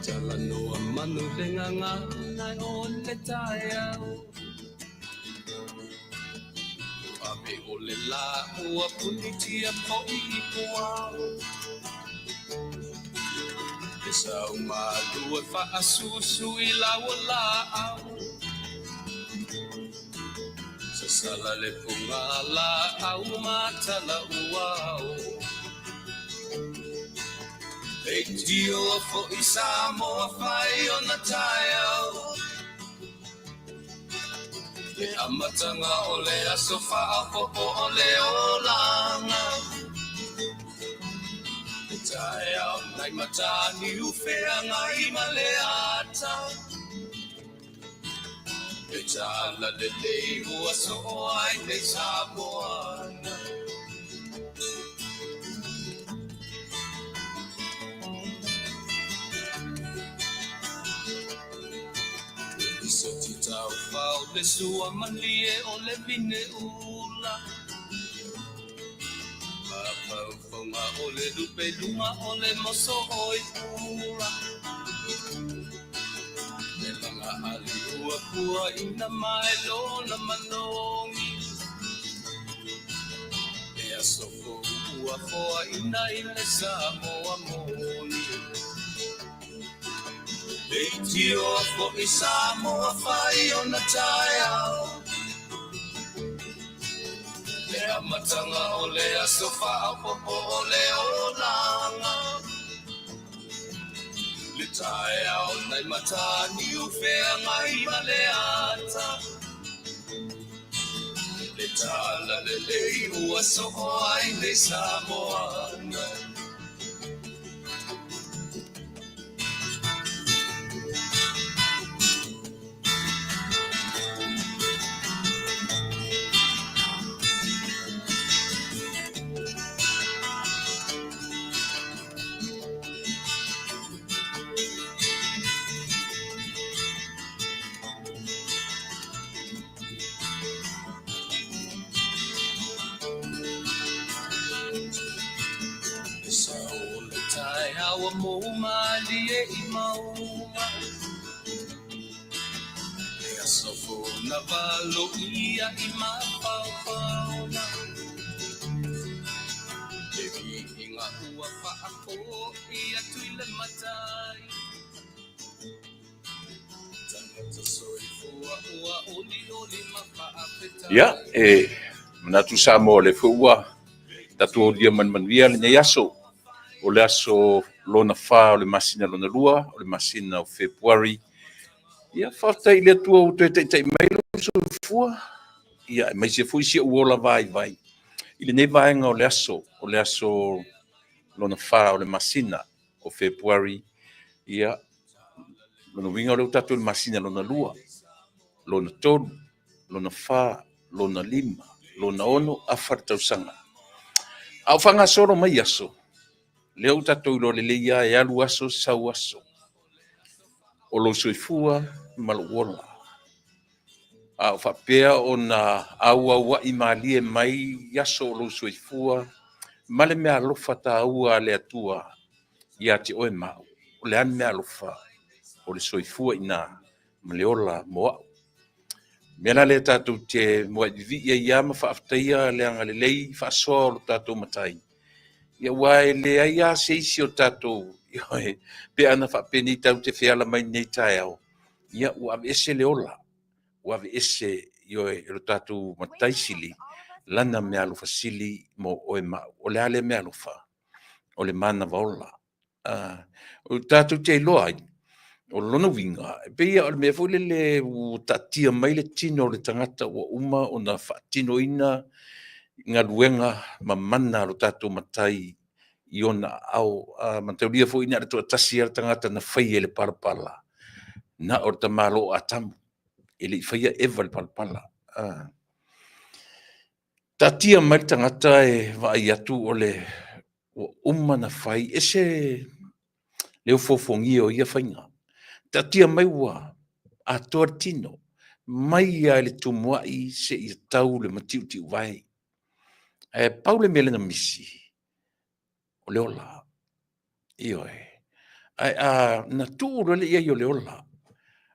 Talanoa manu le gagana o le taeao. Ave o le la ua punitia fo'i i puao. E sau malu e faasusu i lau laau. Sasala le puga laau matala uao. Leitioa fo'i Samoa fai ona taeao. Le amataga o le aso faaopoopo o le olaga. Le taeao nai Mataniu feagai ma le ata. Le talalelei ua soo ai nei Samoa. Soti taufao le sua malie o le vine ula. Mafaufonga o le lupe luga o le moso oi pula. Le laga ali ua pua ina mai lona manogi. Le aso fou ua foaina i le Samoa moni. Leitioa fo'i Samoa fai ona taeao. Le amataga o le aso faaopoopo o le olaga. Le taeao nai Mataniu feagai ma le ata. Le talalelei ua soo ai nei Samoa. Le sao o le taeao ua mou malie i mauga. Le aso fou na valoia i mafaofaoga. Le viiga ua faafoi atu i le Matai. Tagata soifua ua olioli ma faafetai. Ia, e manatu Samoa o lea foi ua tatou aulia ma le manuia lenei aso. O le aso lona 4 o le masina lona 2, o le masina o Fepuari. Ia, faafetai i le Atua ua toe taitai mai lou soifua, ia, aemaise foi si ou ola vaivai i lenei vaega o le aso, o le aso lona 4 o le masina o Fepuari. Ia, lona uiga o lea ua tatou i le masina lona 2, lona 3, lona 4, lona 5, lona 6, afa le tausaga. A o faagasolo mai aso, lea ua tatou iloa lelei lava e alu aso sau aso. O lou soifua ma lou ola. A o faapea ona auauai malie mai aso o lou soifua ma le meaalofa taua a le Atua ia te oe ma au. O le a le meaalofa? O le soifua i ina ma le ola mo au. O le mea la lea tatou te muai vivii ai lava ma faafetaia le agalelei faasoa o lo tatou Matai, ia aua e leai lava se isi o tatou, pe ana faapenei tatou te feala mai lenei taeao, ia ua aveese le ola, ua aveese ioe e lo tatou Matai Sili lana meaalofa sili mo oe ma au. O le a lea meaalofa? O le manava ola. O tatou te iloa ai, o lona uiga, e pei o le mea foi lele ua taatia mai le tino o le tagata ua uma ona faatinoina galuega ma mana a lo tatou Matai i ona aao. Mataulia foi na o le toatasi lava le tagata na faia i le palapala, na o le tamaloa o Atamu, e le i faia Eva i le palapala. Taatia mai le tagata e vaai atu o le ua uma ona fai, ese le ofoofogia o ia faiga. Taatia mai ua atoa le tino, mai lava i le tumuai seia tau le matiutiuvae. Ae pau le mea lea na misi, o le ola. Ioe. Ae a na tuu loa le i ai o le ola,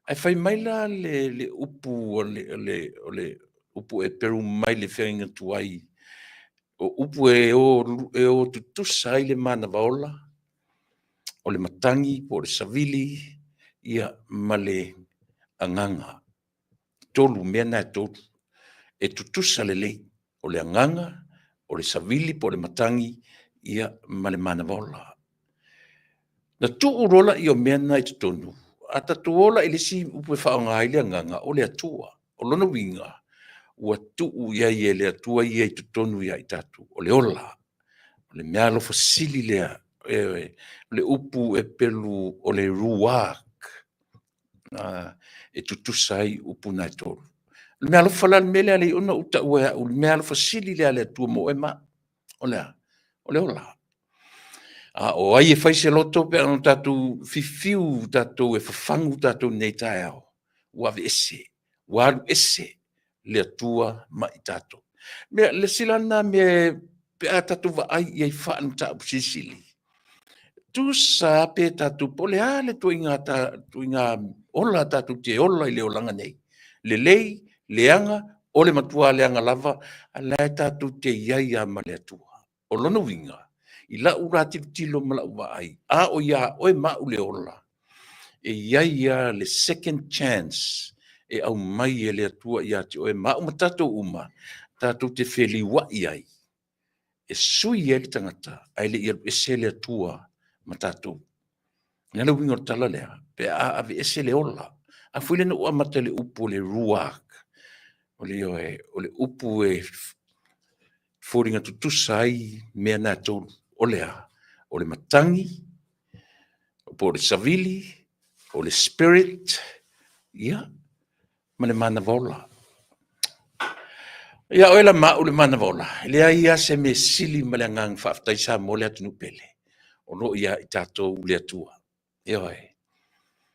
ae fai mai la le upu o le upu Eperu mai le feagaiga tuai, o upu e o tutusa ai le manava ola, o le matagi po o le savili, ia ma le agaga. 3, mea na e 3, e tutusa lelei, o le agaga, o le savili po o le matagi, ia ma le manava ola. Na tuu loa lea o mea na i totonu, a tatou o la i le isi upu e faaaoga ai le agaga, o le Atua. O lona uiga, ua tuu i ai e le Atua ia i totonu ia i tatou, o le ola. O le meaalofa sili lea, ioe, o le upu Eperu o le ruach, e tutusa ai upu na e 3. O le meaalofa la le mea lea e ala ai ona ou taua e au, o le meaalofa sili lea a le Atua mo oe ma au. O le a? O le ola. A o ai e fai se loto pe ana tatou fiufiu tatou e fafagu tatou i lenei taeao, ua aveese, ua alu ese le Atua ma i tatou. O le isi la lena mea pe a tatou vaai i ai faale-mataupu silisili, tusa lava pe tatou, po o le a le ituaiga ola tatou te ola i le olaga nei, lelei, leaga, o le matua leaga lava, a o la e tatou te i ai lava ma le Atua. O lona uiga, i lau la tilotilo ma lau vaai, a o ia oe ma au le ola, e i ai lava le second chance e aumai e le Atua ia te oe ma au ma tatou uma, tatou te feliuai ai, e sui ai le tagata ae le i alu ese le Atua ma tatou. O le a le uiga o le tala lea? Pe a aveese le ola. A foi lea na ou amata i le upu o le ruach, ioe, o le upu e foliga tutusa ai mea na e tolu. O le a? O le matagi, po o le savili, o le spirit, ia, ma le manava ola. Ia oe la ma au le manava ola, e leai lava se mea e sili ma le agaga faafetai Samoa le atunuu pele, o lo o ia i tatou le Atua. Ioe.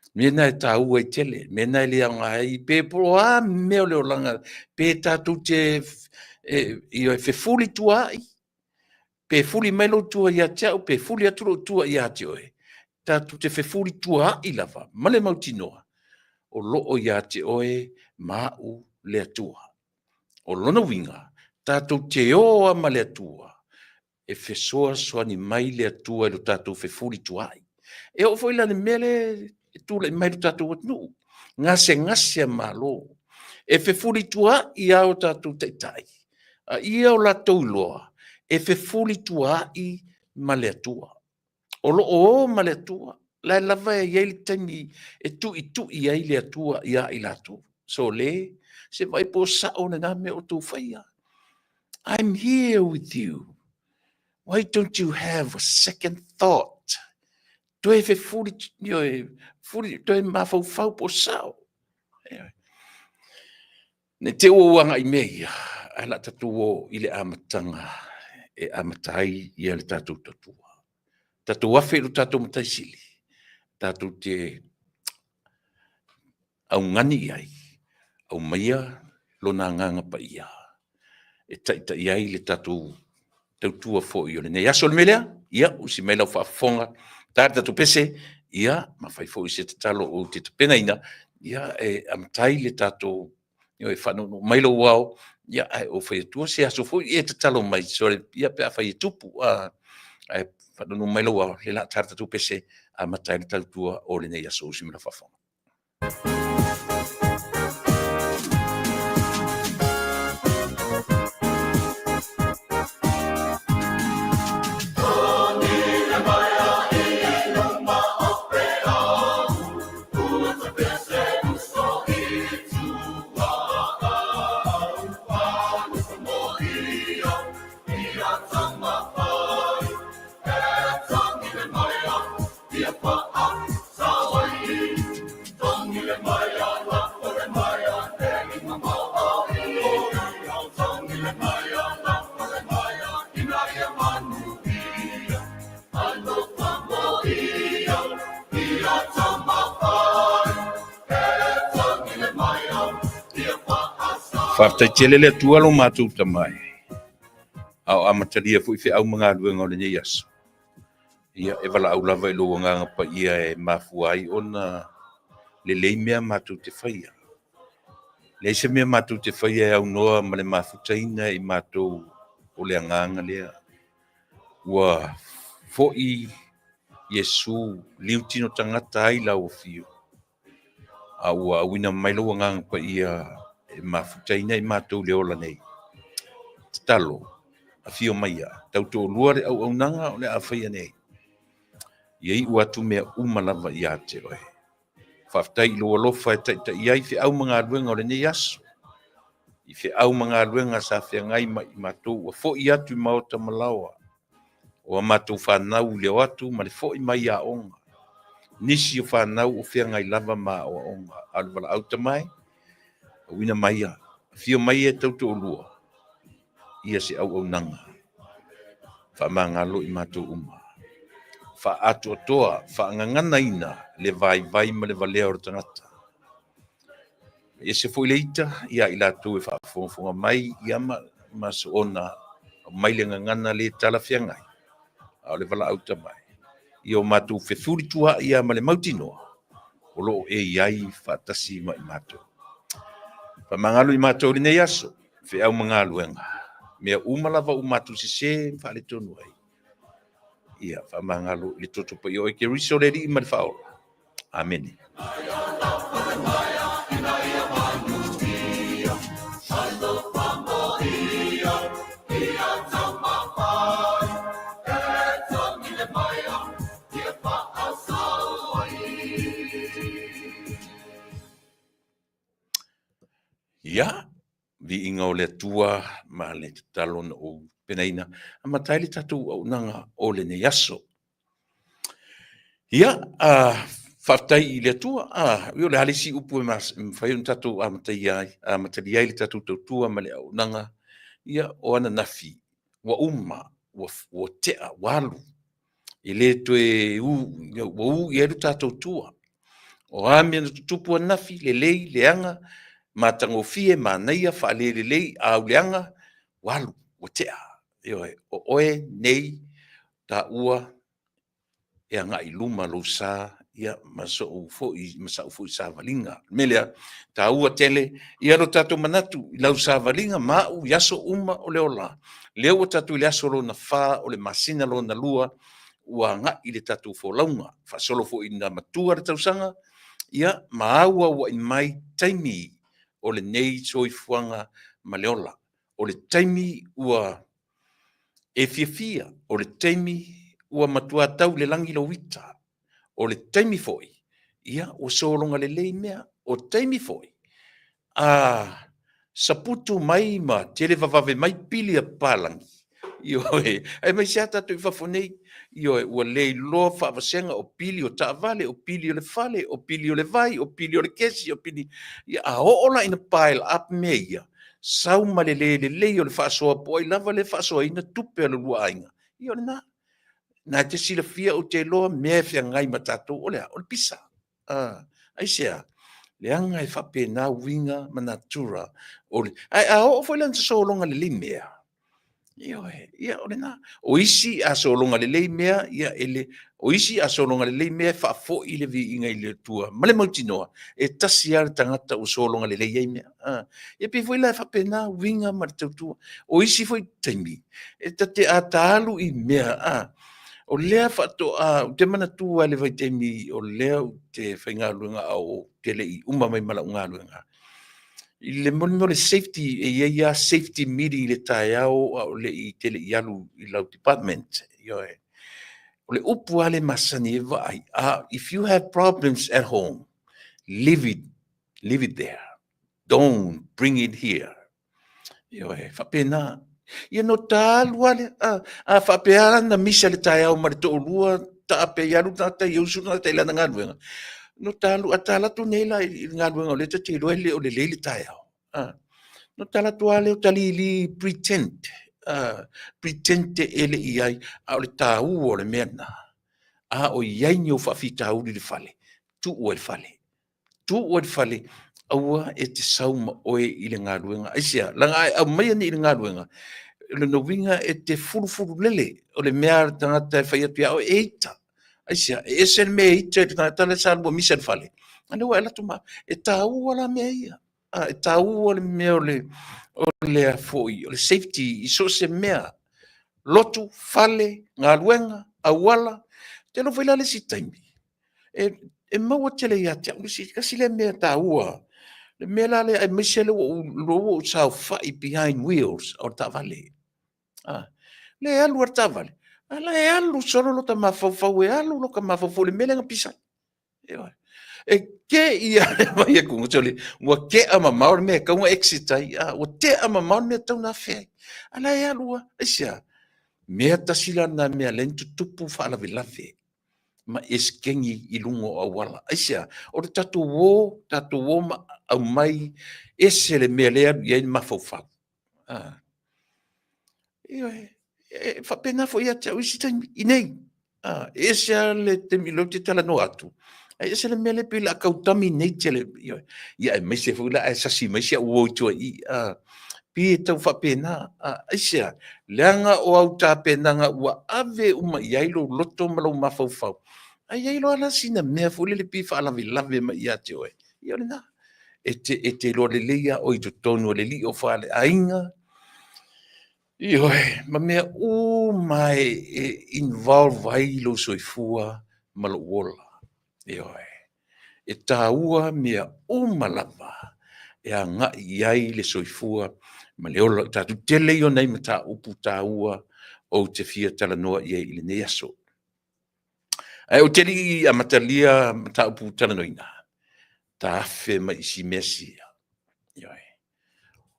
O mea na e taua ai tele, mea na e le aoga ai, pe po o a mea o le olaga, pe tatou te fefulituaai, pe fuli mai lou tua ia te au, pe fuli atu lou tua ia te oe, tatou te fefulituaai lava ma le mautinoa, o lo o ia te oe ma au le Atua. O lona uiga, tatou te o lava ma le Atua, e fesoasoani mai le Atua i lo tatou fefulituaai. E oo foi la i le mea lea e tulai mai i lo tatou atunuu, gasegase a Malo, e fefulituaai lava o tatou taitai, a ia o latou iloa e fefulituaai ma le Atua. O lo o o ma le Atua, o la e lava e i ai le taimi e tuitui ai le Atua ia i latou. Sole, se vaai po o sao lena mea o outou faia. I'm here with you. Why don't you have a second thought? Toe fefuli, ioe, fuli, toe mafaufau po o sao. Ne i te i ua ou agai i mea ia, ae o le a tatou o i le amataga e amata ai le tatou tautua. Tatou afe i lo tatou Matai Sili, tatou te augani i ai, aumaia Lona Agaga Paia e taitai ai le tatou tautua foi o lenei aso. O le mea lea, ia, usi mai lau faafofoga, ta le tatou pese, ia, ma fai foi se tatalo ou te tapenaina, ia, e amata ai le tatou, e faanounou mai lou ao, ia, ae ou fai atua se aso foi e tatalo mai, sorry, ia pe afai e tupu, ae faanounou mai lou ao, o le a ta le tatou pese, amata ai le tautua o lenei aso. Usi mai lau faafofoga. Faafetai tele le Atua lo matou Tama e, a o amatalia foi feau ma galuega o lenei aso. Ia, e valaau lava i lou Agaga Paia e mafua ai ona lelei mea matou te faia. Leai se mea matou te faia e aunoa ma le mafutaina e i matou o le Agaga lea. Ua foi Iesu liutino tagata ai lau afio, a ua auina mai lou Agaga Paia e mafutaina i matou i le ola nei. Tatalo, afio maia, tautoalua le auaunaga o le a faia nei. Ia iu atu mea uma lava ia te oe. Faafetai i lou alofa e taitai ai feau ma galuega o lenei aso, i feau ma galuega sa feagai ma i matou ua foi atu i maota ma laoa, o a matou fanau i le o atu ma le foi mai i aoga. Nisi o fanau o feagai lava ma aoaoga, a o le valaau tamae, auina maia, afio mai e tautoalua ia se auaunaga. Faamagalo i matou uma. Faaatoatoa, faagaganaina le vaivai ma le valea o le tagata. E ese foi le ita ia i latou e faafogafoga mai ia ma soona aumai le gagana le talafeagai, a o le valaau tamae, ia o matou fefulituaai ia ma le mautinoa o lo o e i ai faatasi ma i matou. Faamagalo i matou i lenei aso, feau ma galuega, mea uma lava ua matou sese ma faaletonu ai. Ia faamagalo i le toto paia o Keriso le Alii ma le Faaola. Amene. Ia, viiga o le Atua ma le tatalo na ou penaina, amata ai le tatou auaunaga o lenei aso. Ia, faafetai i le Atua, o le a le isi upu e mafai ona tatou amatalia ai le tatou tautua ma le auaunaga, ia, o ananafi, ua uma, ua tea, ua alu, e le toe u, ua u i ai lo tatou tua. O a mea na tutupu ananafi, lelei, leaga, matagofie, manaia, faalelelei, a o leaga, ua alu, ua tea. Ioe, o oe nei, taua e agai i luma lou sa, ia, ma sou foi, ma sau foi savaliga. O le mea lea, e taua tele ia lo tatou manatu i lau savaliga ma au i aso uma o le ola. Lea ua tatou i le aso lona 4 o le masina lona 2, ua agai le tatou folauga, faasolo foi ina matua le tausaga, ia, ma auauai mai taimi o lenei soifuaga ma le ola. O le taimi ua e fiafia, o le taimi ua matua tau i le lagi lou ita, o le taimi foi, ia, ua sologa lelei mea, o taimi foi, a saputu mai ma televavave mai pili a papalagi, ioe, aemaise lava tatou i fafo nei, ioe, ua le iloa faavasega o pili o taavale, o pili o le fale, o pili o le vai, o pili o le kesi, o pili... Ia, a oo la ina pile up mea ia, sau ma le le lelei o le faasoa po o ai lava le faasoaina tupe a le lua aiga, ia o lena. Na e te silafia ou te iloa mea e feagai ma tatou, o le a? O le pisa. Aisea? Leaga e faapena uiga ma natura o le... Ae a oo foi la ina sologa lelei mea, ioe, ia o lena. O isi a sologa lelei mea, ia e le... O isi a sologa lelei mea e faafoi le viiga i le Atua ma le mautinoa, e tasi lava le tagata ua sologa lelei ai mea. Ia pei foi la e faapena uiga ma le tautua. O isi foi taimi, e ta te a ta alu i mea, o lea faatoa, ou te manatua le vaitaimi o lea ou te faigaluega a ou te le i uma mai ma lau galuega, i le mea o le safety, e i ai lava safety meeting i le taeao a o le i te le i alu i lau department. Ioe. O le upu lava lea e masani ai vaai, if you have problems at home, leave it, leave it there. Don't bring it here. Ioe, faapena. Ia no ta alu lava lea, a faapea lava na misa le taeao ma le toalua, taape ai alu le tagata ia usu le tagata i lana galuega. No ta alu, a ta alu atu nei la i le galuega o lea ta te iloa e le o lelei le taeao. No ta alu atu lava lea o talili pretend, pretend e le i ai, a o le taua o le mea lena, a o i ai ni ou faafitauli i le fale, tuu ai i le fale. Tuu ai le fale, aua e te sau ma oe i le galuega. Aisea? Leaga a e aumaia nei i le galuega, lona uiga e te fulufululele, o le mea a le tagata e fai atu ia oe, e ita. Aisea? E ese le mea e ita i le tagata la e sa lua misa i le fale, a lea ua e alu atu ma, e taua la mea ia. E taua le mea o le, o le foi, o le safety i so o se mea, lotu, fale, galuega, auala. Ou te iloa foi la le isi taimi, e maua tele ia te au le isi, tasi lea mea taua, le mea la lea aemaise lea ua ou saofai behind wheels o le taavale. Lea e alu lava le taavale, a o la e alu solo lota mafaufau, e alu lota mafaufau i le mea lea na pisa ai. E te i lava le vaai atu, sole, ua tea mamao le mea e tatau ona exit ai, ua tea mamao le mea e tatau ona afe ai, a o la e alu lava. Aisea? Mea tasi la lena mea e ala ai ona tutupu faalavelave ma eseteni i luga o auala. Aisea? O le tatou o, tatou o ma aumai, ese le mea lea e alu i ai le mafaufau. Ioe, e faapena foi ia te au isi taimi i inei. E ese lava le taimi o lea ou te talanoa atu, ae ese le mea lea pei o le a tautami nei tele, ioe. Ia aemaise foi la ae sasi mai si au uo i tua i i, pei e tau faapena. Aisea? Leaga o au tapenaga ua ave uma i ai lou loto ma lou mafaufau, ae i ai loa la sina mea foi lele pei e faalavelave mai ia te oe, ia o lena. E te iloa lelei lava oe i totonu o le alii o faleaiga, ioe, ma mea uma e involve ai lou soifua ma lou ola. Ioe. E taua mea uma lava e agai i ai le soifua ma le ola o tatou. Tele ia o nai mataupu taua ou te fia talanoa i ai i lenei aso. Ae ou te le i amatalia mataupu talanoaina, ta afe mai i si mea sia. Ioe.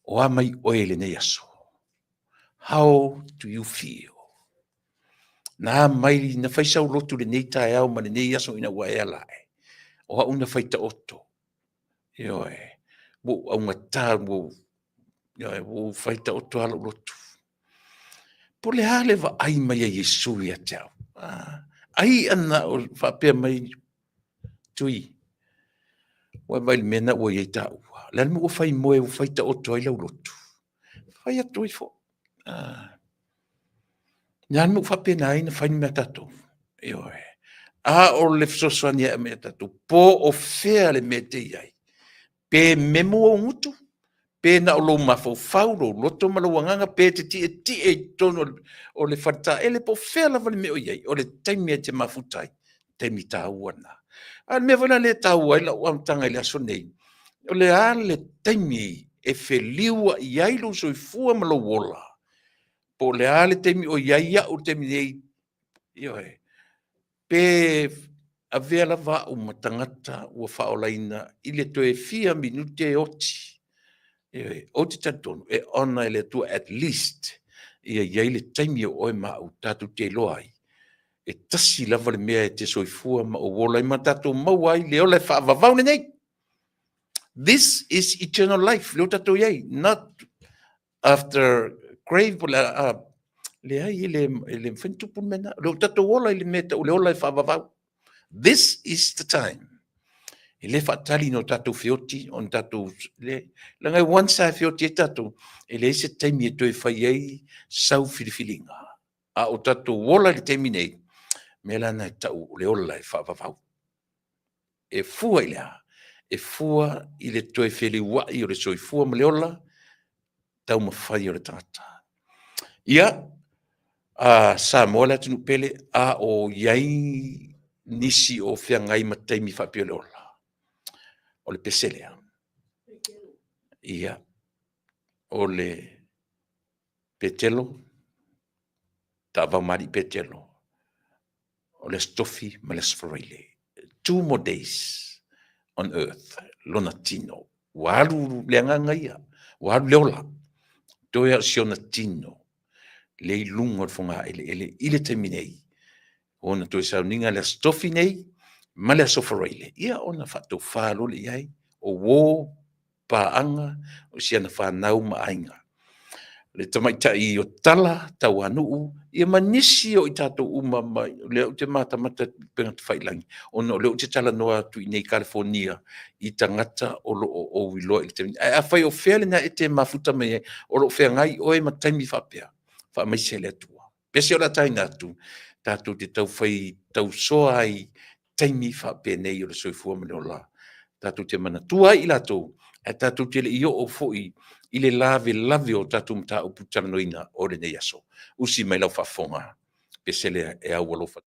O a mai oe i lenei aso? How do you feel? Na mai, na fai sau lotu lenei taeao ma lenei aso ina ua e ala ae. O au na fai taoto. Ioe. Ua ou augata, ua ioe, ua ou fai taoto lava lou lotu. Po o le a le vaai mai a Iesu ia te au? Ai ana o faapea mai, Tui, ua e vaai i le mea lena ua i ai taua. O le a le mea ua fai moe ua fai taoto ai lau lotu? Fai atu ifo. Le a le mea ua faapena ai ona fai le mea a tatou? Ioe. A o le fesoasoani e aumai ia tatou, po o fea le mea e te i ai, pe memu ou gutu, pe na o lou mafaufau, lou loto ma lou agaga, pe te tietie i totonu o le faletaele, po o fea lava le mea o i ai, o le taimi e te mafuta ai, taimi taua lena. A o le mea foi la lea e taua ai lau amataga i le aso lenei, o le a le taimi e feliuai ai lou soifua ma lou ola, po o le a le taimi o i ai au i le taimi nei, ioe, pe avea lava au ma tagata ua faaolaina i le toe fia minute e oti, ioe, ou te talitonu e honor e le Atua at least ia i ai le taimi o oe ma au tatou te iloa ai e tasi lava le mea e te soifua ma ou ola ai ma tatou maua ai le ola e faavavau lenei. This is eternal life, lea ua tatou i ai, not after grave, po o le a, leai, e le mafai ona tupu le mea lena. O lea ua tatou ola i le mea e tau o le ola e faavavau. This is the time. E le faatali no tatou feoti, ona tatou, le, leaga e once lava e feoti ai tatou, e leai se taimi e toe fai ai sau filifiliga. A o tatou ola i le taimi nei, mea la lena e tau o le ola e faavavau. E fua i le a? E fua i le toe feliuai o le soifua ma le ola taumafai o le tagata. Ia, a Samoa le atunuu pele, a o i ai nisi o feagai ma taimi faapea o le ola, o le pese lea. Ia, o le Petelo, taavao ma alii Petelo, o le Aso Tofi ma le Aso Faraile. Two more days on earth, lona tino. Ua alu le agaga ia, ua alu le ola. Toe lava o si ona tino, lea i luga o le fogaeleele i le taimi nei. Ona toe sauniga le Aso Tofi nei ma le Aso Faraile, ia ona faatofa loa lea i ai, o uo paaga o si ana fanau ma aiga. Le tamaitai o Tala, Tauanuu, ia ma nisi o i tatou uma, ma o lea ou te matamata i upega tafailagi, ona o lea ou te talanoa atu i inei i Kalifonia i tagata o lo o ou iloa i le taimi. Ae afai o fea lena e te mafuta mai ai, o lo o feagai oe ma taimi faapea. Faamaise le Atua. Pese o le a taina atu, tatou te taufai tausoa ai taimi faapenei o le soifua ma le ola. Tatou te manatua ai i latou, ae tatou te le i oo foi i le lavelave o tatou mataupu talanoaina o lenei aso. Usi mai lau faafofoga, pese lea e au alofa.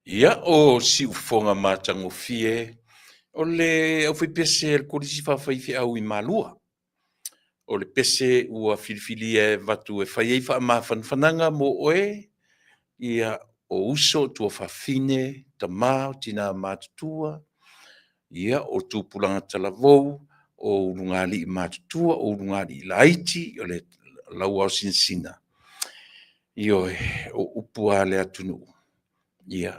Ia, o siufofoga matagofie o le aufaipese a le Kolisi Faafaifeau i Malua. O le pese ua filifilia e avatu e fai ai faamafanafanaga mo oe, ia, o uso, o tuafafine, tama, o tina matutua, ia, o tupulaga talavou, o ulugalii matutua, o ulugalii laiti, o le lauaosinasina. Ioe, o upu lava a le atunuu, ia,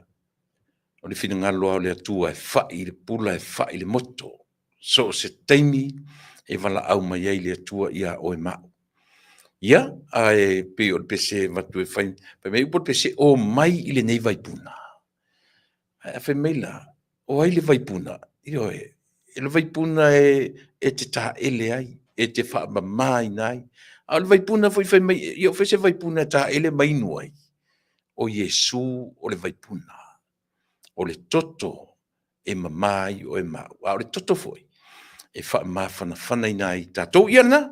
o le finagalo lava o le Atua e fai le pula e fai le moto. So o se taimi e valaau mai ai le Atua ia oe ma au. Ia, ae pei o le pese e avatu e fai, fai mai upu o le pese, omai i lenei vaipuna. Ae fai mai la, o ai le vaipuna? Ioe, o le vaipuna e te taele ai, e te faamamaina ai. A o le vaipuna foi fai mai, ia o fea se vaipuna e taele ma inu ai? O Iesu o le vaipuna, o le toto e mama ai oe ma au, a o le toto foi e faamafanafanaina ai tatou. Ia lena,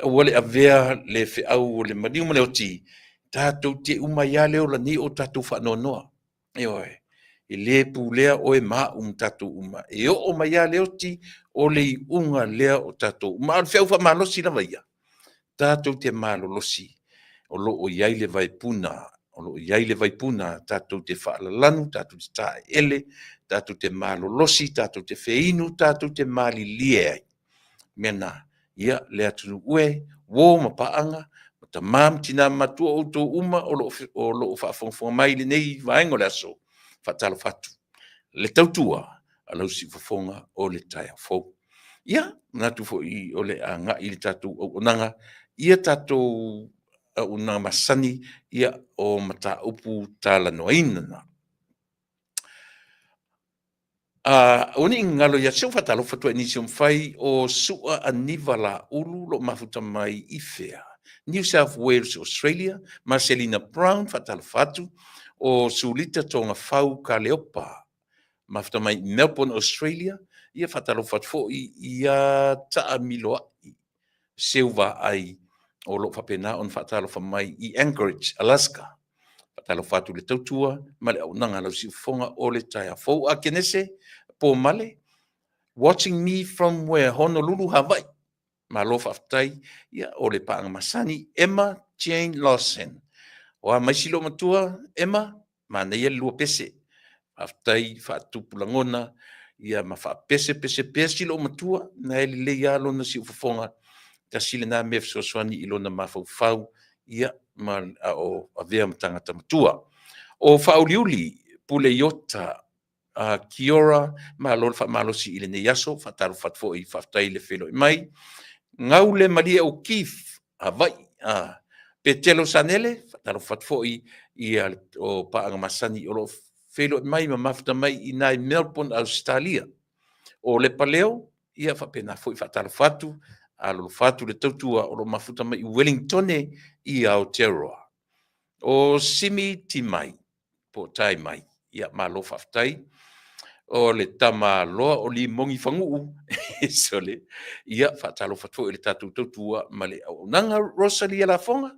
aua le avea le feau o le maliu ma le oti, tatou te uma ai lava le ola nei o tatou faanoanoa. Ioe, e le pulea oe ma au ma tatou uma, e oo mai lava le oti, o le iuga lea o tatou uma. A o le feau faamalosi lava ia, tatou te malolosi, o lo o i ai le vaipuna, o lo o i ai le vaipuna tatou te faalalanu, tatou te taeele, tatou te malolosi, tatou te feinu, tatou te malilie ai. Mea na, ia le atunuu e, uo ma paaga, o tama ma tina matutua, o outou uma o lo o faafogafoga mai i lenei vaega o le aso, faatalofa atu. Le tautua a lau siufofoga o le taeao fou. Ia, manatu foi o le a agai le tatou auaunaga ia tatou auaunaga masani ia o mataupu talanoaina. Aua ne i galo ia te, se i ou faatalofa atu i nisi o mafai o Sua Aniva Laulu lo o mafuta mai i fea? New South Wales, Australia. Marcelina Brown, faatalofa atu. O Sulita Togafau Kaleopa, mafuta mai i Melbourne, Australia. Ia faatalofa atu foi ia Taamiloai Seuvaai o lo o faapena ona faatalofa mai i Anchorage, Alaska. Faatalofa atu i le tautua ma le auaunaga a lau siufofoga o le taeao fou. A Kenese Pomale, watching me from where? Honolulu, Hawaii. Malo faafetai. Ia, o le paaga masani, Emma Jane Lawson. O a mai si loomatua, Emma? Manaia le lua pese. Faafetai faatupu lagona, ia ma faapesepese pea si loomatua, na e lelei lava lona siufofoga. Tasi lena mea fesoasoani i lona mafaufau, ia, ma a o avea ma tagata matua. O Faauliuli Puleiota Kiora, malo le faamalosi i lenei aso, faatalofa atu foi, faafetai le feiloai mai. Gaule Malie O'Keefe, Hawaii, Petelo Sanele, faatalofa atu foi ia o paaga masani o lo o feiloai mai ma mafuta mai i ina i Melbourne, Ausetalia. O Lepaleo, ia faapena foi faatalofa atu, alolofa atu le tautua o lo o mafuta mai i Wellingtone i Aotearoa. O Simi Timai, po o Tai Mai, ia malo faafetai. O le tamaloa o Limogi Faguu, sole, ia faatalofa atu foi i le tatou tautua ma le auaunaga. Rosalia Lafoga,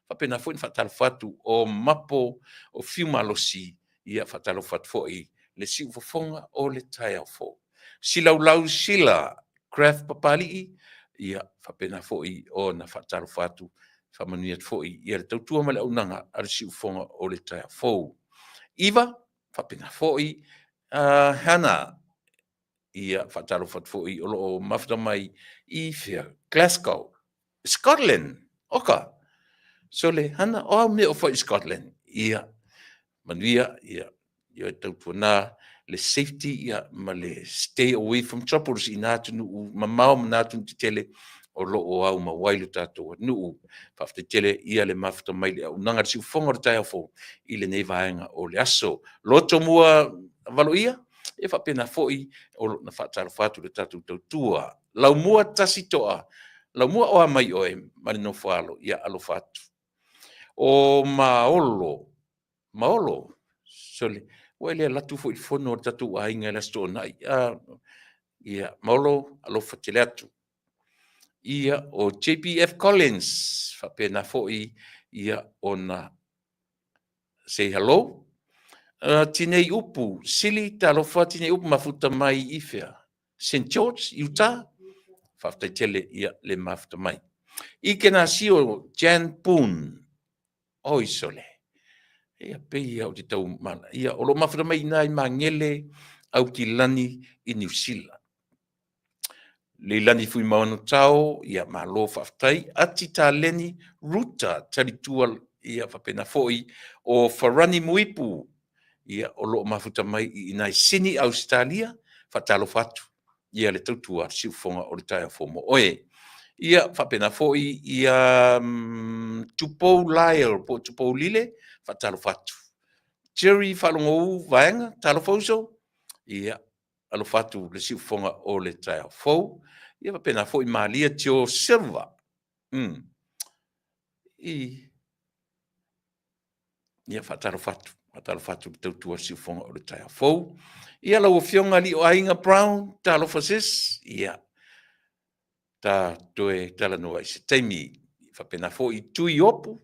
faapena foi ona faatalofa atu o Mapo o Fiumalosi, ia faatalofa atu foi le siufofoga o le taeao fou. Silaulau Sila Craft Papalii, ia faapena foi ona faatalofa atu, faamanuia atu foi ia le tautua ma le auaunaga a le siufofoga o le taeao fou. Iva, faapena foi, Hana, ia faatalofa atu foi o lo o mafuta mai i fea? Glasgow, Scotland. Oka, sole, Hana, o a mea o fai i Scotland? Ia, manuia, ia, ia tautuana le safety ia, ma le stay away from troubles i nā atunuu mamao ma nā atunuu tetele o lo o aumau ai lo tatou atunuu. Faafetai tele ia le mafuta mai le auaunaga le siufofoga o le taeao fou i lenei vaega o le aso. Loto mua valoia, e faapena foi o lo na faatalofa atu le tatou tautua. Laumua tasi toa, laumua o a mai oe ma le nofo alo, ia alofa atu. O Maolo, Maolo, sole, ua e le alu atu foi i le fono a le tatou aiga i le Aso Toonai. Ia, Maolo, alofa tele atu. Ia, o JPF Collins, faapena foi ia ona say hello. Tinei Upu, Sili, talofa Tinei Upu, mafuta mai i fea? St. George, Utah. Faafetai tele ia le mafuta mai. I Kenasio Jan Poon, oi sole, ia pei ia o te tau mana, ia o lo mafuta mai ina i Magele, Aukilani i Niu Sila. Leilani Fuimaono Tao, ia malo faafetai. Ati Taleni Ruta Talitua, ia faapena foi o Farani Muipu, ia o lo o mafuta mai i ina i Sini, Ausetalia, faatalofa atu ia le tautua a le siufofoga o le taeao fou mo oe. Ia faapena foi ia Tupou Lyle po o Tupou Lile, faatalofa atu. Jerry Faalogou Vaega, talofa uso, ia alofa atu le siufofoga o le taeao fou. Ia faapena foi Malia Tio Silva. I ia faatalofa atu, faatalofa atu le tautua siufofoga o le taeao fou. Ia lau Afioga Lioaiga Brown, talofa sis. Ia ta toe talanoa i se taimi. Faapena foi Tui Opu,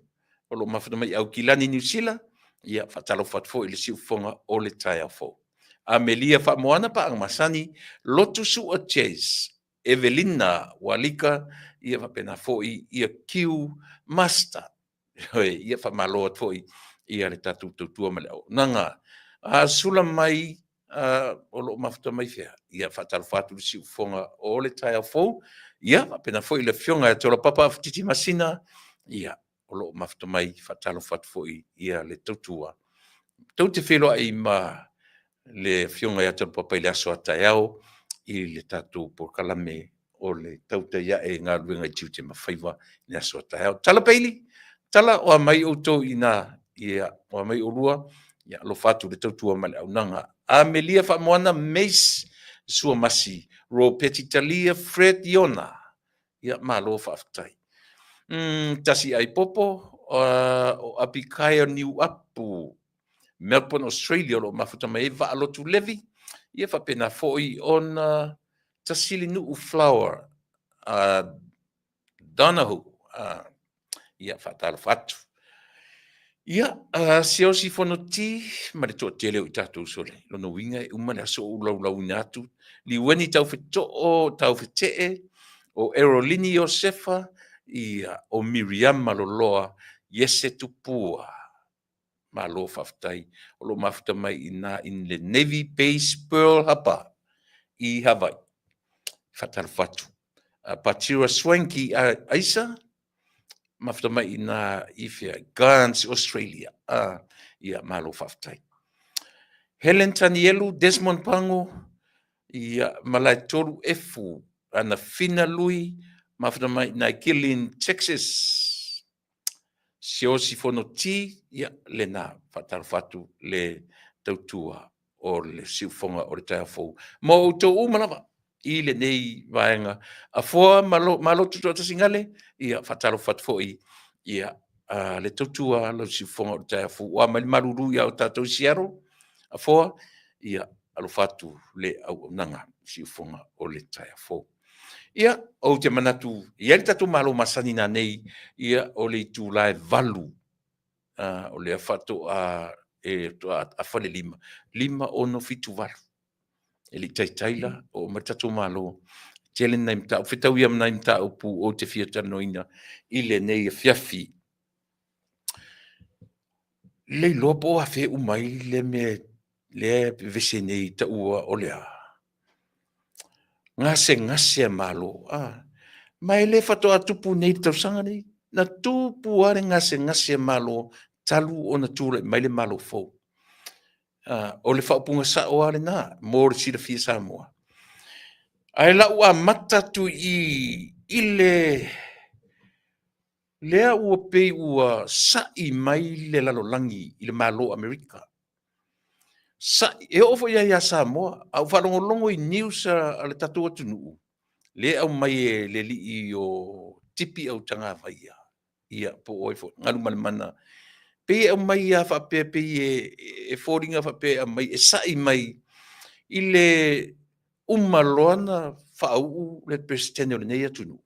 o lo o mafuta mai i Aukilani, Niu Sila, ia faatalofa atu foi i le siufofoga o le taeao fou. Amelia Faamoana Paaga Masani, Lotu Sua Chase, Evelina Walika, ia faapena foi ia Q Master. Ia faamalo atu foi ia le tatou tautua ma le auaunaga. A sula mai o lo o mafuta mai fea, ia faatalofa atu le siufofoga o le taeao fou, ia faapena foi le afioga ia Tualapapa Afatiti Masina, ia o lo o mafuta mai, faatalofa atu foi ia le tautua. Tou te feiloai ma le afioga ia Tualapapa i le aso a taeao i le tatou polokalame o le tautai ae i galuega i tiute ma faiva i le aso a taeao. Tala Bailey, tala o a mai outou i ina, ia, o a mai oulua, ia alofa atu le tautua ma le auaunaga. Amelia Faamoana Mace Suamasi, Ropeti Talia Fred Iona, ia malo faafetai. Tasi Aipopo, o Apikaio Niuapu, Melbourne, Australia, o lo o mafuta mai ai Vaalotu Levi, ia faapena foi ona Tasilinuu Flower Donohoe, ia faatalofa atu. Ia, Siaosi Fonoti ma le toatele o i tatou sole, lona uiga e uma le aso o ou laulauina atu, Liueni Taufetoo, Taufetee, o Erolini Iosefa, ia, o Miriama Loloa, Iese Tupua. Malo faafetai. O lo o mafuta mai i ina i le Navy Base Pearl Harbor i Hawaii. Faatalofa atu. Patira Swanky Aisa, mafuta mai i ina i fea, Cairns, Australia. Ia, malo faafetai. Helen Tanielu, Desmond Pango, ia, Malaetolu Efu, Ana Fina Lui, mafuta mai i ina i Killeen, Texas. Siaosi Fonoti, ia, lena, faatalofa atu le tautua o le siufofoga o le taeao fou. Mo outou uma lava i lenei vaega, Afoa Malotu Toatasigale, ia, faatalofa atu foi, ia, le tautua lau siufofoga o le taeao fou. Ua mai le malulu ia o tatou i Seattle, Afoa, ia, alofa atu le auaunaga siufofoga o le taeao fou. Ia, ou te manatu, e i ai le tatou malo masani nanei, ia, o le itula e 8, o lea faatoa e faatoa afa le 5, 5, 6, 7, 8. E le i taitai la, oo mai le tatou malo. Tele nai mataupu, fetau ia ma nai mataupu ou te fia talanoaina i lenei afiafi. Le iloa po o afea e uma ai le mea lea e vevesi ai nei taua o le a? Gasegase a Malo. Ma e le faatoa tupu nei i le tausaga nei. Na tupu lava le gasegase a Malo talu ona tulai mai le Malo fou. O le faaupuga sao lava lena mo le silafia Samoa. Ae lau amata atu i i le lea ua pei ua sa'i mai le lalolagi i le Malo o Amerika. Sa'i, e oo foi lava ia Samoa, a ou faalogologo i news a le tatou atunuu, lea e aumai e le alii o Tipi Autagavaia, ia po o ai foi, Galumalemana, pei e aumai lava faapea, pei e foliga faapea e aumai, e sa'i mai i le uma loa ona faauu le Peresetene o lenei atunuu,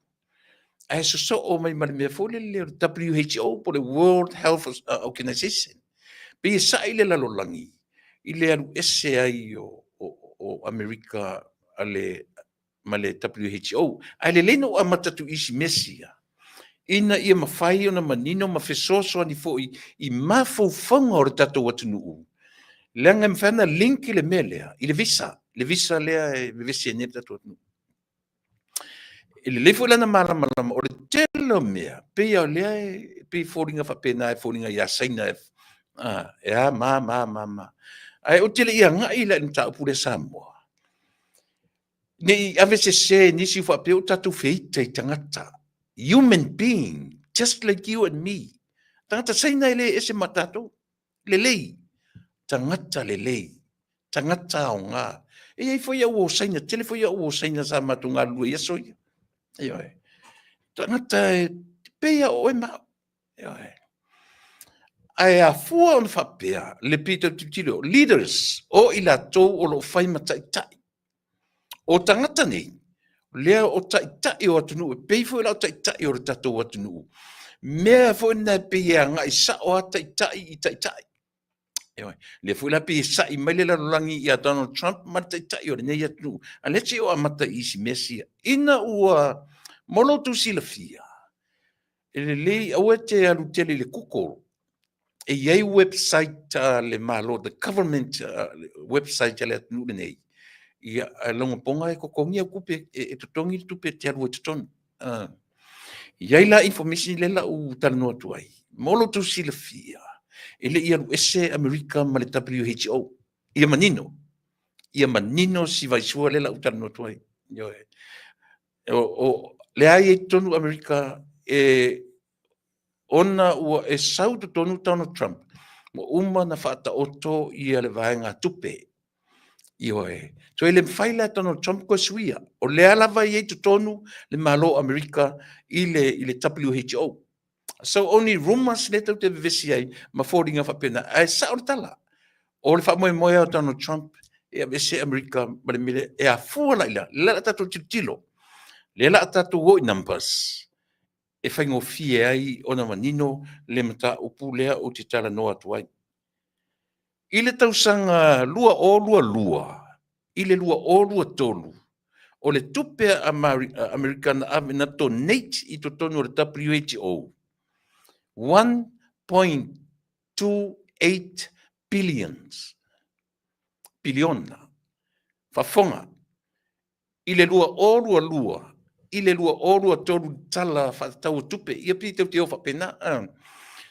ae sosoo mai ma le mea foi lele o le WHO po o le World Health Organization. Pei e sa'i le lalolagi i le alu ese ai o Amerika ma le WHO. Ae lelei ona ou amata atu i isi mea sia, ina ia mafai ona manino ma fesoasoani foi i mafaufauga o le tatou atunuu, leaga e mafai ona link le mea lea i le visa, le visa lea e vevesi ai nei le tatou atunuu. E lelei foi la ona malamalama, o le tele o mea, pei lava o lea e pei e foliga faapena e foliga ia Saina e a ma ma ma ma. Ae ou te le i agai la i le mataupu lea Samoa, ne i ave sese e nisi faapea ua tatou feita i tagata, human being, just like you and me. Tagata Saina e le ese ma tatou. Lelei, tagata lelei, tagata aoga. E i ai foi au uo Saina, tele foi au uo Saina sa matou galulue i aso ia. Ioe. Tagata e pei lava o oe ma au. Ioe. Ae afua ona faapea le pito tilotilo, leaders, o i latou o lo o fai ma taitai. O tagata nei, lea o taitai o atunuu, e pei foi la o taitai o le tatou atunuu, mea foi na e pei e agai sao lava taitai i taitai. Ioe. Lea foi la pei e sa'i mai le lalolagi ia Donald Trump ma le taitai o lenei atunuu. A lea se i o amata i isi mea sia. Ina ua, mo lo outou silafia, e lelei, aua e te alu tele i le Google. E i ai website a le Malo, the government website a le atunuu lenei. Ia, a logopoga e totogi au tupe, e totogi le tupe e te alu ai i totonu. E i ai la information lea la ou talanoa atu ai, mo lo outou silafia, e le i alu ese Amerika ma le WHO. Ia manino, ia manino si vaisua lea la ou talanoa atu ai. Ioe. O lea e i totonu Amerika e ona ua e sau totonu Donald Trump, ua uma na faataoto ia le vaega tupe. Ioe. So e le mafai la e Donald Trump toe suia. O lea lava e i ai totonu le Malo o Amerika i le WHO. So only rumors lea tou te vevesi ai ma foliga faapena. Ae sao le tala. O le faamoemoe o Donald Trump e aveese Amerika ma le mea e afua la i la. Le la tatou tilotilo. Le la tatou o i numbers e faigofie ai ona manino le mataupu lea ou te talanoa atu ai. I le tausaga 2022 i le 2023, o le tupe a Amerika na ave na donate i totonu o le WHO, 1.28 billions, piliona. Faafofoga, i le 2022 i le 2023 tala faatatau o tupe, ia pei tou te o faapena,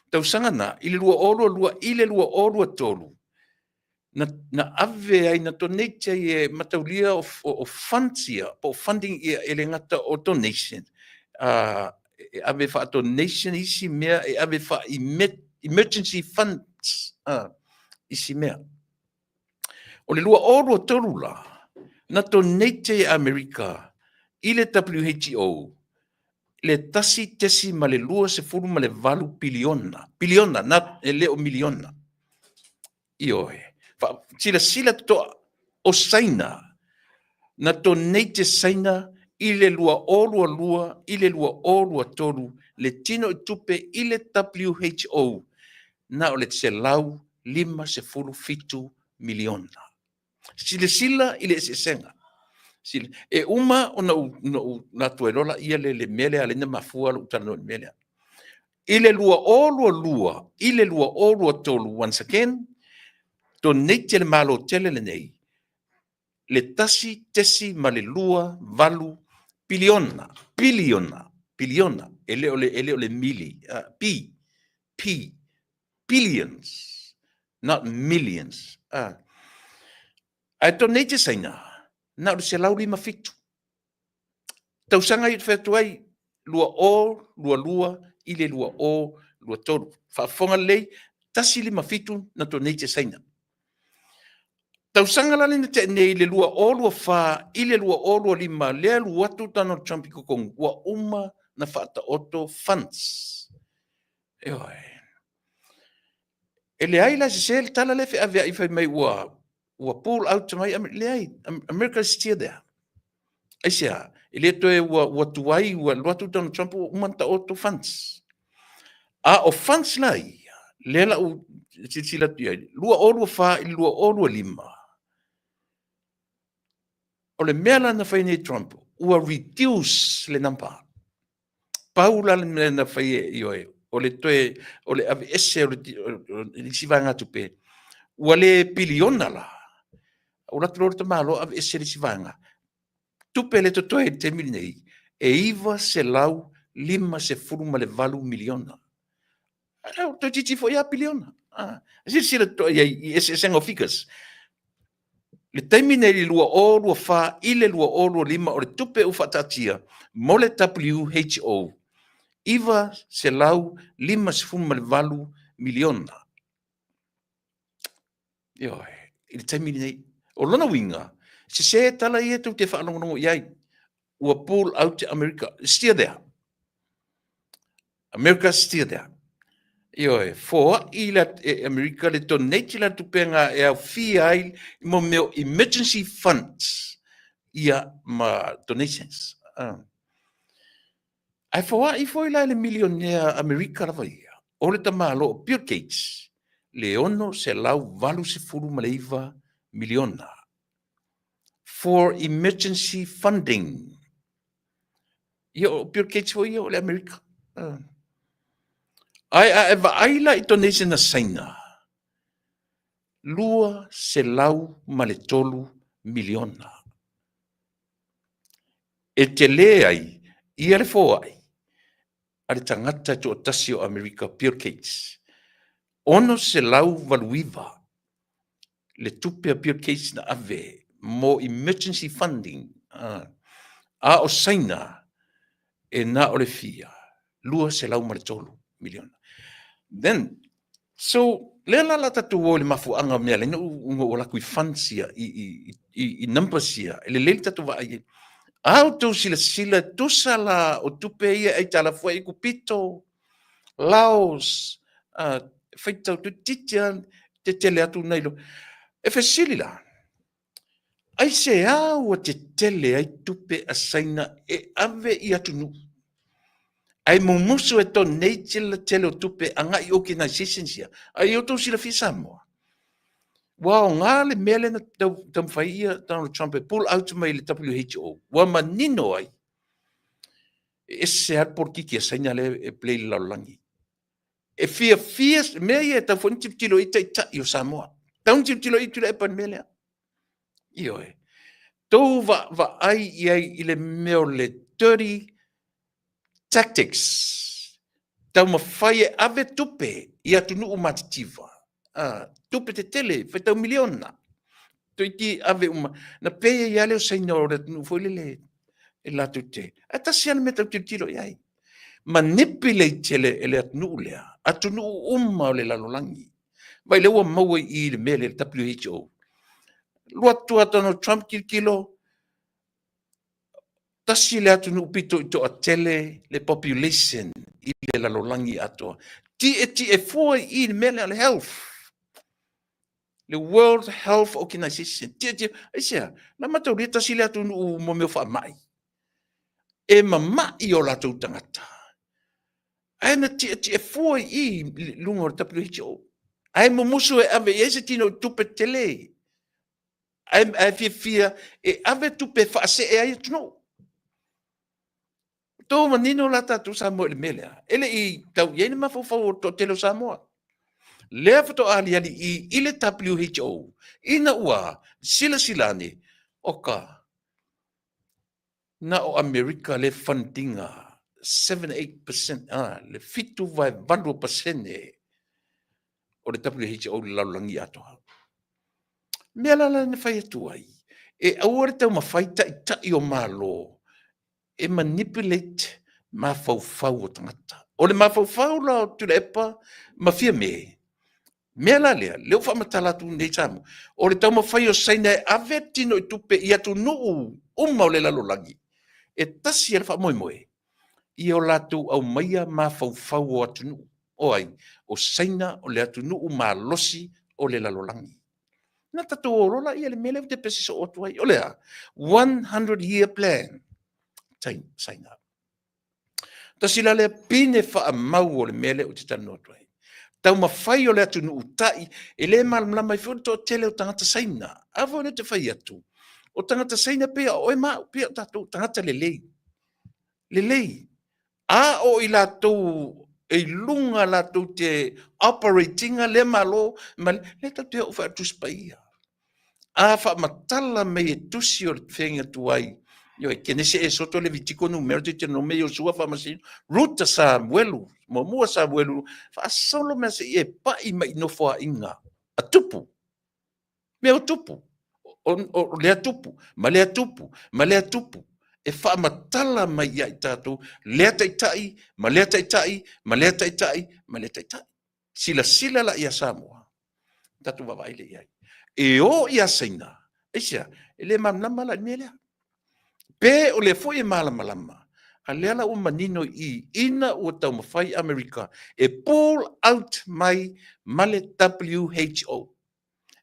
tausaga na, i le 2022 i le 2023, na ave ai, na donate ai e mataulia o funds ia, po o funding ia, e le gata o donation, e ave faa-donation isi mea, e ave faa-emergency funds isi mea. O le 2023 la, na donate e Amerika i le WHO le 1.28 piliona, piliona, na, e le o miliona. Ioe. Silasila totoa, o Saina, na donate e Saina i le 2022 i le 2023 le tino i tupe i le WHO na o le 157 miliona. Silasila i le eseesega. E uma ona ou atu ai loa laia le mea lea alai na mafua lou talanoa i le mea lea. I le 2022 i le 2023, once again, donate le Malo tele lenei le 1.28 piliona, piliona, piliona, e le o le, e le o le mili, P, P, billions, not millions. Ae donate Saina, na o le 157. Tausaga i fai atu ai, 2022 i le 2023. Faafofoga lelei, 157 na donate Saina. Tausaga la lena tea nei le 2024 i le 2025, lea alu atu Donald Trump i totonu, ua uma na faataoto funds. Ioe. E leai la sese le tala lea feaveai fai mai ua pull out mai, leai, America is still there. Aisea, e le toe ua tuai, ua alu atu Donald Trump ua uma na taoto funds. A o funds la ia, lea la ou silasila atu i ai, 2024 i le 2025, o le mea la na fai nei Trump, ua reduce le number. Pau la le mea na fai e ioe, o le toe, o le aveese o le isi vaegatupe, ua le piliona la, ua alu atu loa le tamaloa aveese le isi vaega. Tupe lea e totoe i le taimi lenei, e $958 miliona. Toeitiiti foi lava piliona. Silasila totoa i ai i eseesega o figures. Le taimi nei i le 2024 i le 2025 o le tupe ua faataatia mo le WHO, $958 miliona. Ioe, i le taimi lenei. O lona uiga, sese tala ia tou te faalogologo i ai, ua pull out America. Still there. America still there. Ioe, foai le e Amerika le donate la tupega e aofia ai mo mea o emergency funds ia ma donations. Ae foai foi la le milionea Amerika lava ia, o le tamaloa o Bill Gates, le $689 miliona for emergency funding. Ia, o Bill Gates foi ia o le Amerika. Ae a e vaai la i donation a Saina, $203 miliona. E tele ai ia le foai a le tagata e toatasi o Amerika, Bill Gates, 689 le tupe a Bill Gates na ave mo emergency funding, a o Saina e na o le fia 203 miliona. Then, so, lea la la tatou o i le mafuaaga o mea lea na ou alu atu i funds ia, i numbers ia, e lelei le tatou vaai ai. A outou silasila, tusa la o tupe ia e aitalafu ai Aikupito, Laos, faitau toeitiiti lava tetele atu nai lo. E fesili la, aisea ua tetele ai tupe a Saina e ave i atunuu ae mumusu e donate le tele o tupe agai i organizations ia? A ia outou silafia Samoa, ua aoga le mea lea na taumafai ia Donald Trump e pull out mai le WHO, ua manino ai e ese lava le polokiki a Saina lea e play i le lalolagi. E fiafia mea ia e tau foi ni tilotilo i taitai o Samoa. Tau ni tilotilo i Tuilaepa i le mea lea. Ioe. Tou vaai i ai i le mea o le dirty tactics. Taumafai e ave tupe i atunuu matitiva. Tupe tetele, faitau miliona. Toeitiiti ave uma. Na pay ai lava lea o Saina o le atunuu foi lele e latou te. Ae tasi lava le mea tau tilotilo i ai. Manipulate e le atunuu lea, atunuu uma o le lalolagi. Vaai lea ua maua i i le mea lea le WHO. Alu atu a Donald Trump tilotilo, tasi le atunuu pito i toatele le population i le lalolagi atoa. Tietie fua i i le mea lea o le health. Le World Health Organization. Tietie, aisea, na mataulia tasi le atunuu mo mea o faamai. E mamai o latou tagata. Ae na tietie fua i i luga o le WHO. Ae mumusu e ave i ai se tino i tupe tele. Ae fiafia e ave tupe e faasee ai atunuu. Tou manino la tatou Samoa i le mea lea. E le i tau i ai le mafaufau o le toatele o Samoa. Lea faatoa aliali i le WHO ina ua silasila ane, oka, na o Amerika le fund ina 78%, le 78% o le WHO i le lalolagi atoa. Mea la la na fai atu ai, e aua le taumafai taitai o Malo e manipulate mafaufau o tagata. O le mafaufau la o Tuilaepa ma Fiame, mea la lea, lea ua faamatala atu nei Samoa, o le taumafai o Saina e ave tino i tupe i atunuu uma o le lalolagi, e tasi le faamoemoe, ia o latou aumaia mafaufau o atunuu. O ai? O Saina o le atunuu malosi o le lalolagi. Na tatou o loa laia i le mea lea ou te pese soo atu ai. O le a? 100 year plan. Saina. Tasi la lea pine faamau o le mea lea ou te talanoa atu ai. Taumafai o le atunuu tai, e le malamalama ai foi le toatele o tagata Saina. A foi lea ou te fai atu, o tagata Saina pei o oe ma au, pei o tatou tagata lelei. Lelei. A o i latou e i luga latou te operate ina lea Malo ma lea tatou te oo foi i le Tusi Paia. A faamatala mai e tusi o le feagaiga tuai, ioe, Kenese, Esoto, Levitiko, Numera, Deuteronome, Iosua, Faamasino, Ruta, Samuelu, Muamua Samuelu, faasolo mea seia e pai mai i nofoaiga a tupu. Mea o tupu, o lea tupu, ma lea tupu, ma lea tupu, e faamatala mai ia i tatou lea taitai, ma lea taitai, ma lea taitai, ma lea taitai. Silasila la ia Samoa, tatou vaavaai lea i ai. E o ia Saina, aisea? E le malamalama la i le mea lea. Pe o lea foi e malamalama, a lea la ua manino i i, ina ua taumafai Amerika e pull out mai ma le WHO.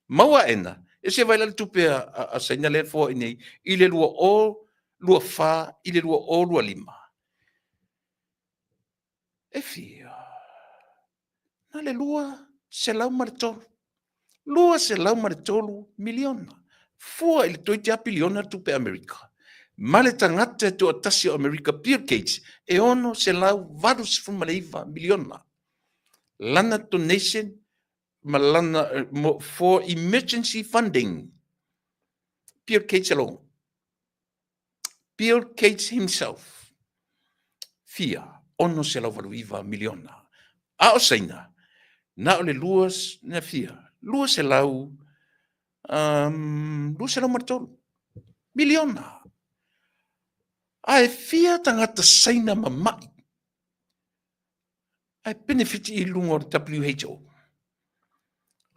Maua aena, e se vaai la le tupe a Saina lea e foai nei i le 2024 i le 2025. E fia? Na le 203. 203 miliona. Fua i le toeitiiti lava piliona le tupe Amerika. Ma le tagata e toatasi o Amerika, Bill Gates, e 689 miliona. Lana donation ma lana for emergency funding. Bill Gates alone. Bill Gates himself, fia 689 miliona. A o Saina, na o le lua, na fia, 200, 203 miliona. A e fia tagata Saina mamai ae penefiti i luga o le WHO.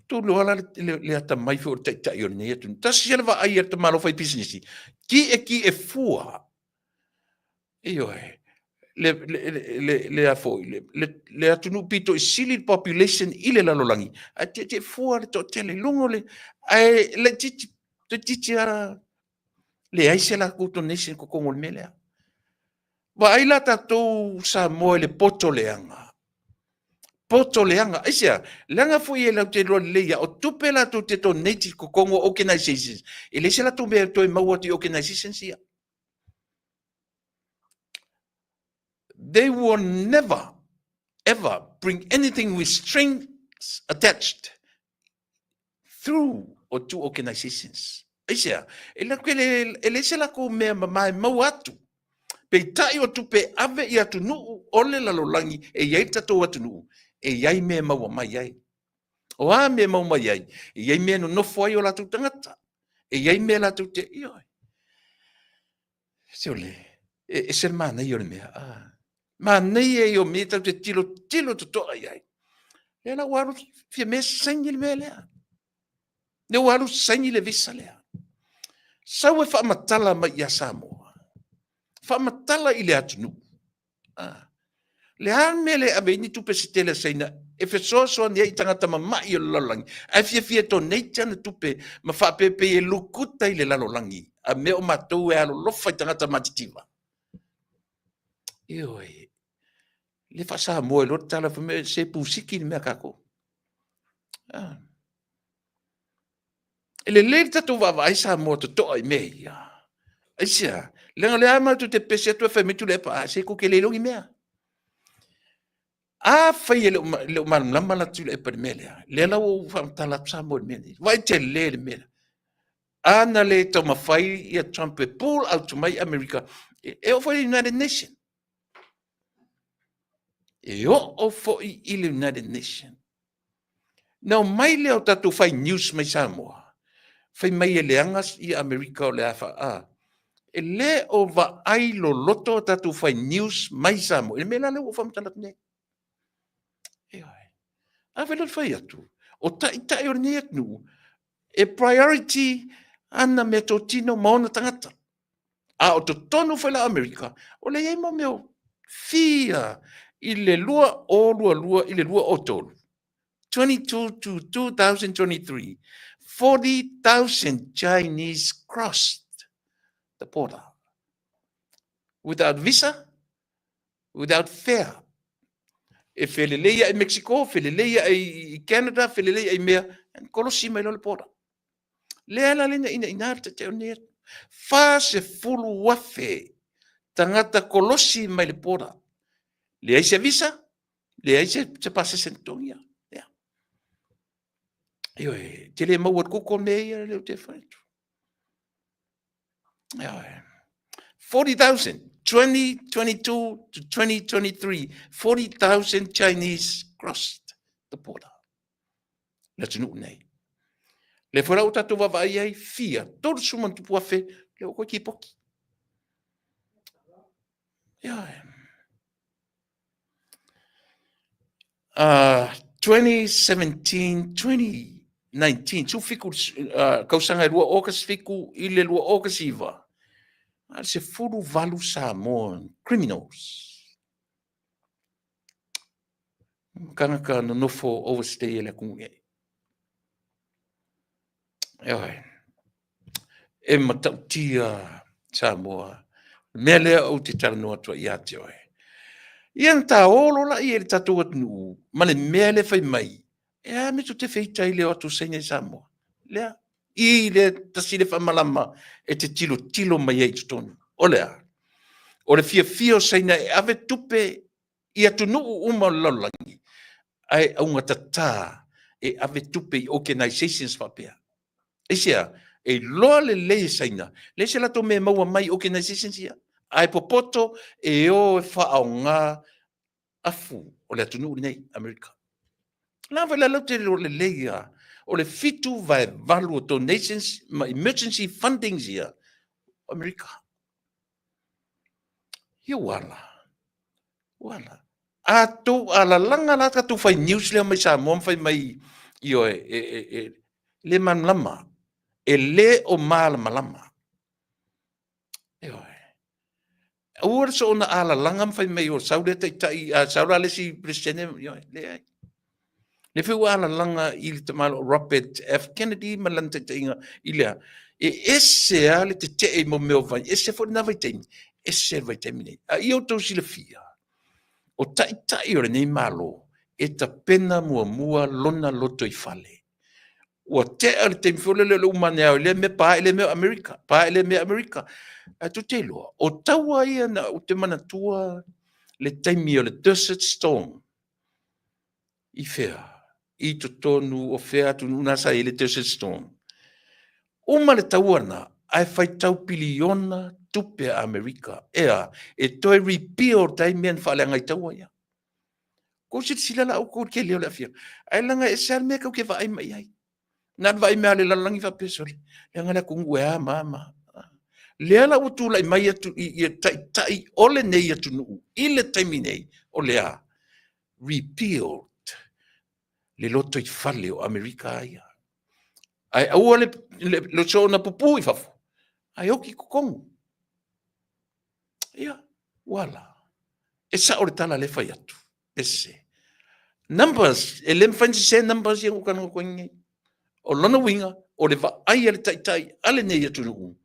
Tou iloa la le atamai foi o le taitai o lenei atunuu. Tasi lava le vaai a le tamaloa faipisinisi, tietie fua. Ioe, le a foi, le atunuu pito i sili le population i le lalolagi, ae tietie fua le toatele i luga o le, ae laitiiti, toeitiiti lava leai se latou donation i totonu o le mea lea. Vaai la tatou Samoa i le poto leaga. Poto leaga. Aisea? Leaga foi e latou te iloa lelei lava, o tupe latou te donate i totonu o organizations, e leai se latou mea e toe maua atu i organizations ia. They will never ever bring anything with strings attached through or to organizations. Aisea? E leai se latou mea mama e maua atu. Peitai o tupe ave i atunuu o le lalolagi e i ai le tatou atunuu, e i ai mea e maua mai ai. O a mea e maua mai ai? E i ai mea e nonofo ai o latou tagata. E i ai mea latou te... Ioe. Se o le... E ese le manaia o le mea. Ah. Manaia ia o mea tatou te tilotilo totoa i ai. Lea la ua alu fia mea saini le mea lea. Lea ua alu saini le visa lea. Sau e faamatala mai ia Samoa. Faamatala i le atunuu. Ah. Le a le mea le ave ai ni tupe se tele a Saina e fesoasoani ai i tagata mamai o le lalolagi, ae fiafia e donate ana tupe ma faapea e lukuta i le lalolagi, a mea o matou e alolofa i tagata matitiva. Ioe, le faa-Samoa i loa le tala, fai mai, se pusiki le mea a tatou. Ah. E lelei le tatou vaavaai Samoa totoa i mea ia. Aisea? Leaga o lea matou te pese atu e fai mai Tuilaepa, a se tou te le iloa ni mea. Afai e le o malamalama la Tuilaepa i le mea lea, lea la ua ou faamatala atu Samoa i le mea lenei. Vaai tele le mea lea. A na le taumafai ia Trump e pull out mai Amerika, e oo foi i le United Nation. E oo foi i le United Nation. Na omai lea o tatou fai news mai Samoa, fai mai e leaga ia Amerika o le a fa, a. E le o vaai loloto a tatou fai news mai Samoa. I le mea la lea ua ou faamatala atu nei. Ioe. A fai loa le fai atu, o taitai o lenei atunuu, e priority ana meatotino ma ona tagata. A o totonu foi la o Amerika, o lea e i ai mo mea fia i le 2022 i le 2023. 22 to 2023, 40,000 Chinese crossed the border without visa, without fare. E felelei ai i Mexico, felelei ai i Canada, felelei ai i mea, kolosi mai loa le border. Lea la lena ina ina le taitai o lenei atu. 40,000 tagata kolosi mai le border. Leai se visa, leai se, se pasese na totogia. Ia. Ioe, te le maua i le Google mea ia lea ou te fai atu. Ioe. 40,000, 2022 to 2023, 40,000 Chinese crossed the border. Le atunuu nei. Le foi la ua tatou vaavaai ai, fia, 30 ma tupu afe, le ua koe kipoki. Ioe. 2017, 2019, 17 kausaga e 2017 i le 2019, na o le 18 Samoan criminals. Tagata nonofo overstay e le atunuu nei. Ioe. E matautia Samoa. O le mea lea ou te talanoa atu ai ia te oe. Ia na taolo la i le tatou atunuu ma le mea lea fai mai, e a mea tou te feita ai i le o atu o Saina i Samoa? Lea, i le tasi le faamalama e te tilotilo mai ai i totonu. O le a? O le fiafia o Saina e ave tupe i atunuu uma o le lalolagi, ae augatata e ave tupe i organizations faapea. Aisea? E iloa lelei e Saina, leai se latou mea e maua mai i organizations ia, ae popoto e o e faaaoga afu o le atunuu lenei, Amerika. La foi la lau te iloa lelei lava, o le 7/8 o donations ma emergency fundings ia, o Amerika. Ia ua ala. Ua ala. A tou alalaga la tatou fai news lea mai Samoa ma fai mai, ioe, e, e, e, le malamalama. E le o malamalama. Ioe. Aua le soona alalaga ma fai mai o sau lea taitai, a sau la le isi Peresetene, ioe, leai. Lea foi ua alalaga i le tamaloa Robert F. Kennedy ma lana taitaiga i lea. E ese lava le tetee i mea o vai, ese foi lena vaitaimi, ese le vaitaimi nei. A ia outou silafia, o taitai o lenei Malo, e tapena muamua lona lotoifale. Ua tea le taimi foi lele o le uma ane lava o lea mea pa ae lea mea Amerika, pa ae lea mea Amerika. Ae tou te iloa, o taua ia na ou te manatua le taimi o le Desert Storm, I fea? I totonu o fea atunuu na sa i ai le Desert Storm? Uma le taua lena, ae faitau piliona tupe a Amerika, e a? E toe rebuild ai mea na faaleaga i taua ia. Kou silasila la outou i le tele o le aafiaga. Ae leaga e ese lava le mea tou te vaai mai ai. Na o le vaai mai lava o le lalolagi faapea, sole, leaga le atunuu e a ma a ma a. Lea la ua tulai mai atu i taitai o lenei atunuu i le taimi nei, o le a? Rebuild le lotoifale o Amerika ia. Ae aua le, le, le soona pupū i fafo, ae oki i totonu. Ia, ua la. E sao le tala lea e fai atu. Ese. Numbers, e le mafai ona sese numbers ia na ou talanoa atu ai nei. O lona uiga, o le vaai a le taitai a lenei atunuu.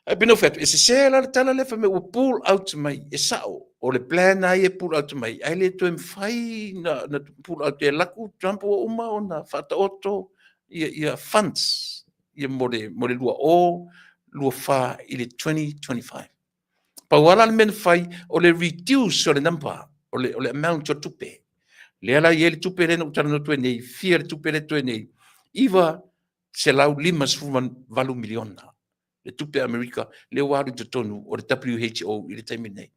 Ae pei ona ou fai atu, e sese la le tala lea fai mai ua pull out mai, e sao, o le plan lava ia e pull out mai, ae le toe mafai na, na pull out e alu atu Trump ua uma ona faataoto ia, ia funds ia mo le, mo le 2024 i le 2025. Pau lava la le mea na fai, o le reduce o le number, o le, o le amount o le tupe. Lea la i ai le tupe lea na ou talanoa atu ai nei, fia le tupe lea toe nei, $958 miliona le tupe a Amerika lea ua alu i totonu o le WHO i le taimi nei.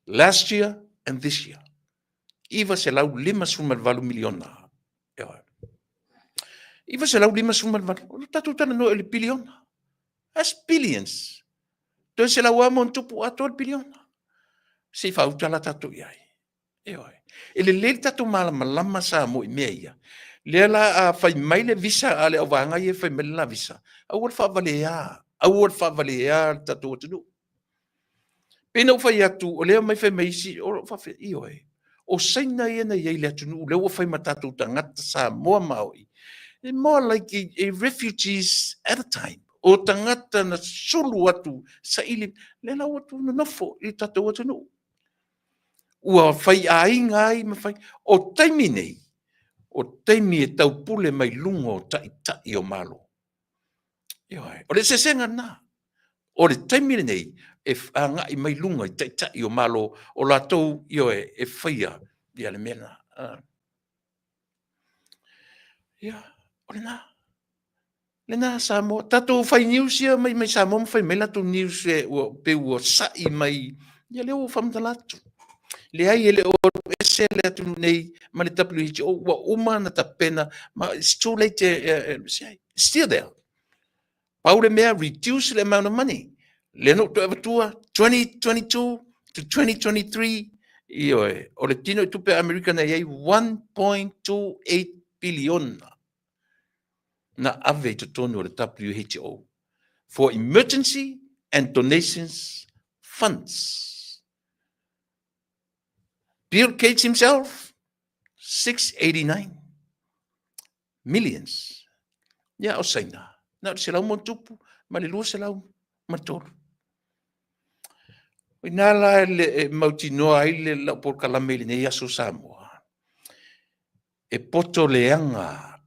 Last year and this year. $958 miliona. 958, o le tatou talanoa i le piliona. That's billions. Toe selau a ma ona tupu atoa le piliona. Se i faauta la tatou i ai. Ioe. E lelei le tatou malamalama Samoa i mea ia. Lea la a fai mai le visa a le auvaega ia e fai mai le la visa, aua le faavalea, aua le faavalea le tatou atunuu. Pei na ou fai atu, o lea mai fai mai isi, o faafefea, ioe, o Saina ia na i ai i le atunuu, lea ua fai ma tatou tagata Samoa maoi, e more like a, a refugees at a time. O tagata na sulu atu, saili, lea la ua tu nonofo i le tatou atunuu. Ua fai aiga ai ma fai, o taimi nei, o taimi e taupule mai luga o taitai o Malo. Ioe, o le eseesega lena. O le taimi lenei, e agai mai luga i taitai o Malo o latou, ioe, e faia ia le mea lena. Ia, o lena. Lena Samoa. Tatou fai news ia mai mai Samoa ma fai mai latou news e ua pei ua sa'i mai. Ia lea ua ou faamatala atu. Leai, e le o alu ese le atunuu nei ma le WHO, ua uma ona tapena, ma it's too late e still there. Pau le mea, reduce le amount of money. Lea na ou toe avatua 2022 to 2023, ioe, o le tino i tupe a Amerika na i ai 1.28 piliona na ave i totonu o le WHO for emergency and donations funds. Bill Gates himself, 689 millions. Ia, o Saina, na o le 100 ma tupu ma le 203. O ina la e mautinoa ai le lau polokalame i lenei aso Samoa. E poto leaga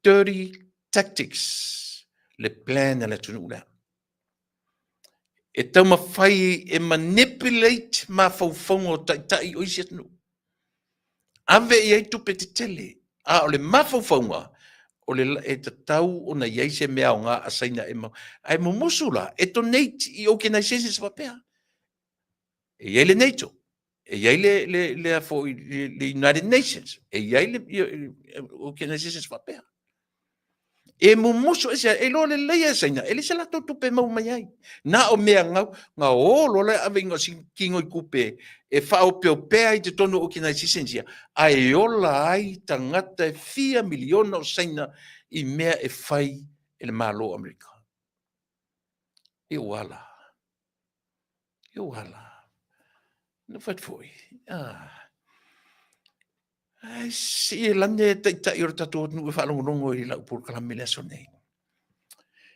30 tactics le plan a le atunuu lea. E taumafai e manipulate mafaufauga o taitai o isi atunuu. Ave i ai tupe tetele, a o le mafaufauga, o le e tatau ona i ai se mea aoga a Saina e mau. Ae mumusu la, e donate i organizations faapea. E i ai le NATO, e i ai le, foi, le United Nations, e i ai le organizations faapea. E mumusu ese, e iloa lelei e Saina, e le se latou tupe e maua mai ai. Na o mea gau, ga o loa le ave i kigoi tupe e faaopeopea i totonu o organizations ia, ae ola ai tagata e fia miliona o Saina i mea e fai e le Malo o Amerika. E ua ala. E ua ala. Na fai foi. Ah. Ai, si e lane e taitai o le tatou atunuu e faalogologo i lau polokalame i le aso nei.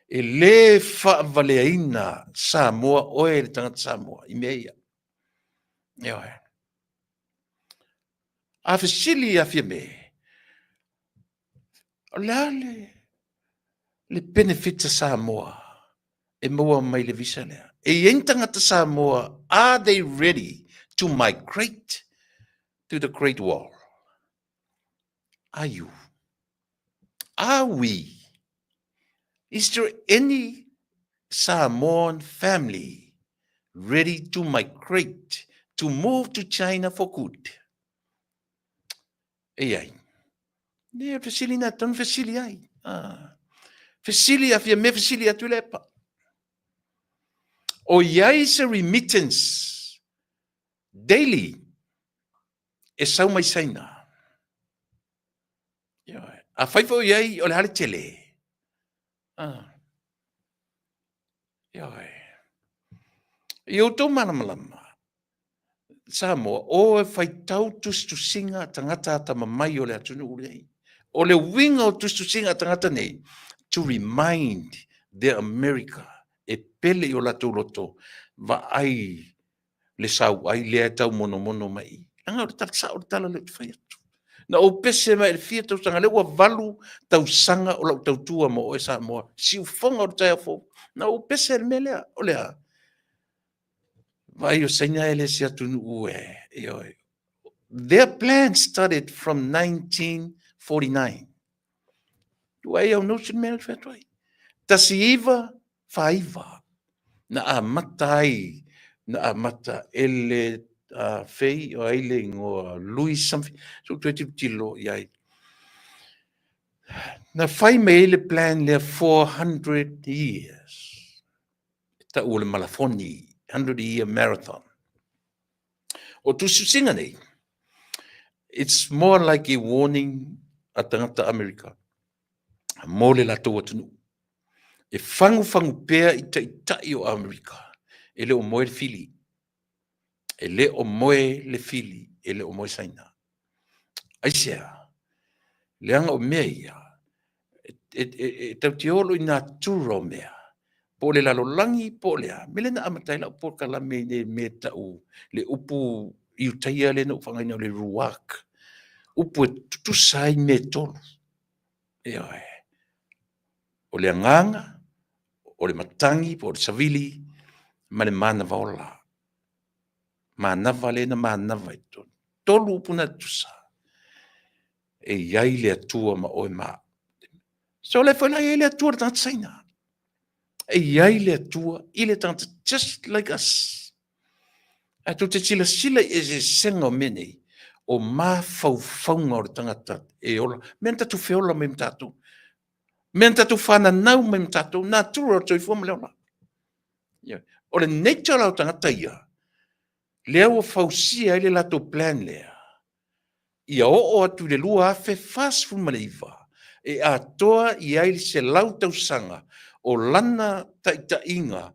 E lē faavaleaina Samoa oe le tagata Samoa i mea ia. Ioe. A fesili ia Fiame, o le a le benefit a Samoa e maua mai le visa lea? E i ai ni tagata Samoa, are they ready to migrate to the Great Wall? Are you? Are we? Is there any Samoan family ready to migrate, to move to China for good? E ai. Ne, fesili na tonu fesili ai. Ah. Fesili a fia me fesili atu le pa. O iai se remittance daily e sau mai Saina. A fai foi ai o le hale tele. Ah. Ioe. I outou malamalama, Samoa, o e faitau tusitusiga a tagata atamamai o le atunuu nei. O le uiga o tusitusiga a tagata nei, to remind the America e pele i o latou loto, vaai le sauai lea e taumonomono mai i. Leaga o le tala sao le tala lea ou te fai atu. Na ou pese mai i le fia tausaga, lea ua 8 tausaga o lau tautua mo oe Samoa, siufofoga o le taeao fou. Na ou pese i le mea lea, o le a? Vaai o Saina e le se atunuu e, ioe. Their plan started from 1949. Ua e au nosi le mea na fai atu ai. 1949 na amata ai, na amata e le fei o ai le ingoa Louis something, so toe tilotilo i ai. Na fai mai ai le plan lea 400 years. E tau o le malafoni, 100 year marathon. O tusitusiga nei, it's more like a warning a tagata Amerika mo le latou atunuu. E fagufagu pea i taitai o Amerika, e le o moe le fili. E le o moe le fili, e le o moe Saina. Aisea? Leaga o mea ia, e tau te olo i natura o mea. Po o le lalolagi, po o le a. Me le na amata ai lau polokalame i le mea tau le upu i utaia le na ou faaaogaina o le ruach. Upu e tutusa ai mea e tolu. Ioe. O le agaga, o le matagi po o le savili, ma le manava ola. Manava lea na manava i totonu. Tolu upu na tutusa. E i ai le Atua ma oe ma au. So le foi la i ai le Atua le tagata Saina. E i ai le Atua i le tagata just like us. Ae tou te silasila i eseesega o mea nei, o mafaufauga o le tagata e ola. Mea na tatou feola mai ma tatou. Mea na tatou fananau mai ma tatou, natura o le soifua ma le ola. O le nature la o tagata ia, lea ua fausia ai le latou plan lea, ia oo atu i le 2049 e atoa i ai le 100 tausaga o lana taitaiga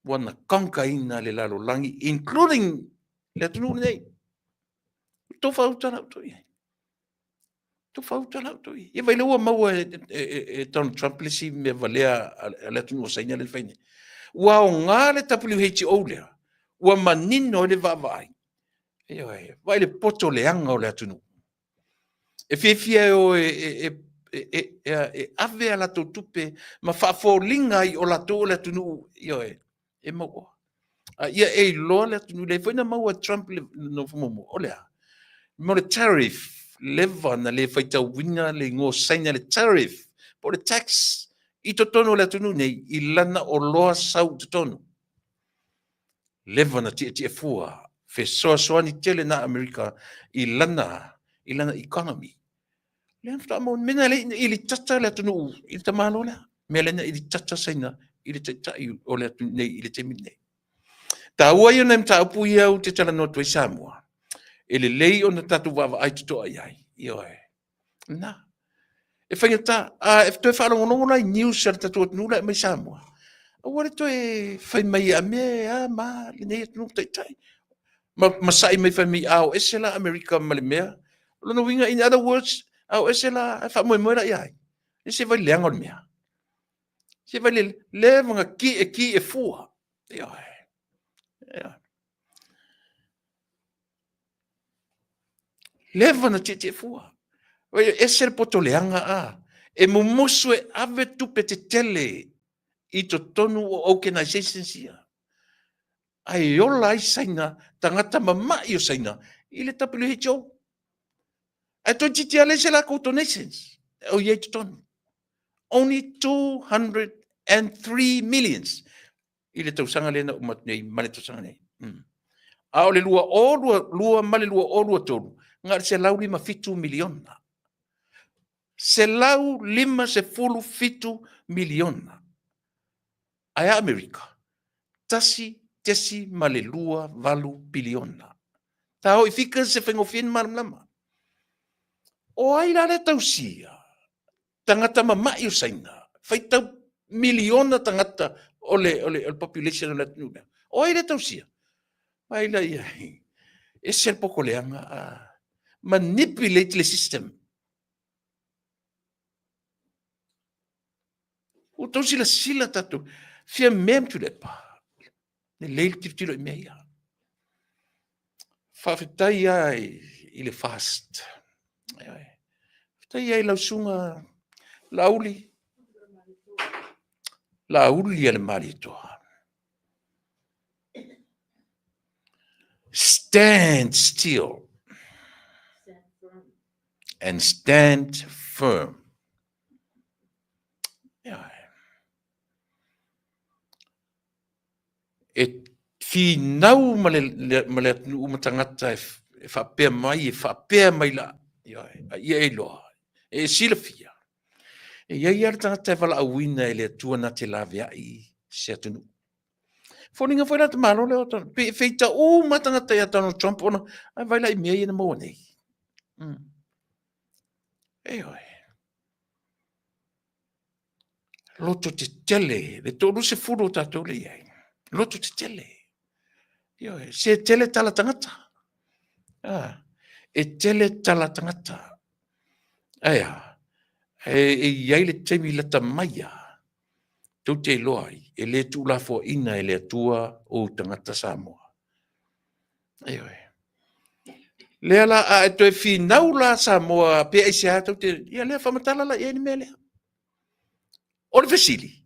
ua na conquer-ina le lalolagi including le atunuu lenei. Ua outou faauta la outou i ai. Ua outou faauta la outou i ai. Ia vaai o lea ua maua e Donald Trump le isi mea valea a le atunuu o Saina lea na fai nei. Ua aoga le WHO lea, ua manino ai le vaavaai. Ioe, vaai le poto leaga o le atunuu. E fiafia e o e ave a latou tupe ma faafoliga ai o latou o le atunuu, ioe, e mauoa. A ia e iloa le atunuu, lea foi na maua e Trump le nofo muamua, o le a? Mo le tariff, leva na le faitauina le igoa o Saina le tariff, po o le tax i totonu o le atunuu nei i lana oloa sau i totonu. Leva na tietie fua, fesoasoani tele na Amerika i lana, i lana economy. Lea na faatoa maua, mea na le i ilitata le atunuu i le tamaloa lea. Mea lea na ilitata Saina i le taitai o le atunuu nei i le taimi lenei. Taua ia o nai mataupu ia ou te talanoa atu ai Samoa, e lelei ona tatou vaavaai totoa i ai. Ioe. Na. E faigata, a e toe faalogologo la i news a le tatou atunuu la e aumai Samoa, aua le toe fai mai a mea e a ma lenei atunuu taitai. Ma, ma sai mai fai mai a o ese la Amerika ma le mea. O lona uiga, in other words, a o ese la, ae faamoemoe la ia ai. E se vai leaga o le mea. Se vai le leva na ki e ki e fua. Ioe. Ioe. Leva na tietie fua. E ese le poto leaga a. E mumusu e ave tupe tetele i totonu o organizations ia. Ae ola ai Saina, tagata mama'i o Saina i le WHO. Ae toeitiiti lava leai se latou donations o i ai i totonu. Only 203 millions i le tausaga lea na uma atu nei ma le tausaga nei. A o le 2022 ma le 2023, na o le 157 miliona. 157 miliona. Ae a Amerika? 1.28 piliona. Ta o i figures e faigofie ona malamalama. O ai la lea tausia? Tagata mama'i o Saina, faitau miliona tagata o le, o le, o le population o le atunuu lea. O ai lea tausia? Vai la ia, ese le poto leaga, a manipulate le system. Ua outou silasila tatou, fia mea ma Tuilaepa. Lelei le tilotilo i mea ia. Faafetai lava i le fast. Faafetai lava i lau susuga Laauli. Laauli a le Malietoa. Stand still and stand firm. E finau ma le, ma le atunuu ma tagata e, e faapea mai, e faapea mai la, ioe, a ia e iloa, e silafia. E i ai lava le tagata e valaauina e le Atua na te laveai se atunuu. Foliga foi la te malo lea o Donald, pe feita uma tagata ia Donald Trump ona, ai vai la i mea ia na maua nei. Ioe. Loto tetele, le 30 o tatou le i ai. Loto tetele. Ioe, se tele tala tagata. Ah, e tele tala tagata. Ae a, e, e i ai le taimi lata mai a, tou te iloa ai, e le tuulafoaina e le Atua ou tagata Samoa. Ioe. Lea la, a e toe finau la Samoa pe aisea tou te, ia lea faamatala la i ai le mea lea. O le fesili,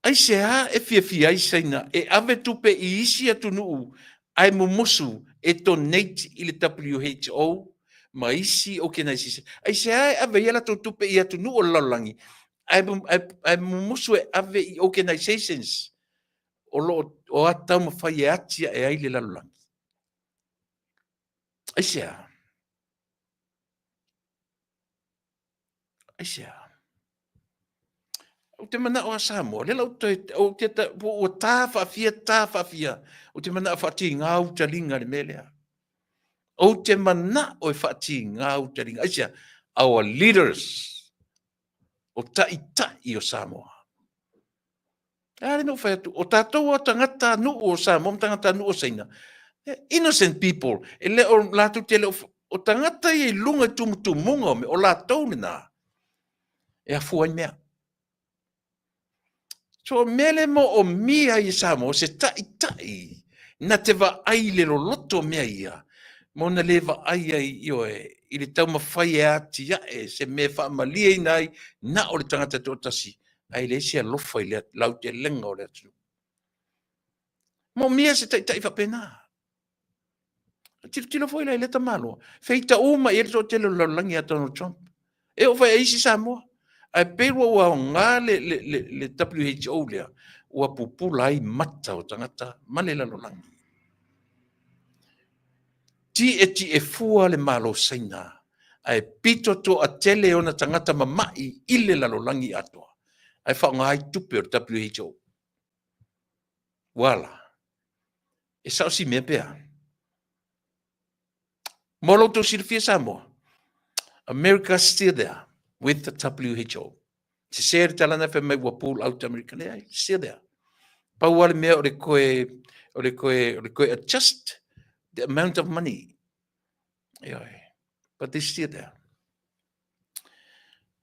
Aisea e fiafia ai Saina e ave tupe i isi atunuu ae mumusu e donate i le WHO ma isi organization? Aisea e ave ai a latou tupe i atunuu o le lalolagi ae mumusu e ave i organizations o lo o taumafai e atiae ai le lalolagi? Aisea? Aisea? Ou te manao a Samoa, lea la ou toe, ou te, ua ta faafia, ta faafia, ou te manao faatiga utaliga le mea lea. Ou te manao e faatiga utaliga. Aisea? Our leaders, o taitai o Samoa. E a le na ou fai atu, o tatou o tagata nuu o Samoa ma tagata nuu o Saina, innocent people, e le o latou te le o, o tagata ia i luga i tumutumuga o mea, o latou lena, e afua ai mea. So o mea le moomia ai e Samoa, se taitai na te vaai i le loloto o mea ia, ma ona le vaai ai, ioe, i le taumafai e atiae se mea e faamalieina ai na o le tagata toatasi, ae leai se alofa i le lautelega o le atunuu. Moomia se taitai faapena. Tilotilo foi la i lea tamaloa, feita uma i ai le toatele o le lalolagi ia Donald Trump. E oo foi i isi Samoa. Ae pei ua aoga le WHO lea, ua pupula ai mata o tagata ma le lalolagi. Tietie fua le Malo Saina, ae pito toatele ona tagata mama'i i le lalolagi atoa, ae faaaoga ai tupe o le WHO. Ua ala. E sao si mea pea. Mo lo outou silafia Samoa, America still there with the WHO. Sese le tala na fai mai ua pull out America. Leai, still there. Pau lava le mea o le koe, o le koe, o le koe adjust the amount of money. Ioe. But they still there.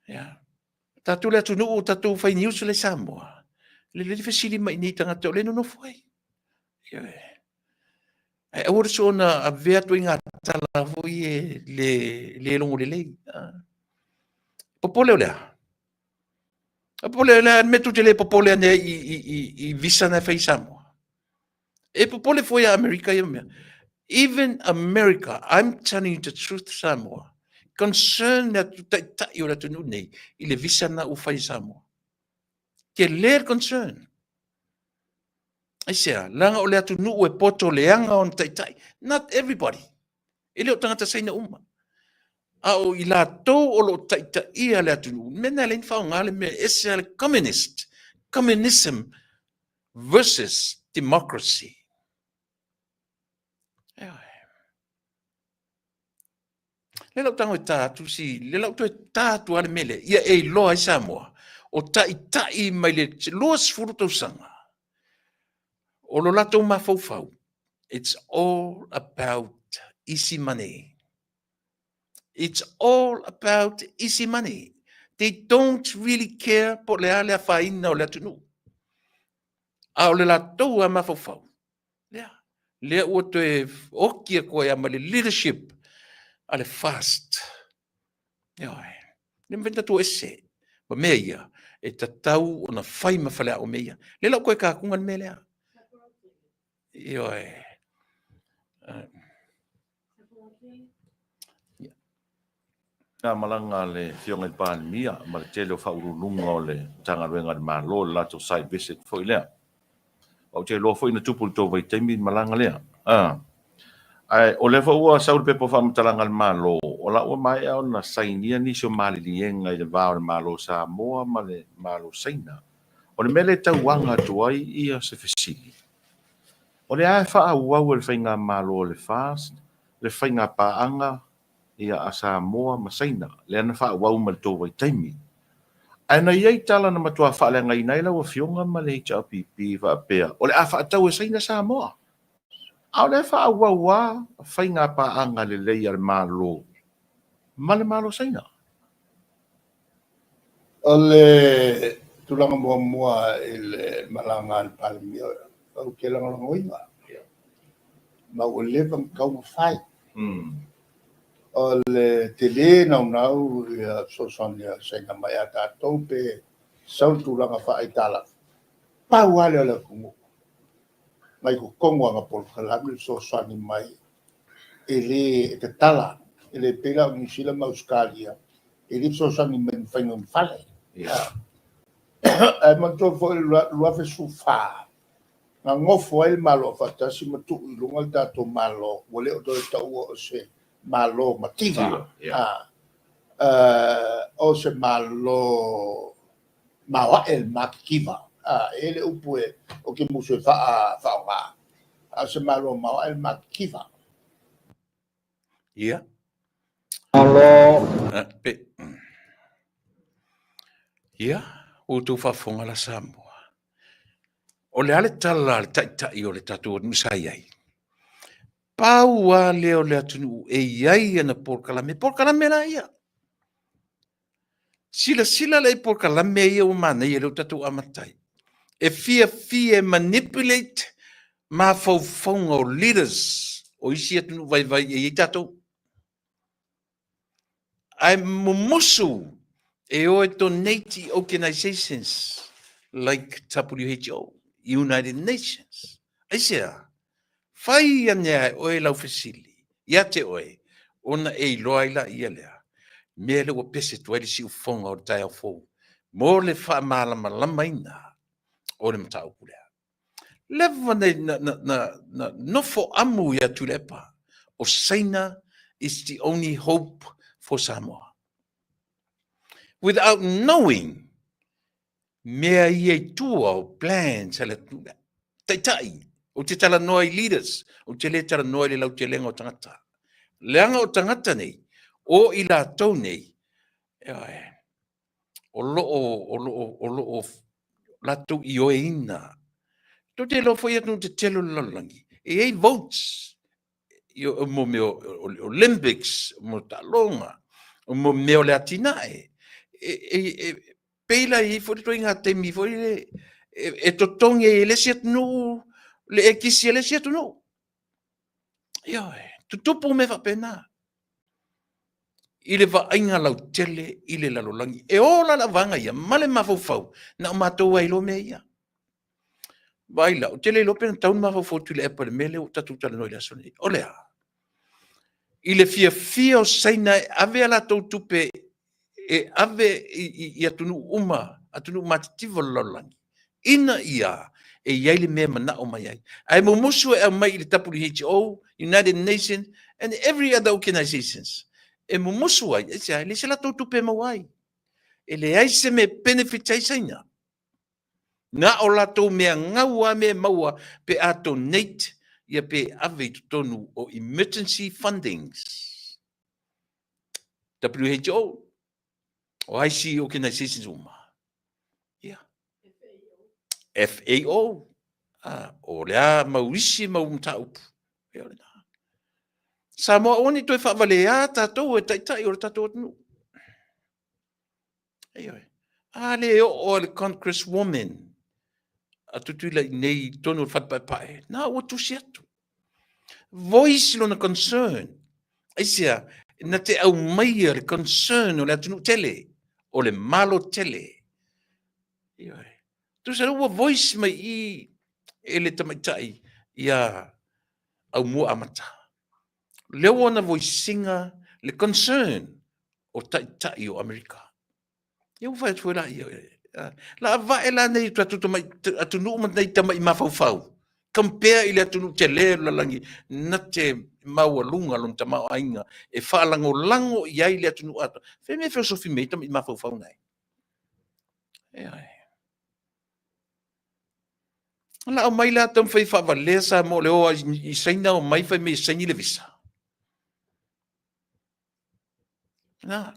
Yeah. Tatou le atunuu, tatou fai news le Samoa. Le le fesili mai nei tagata o le nonofo ai. Ioe. Ae aua le soona avea atu i ngā tala foi e le, le logo lelei. Popole o lea. Popole o lea, me tu te le popole ane i visa na e fai i Samoa. E popole foi a Amerika ia mea. Even America, I'm telling you the truth, Samoa, concern le atu taitai o le atunuu nei i le visa na ua fai i Samoa. Ke le concern. Aisea, leaga o le atunuu e poto leaga ona taitai. Not everybody. E le o tagata Saina uma. A o i latou o lo o taitaia le atunuu, mea na e leai ni faaaoga le mea, e ese lava le communist, communism versus democracy. Ioe. Lea la ou tago e ta atu si, lea la ou toe ta atu lava le mea lea, ia e iloa ai Samoa, o taitai mai le 20 tausaga, o lo latou mafaufau, it's all about easy money. It's all about easy money. They don't really care po o le a le afaina o le atunuu. A o le latou lava mafaufau, lea, lea ua toe oki atu ai lava ma le leadership a le FAST. Ioe, le mafai ona tatou ese ma mea ia e tatau ona fai ma faleaoga mea ia. Lea la ua toe takuga le mea lea. Ioe. Na malaga le Afioga i le Palemia ma le tele o faauluuluga o le Matagaluega a le Malo i le latou site visit foi lea. Ou te iloa foi na tupu i le tou vaitaimi le malaga lea. Ae o lea foi ua sau le pepa o faamatalaga a le Malo, o la ua maea ona sainia nisi o maliliega i le va o le Malo o Samoa ma le Malo o Saina. O le mea lea e tauaga atu ai ia se fesili, o le a e faaauau e le Faigamalo a le FAST le faigapaaga ia a Samoa ma Saina, lea na faaauau mai le tou vaitaimi. Ae na i ai tala na matua faaleagaina ai lau Afioga ma le HRPP faapea, o le a faatau e Saina Samoa. A o lea e faaauau lava faigapaaga lelei a le Malo ma le Malo Saina. O le tulaga muamua i le malaga a le Palemia, ou te lagolagoina, ma ua leva ona tatau ona fai. O le tele naunau ia fesoasoani a Saina mai ia tatou pe sau le tulaga faaaitalafu. Pau lava lea o le atunuu mai totonu o ana polokalame le fesoasoani mai e le e tatala, e le pei la o Niu Sila ma Ausetalia, e le fesoasoani mai i faiga o ni fale. Ae manatua foi le 2014, na nofo ai le Malo Aufaatasi ma tuu i luga le tatou Malo, ua le o toe taua o se Malo mativa, o se Malo maoae le matitiva. E i ai le upu ou te musu e faaaoga, a o se Malo maoae le matitiva. Ia. Malo. Pe. Ia, ua outou faafofoga la Samoa. O le a le tala a le taitai o le tatou atunuu sa i ai? Pau lava lea o le atunuu e i ai ana polokalame, polokalame la ia. Silasila la i polokalame ia ua manaia lea ua tatou amata ai. E fiafia e manipulate mafaufauga o leaders o isi atunuu vaivai e i ai tatou. Ae mumusu e o e donate i organizations like WHO, United Nations. Aisea? Fai ane lava e oe lau fesili ia te oe ona e iloa ai laia lea mea lea ua pese atu ai le siufofoga o le taeao fou mo le faamalamalamaina o le mataupu lea. Leva na, na, na, na nofo amu ia Tuilaepa, o Saina is the only hope for Samoa. Without knowing mea ia i tua o plans a le atunuu lea. Taitai, ou te talanoa i leaders, ou te le talanoa i le lautelega o tagata. Leaga o tagata nei, o i latou nei, ioe, o lo o, o lo o, o lo o latou ioeina. Tou te iloa foi atunuu tetele o le lalolagi, e i ai votes mo mea o le Olympics, mo taaloga, mo mea o le atinae. E pei la e i ai foi le ituaiga taimi foi lele e totogi ai e le isi atunuu le ekisi a le isi atunuu. Ioe, tutupu mea faapena i le vaaiga lautele i le lalolagi. E ola la vaega ia ma le mafaufau, na o matou lava e iloa mea ia. Vaai la, ou te le iloa pe na tatau ona mafaufau Tuilaepa i le mea lea ua tatou talanoa i le aso lenei. O le a? I le fiafia o Saina e ave a latou tupe e ave i atunuu uma, atunuu matitiva o le lalolagi, ina ia e i ai le mea e manao mai ai. Ae mumusu e aumai i le WHO, United Nations and every other organizations. E mumusu ai, aisea, e leai se latou tupe e maua ai. E leai se mea e benefit ai Saina. Na o latou mea gau lava mea e maua pe a donate ia pe ave i totonu o emergency fundings. WHO, o IC organizations uma. Ia. FAO, ah, o le a mau isi mau mataupu. Ia o lena. Samoa aua ne i toe faavalea tatou e taitai o le tatou atunuu. Ioe. A le oo a le Congress woman a Tutuila i nei i totonu o le fale paepae, na ua tusi atu. Voice lona concern. Aisea, na te aumaia le concern o le atunuu tele, o le Malo tele. Ioe. Tusa ua voice mai i e le tamaitai ia Aumua Amata. Lea ua ona voice-ina le concern o taitai o Amerika. Ia ua fai atu foi la ia, la avae la nei tatou tamai atunuu ma nei tamai mafaufau, compare i le atunuu tele o le lalolagi na te maualuga lona tamaoaiga e faalagolago i ai le atunuu atoa. Fea mea e feosofi mai ai tamai mafaufau nei? Ioe. La aumai la taumafai e faavalea Samoa o le o i Saina omai fai mai e saini le visa. Na.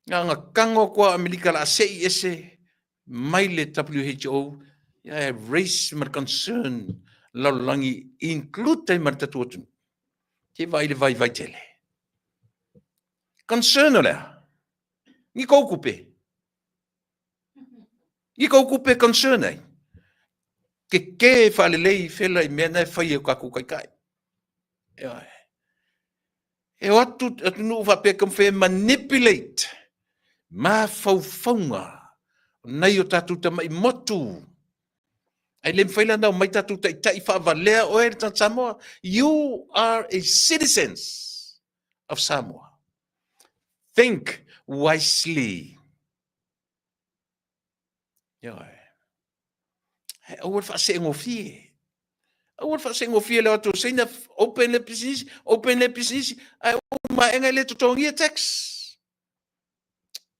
Na na tago atu a Amerika la sei ese mai le WHO ia e raise ma le concern lalolagi include ai ma le tatou atunuu. Te vaai le vaivai tele. Concern o le a? Ni kou kupe. Ni kou kupe concern ai. Ke ke faalelei fela i mea na e fai e o tatou taitai. Ioe. E o atu atunuu faapea taumafai e manipulate mafaufauga o nai o tatou tamai motu. Ae le mafai la ona omai tatou taitai faavalea oe le tagata Samoa. You are a citizens of Samoa. Think wisely. Ioe. Ae aua le faaseegofie. Aua le faaseegofie le o atu o Saina, open le pisinisi, open le pisinisi, ae uma aega e le totogia tax.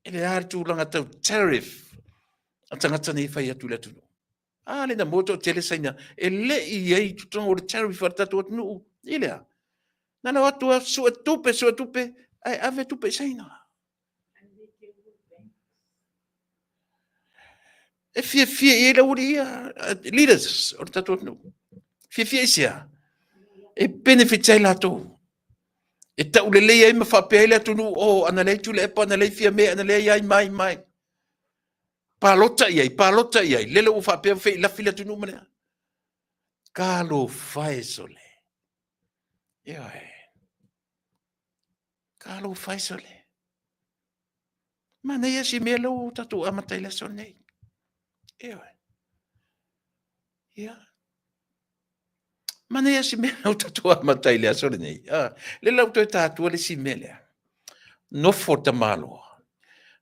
E le a le tulaga tau tariff a tagata nei e fai atu i le atunuu. A le na mua toatele Saina e le i i ai i totonu o le tariff a le tatou atunuu. I le a? Na ona o atu lava sue tupe, sue tupe, ae ave tupe i Saina. E fiafia i ai le aualii ia, leaders o le tatou atunuu. Fiafia i se a? E benefit ai latou. E taulelei ai ma faapea ai le atunuu, oh, ana leai Tuilaepa, ana leai Fiame, ana leai ai mai mai. Palota i ai, palota i ai. Lele ua faapea feilafi le atunuu ma le a. Talofa e sole. Ioe. Talofa e sole. Manaia si mea lea ua tatou amata i le aso lenei. Ioe. Ia. Manaia si mea lea ua tatou amata i le aso lenei. Ah, le lau toe tatua le isi mea lea. Nofo tamaloa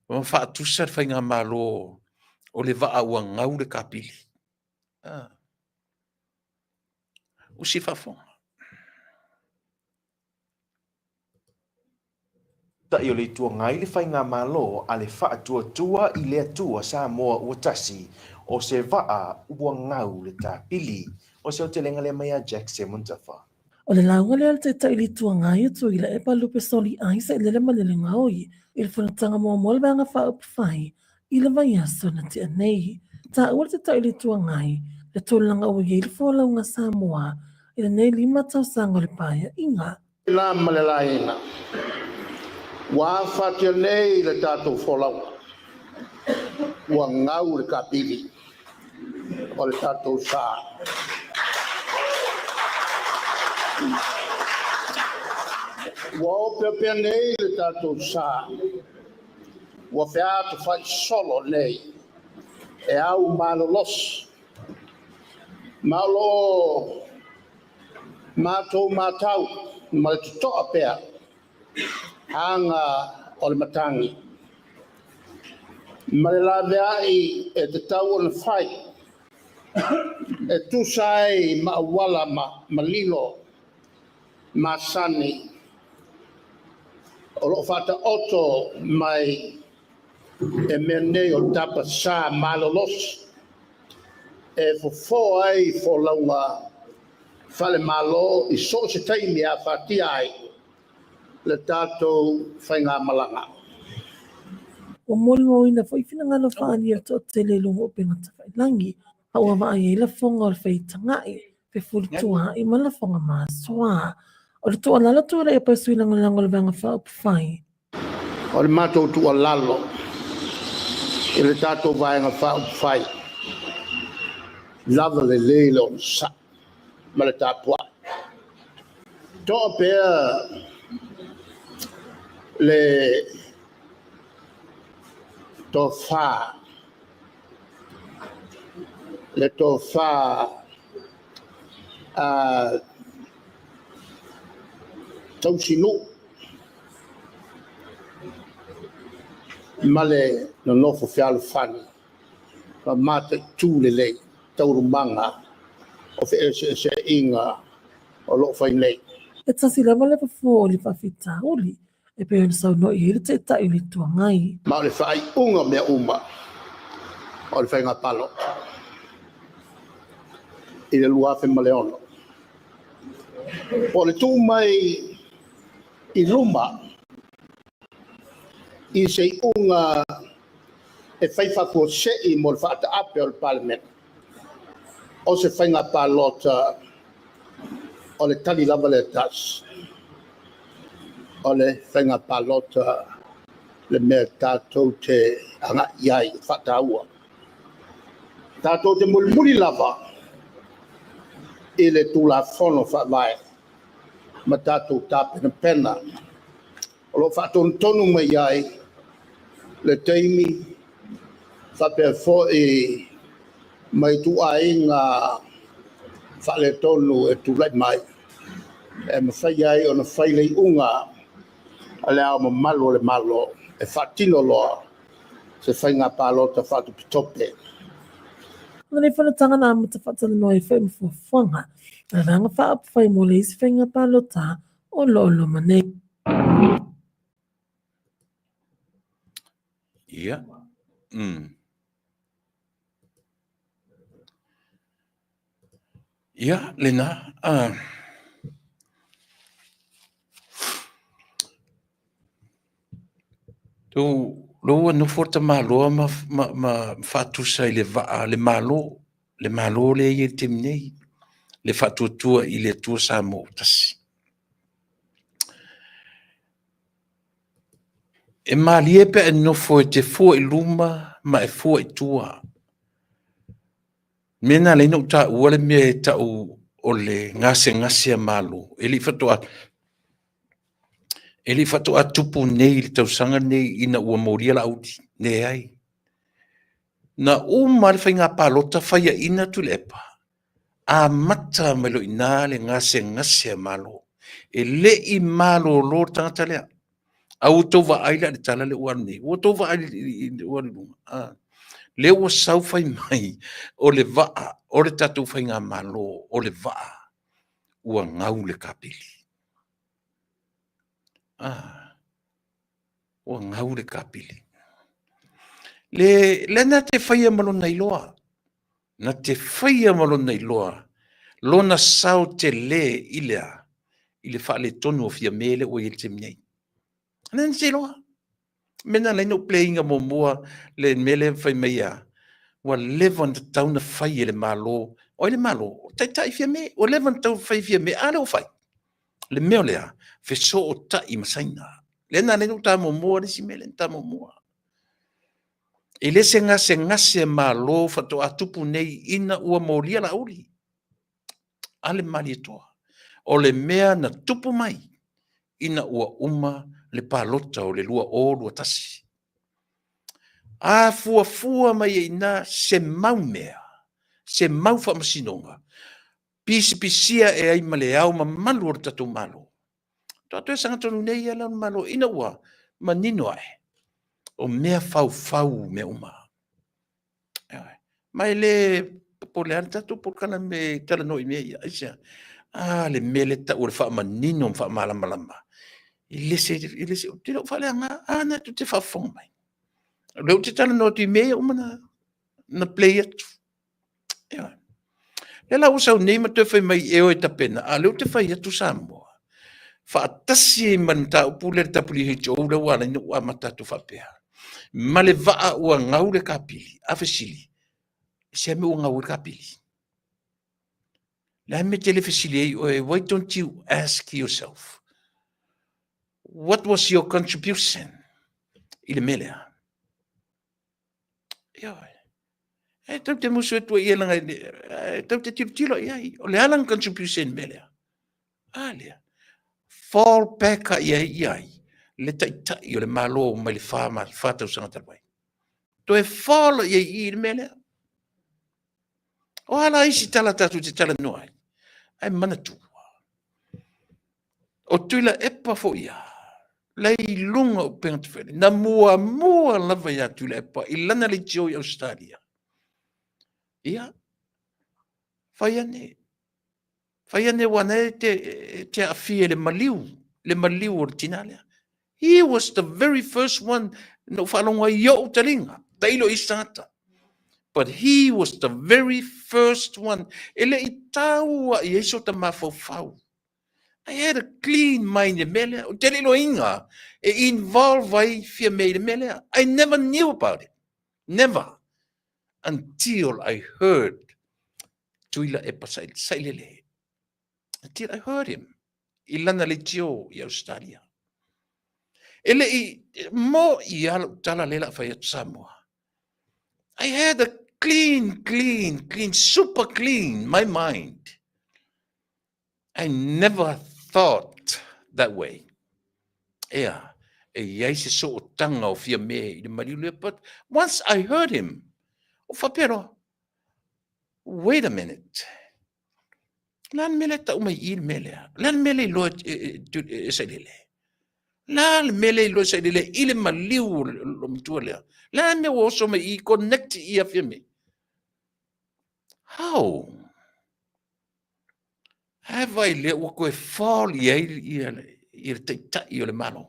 ma faatusa le faigamalo o le vaa ua gau le kapili. Ah. Usi faafofoga. Taitai o le Itu Agai le Faigamalo a le Faatuatua i le Atua Samoa Ua Tasi, o se vaa ua gau le tapili. O se aotelega lea mai ia Jack Semuntafa. O le lauga lea a le Taitai o le Itu Agai o Tuilaepa Lupe Soli Isa i lele ma lele gaoi i le fonotaga muamua a le Vaega Faaupufai i le vaiaso na tea nei. Taua le Taitai o le Itu Agai le tulaga ua i ai le folauga Samoa i lenei 5 tausaga o le Paeaiga. La ma le laina, ua afatia nei le tatou folauga, ua gau le kapili o le tatou sa. Ua opeopea nei le tatou sa, ua featofai solo nei e au malolosi, ma o lo o matou matau ma le totoa pea aga o le matagi ma le laveai e tatau ona fai e tusa ai ma auala ma lilo masani o loo faataoto mai e mea nei o tapasā malolosi e fofo ai folauga faale-Malo i so o se taimi e afatia ai le tatou faigamalaga. Ua molimauina foi finagalo faaalia o le toatele i luga o upega tafailagi, a ua vaai ai lafoga o le feitaga'i, fefulitua-a'i ma lafoga masoa. O le tuualalo Tuilaepa i sui lagolago o le Vaega Faaupufai. O le matou tuualalo i le tatou Vaega Faaupufai, lava lelei le onosai ma le tapuai. Toa pea le tofa, le tofa tausinuu ma le nonofo fealofani ma mataitu lelei taualumaga o feeseeseaiga o lo o fai nei. E tasi lava le fofo o le faafitauli e pei ona saunoa i ai le Taitai o le Itu Agai. Ma o le faaiuga o mea uma o le faiga palota i le 2006. Po o le tuu mai i luma i se iuga e fai faafuasei mo le faataape o le Palemene, o se faiga palota o le tali lava le tasi, o le faiga palota le mea tatou te agai i ai faataua. Tatou te mulimuli lava i le Tulafono Faavae ma tatou tapenapena o lo o faatonutonu mai ai le taimi faapea foi Ma ituaiga faaletonu e tulai mai e mafai ai ona fai le iuga a le Ao Mamalu o le Malo e faatino loa se faiga palota faatopetope. O lenei fonotaga na amata faatalanoa ai foi ma fuafuaga a le Vaega Faaupufai mo le isi faiga palota o lo o loma nei. Ia. Ia, lena. Tu, lo ua nofo le tamaloa ma, ma, ma faatusa i le vaa le Malo, le Malo lea e i ai i le taimi nei, le faatuatua i le Atua Samoa ua tasi. E malie pe a e nofo e te fua i luma ma e fua i tua. Mea na ala ai ona ou taua le mea e tau o le gasegase a Malo, e le i faatoa e le i faatoa tupu nei i le tausaga lenei ina ua molia Laauli. Leai. Na uma lava le faiga palota faiaina Tuilaepa, amata mai loa i ina le gasegase a Malo. E le i malolo le tagata lea. A ua outou vaai la i le tala lea ua alu nei? Ua outou vaai ua alu i luga? A. Lea ua sau fai mai o le vaa o le tatou faigamalo, o le vaa ua gau le kapili. A. Ua gau le kapili. Le, lea na te faia ma lona iloa. Na te faia ma lona iloa lona sao tele i le a? I le faaletonu o Fiame lea ua i ai i le taimi nei. Lea na te iloa. Mea na ala ai ona ou play ina muamua le mea lea fai mai a, ua leva ona tatau ona fai e le Malo. O ai le Malo? O Taitai Fiame. Ua leva ona tatau ona fai e Fiame, a lea ua fai. Le mea o le a? Fesootai ma Saina. Lea na ala ai ona ou ta muamua le isi mea lea na ta muamua. E le se gasegase Malo faatoa tupu nei ina ua molia Laauli a le Malietoa. O le mea na tupu mai ina ua uma le palota o le 2021. A fuafua mai ai i ina se mau mea, se mau faamasinoga, pisipisia e ai ma le ao mamalu o le tatou Malo, Faatoa toe sagatonu nei ia le Malo ina ua manino ae, o mea faufau mea uma. Ma e le popole lava le tatou polokalame e talanoa i mea ia. Aisea? A, le mea lea e tau o le faamanino ma faamalamalama. E le se, e le se, ou te le o faaleaga, a na tou te faafofoga mai. O lea ou te talanoa atu i mea ia uma na play atu. Ioe. Lea la ua sau nei ma toe fai mai e o e tapena, a o lea ou te fai atu Samoa, faatasi ai ma le mataupu lea le WHO lea ua ala ai ona ou amata atu faapea, ma le vaa ua gau le kapili, a fesili, i se mea ua gau ai le kapili? Le a le mea e te le fesili ai oe, why don't you ask yourself, what was your contribution i le mea lea? Ioe. E tau te musu e tua i langa e tau te tilotilo i ai. O le a lana contribution i le mea lea? A lea. Fall back i ai i ai le taitai o le Malo mai le fa tausaga talu ai. Toe fall i ai i le mea lea. O a la isi tala tatou te talanoa ai? Ae manatua, o Tuilaepa foi ia, la i luga o upega tafailagi, na muamua lava ia Tuilaepa i lana leitio i Ausetalia. Ia, fai ane, fai ane aua na e te, e te aafia i le maliu, le maliu o le tina lea. He was the very first one na ou faalogo ai i ou taliga, tailo i isi tagata. But he was the very first one. E le i taua i ai so ta mafaufau. I had a clean mind i le mea lea. Ou te le i iloaina e involve ai Fiame i le mea lea. I never knew about it. Never. Until I heard Tuilaepa Sailele. Until I heard him i lana leitio i Australia. E le i mo i a lau tala lea la fai atu Samoa. I had a clean, clean, clean, super clean my mind. I never thought that way. Ea, e i ai se sootanga o Fiame i le maliu lea, but once I heard him, o faapea loa. Wait a minute. O le a le mea lea e tau mai i i le mea lea? O le a le mea lea e iloa e Sailele? O le a le mea lea e iloa e Sailele i le maliu o le matua lea? O le a le mea ua oso mai i i, connect i i a Fiame? How? Ae vaai lea ua toe fall i ai ia le taitai o le Malo,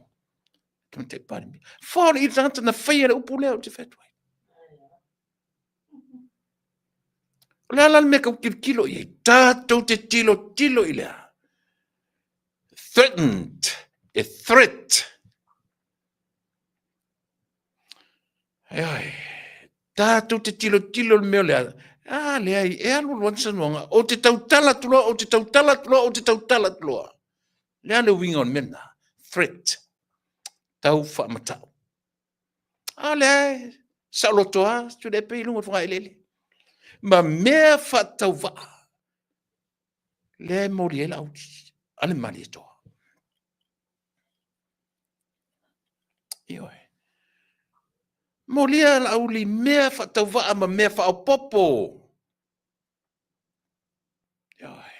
Tamaitai Palemia. Fall i le tagata na faia le upu lea ou te fai atu ai. O le a la le mea tau tilotilo i ai? Tatou te tilotilo i le a? Threatened, a threat. Ioe, tatou te tilotilo i le mea o le a, a leai, e alu alu lava saunoaga, ou te tautala atu loa, ou te tautala atu loa, ou te tautala atu loa. O le a le uiga o le mea lena? Threat, tau faamatau. A lea e saoloto lava Tuilaepa i luga o le fogaeleele ma mea faatauvaa lea e moli ai le auli a le Malietoa. Ioe. Molia Laauli mea faatauvaa ma mea faaopoopo. Ioe.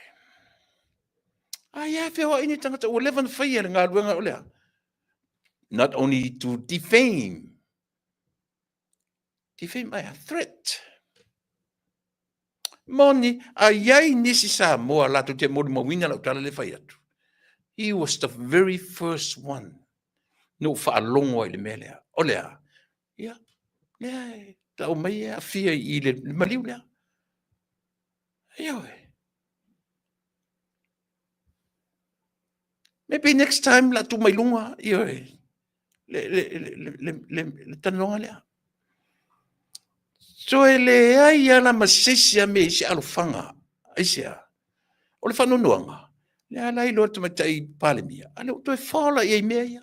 Ai a feoai ni tagata ua leva na faia le galuega o lea. Not only to defame, defame ai a threat. Moni, a iai nisi Samoa latou te molimauina lau tala lea fai atu. He was the very first one na ou faalogo ai i le mea lea. O le a? Ia, lea e tau mai e aafia i le maliu lea. Ioe. Maybe next time la tu mai lunga, ioe, le, le, le, le, le, le talanoaga lea. So e leai lava la ma se isi a mea i se alofaga. Aisea? O le faanoanoaga, lea la iloa le tamaitai Palemia, a lea ua toe fola i ai mea ia.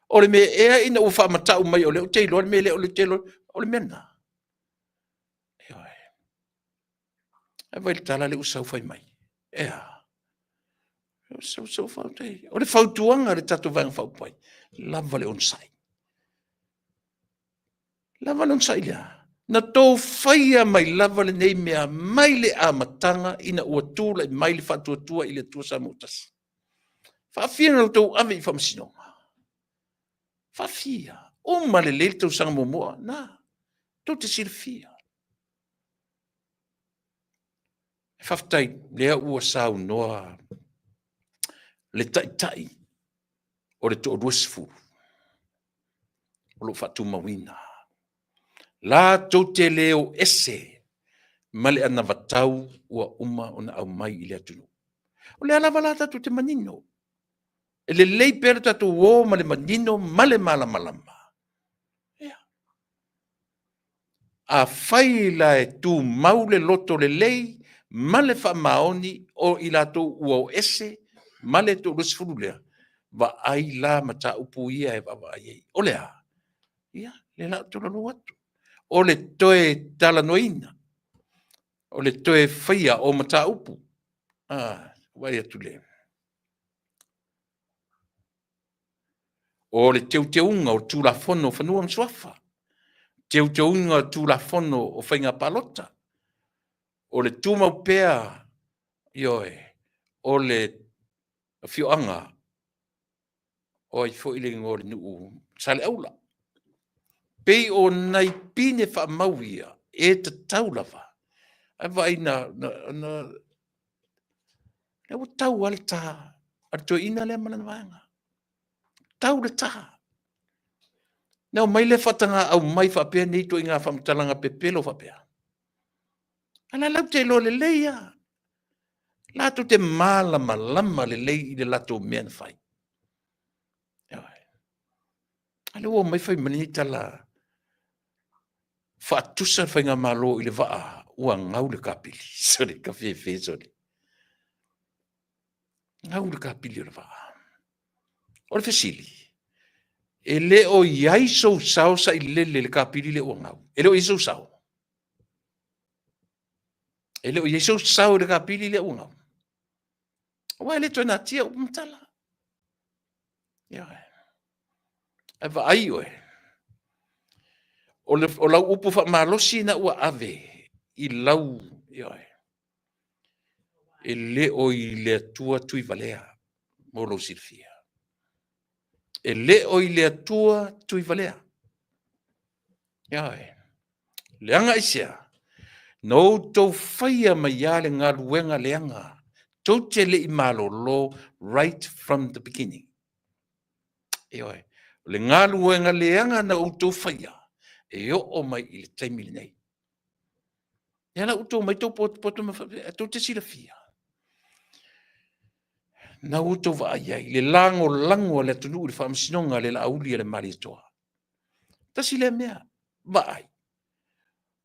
O le mea ea ina ua faamatau mai o lea ou te iloa le mea lea o le tele o le mea lena. Ioe. Ae vai le tala lea ua sau fai mai. E a? Sau sau fautai. O le fautuaga a le tatou Vaega Faaupufai, lava le onosai. Lava le onosai lea. Na tou faia mai lava lenei mea mai le amataga ina ua tulai mai le faatuatua i le Atua Samoa Tasi. Faafia na outou ave i faamasinoga. Faafia. Uma lelei le tausaga muamua. Na, tou te silafia. Faafetai, lea ua saunoa le taitai o le toa-20 o lo o faatumauina. Latou te le o ese ma le anavatau ua uma ona aumai i le atunuu. O lea lava la tatou te manino. E lelei pea le tatou o ma le manino ma le malamalama. Ia. Afai la e tumau le loto lelei ma le faamaoni o i latou ua o ese ma le toa-20 lea, vaai la mataupu ia e vaavaai ai. O le a? Ia, lea la ou te tolaulauina atu. O le toe talanoaina, o le toe faia o mataupu. Ah, vaai atu lea. O le teuteuga o Tulafono o Fanua ma Suafa, teuteuga o Tulafono o Faiga Palota, o le tumau pea, ioe, o le afioaga o ai foi le igoa o le nuu, Saleaula. Pei o nai pine faamau ia e tatau lava. Ae vaai na, na, na lea ua tau lava le ta a le toeaina lea ma lana vaega. Tau le ta. Na omai le faataga aumai faapea nei ituaiga faamatalaga pepelo faapea. A la lau te iloa lelei lava. Latou te malamalama lelei i le latou mea na fai. A lea ua omai fai mai lenei tala faatusa le faigamalo i le vaa ua gau le kapili. Sorry, ka fefe, sorry. Gau le kapili o le vaa. O le fesili, e le o i ai sou sao sailele i le kapili lea ua gau? E le o i ai sou sao? E le o i ai sou sao i le kapili lea ua gau? Aua e le toe natia upu ma tala. Ioe. Ae vaai oe, o, le, o lau upu faamalosi na ua ave i lau Ioe. E le o i le Atua Tuivalea mo lou silafia. E le o i le Atua Tuivalea. Ioe. Leaga aisea? Na outou faia mai lava le galuega leaga, tou te le i malolo right from the beginning. Ioe, o le galuega leaga na outou faia, e oo mai i le taimi lenei. Lea la outou mai tou potopoto ma faapea, tou te silafia. Na outou vaai ai le lagolago a le atunuu i le faamasinoga a le Laauli a le Malietoa. Tasi lea mea, vaai.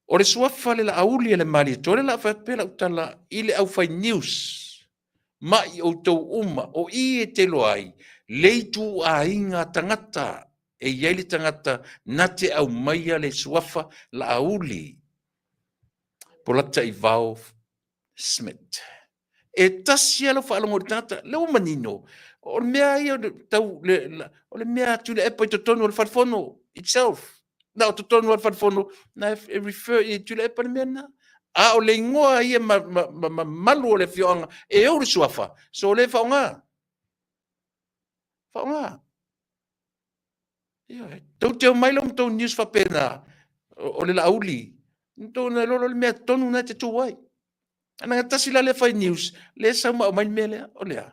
O le suafa le Laauli a le Malietoa, lea la a fai atu pea lau tala i le aufai news, ma i outou uma, o i e te iloa ai le ituaiga tagata e i ai le tagata na te aumaia le suafa Laauli Polataivao Smith. E tasi lava lau faalogo i le tagata, lea ua manino, o le mea ia tau, o le mea a Tuilaepa i totonu o le falefono itself. Na o totonu o le falefono, na e refer i Tuilaepa le mea lena. A o le igoa ia ma mamalu o le afioaga e ou le suafa, so le faaaoga. Faaaoga. Ioe. Tou te omai la ma tou news faapena, o le Laauli, tou na iloa le mea tonu lena e te tu ai. Ana tasi la lea fai news, lea sau ma aumai le mea lea, o le a?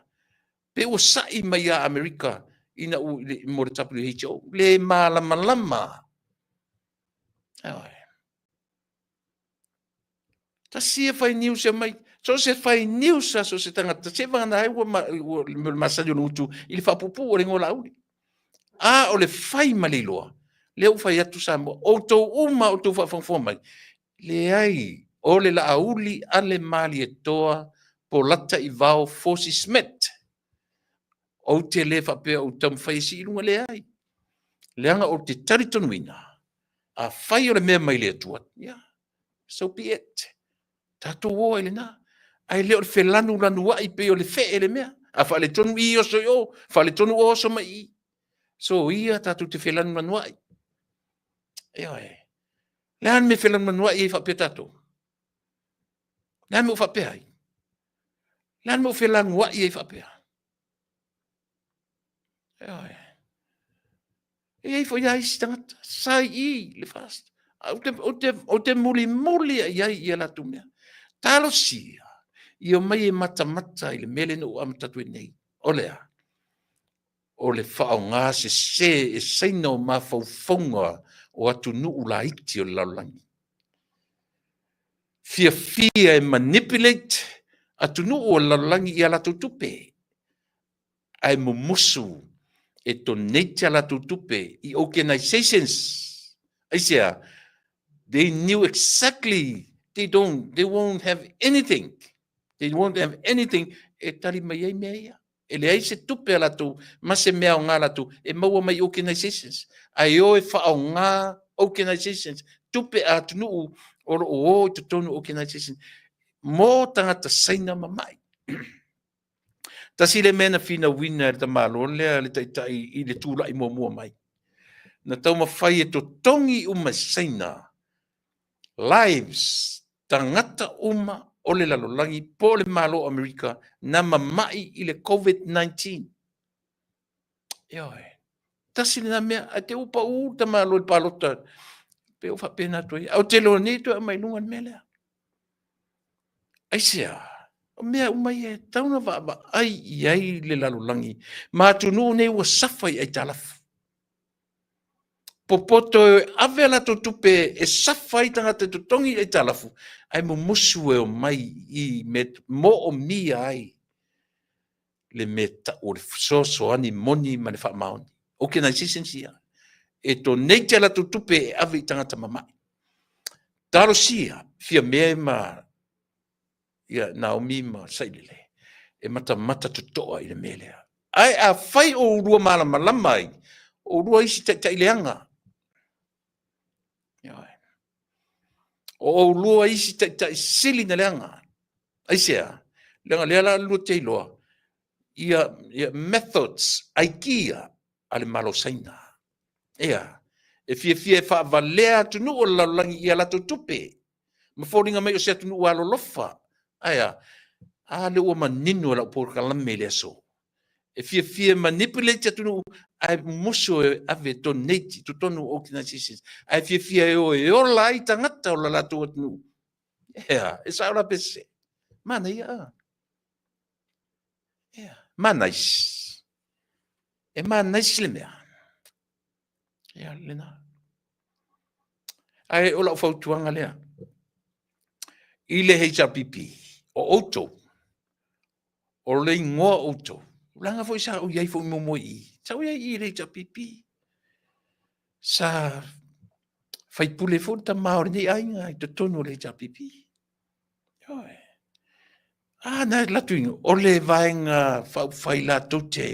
Pe ua sa'i mai ia Amerika ina ua mo le WHO, le malamalama. Ioe. Tasi ia fai news e aumai, so o se fai news a so o se tagata, se vagana ai ua, ua le masani o le gutu i le faapuupuu o le igoa Laauli. A o le fai ma le iloa, lea ua fai atu Samoa, outou uma outou faafogafoga mai, leai, o le Laauli a le Malietoa Polataivao Fosi Smith. Ou te le faapea ou taumafai e sii i luga, leai. Leaga ou te talitonuina, afai o le mea mai le Atua, yeah, so be it. Tatou o ai lena. Ae le o le felanulanuai pei o le fee le mea. A faaletonu i oso i o, faaletonu o oso mai i. So ia tatou te felanulanuai. Ioe. Le a le mea felanulanuai ai faapea tatou? Le a le mea ua faapea ai? Le a le mea ua felanuai ai faapea? Ioe. E i ai foi lava isi tagata, sa i i le fast. Ou te, ou te, ou te mulimuli i ai ia latou mea. Talosia, ia omai e matamata i le mea lea na ou amata atu ai nei. O le a? O le faaaoga sese e Saina o mafaufauga o atunuu laiti o le lalolagi. Fiafia e manipulate atunuu o le lalolagi i a latou tupe. Ae mumusu e donate a latou tupe i organizations. Aisea? They knew exactly they don't, they won't have anything. They won't have anything e tali mai ai mea ia. E leai se tupe a latou ma se mea aoga a latou e maua mai i organizations. Ae o e faaaoga organizations, tupe a atunuu o lo o o i totonu o organizations mo tagata Saina mamai. Tasi le mea na finauina e le tamaloa lea le taitai i le tulai muamua mai. Na taumafai e totogi uma e Saina lives tagata uma o le lalolagi po o le Malo o Amerika na mamai i le COVID-19. Ioe. Tasi lena mea, ae te ua pau le tamaloa i le palota, pe ua faapena atu ai. Ae ou te iloa nei toe aumai i luga le mea lea. Aisea? O mea uma ia e tatau ona vaavaai i ai le lalolagi ma atunuu nei ua safa i aitalafu. Popoto e ave a latou tupe e safa ai tagata e totogi i aitalafu, ae mumusu e omai i mea moomia ai le mea tau o le fesoasoani moni ma le faamaoni. Organizations ia e donate a latou tupe e ave i tagata mamai. Talosia Fiame ma ia Naomi ma Sailele e matamata totoa i le mea lea. Ae afai o oulua malamalama ai, o oulua isi taitai leaga. Ioe. O oulua isi taitai sili na leaga. Aisea? Leaga lea la lua te iloa ia, ia methods, aikia a le Malo Saina. Ea, e fiafia e faavalea atunuu o le lalolagi i a latou tupe. Ma foliga mai o se atunuu alolofa. Ae a? A lea ua manino e lau polokalame i le aso. E fiafia e manipulate atunuu ae musu e ave donate i totonu o organizations. Ae fiafia e o e ola ai tagata o le latou atunuu. Ea, e sao la pe sese. Manaia a. Ea, manaisi. E manaisi le mea. Ea, lena. Ae o lau fautuaga lea, i le HRPP, o outou, o le igoa outou, leaga foi sa ou i ai foi muamua i i, sa ou i ai i i le HRPP, sa faipule foi le tama o lenei aiga i totonu o le HRPP. Ioe. A na alu atu i o le vaega faaupufai latou te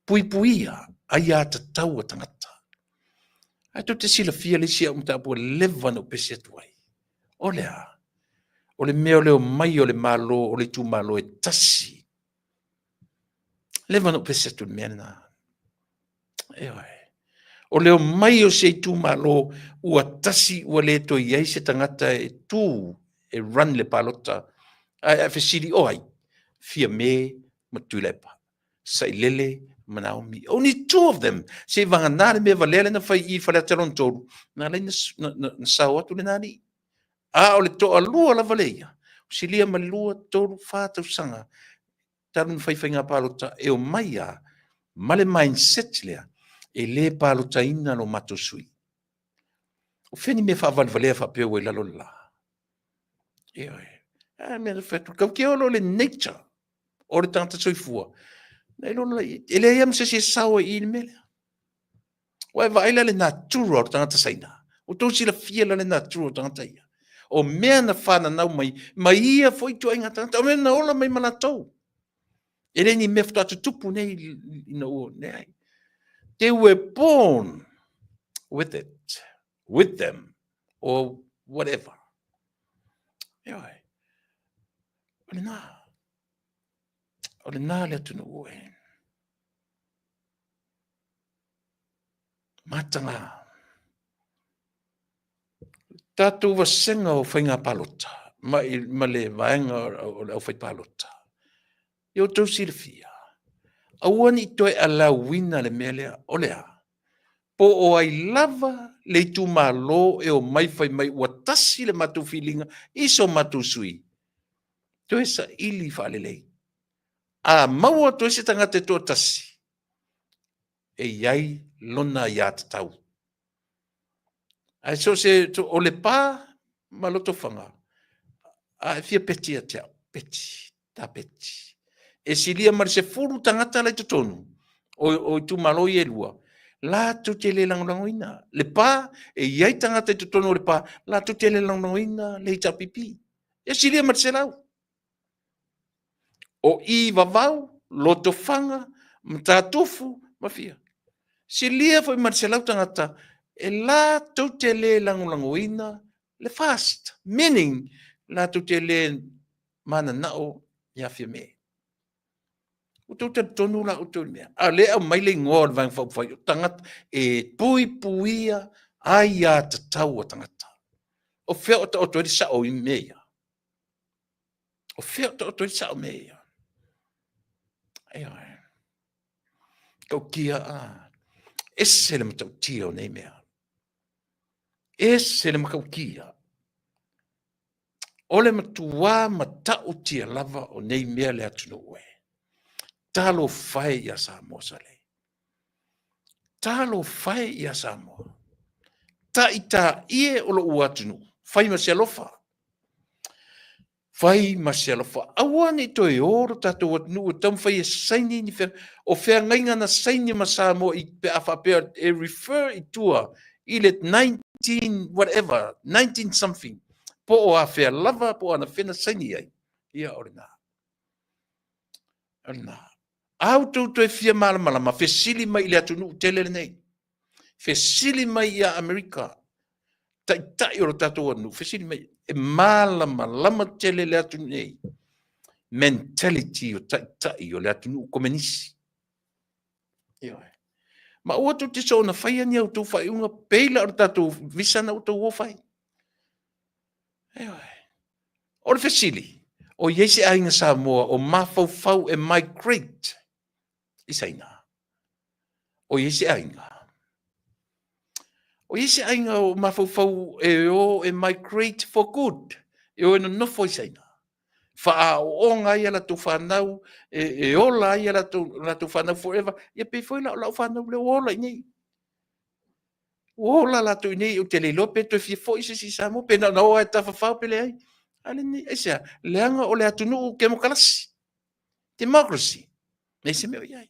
puipuia aiatatau a tagata. Ae tou te silafia le isi au mataupu ua leva ona ou pese atu ai. O le a? O le mea o le omai o le Malo o le itumalo e tasi. Leva ona ou pese atu i le mea lena. Ioe. O le omai o se itumalo ua tasi ua le toe i ai se tagata e tu e run le palota, ae a fesili o ai? Fiame ma Tuilaepa, Sailele ma Naomi. Only two of them. Se i vagana le mea valea lea na fai i Faleata lona 3, na ala ai na sao atu lena alii. A o le toalua lava lea ia, silia ma le 2, 3, 4 tausaga talu ona fai faiga palota e omai a ma le mindset lea e le palotaina lo matou sui. O fea ni mea faavalevalea faapea ua i lalo le la? Ioe. A mea na fai atu, kau ke olo le nature o le tagata soifua. Na iloa la, e leai lava ma se isi e sao ai i i le mea lea. Ua e vaai la le natura o le tagata Saina. Ua tou silafia la le natura o tagata ia. O mea na fananau mai, ma ia foi ituaiga tagata, o mea na ola mai ma latou. E le ni mea faatoa tutupu nei ina ua leai. They were born with it, with them, or whatever. Ioe. O lena. O lena le atunuu e. Mataga. Tatou vasega o faiga palota ma, ma le vaega o le aufai palota. Ia outou silafia, aua ne i toe alauina le mea lea, o le a? Po o ai lava le itumalo e omai fai mai ua tasi le matou filiga i so matou sui, toe saili faalelei. A maua atu ai se tagata e toatasi, e i ai lona aiatatau. Ae so o se, o Lepa ma Lotofaga, a e fia peti ia te au, peti, ta peti. E silia ma le 10 tagata la i totonu o itumalo ia e lua, latou te le lagolagoina. Lepa, e i ai tagata i totonu o Lepa, latou te le lagolagoina le HRPP. E silia ma le 100. O i Vavau, Lotofaga, Matatufu ma fia. Silia foi ma le 100 tagata e latou te le lagolagoina le FAST, meaning latou te le mananao ia Fiame. Ua outou talitonu la outou i le mea. A o lea e aumai le igoa o le Vaega Faaupufai o tagata e puipuia aiatatau a tagata. O fea o taoto ai le sao i mea ia? O fea o taoto ai le sao mea ia? Ioe. Tautia a. Ese le matautia o nei mea. Ese le matautia. O le matuā matautia lava o nei mea le atunuu e. Talofa e ia Samoa Sale. Talofa e ia Samoa. Taitai e o lou atunuu, fai ma se alofa. Fai ma se alofa. Aua ne i toe o lo tatou atunuu e taumafai e saini ni fea, o feagaiga na saini ma Samoa i, pe a faapea e refer i tua i le 19 whatever, 19 something, po o afea lava, po o anafea na saini ai, ia o lena. O lena. A outou toe fia malamalama, fesili mai i le atunuu tele lenei. Fesili mai ia Amerika, taitai o lo tatou atunuu, fesili mai, e malamalama tele le atunuu nei. Mentality o taitai o le atunuu komenisi. Ioe. Ma aua tou te soona faia ni a outou faaiuga, pei la o le tatou visa na outou o fai. Ioe. O le fesili, o i ai se aiga Samoa o mafaufau e migrate i Saina? O i ai se aiga? O i ai se aiga o mafaufau e o e migrate for good, e o e nonofo i Saina? Faaaooga ai a latou fanau, e ola ai a latou fanau forever. Ia pei foi la o lau fanau lea ua ola i inei. Ua ola latou i inei, ou te le iloa pe toe fia foi se isi i Samoa, pe na ona o lava e tafafao pe leai. A lenei, aisea? Leaga o le atunuu kemokarasi, democracy, leai se mea o i ai.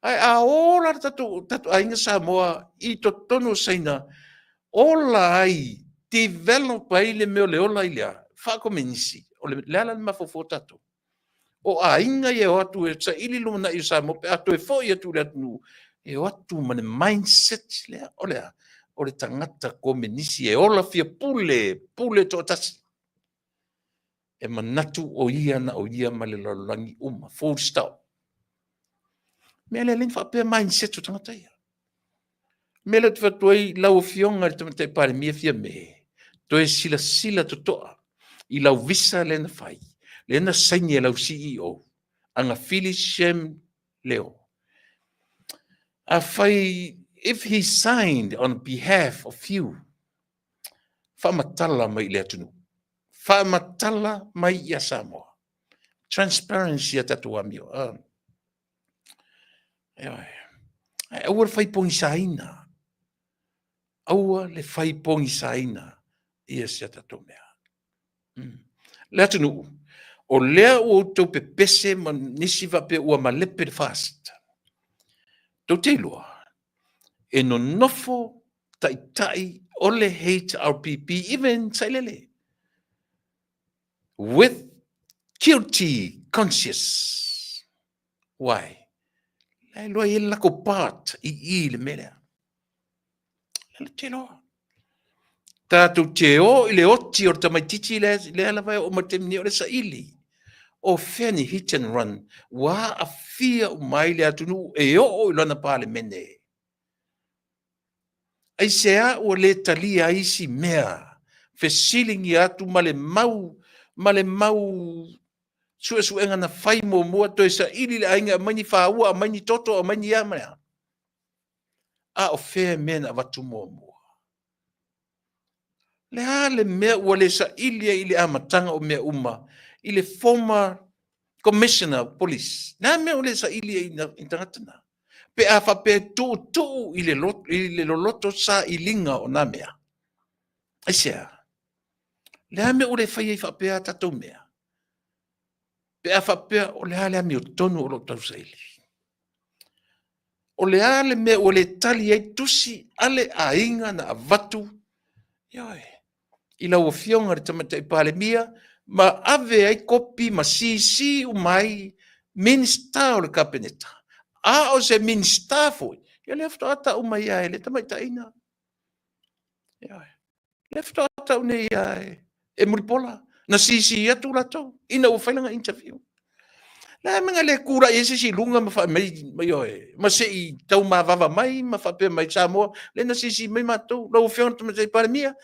Ae a ola le tatou aiga Samoa i totonu o Saina, ola ai, develop ai le mea o le ola i le a? Faakomenisi. O le a la le mafaufau o tatou? O aiga ia e o atu e saili lumanai o Samoa pe a toe foi atu i le atunuu, e o atu ma le mindset lea, o le a? O le tagata komenisi e ola fia pule, pule toatasi. E manatu o ia na o ia ma le lalolagi uma, full stop. Mea lea lea faapea mindset o tagata ia. Mea lea ou te fai atu ai lau Afioga i le Tamaitai Palemia Fiame, toe silasila totoa i lau visa lea na fai, lea na saini e lau CEO, Agafili Shem Leo. Afai, if he signed on behalf of you, faamatala mai i le atunuu, faamatala mai ia Samoa. Transparency a tatou amio. Ioe. Ae aua le fai pogisaina. Aua le fai pogisaina ia si a tatou mea. Le atunuu, o lea ua outou pepese ma nisi faapea ua malepe le FAST. Tou te iloa, e nonofo taitai o le HRPP, even Sailele, with guilty conscious. Why? La e loa i le lako part i i le mea lea. Le te loa. Tātou te o i le oti o le tamaitiiti lea, lea lava e oo mai le taimi nei o le saili. O fea ni hit and run, ua aafia uma ai le atunuu e oo i lana palemene. Aisea ua le talia ai isi mea, fesiligia atu ma le mau, ma le mau suesuega na fai muamua, toe saili le aiga, aumai ni faua, aumai ni toto, aumai ni a ma le a. A o fea mea na avatu muamua? Le a le mea ua le saili ai i le amataga o mea uma i le former commissioner of police? Le a mea ua le saili ai i tagata na? Pe a faapea e tuutuu i le loloto sailiga o nā mea. Aisea? Le a mea ua le fai ai faapea a tatou mea? Pe a faapea o le a le amiotonu o lo o tausaili? O le a le mea ua le tali ai tusi a le aiga na avatu, ioe, i lau Afioga i le Tamaitai Palemia ma ave ai kopi ma CC uma ai Minisita o le Kapeneta. A o se Minisita foi, ia lea faatoa tau mai lava e le tamaitai na. Ioe. Lea faatoa tau nei lava e Mulipola, na CC atu latou ina ua fai lana interview. Le a mea na le tulai ai se isi i luga ma fai mai, ioe, ma se i taumavava mai ma faapea mai Samoa, lea na CC mai matou, lau Afioga i le Tamaitai Palemia,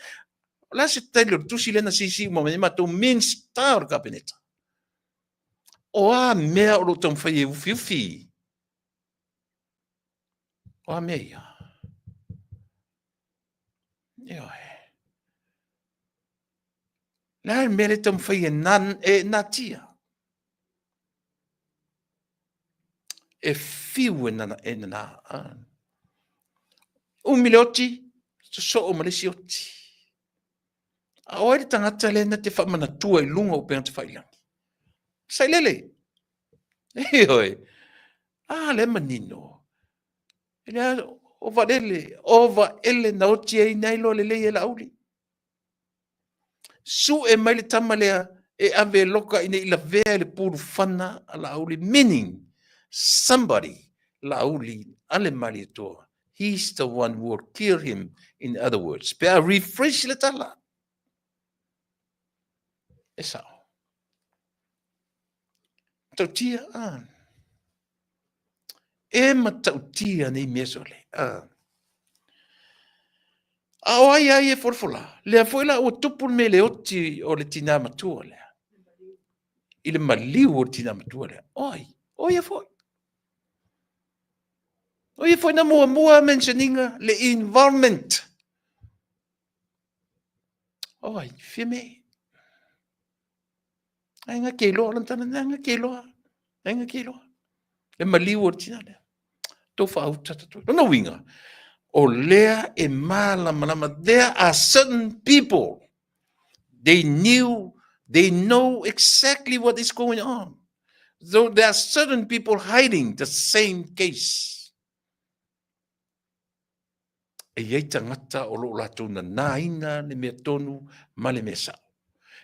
o le a se tali o le tusi lea na CC uma mai ai matou Minisita o le Kapeneta? O a mea o lo o taumafai e ufiufi? O a mea ia? Ioe. Le a le mea lea e taumafai e, na, e natia? E fiu e nana, e nana. Umi le oti, sosoo ma le isi oti. A o ai le tagata lea na te faamanatua i luga o upega tafailagi? Sailele. Ioe. A, lea manino. E lea, o Vaele, o Vaele na oti ai na iloa lelei e Laauli. Sue mai le tama lea e ave e loka ina i lavea i le pulufana a Laauli, meaning somebody, Laauli a le Malietoa, he's the one who will kill him, in other words. Pe a rephrase le tala, e sao. Matautia, ah. E matautia nei mea sole. Ah. A o ai ai e folafola, lea foi la ua tupu le mea le oti o le tinā matua lea. I le maliu o le tinā matua lea. O ai? O ia foi. O ia foi na muamua mention-ina le involvement. O ai? Fiame. Ai nga ke iloa lona tala, nga ke iloa. Ai nga ke iloa. Le maliu o le tina lea. Tau whaauta tatu. Lona uiga, o lea e mālamalama, there are certain people, they knew, they know exactly what is going on. So there are certain people hiding the same case. E i ai tagata o lo o latou nanāina le mea tonu ma le mea sao.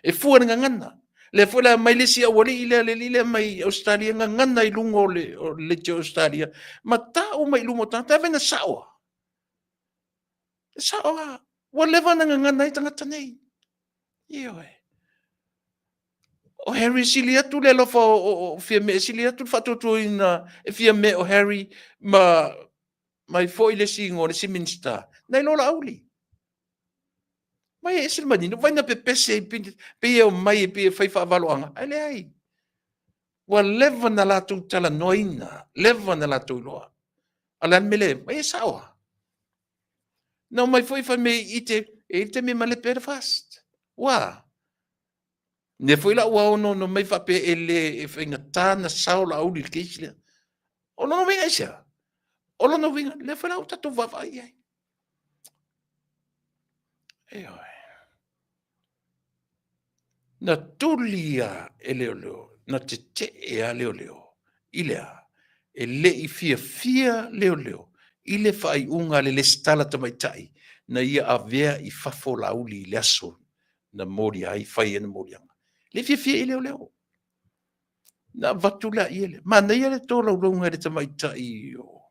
E fua le gagana. Lea foi la mai le isi aualii lea, le alii lea mai Australia, gagana i luga o le, o le leitio Australia, ma tau mai i luma o tagata, ave na sao a. E sao a. Ua leva na gagana ai tagata nei. Ioe. O Harry sili atu le alofa o, o, o Fiame, sili atu le faatuatuaina e Fiame o Harry ma mai foi le isi igoa, le isi Minista, nai lo Laauli. Mai e ese le manino, vai na pepese pei e omai e pei e fai faavaloaga, ae leai. Ua leva na latou talanoaina, leva na latou iloa. A o le a le mea lea, mai e sao lava. Na omai foi fai mai i te, e i le taimi e malepe ai le FAST. Ua a? Lea foi la ua onoono mai faapea e le e faigata na sao Laauli i le case lea. O lona uiga aisea? O lona uiga, lea foi la ua tatou vaavaai i ai. Ioe. Na tuli a e leoleo, na tetee a leoleo i le a? E le i fiafia leoleo i le faaiuga a le Lesitala Tamaitai na ia avea i fafo Laauli i le aso na molia ai, fai ai na moliaga. Le i fiafia i leoleo. Na avatu le ia lea. Manaia le tolaulauga e le tamaitai o...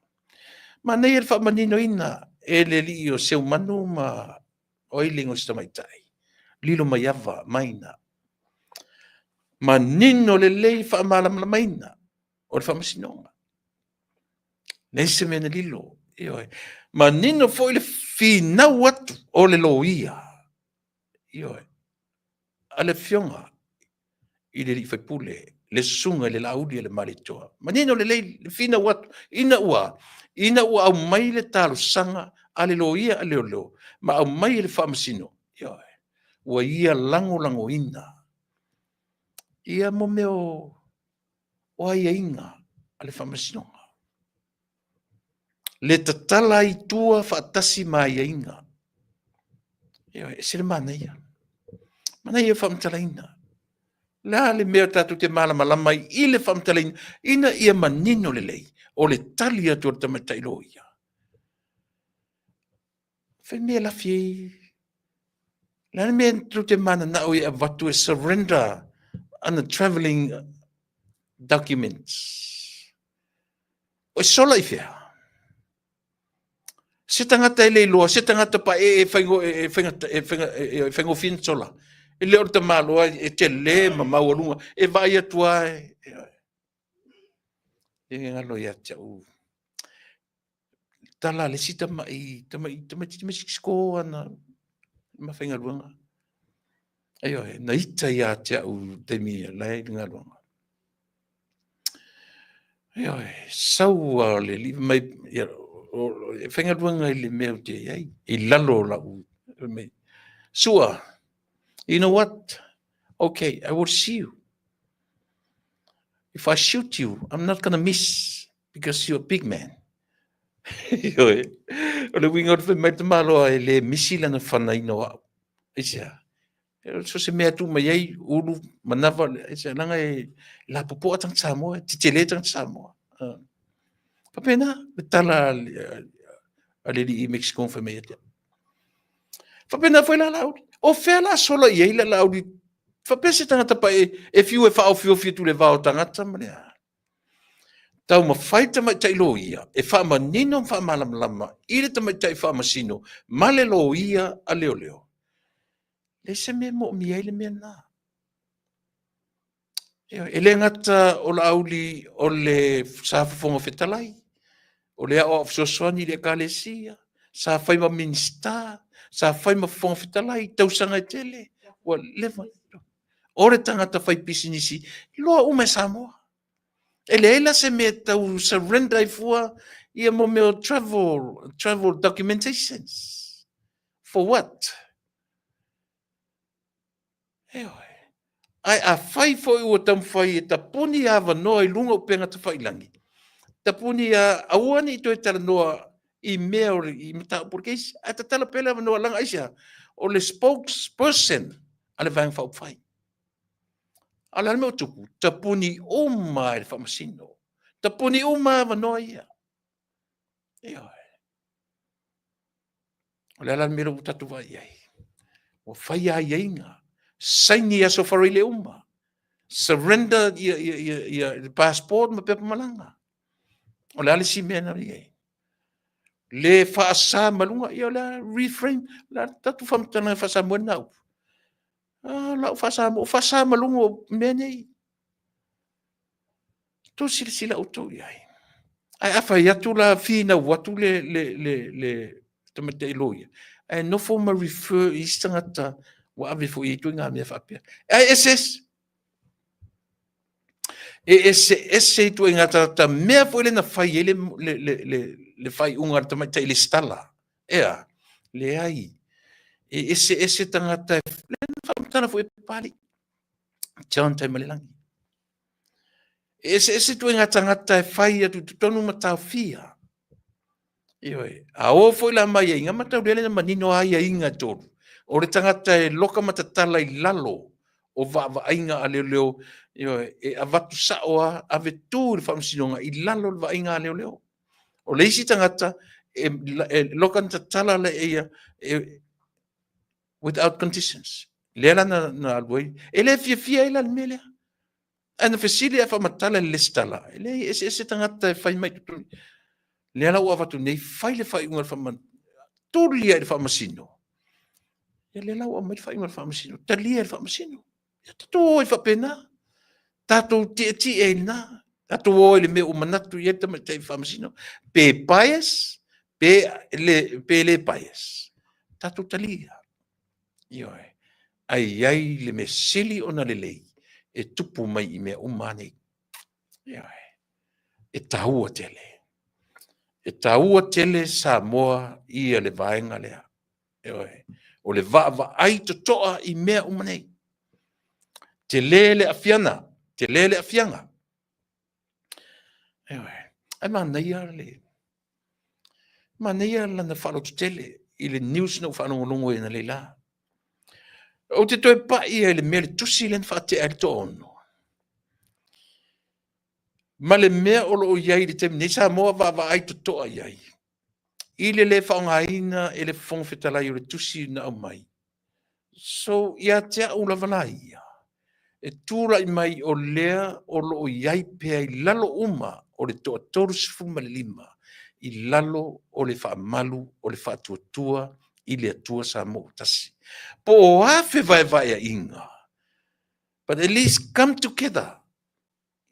Manaia le faamaninoina e le alii o Seumanu ma o ai le igoa o si tamaitai. Lilomaiava Maina. Manino lelei faamalamalamaina o le faamasinoga. Leai se mea na lilo. Ioe. Manino foi le finau atu o le loia. Ioe. A le afioga i le alii faipule, le susuga i le Laauli a le Malietoa. Manino lelei le finau atu ina ua ina ua aumai le talosaga a le loia a leoleo ma aumai e le faamasino. Ioe. Ua ia lagolagoina ia mo mea o o aiaiga a le Faamasinoga. Le tatala ai tua faatasi ma aiaiga. Ioe, ese le manaia. Manaia faamatalaina. Le a le mea tatou te malamalama ai i le faamatalaina, ina ia manino lelei o le tali atu a le tamaitai loia. Fai mea lafi ai. Le a le mea tou te mananao e avatu e surrender ana travelling documents. O sola i fea? Se tagata e le iloa, se tagata paee e faingo, e fainga, e fainga, e faingofie ona sola. E le o le tamaloa e tele ma maualuga, e vaai atu lava e, e galo ia te au. Tala a le isi tamai, tamai, tamaitiiti Mexico ana ma faigaluega. Ioe, na ita ia te au i le taimi la e i le galuega. Ioe, sau a le alii mai, ia, e faigaluega i le mea ou te i ai, i lalo o lau, mai, Sua, you know what? Okay, I will see you. If I shoot you, I'm not gonna miss because you're a big man. Ioe, o le uiga o le fai mai le tamaloa e le misi lana fanaina o au. Aisea? So se mea tuu mai ai, ulu, manava, aisea, leaga e lapopoa tagata Samoa, e tetele tagata Samoa. Faapena le tala a le alii Mexico fai mai ia te au. Faapena foi la Laauli. O fea la sola i ai la Laauli? Faapea se tagata pae e fiu e faaofiofi atu le va o tagata ma le a. Taumafai tamaitai loia e faamanino ma faamalamalama i le tamaitai faamasino ma le loia a leoleo. Leai se mea e moomia ai le mea lena. E le gata o Laauli o le sa Fofoga Fetalai, o le aoao fesoasoani i le Ekalesia, sa fai ma Minisita, Sa fai ma Fofoga Fetalai i tausaga e tele, ua leva. O le tagata fai pisinisi, iloa uma e Samoa. E leai la se mea e tau surrender ai fua ia mo mea o travel, travel documentations. For what? Ioe. Ae afai foi ua taumafai e tapuni avanoa i luga o upega tafailangi, tapuni ia aua ne i toe talanoa i mea o le, i mataupu o le case, ae tatala pea le avanoa leaga aisea? O le spokesperson a le Vaega Faaupufai. A o le a le mea ua tupu? Tapuni uma e le Faamasino. Tapuni uma avanoa ia. Ioe. O le a la le mea lea ua tatou vaai i ai? Ua fai aiaiga, saini i aso faraile uma, surrender ia, ia, ia, ia le passport ma pepa malaga. O le a le isi mea na i ai? Le faasa maluga, ia o le a reframe, o le a tatou faamatalaga faa-Samoa lena upu. Ah, lau faa-Samoa, faasa maluga o mea nei. Tou silasila outou i ai. Ae a fai atu la, finau atu le, le, le, le tamaitai loia, ae nofo ma refer i isi tagata ua ave foi i ai ituaiga mea faapea. Ae eseese. E eseese ituaiga tagata mea foi lea na fai ai le, le, le, le, le faaiuga a le tamaitai lesitala. Ea, leai. E eseese tagata, lea na faamatala foi e Papalii. John Taimalelagi. E eseese ituaiga tagata e fai atu i totonu ma taofia. Ioe. A o foi la ma aiaiga, mataulia lea na manino aiaiga e tolu. O le tagata e loka ma tatala i lalo o vaavaaiga a leoleo, ioe, e avatu sao lava, ave tu i le faamasinoga i lalo o le vaaiga a leoleo. O le isi tagata e, e loka na tatala le ia, e, without conditions. Lea la na, na alu ai. E le fiafia ai la le mea lea. Ae na fesili ae faamatala i le lesitala, e leai, e eseese tagata e fai mai i totonu. Lea la ua avatu nei, fai le faaiuga a le faama, tuli lava i le faamasino. Ia lea la ua aumai le faaiuga a le faamasino, talia e le faamasino. Ia tatou o ai faapena. Tatou tietie i lena. Tatou o ai i le mea ua manatu i ai le tamaitai faamasino. Pe bias, pe le, pe le bias. Tatou talia. Ioe. Ae i ai le mea sili ona lelei e tupu mai i mea uma nei. Ioe. E taua tele. E taua tele Samoa ia le vaega lea. Ioe. O le vaavaai totoa i mea uma nei. Tele le afiana, tele le afiaga. Ioe. Ae manaia le manaia lana faalototele i le news na ou faalogologo ai analeila. Ou te toe pai ai i le mea le tusi lea na faatea ai le toaono. Ma le mea o lo o i ai i le taimi nei, Samoa vaavaai totoa i ai. I le le faaaogaina e le Fofoga Fetalai o le tusi na aumai. So, ia te au lava la ia, e tulai mai o lea o lo o i ai pea i lalo uma o le toa 35 i lalo o le faamalu o le faatuatua i le Atua Samoa ua tasi. Po o a fevaevaeaiga, but at least come together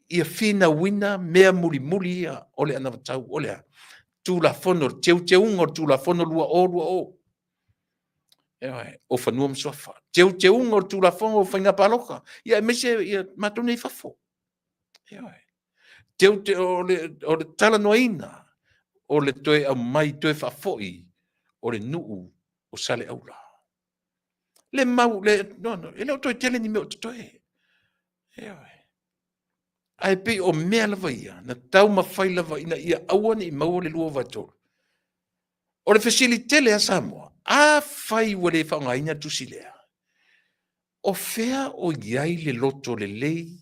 ia finauina mea mulimuli ia o le anavatau, o le a? Tulafono, le teuteuga o le Tulafono 2020. Ioe, o Fanua ma Suafa. Teuteuga o le Tulafono o Faiga Palota, ia aemaise ia matou nei i fafo. Ioe. Teute, o le, o le talanoaina o le toe aumai, toe faafoi o le nuu o Saleaula. Le mau, le, no, no, e le o toe tele ni mea o totoe. Ioe. Ae pei o mea lava ia, na taumafai lava ina ia aua ne i maua le 2/3. O le fesili tele a Samoa, afai ua le faaaogaina le tusi lea, o fea o i ai le loto lelei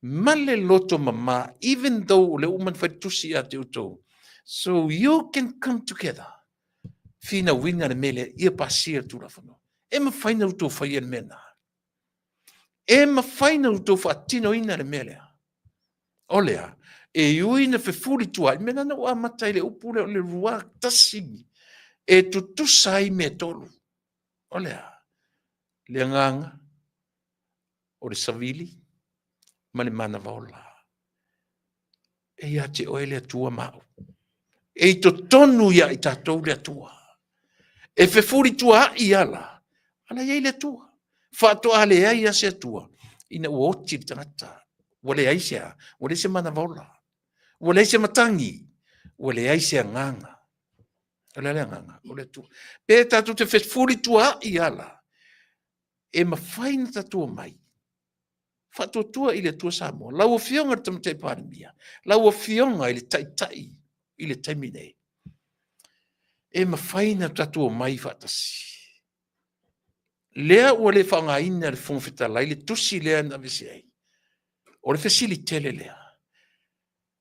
ma le loto mama, even though o lea ua uma ona fai le tusi ia te outou, so you can come together, finauina le mea lea, ia pasia le Tulafono. E mafai ona outou faia le mea lena. E mafai ona outou faatinoina le mea lea. O lea, e ui na fefuli tuai, mea lena na ou amata ai le upu lea o le ruak tasi, e tutusa ai mea e tolu. O lea, le agaga, o le savili, ma le manava ola. E ia te oe le Atua ma au. E i totonu ia i tatou le Atua. E fefulituaai ala, ala i ai le Atua. Faatoa leai lava se Atua ina ua oti le tagata. Ua leai se a? Ua leai se manava ola. Ua leai se matagi. Ua leai se agaga. O le a le agaga? O le Atua. Pe tatou te fefulituaai ala, e mafai ona tatou omai faatuatua i le Atua Samoa. Lau Afioga i le Tamaitai Palemia, lau Afioga i le Taitai i le taimi nei, e mafai ona tatou omai faatasi. Lea ua le faaaogaina e le Fofoga Fetalai le tusi lea na aveese ai. O le fesili tele lea,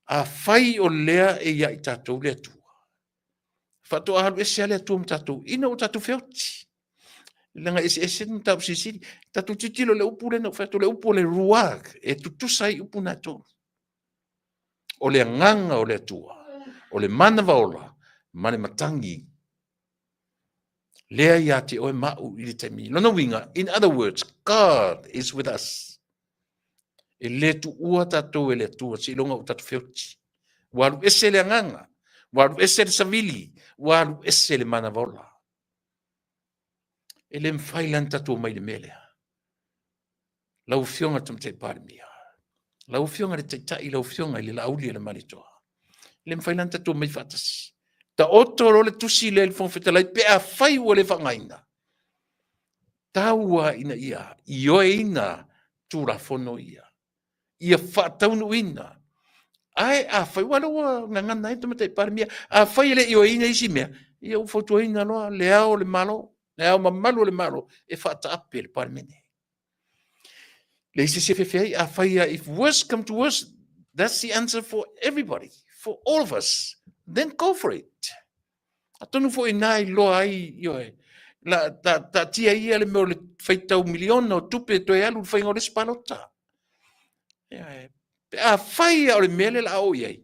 afai o lea e ia i tatou le Atua, faatoa alu ese lava le Atua ma tatou ina ua tatou feoti. Leaga e eseese ni mataupu silisili. Tatou tilotilo i le upu lea na ou fai atu, o le upu o le ruach, e tutusa ai upu na e tolu. O le agaga o le Atua, o le manava ola ma le matagi lea ia te oe ma au i le taimi. Lona uiga, in other words, God is with us. E le tuua tatou e le Atua seiloga ua tatou feoti. Ua alu ese le agaga, ua alu ese le savili, ua alu ese le manava ola. E le mafai la ona tatou omai i le mea lea. Lau Afioga i le Tamaitai Palemia, lau Afioga i le Taitai, lau Afioga i le Laauli a le Malietoa, e le mafai la ona tatou omai faatasi. Taoto loa le tusi lea i le Fofoga Fetalai pe afai ua le faaaogaina, tau lava ina ia ioeina Tulafono ia, ia faataunuuina. Ae afai, aua o lea ua gagana ai le Tamaitai Palemia, afai e le ioeina isi mea, ia ua fautuaina loa Le Ao o le Malo, Le Ao Mamalu o le Malo e faataape le Palemene. Leai se isi e fefe ai, afai lava, if worse come to worse, that's the answer for everybody, for all of us, then go for it. Atonu foi i ina e iloa ai, ioe, la, ta, taatia ia le mea o le faitau miliona o tupe e toe alu i le faiga o le isi palota. Ioe, pe afai lava o le mea lea o le a oo i ai,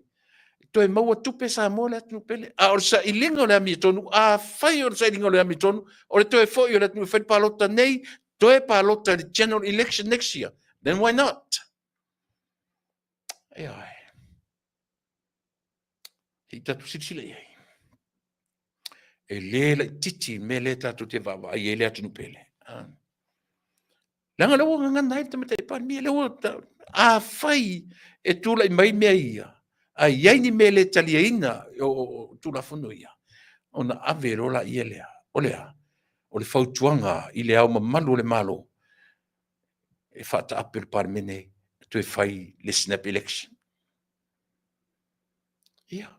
toe maua tupe Samoa le atunuu pele. A o le sailiga o le amiotonu, afai o le sailiga o le amiotonu, o le toe foi o le atunuu e fai le palota nei, toe palota i le general election next year, then why not? Ioe. Se i tatou silasila i ai. E le laitiiti le mea lea tatou te vaavaai ai le atunuu pele. Ah. Leaga lea ua gagana ai le Tamaitai Palemia, lea ua afai e tulai mai mea ia, a i ai ni mea le taliaina o Tulafono ia, ona ave loa laia lea. O le a? O le fautuaga i le Ao Mamalu o le Malo e faataape le Palemene e toe fai le snap election. Ia.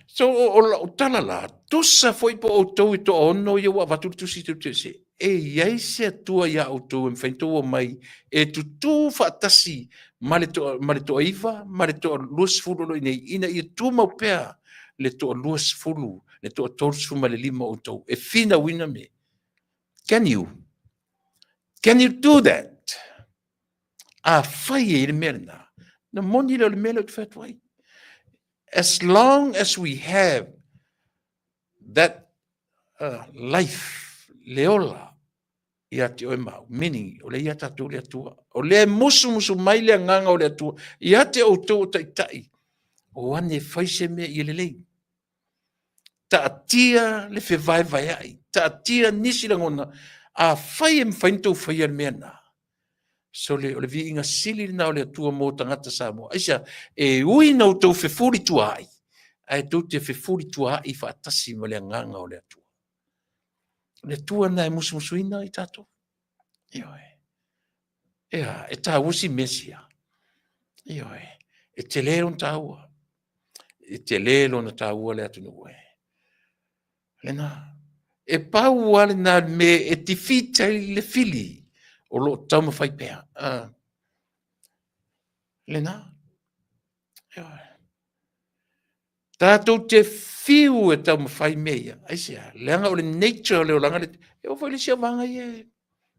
So, o lau tala la, tusa foi po o outou e toaono ia ua avatu le tusi tou te se, e i ai se Atua ia outou e mafai ona outou omai e tutū faatasi ma le toa, ma le toaiva ma le toa 20 o lo o i inei, ina ia tumau pea le toa 20, le toa 35 o outou e finauina mea. Can you? Can you do that? Afai e i ai le mea lena, na moni lea o le mea lea ou te fai atu ai. As long as we have that life, le ola ia te oe ma au, meaning, o lea ia tatou le Atua, o lea e musumusu mai le agaga o le Atua ia te outou o taitai, o ane e fai se mea ia lelei. Taatia le fevaevaeai, taatia nisi lagona, afai e mafai ona outou faia le mea lena, Sole, o le viiga sili lena o le Atua mo tagata Samoa. Aisea? E ui ina outou fefulituaai, ae tou te fefulituaai faatasi ma le agaga o le Atua. O le Atua lena e musumusuina i tatou. Ioe. Ea, e taua si mea sia. Ioe. E tele lona taua. E tele lona taua le atunuu e. Lena. E pau lava lena mea e defeat ai le fili o lo o taumafai pea. Lena. Ioe. Tatou te fiu e taumafai mea ia. Aisea? Leaga o le nature o le olaga le... E oo foi i le isi vaega ia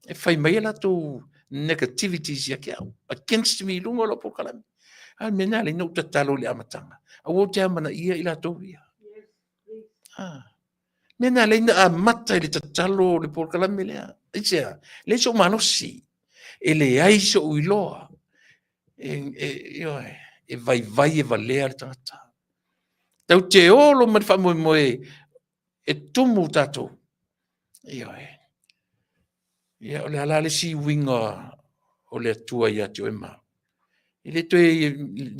e fai mai a latou negativities ia te au, against me i luga o lau polokalame. A o le mea lena e ala ai ona ou tatalo i le amataga, aua ou te amanaia i latou ia. Ah. Mea na leina amata i le tatalo o le polokalame lea. Aisea? Leai sou malosi. E leai sou iloa. E, e, ioe, e vaivai e valea le tagata. Tau te olo ma le faamoemoe. E tumu tatou. Ioe. Ia, o le a la le isi uiga o le Atua ia te oe ma au? E le toe,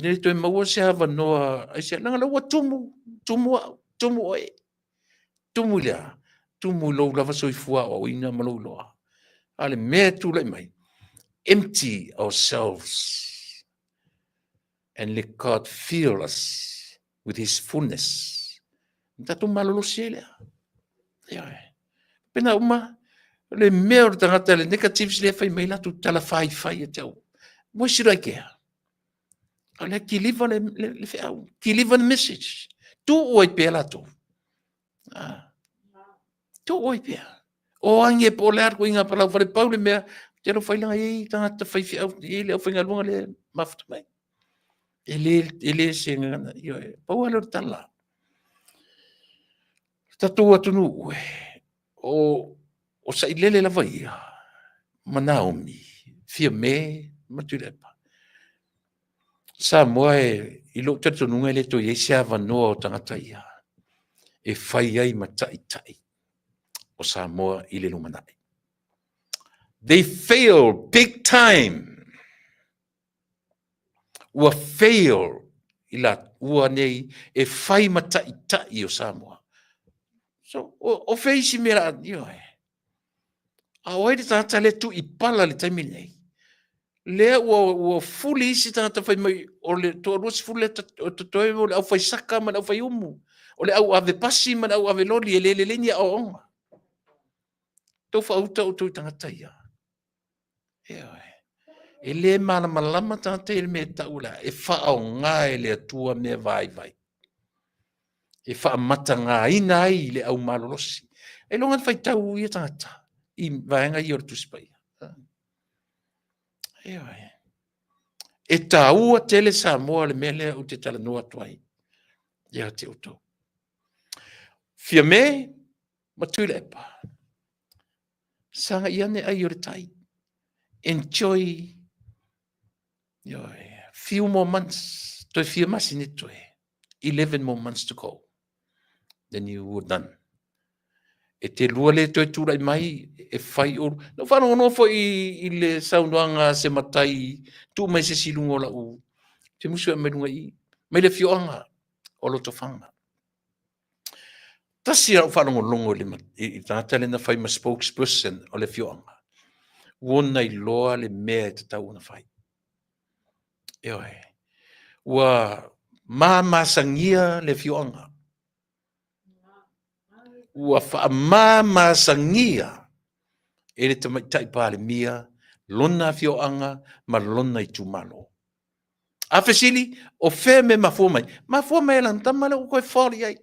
le toe maua se avanoa, aisea, leaga o lea ua tumu, tumu au, tumu oe. Tumu i le a? Tumu i lou lava soifua aoaoina ma lou iloa. A o le mea e tulai mai, empty ourselves and let God fill us with his fullness. Na tatou malolosi ai lea. Ioe. Pena uma, le mea o le tagata, le negatives lea fai mai latou tala faifai ia te au. Why should I care? O lea kiliva le, le, le feau, kiliva le message. Tuu ai pea latou. Ah. Tuu ai pea. O ange po o le a le inga palau fale pau le mea, te alo whai langa i tagata whai whiau, i le au whaingaluanga le mafuta mai. E le, e le se ngana, ioe, pau a le o le tala. Tatou atunuu e, o, o sailele lava ia, ma Naomi, Fiame ma Tuilaepa. Samoa e, i lou talitonuga e le toe i ai se avanoa o tagata ia e fai ai ma taitai o Samoa i le lumanai. They fail big time. Ua fail i laua nei e fai ma taitai o Samoa. So, o, o fea isi mea la, ioe. A o ai le tagata lea tuu i pala i le taimi lenei? Lea ua, ua fuli isi tagata fai mai o le toalua sefulu lea o totoe o le aufai saka ma le aufai umu, o le au ave pasi ma le au ave loli e le lelei ni aoaoga. Tou faauta outou i tagata ia. Ioe. E le malamalama tagata i le mea e tau o le a, e faaaoga e le Atua mea vaivai e faamatagaina ai le au malolosi. Ailoga na faitau ia tagata i vaega ia o le Tusi Paia. Ioe. E taua tele Samoa le mea lea ou te talanoa atu ai ia te outou. Fiame ma Tuilaepa. Sagai ane ai o le tai. Enjoy your few more months. Toe fia masini toe. 11 more months to go. Then you were done. E te lua le toe tūrai mai e whai oru. Na whalongonoa foi i, i le saunoaga se matai tuu mai se si lunga o lau. Te musu e mai lunga i. Mai le fioanga o Lotofaga. Tasi lau faalogologo i le, i tagata lea na fai ma spokesperson o le afioaga, ua ona iloa le mea e tatau ona fai. Ioe. Ua mamasagia le afioaga. Ua faamamasagia e le Tamaitai Palemia lona afioaga ma lona itumalo. A fesili, o fea me mafua mai? Mafua mai e lana tama lea ua toe fall i ai.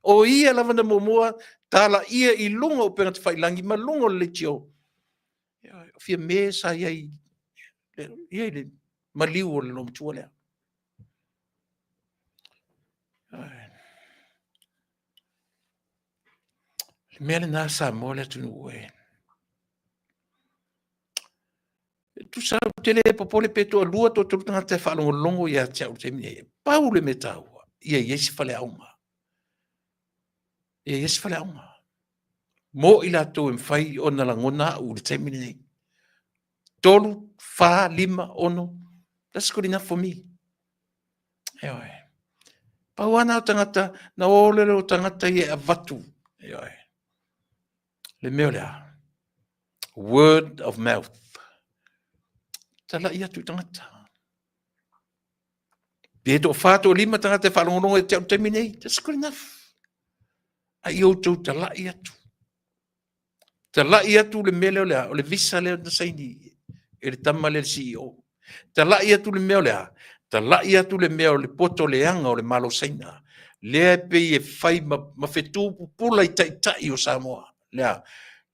O ia lava na muamua talaia i luga o upega tafailangi ma luga o le leitio. O Fiame sa i ai i le maliu o le loomatua lea. Le mea lena Samoa le atunuu e. E tusa ou te le popole pe toalua, toatolu tagata e faalogologo ia te au i le taimi nei. Pau le mea taua, ia i ai se faleaoga. Ia i ai se faleaoga. Mo i latou e mafai ona lagona au i le taimi lenei. 3, 4, 5, 6, that's good enough for me. Ioe. Pau lava na o tagata, na o lele o tagata ia e avatu. Ioe. Le mea o le a? Word of mouth. Talai atu i tagata. Pe toawha, toalima tagata e whaalongolongo e te au taimi nei. That's good enough. A i outou talai atu. Talai atu le mea lea o le a, o le visa lea na saini e le tama lea le CEO. Talai atu le mea o le a, talai atu le mea o le poto leaga o le Malo Saina. Lea e pei e fai ma, ma fetu pupula i taitai o Samoa. Le a,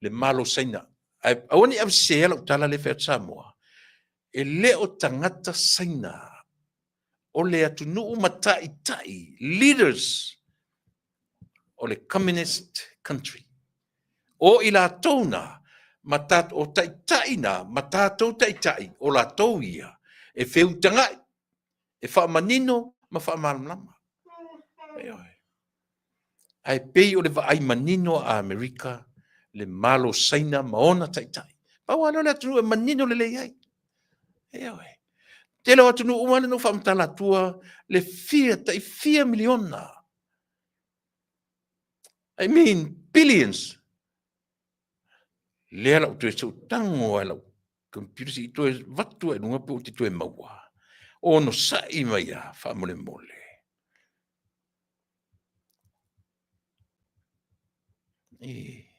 le Malo Saina. Ae aua ne i avesese lau tala lea e fai atu Samoa. E le o tagata Saina o le atunuu ma taitai, leaders o le communist country. O i latou na, ma ta, o taitai na, ma tatou taitai, o latou ia, e feutagai, e faamanino ma faamalamalama. Ioe. Ae pei o le vaai manino a Amerika, le Malo o Saina ma ona taitai. Pau lava lea o le atunuu e manino lelei ai. Ioe. Tele o atunuu uma lea na ou faamatala atua le fia, tai fia miliona. I mean billions. Lea la ou toe tago ai lau computer se i toe vatu ai luga pe ou te toe maua. Onosai mai a faamolemole. E.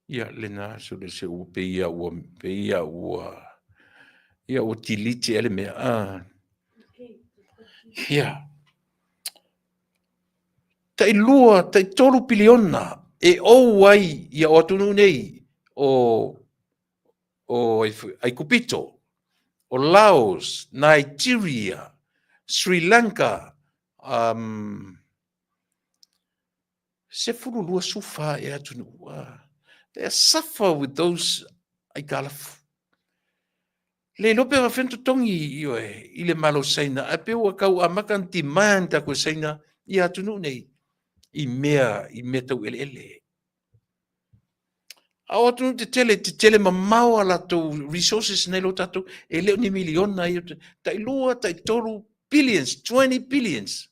Ia lena sole se ua pei ia ua pei ia ua ia ua delete ea le mea. Ah. Ia. Tai lua, tai tolu piliona e ou ai ia o atunuu nei o o Aikupito, o Laos, Nigeria, Sri Lanka, um, 12 sufa e atunuu. They suffer with those aitalafu. Le iloa pe faafefea ona totogi ioe i le Malo o Saina, ae pei ua tau amata ona demand atu e Saina ia atunuu nei i mea i mea tau eleele. A o atunuu tetele, tetele mamao a latou resources nai lo tatou, e le o ni miliona ia, tai lua, tai tolu billions, 20 billions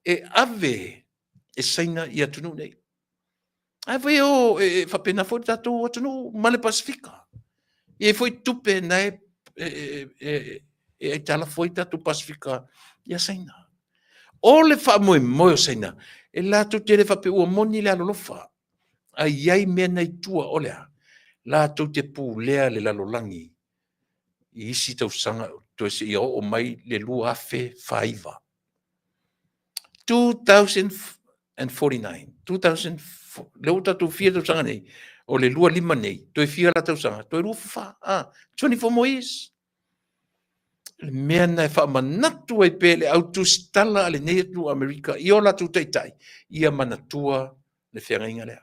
e ave e Saina i atunuu nei. Ae foi o e, e faapena foi le tatou atunuu ma le Pasifika. E i ai foi tupe na e, e, e, e, e aitalafu ai tatou Pasifika ia Saina. O le faamoemoe o Saina, e latou te le faapea ua moni le alolofa, a i ai mea na i tua o le a? Latou te pulea le lalolagi i isi tausaga toe seia oo mai le 2049. 2049, 2000, lea ua tatou fia tausaga nei, o le 25 nei, toe fia la tausaga, toe 24, ah, 24 more years. Le mea na e faamanatu ai pea le au tusitala a lenei atunuu Amerika i o latou taitai, ia manatua le feagaiga lea.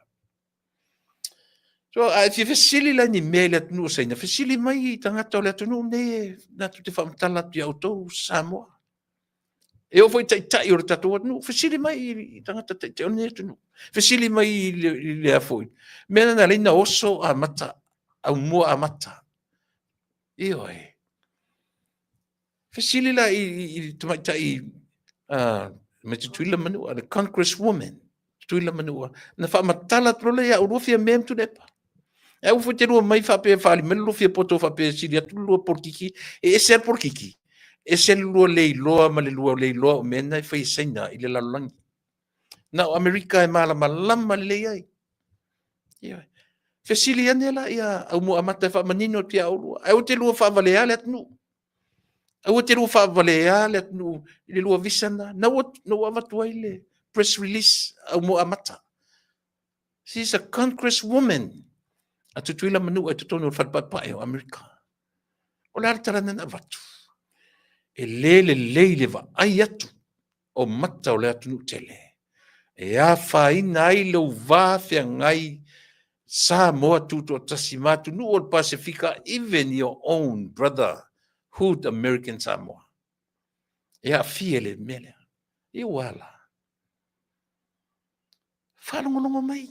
So, a e fia fesili la ni mea i le atunuu o Saina, fesili mai i tagata o le atunuu nei e latou te faamatala atu ia outou Samoa. E oo foi i taitai o le tatou atunuu, fesili mai i tagata taitai o lenei atunuu. Fesili mai i le, i le a foi. Mea na ala ai na oso amata, aumua amata. Ioe. Fesili la i, i, i tamaitai uh, me Tutuila Manua, le Congresswoman, Tutuila Manua, na faamatala atu lola ia ulua fia mea ma Tuilaepa. Ae ua foi te lua mai faapea faali mai le lua fia poto faapea sili atu le lua polokiki, e ese le polokiki, ese le lua le iloa ma le lua le iloa o mea na e fai e Saina i le lalolagi. Na o Amerika e malamalama lelei ai. Ioe. Fesili ane la ia Aumua Amata e faamanino atu ia oulua. Ae aua te lua faavalea le atunuu. Aua te lua faavalea le atunuu i le lua visa na. Na ua, na ua avatu ai le press release Aumua Amata. She's a congresswoman a Tutuila Manua i totonu o le Fale Paepae o Amerika. O le a le tala na avatu? E le lelei le vaai atu o mata o le atunuu tele e afaina ai lou va feagai Samoa Tutoatasi ma atunuu o le Pasefika, even your own brother hood American Samoa. E aafia le mea lea. I ua ala. Faalogologo mai.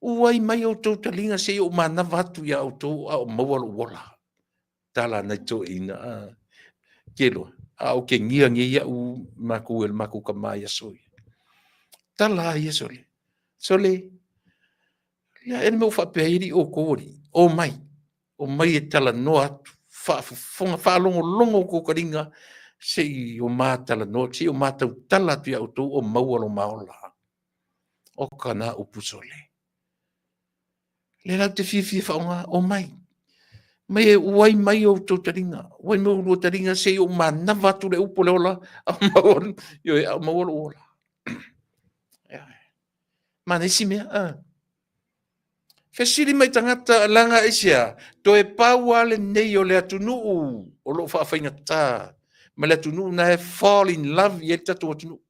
Uai mai outou taliga se i ou manava atu iā outou a o maua lou ola. Tala nai toeaiina, a, ke loa, a o ke gia nei iaʻu makou e le makou kama ia soi. Tala a ia sole. Sole, lea e le mea ua faapea ai alii outou alii, o mai, o mai e talanoa atu, faafofoga, faalogologo outou taliga, se i o ma talanoa, se i o ma tautala atu ia outou o maua lo ma ola. O ka na upu sole. Lea la ou te fiafia faaaoga, omai. Mai e uai mai outou taliga, uai mai oulua taliga se i ou manava atu le upu o le ola, a o maua, ioe, a o maua lou ola. Manaia isi mea, a. Fesili mai tagata leaga aisea, toe pau lava lenei o le atunuu o lo o faafaigata ma le atunuu na e fall in love i ai le tatou atunuu.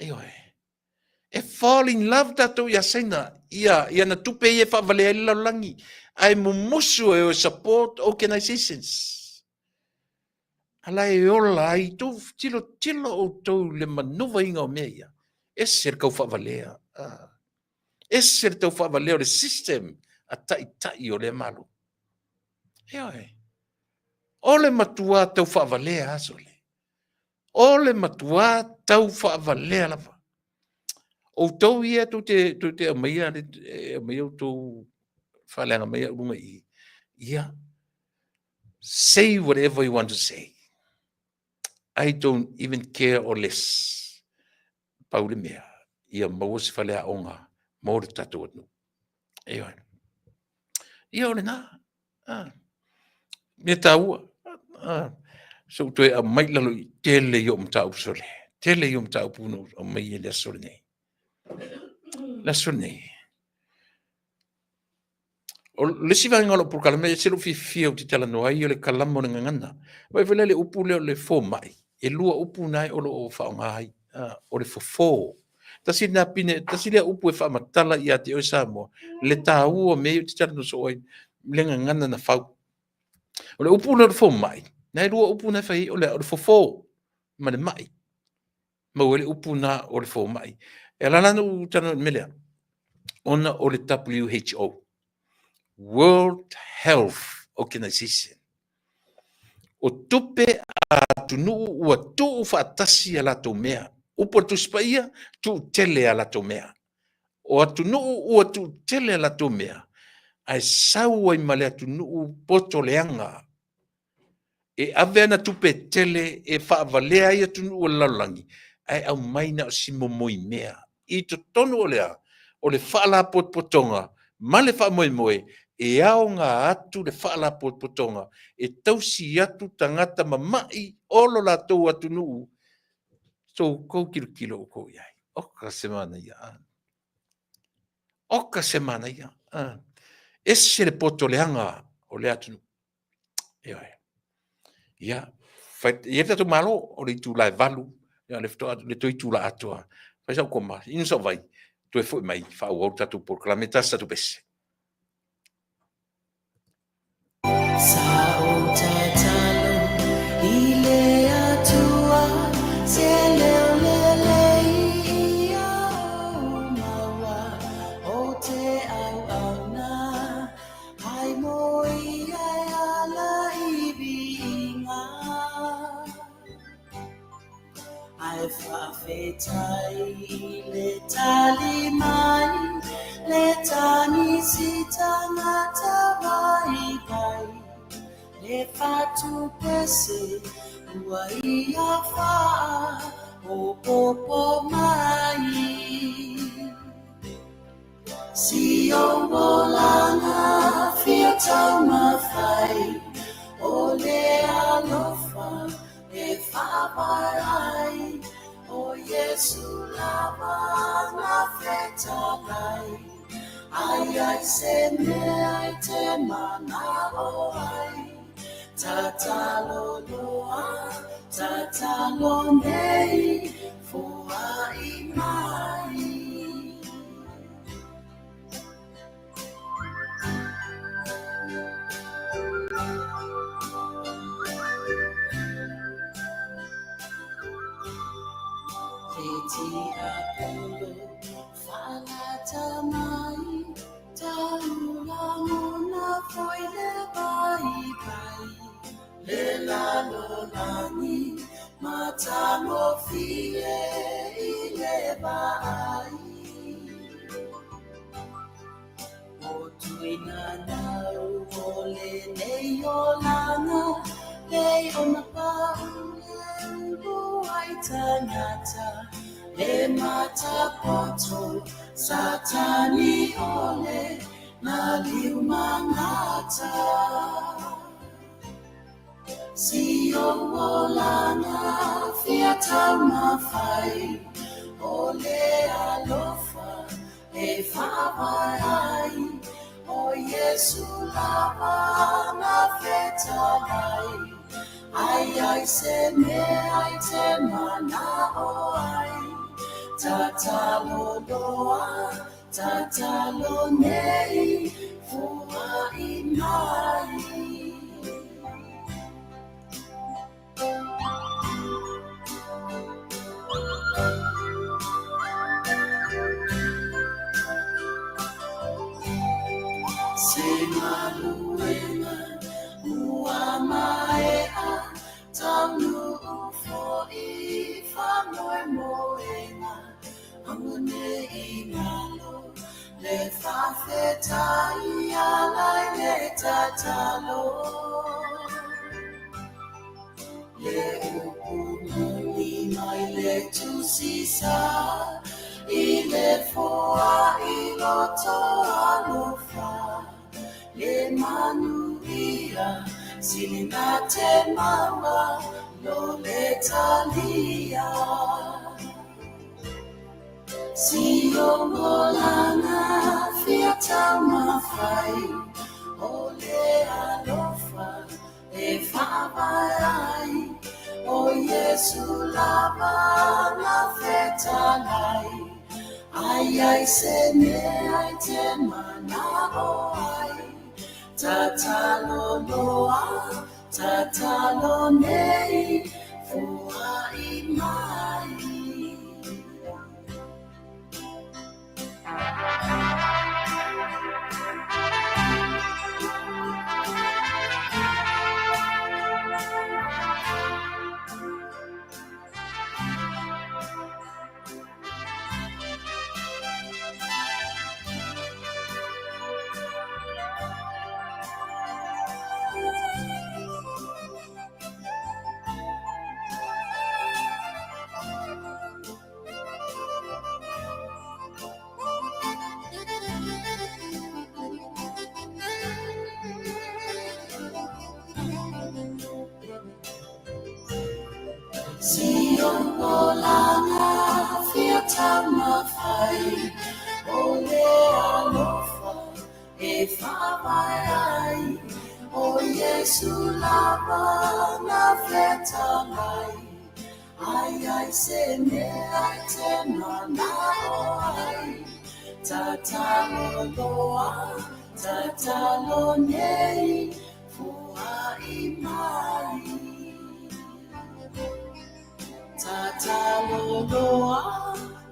Ioe. E fall in love tatou ia Saina, ia, ia na tupe ia e faavalea ai le lalolagi, ae mumusu e o e support organizations. Ala e ola ai, tou tilotilo outou i le manuvaina o mea ia. Ese le tau faavalea. Ah. Ese le tau faavalea o le system a taitai o lea Malo. Ioe. O le matua tau faavalea aso le. O le matua tau faavalea lava. Outou ia tou te, tou te aumaia, aumaia outou faaleaga mai au luga i i. Ia, say whatever you want to say. I don't even care or less. Pau le mea, ia maua se faleaoga mo le tatou atunuu. Ioe. Ia o lena. Ah. Mea taua. Ah. So toe aumai lalo i tele i o mataupu sole. Tele i o mataupu no aumai i le aso lenei. Le aso lenei. O le isi vaega o lou polokalame, e ese lou fiafia ou te talanoa ai, o le kalama o le gagana. Vaai foi la i le upu lea o le fomai, e lua upu na o lo o faaaoga ai, o le fofo. Tasi lena pine, tasi lea upu e faamatala ia te oe Samoa, le taua o mea ia ou te talanoa soo ai, le gagana na fau. O le upu lea o le fomai, na e lua upu na e fai ai, o le fofo ma le mai. Maua ai le upu na o le fomai. E ala la ona ou talanoa i le mea lea, ona o le WHO, World Health Organization. O tupe a atunuu ua tuu faatasi a latou mea. Upu a le Tusi Paia, tuu tele a latou mea. O atunuu ua tuu tele a latou mea, ae sau ai ma le atunuu poto leaga e ave ana tupe tele e faavalea ai atunuu o le lalolagi, ae aumai na o si momoi mea. I totonu o le a? O le Faalapotopotoga ma le faamoemoe e aoga atu le Faalapotopotoga e tausi atu tagata mama'i o lo latou atunuu. Outou tilotilo outou i ai. Oka se manaia. Oka se manaia. Ese le poto leaga o lea atunuu. Ioe. Ia, fai, e i ai le tatou Malo, o le itula e 8, ia le faatoa, le toe itula atoa. Fai sau koma, inu sau vai, toe foi mai, faaauau le tatou polokalame, tasi tatou pese. Sa ou tatalo i le Atua, se leo lelei ia ou maua, o te auauna. Hai mo ia e ala i viiga. Ae faafetai i le tali mai, le tagisi tangata vaivai, le whatupese ua ia whaaopopo mai. Si ou olaga fia taumafai, o le alofa e faavae ai, o Iesu lava na fetalai, ai ai se mea e te manao ai, tatalo loa, tatalo nei, foai mai. Le tiapolo whaalata mai, taulangona foi le vaipai, le lalolagi matagofie i le vaai. O Tuinanau o lenei olaga, lei ona pau le ulu ai tangata, le matapoto Satani o le maliu mangata. Si ou olaga fia taumafai, o le alofa e faavae ai, o Iesu lava na fetalai, ai ai se mea i te manao ai, Tatalo loa, tatalo nei, foai mai. Se galuega ua maea, taunuu foi faamoemoega, aua ne i galo le faafetai ala i le tatalo. Le upu moni mai le tusi sa i le foai loto alofa le manuia silina te maua no le talia. Sionolanga fia taumafai o le alofa e faavae ai o Iesu lava na fetalai ai ai se mea i te manao ai tatalo loa tatalo nei foai mai. Sionolanga fia taumafai o le alofa e faavae ai o Iesu lava na fetalai Ai ai se mea i te manao ai Tatalo loa, tatalo nei, foai mai. Tatalo loa,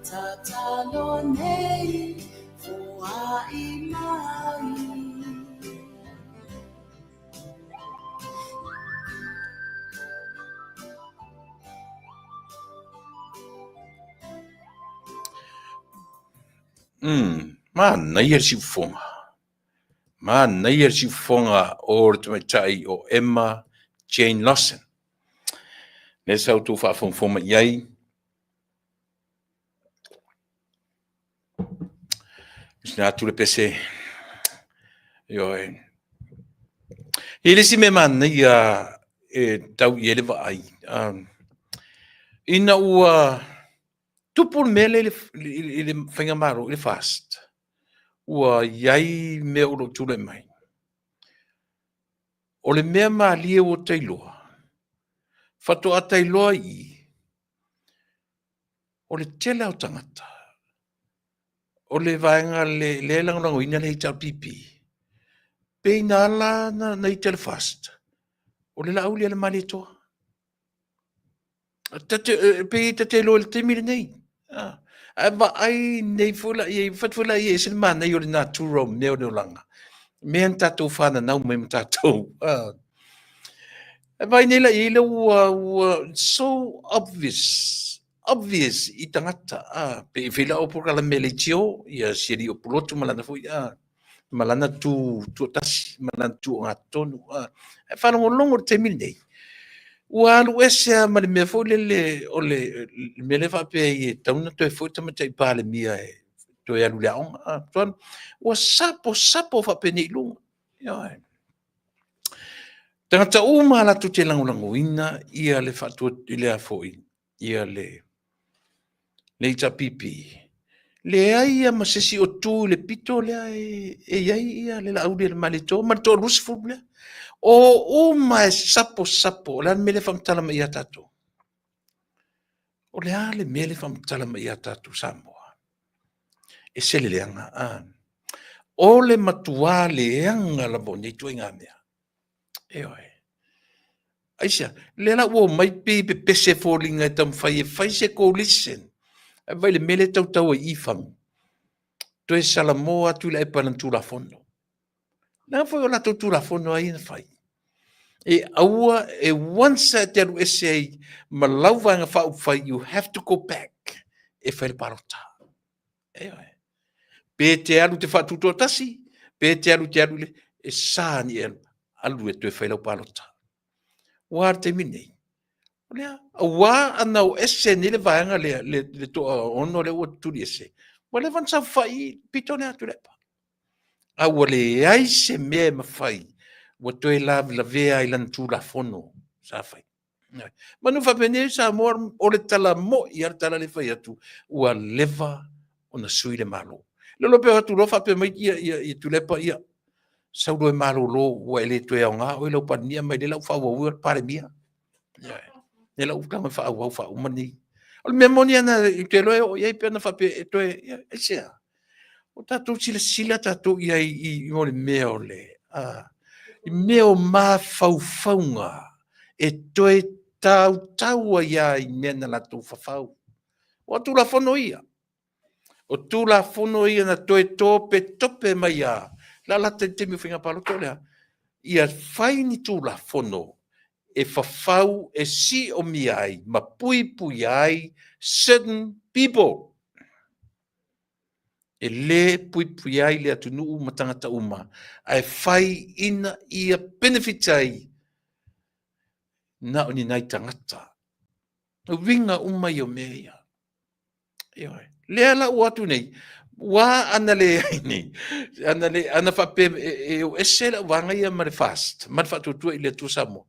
tatalo nei, foai mai. Mm, manaia le siufofoga. Manaia le siufofoga o le tamaitai o Emma Jane Lawson. Lea sa outou faafogafoga mai i ai. Sina atu le pese. Ioe. E le isi mea manaia e tau i ai le vaai. Um, ina ua tupu le mea lea i le faigamalo i le FAST, ua i ai mea o lo o tulai mai. O le mea malie ua ta iloa, faatoa ta iloa i i, o le tele o tagata, o le vaega lea e lagolagoina le HRPP, pei na ala na ita le FAST, o le Laauli a le Malietoa. Pei ta te iloa i le taimi lenei. Ae vaai nei foi la i ai, fai atu foi la i ai e ese le manaia o le natura o mea o le olaga. Mea na tatou fananau mai ma tatou. Ae vaai nei la i ai lea ua, ua so obvious, obvious i tagata. Pei foi la o polokalame a le HO, ia si alii o Pulotu ma lana foi, ma lana tu tuatasi, ma lana tu ogatotonu. Ae faalogologo i le taimi lenei, ua alu ese lava ma le mea foi lele o le mea lea faapea ai e tatau ona toe foi le Tamaitai Palemia e toe alu i le aoga. Ua sapo sapo faapenei i luga. Ioe. Tagata uma latou te lagolagoina ia le faatua i le a foi ia le le HRPP. Leai ia ma se isi o tu i le pito lea e, e i ai ia le Laauli a le Malietoa ma le toa 20 lea. O uma e sapo sapo, o le a le mea lea e faamatala mai ia tatou? O le a le mea le faamatala mai ia tatou Samoa? E se le leaga, a. O le matuā leaga lava o nei ituaiga mea. Ioe. Aisea? Lea la ua omai pei e pepese foliga e taumafai e fai se coalition. Ae vaai i le mea lea e tautau ai i i Fagu. Toe salamo atu i le epa i lana Tulafono. Leaga foi o latou Tulafono lava ia na fai. E aua, e once e te alu ese ai ma lau Vaega Faaupufai, you have to go back e fai le palota. Ioe. Pe te alu te faatutoatasi, pe te alu te alu le, e sa ni e alu, alu e toe fai lau palota. Ua le taimi nei, o lea, aua ana o ese nei le vaega lea, le, le toa ono lea ua tuli ese, ua leva ona saofai pito lea atu le pa. A ua leai se mea e mafai, ua toe lavelavea ai lana tulafono sa fai. Manu faapenei Samoa, o le tala moi a le tala le fai atu, ua leva ona sui le Malo. Le lo pe atu loa faapea mai ia, ia, ia Tuilaepa, ia, sau loa e malolo, ua e le toe aoga oe lau Palemia mai le lau faaauau le Palemia. Ia lau tama faaauau faauma nei. O le mea moni ana i te loa e oo i ai pe ana faapea e toe, ia, aisea? O tatou silasila tatou i ai i, i le mea o le, a, i mea o mafaufauga e toe tautau ai lava i mea na latou fafau. O Tulafono ia, o Tulafono ia na toe topetope mai lava, lalata i le taimi o faiga palota o le a? Ia fai ni Tulafono e fafau e siomia ai ma puipuia ai certain people. E lē puipuia ai le atunuu ma tagata uma, ae fai ina ia benefit ai na o ni nai tagata. O uiga uma ia o mea ia. Ioe. Lea la ua atu nei, ua ana leai nei, ana, le, ana faapea e, e o ese le auvaega ia ma le FAST, ma le Faatuatua i le Atua Samoa.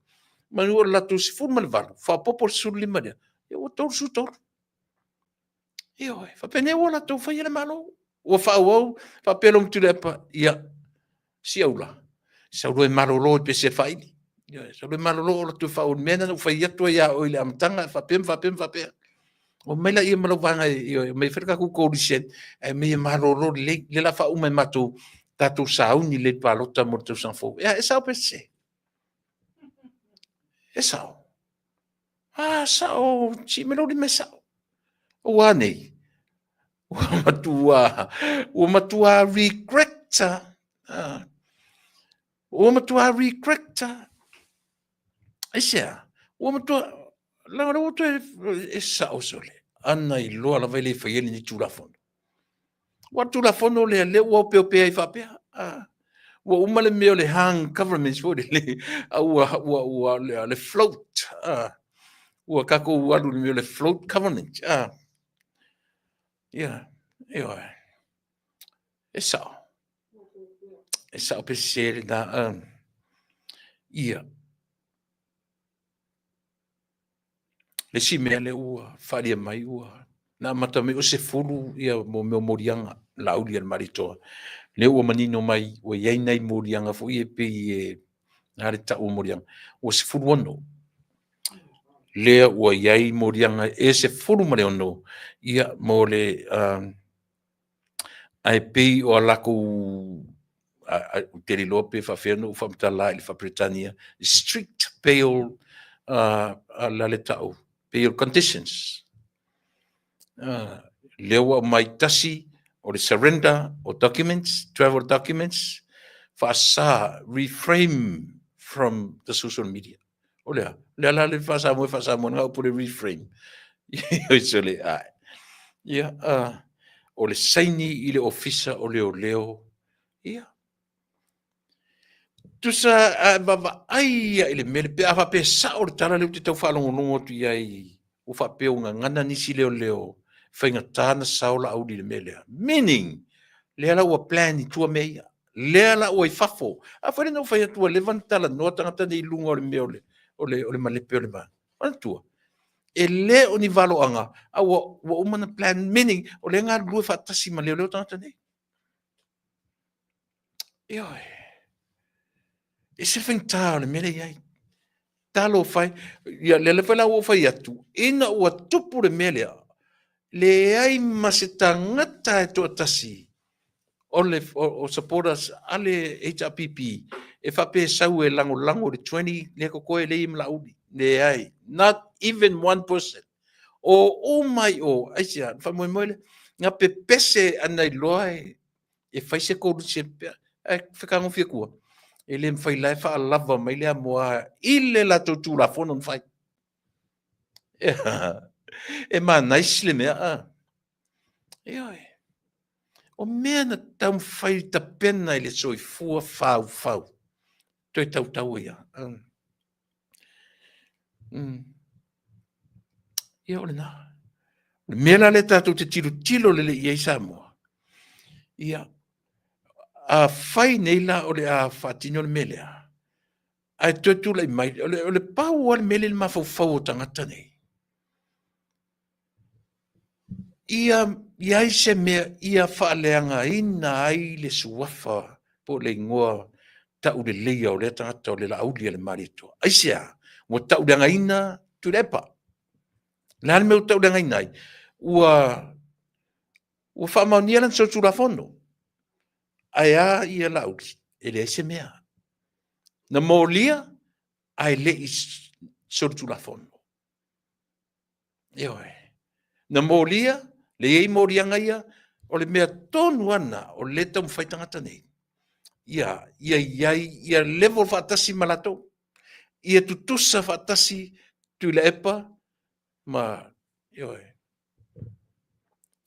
Manu o le latou 18, faaopoopo le 15 lea, ia ua 33. Ioe, faapenei ua latou faia le Malo. Ua faaauau, faapea loa ma Tuilaepa, ia, siaula, sau loa e malolo i pese faaili. Ioe, sau loa e malolo o latou faaauau i le mea lena na ou fai atu ai ia oe i le amataga, faapea ma faapea ma faapea. Omai laia ma lau vaega, ioe, omai e fai le tatou coalition, ae omai e malolo lelei, lea o le a faauma e matou tatou sauni lelei i le palota mo le tausaga fou. Ea, e sao pe sese? E sao. Ah, sao, sii mai lou lima e sao. Ua nei, ua matua, ua matua regret. Ah, ua matua regret. Aisea, ua matua, leaga o lea ua toe, e sao sole, ana iloa lava e le faia lenei Tulafono. Ua Tulafono lea, lea ua opeopea ai faapea. Ah, ua uma le mea o le hung government foi lele, a ua, ua, ua, le, le float. Ah, ua tatou alu i le mea o le float government. Ah, ia, ioe. E sao. E sao pe sese lena. Ah, ia. Le isi mea lea ua faaalia mai ua na amata mai o 10 ia mo mea o moliaga Laauli a le Malietoa. Lea ua manino mai ua i ai nai moliaga foi e pei e na le tau o moliaga ua 16. Lea ua i ai moliaga e 16 ia mo le ae pei o a latou ou te le iloa pe faapefea ona ou faamatala i le faa-Peretania, strict bail la le tau, bail conditions. Lea ua aumai tasi o le surrender o documents, travel documents, faasa, reframe from the social media. O le a? O le a la le faa-Samoa e faa-Samoa na upu le reframe. Oi sole, ai. Ia, o le saini i le ofisa o leoleo, ia. Tusa a vaavaai ia i le mea, pe a faapea sao le tala lea ou te tau faalogologo atu i ai, ua faapea ua gagana nisi leoleo, faigata na sao Laauli i le mea lea. Meaning, lea la ua plan i tua mea ia. Lea la ua i fafo. A foi lea na ou fai atu ua leva ona talanoa tagata nei i luga o le mea o le, o le, o le malepe o le va. Manatua, e le o ni valoaga, a ua, ua uma ona plan, meaning, o lea e galulue faatasi ma leoleo tagata nei. Ioe. E ese le faigata o le mea lea e i ai. Talofa e, ia lea foi la ua ou fai atu, ina ua tupu le mea lea, leai ma se tagata e toatasi o le o supporters a le HRPP e faapea e sau e lagolago i le 20 lea totoe lea e i ai ma Laauli. Leai, not even one person. O uma i o, aisea, na faamoemoe lea, na pepese ana iloa e fai se coalition pea, ae fetagofie tua, e le mafai la e faalava mai le amoa i le latou Tulafono na fai. E manaisi le mea, a. Ioe. O mea na taumafai tapena i le soifua faufau, toe tautau ai lava. Ia o lena. O le mea la lea tatou te tilotilo lelei i ai Samoa, ia, afai nei la o le a faatino le mea lea, ae toe tulai mai, o le pau lava le mea lea i le mafaufau o tagata nei, ia i ai se mea ia faaleagaina ai le suafa po o le igoa tauleleia o lea tagata o le Laauli a le Malietoa. Aisea? Ua tauleagaina Tuilaepa. O le a le mea ua tauleagaina ai? Ua, ua faamaonia lana solitulafono. Ae a ia Laauli? E leai se mea. Na molia ae le i solitulafono. Ioe. Na molia, le i ai moliaga ia, o le mea tonu lava lena o lea e taumafai tagata nei, ia, ia i ai, ia level faatasi ma latou. Ia tutusa faatasi Tuilaepa ma, ioe.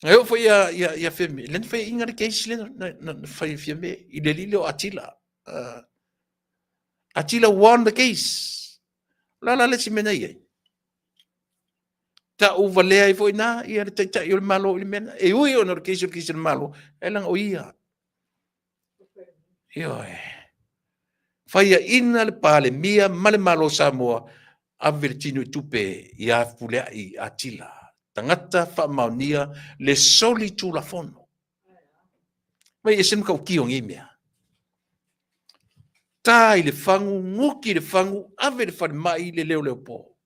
Na oo foi ia, ia, ia Fiame, lea na faiaina le case lea na, na, na fai e Fiame i le alii lea o Atila. Atila won the case. O le a la le isi mea na i ai? Tauvalea ai foi na ia le taitai o le Malo i le mea lena. E ui ona o le case o le case o le Malo, ae leaga o ia. Ioe. Faiaina le Palemia ma le Malo o Samoa, ave le tino i tupe ia Fepuleai Atila, tagata faamaonia le soli tulafono. Mai ese le matautia o nei mea. Ta i le fagu, nuki i le fagu, ave i le falemai le leoleo po.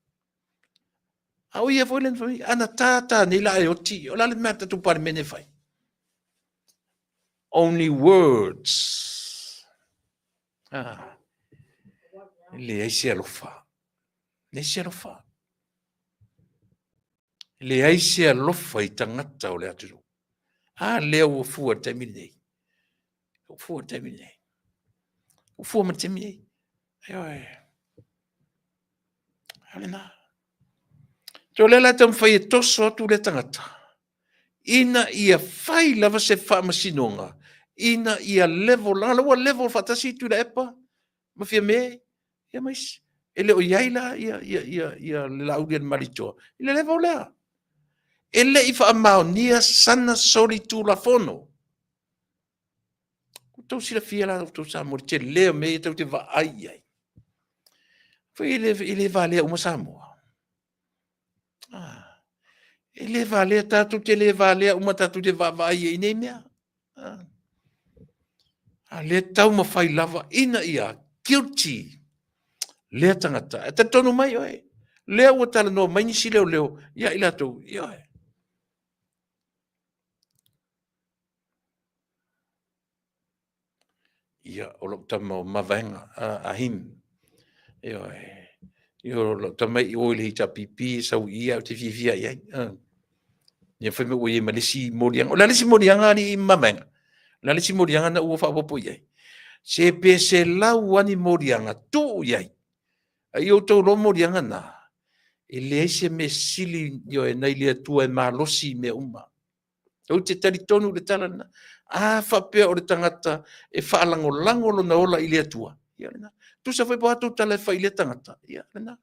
A o ia foi le na ana ta ta nei la e oti, o le a le mea a tatou Palemene e fai? Only words. Ah. Leai se alofa. Leai se alofa. Leai se alofa i tagata o le atunuu. A lea ua fua i le taimi lenei. Ua fua i le taimi lenei. Ua fua ma le taimi lenei. Ioe. A lena. So lea la e taumafai e toso atu lea tagata, ina ia fai lava se faamasinoga, ina ia level, leaga ua level faatasi Tuilaepa ma Fiame, ia ma isi. E le o i ai la ia, ia, ia, ia le Laauli a le Malietoa i le level lea. E le i faamaonia sana solitulafono. Ua outou silafia la outou Samoa i le tele o mea ia tatou te vaai i ai. Foi e le, e le valea uma Samoa. Ah, e le valea, tatou te le valea uma tatou te vaavaai i ai nei mea. Ah. A lea taumafai lava ina ia guilty lea tagata. E talitonu mai oe, lea ua talanoa mai nisi leoleo ia i latou, ioe. Ia, o lou tama o Mavaega, a him. Ioe. Ia, o lou tama i o i le HRPP, e sau i ia, ou te fiafia i ai. Ia fai mai ua i ai ma le isi moliaga. O le a le isi moliaga alii Mavaega? O le a le isi moliaga na ua faaopoopo i ai? Se pe selau lava ni moliaga, tuu i ai. A i outou iloa moliaga na, e leai se mea sili, ioe, nai le Atua e malosi i mea uma. Ou te talitonu i le tala lena. A faapea o le tagata e faalagolago lona ola i le Atua, ia lena. Tusa foi po o a tou tala e fai i lea tagata, ia lena.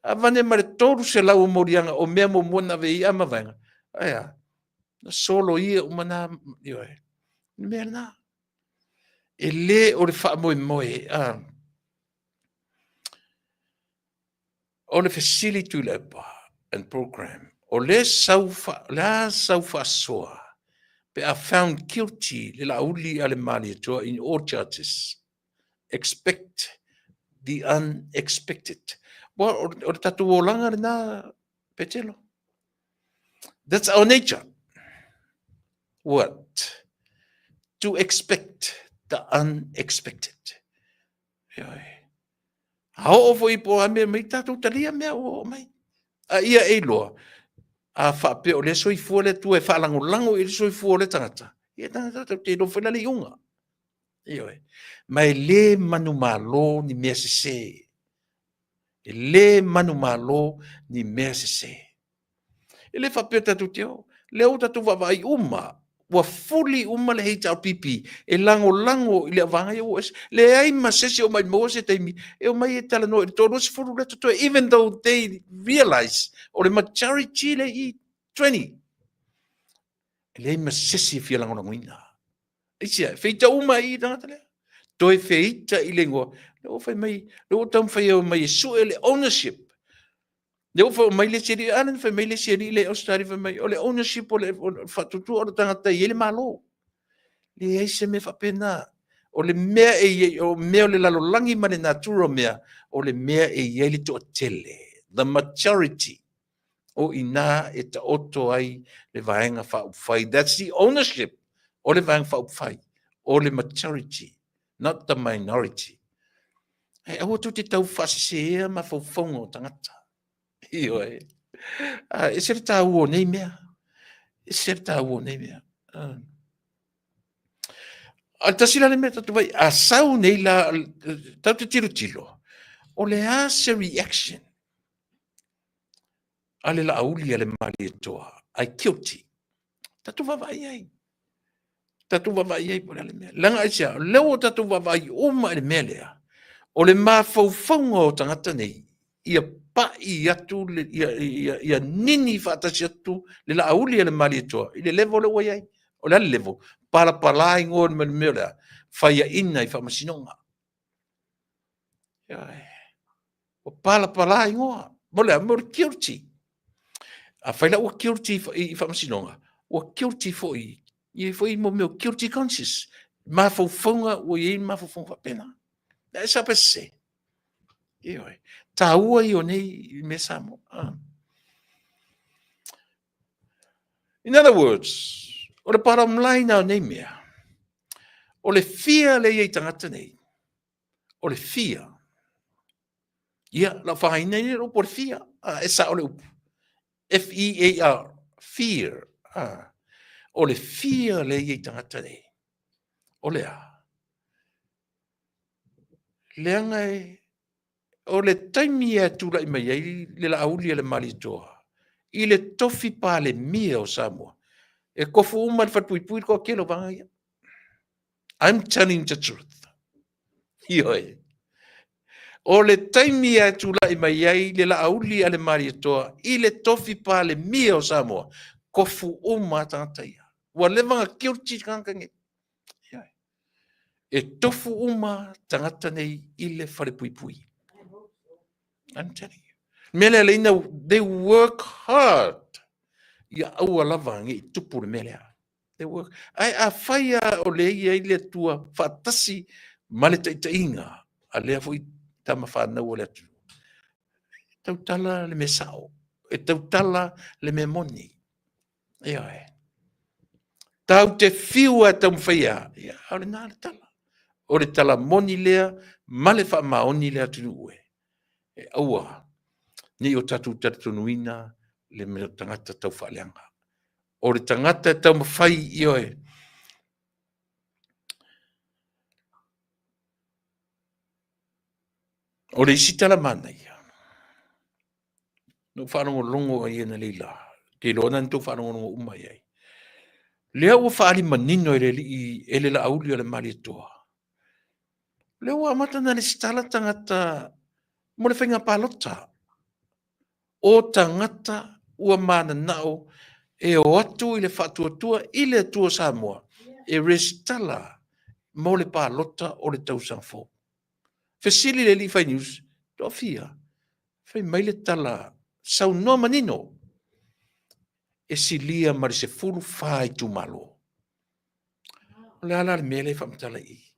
Avane ma le 300 o moliaga o mea muamua na ave i ai a mavaega, ae a, na soloia uma na, ioe, le mea lena. E le o le faamoemoe, a, O le fesili Tuilaepa and program, o le sau fa, le a sau faasoa pe a found guilty le Laauli a le Malietoa in all charges? Expect the unexpected. Ua, o le tatou olaga lena, Petelo. That's our nature. What? To expect the unexpected. Ioe. A oo foi po a mea mai tatou talia mea ua oo mai. A ia e iloa, a faapea o lea soifua le Atua e faalagolago i le soifua o le tagata, ia tagata tatou te iloa foi la le iuga. Ioe. Ma e le manumalo ni mea sese. E le manumalo ni mea sese. E le faapea tatou te o. Lea ua tatou vaavaai uma, ua fuli uma le HRPP e lagolago i le auvaega ia ua ese. Leai ma se isi o maumau se taimi e omai e talanoa i le 30 lea totoe, even though they realize o le majority le i 20. E leai ma se isi e fia lagolagoina. Aisea, e feita uma i tagata lea. Toe feita i le igoa. Lea ua fai mai, lea ua taumafai e omai e sue le ownership. Lea ua fai mai le isi alii, a lea na fai mai le isi alii lea i Australia, fai mai, o le ownership o le faatuatua o le tagata e i ai le Malo. Leai se mea faapena. O le mea e i ai, o mea o le lalolagi ma le natura o mea, o le mea e i ai le toatele, the majority, o i ina e taoto ai le Vaega Faaupufai. That's the ownership o le Vaega Faaupufai, o le majority, not the minority. Ae aua tou te tau faasesea mafaufauga o tagata. Ioe. Ah, ese le taua o nei mea. Ese le taua o nei mea. Ah. A tasi la le mea tatou vai, a sau nei la, tau te tilotilo, o le a se reaction a le Laauli a le Malietoa, ai guilty. Tatou vaavaai ai. Tatou vaavaai ai po o le a le mea. Leaga aisea, o lea ua tatou vaavaai uma i le mea lea, o le mafaufauga o tagata nei, ia pai atu, le, ia, ia, ia nini faatasi atu le Laauli a le Malietoa i le level lea ua i ai. O le a le level? Palapala igoa i le mea o le a? Faiaina i faamasinoga. Ioe. Ua palapala igoa. Mo le a? Mo le guilty. Afai la ua guilty i faamasinoga, ua guilty foi, i ai foi mo mea o guilty conscious. Mafaufauga, ua i ai mafaufauga faapena. E sa pe sese. Ioe. Taua ia o nei mea Samoa. Ah. In other words, o le bottom line o nei mea, o le fia le i ai tagata nei, o le fia. Ia, lau whangaina i le upu o le fia. Ah, e sa o le upu. F-E-A-R, fear. Ah, o le fia le i ai tagata nei. O le a? Leaga e, o le taimi e tulai mai ai le Laauli a le Malietoa i le tofi Palemia o Samoa, e kofu uma le falepuipui le toatele o vaega ia. I'm telling the truth. Ioe. O le taimi e tulai mai ai le Laauli a le Malietoa i le tofi Palemia o Samoa, kofu uma tagata ia. Ua leva ona guilty tagata nei. Ioe. E tofu uma tagata nei i le falepuipui. I'm telling you. Mea lea leina, they work hard. Ia aua lava nei tupu le mea lea. They work. Ae afai lava o lea e i ai le Atua faatasi ma le taitaiga a lea foi tama fanau o le atunuu, e tautala le mea sao, e tautala le mea moni. Ioe. Tau te fiu e taumafai a, ia, o lena le tala. O le tala moni lea ma le faamaoni le atunuu e. E aua ne i o tatou talitonuina le mea tagata tau faaleaga. O le tagata e taumafai, ioe, o le isi tala manaia, na ou faalogologo ai analeila, te iloa na tou faalogologo uma i ai. Lea ua faaali manino e le alii, e le Laauli o le Malietoa. Lea ua amata ona resitala tagata mo le faiga palota. O tagata ua mananao e o atu i le faatuatua i le Atua Samoa e resitala mo le palota o le tausaga fou. Fesili le alii fai news, toafia? Fai mai le tala, saunoa manino, e silia ma le 14 itumalo. O le a la le mea lea e faamatala i i?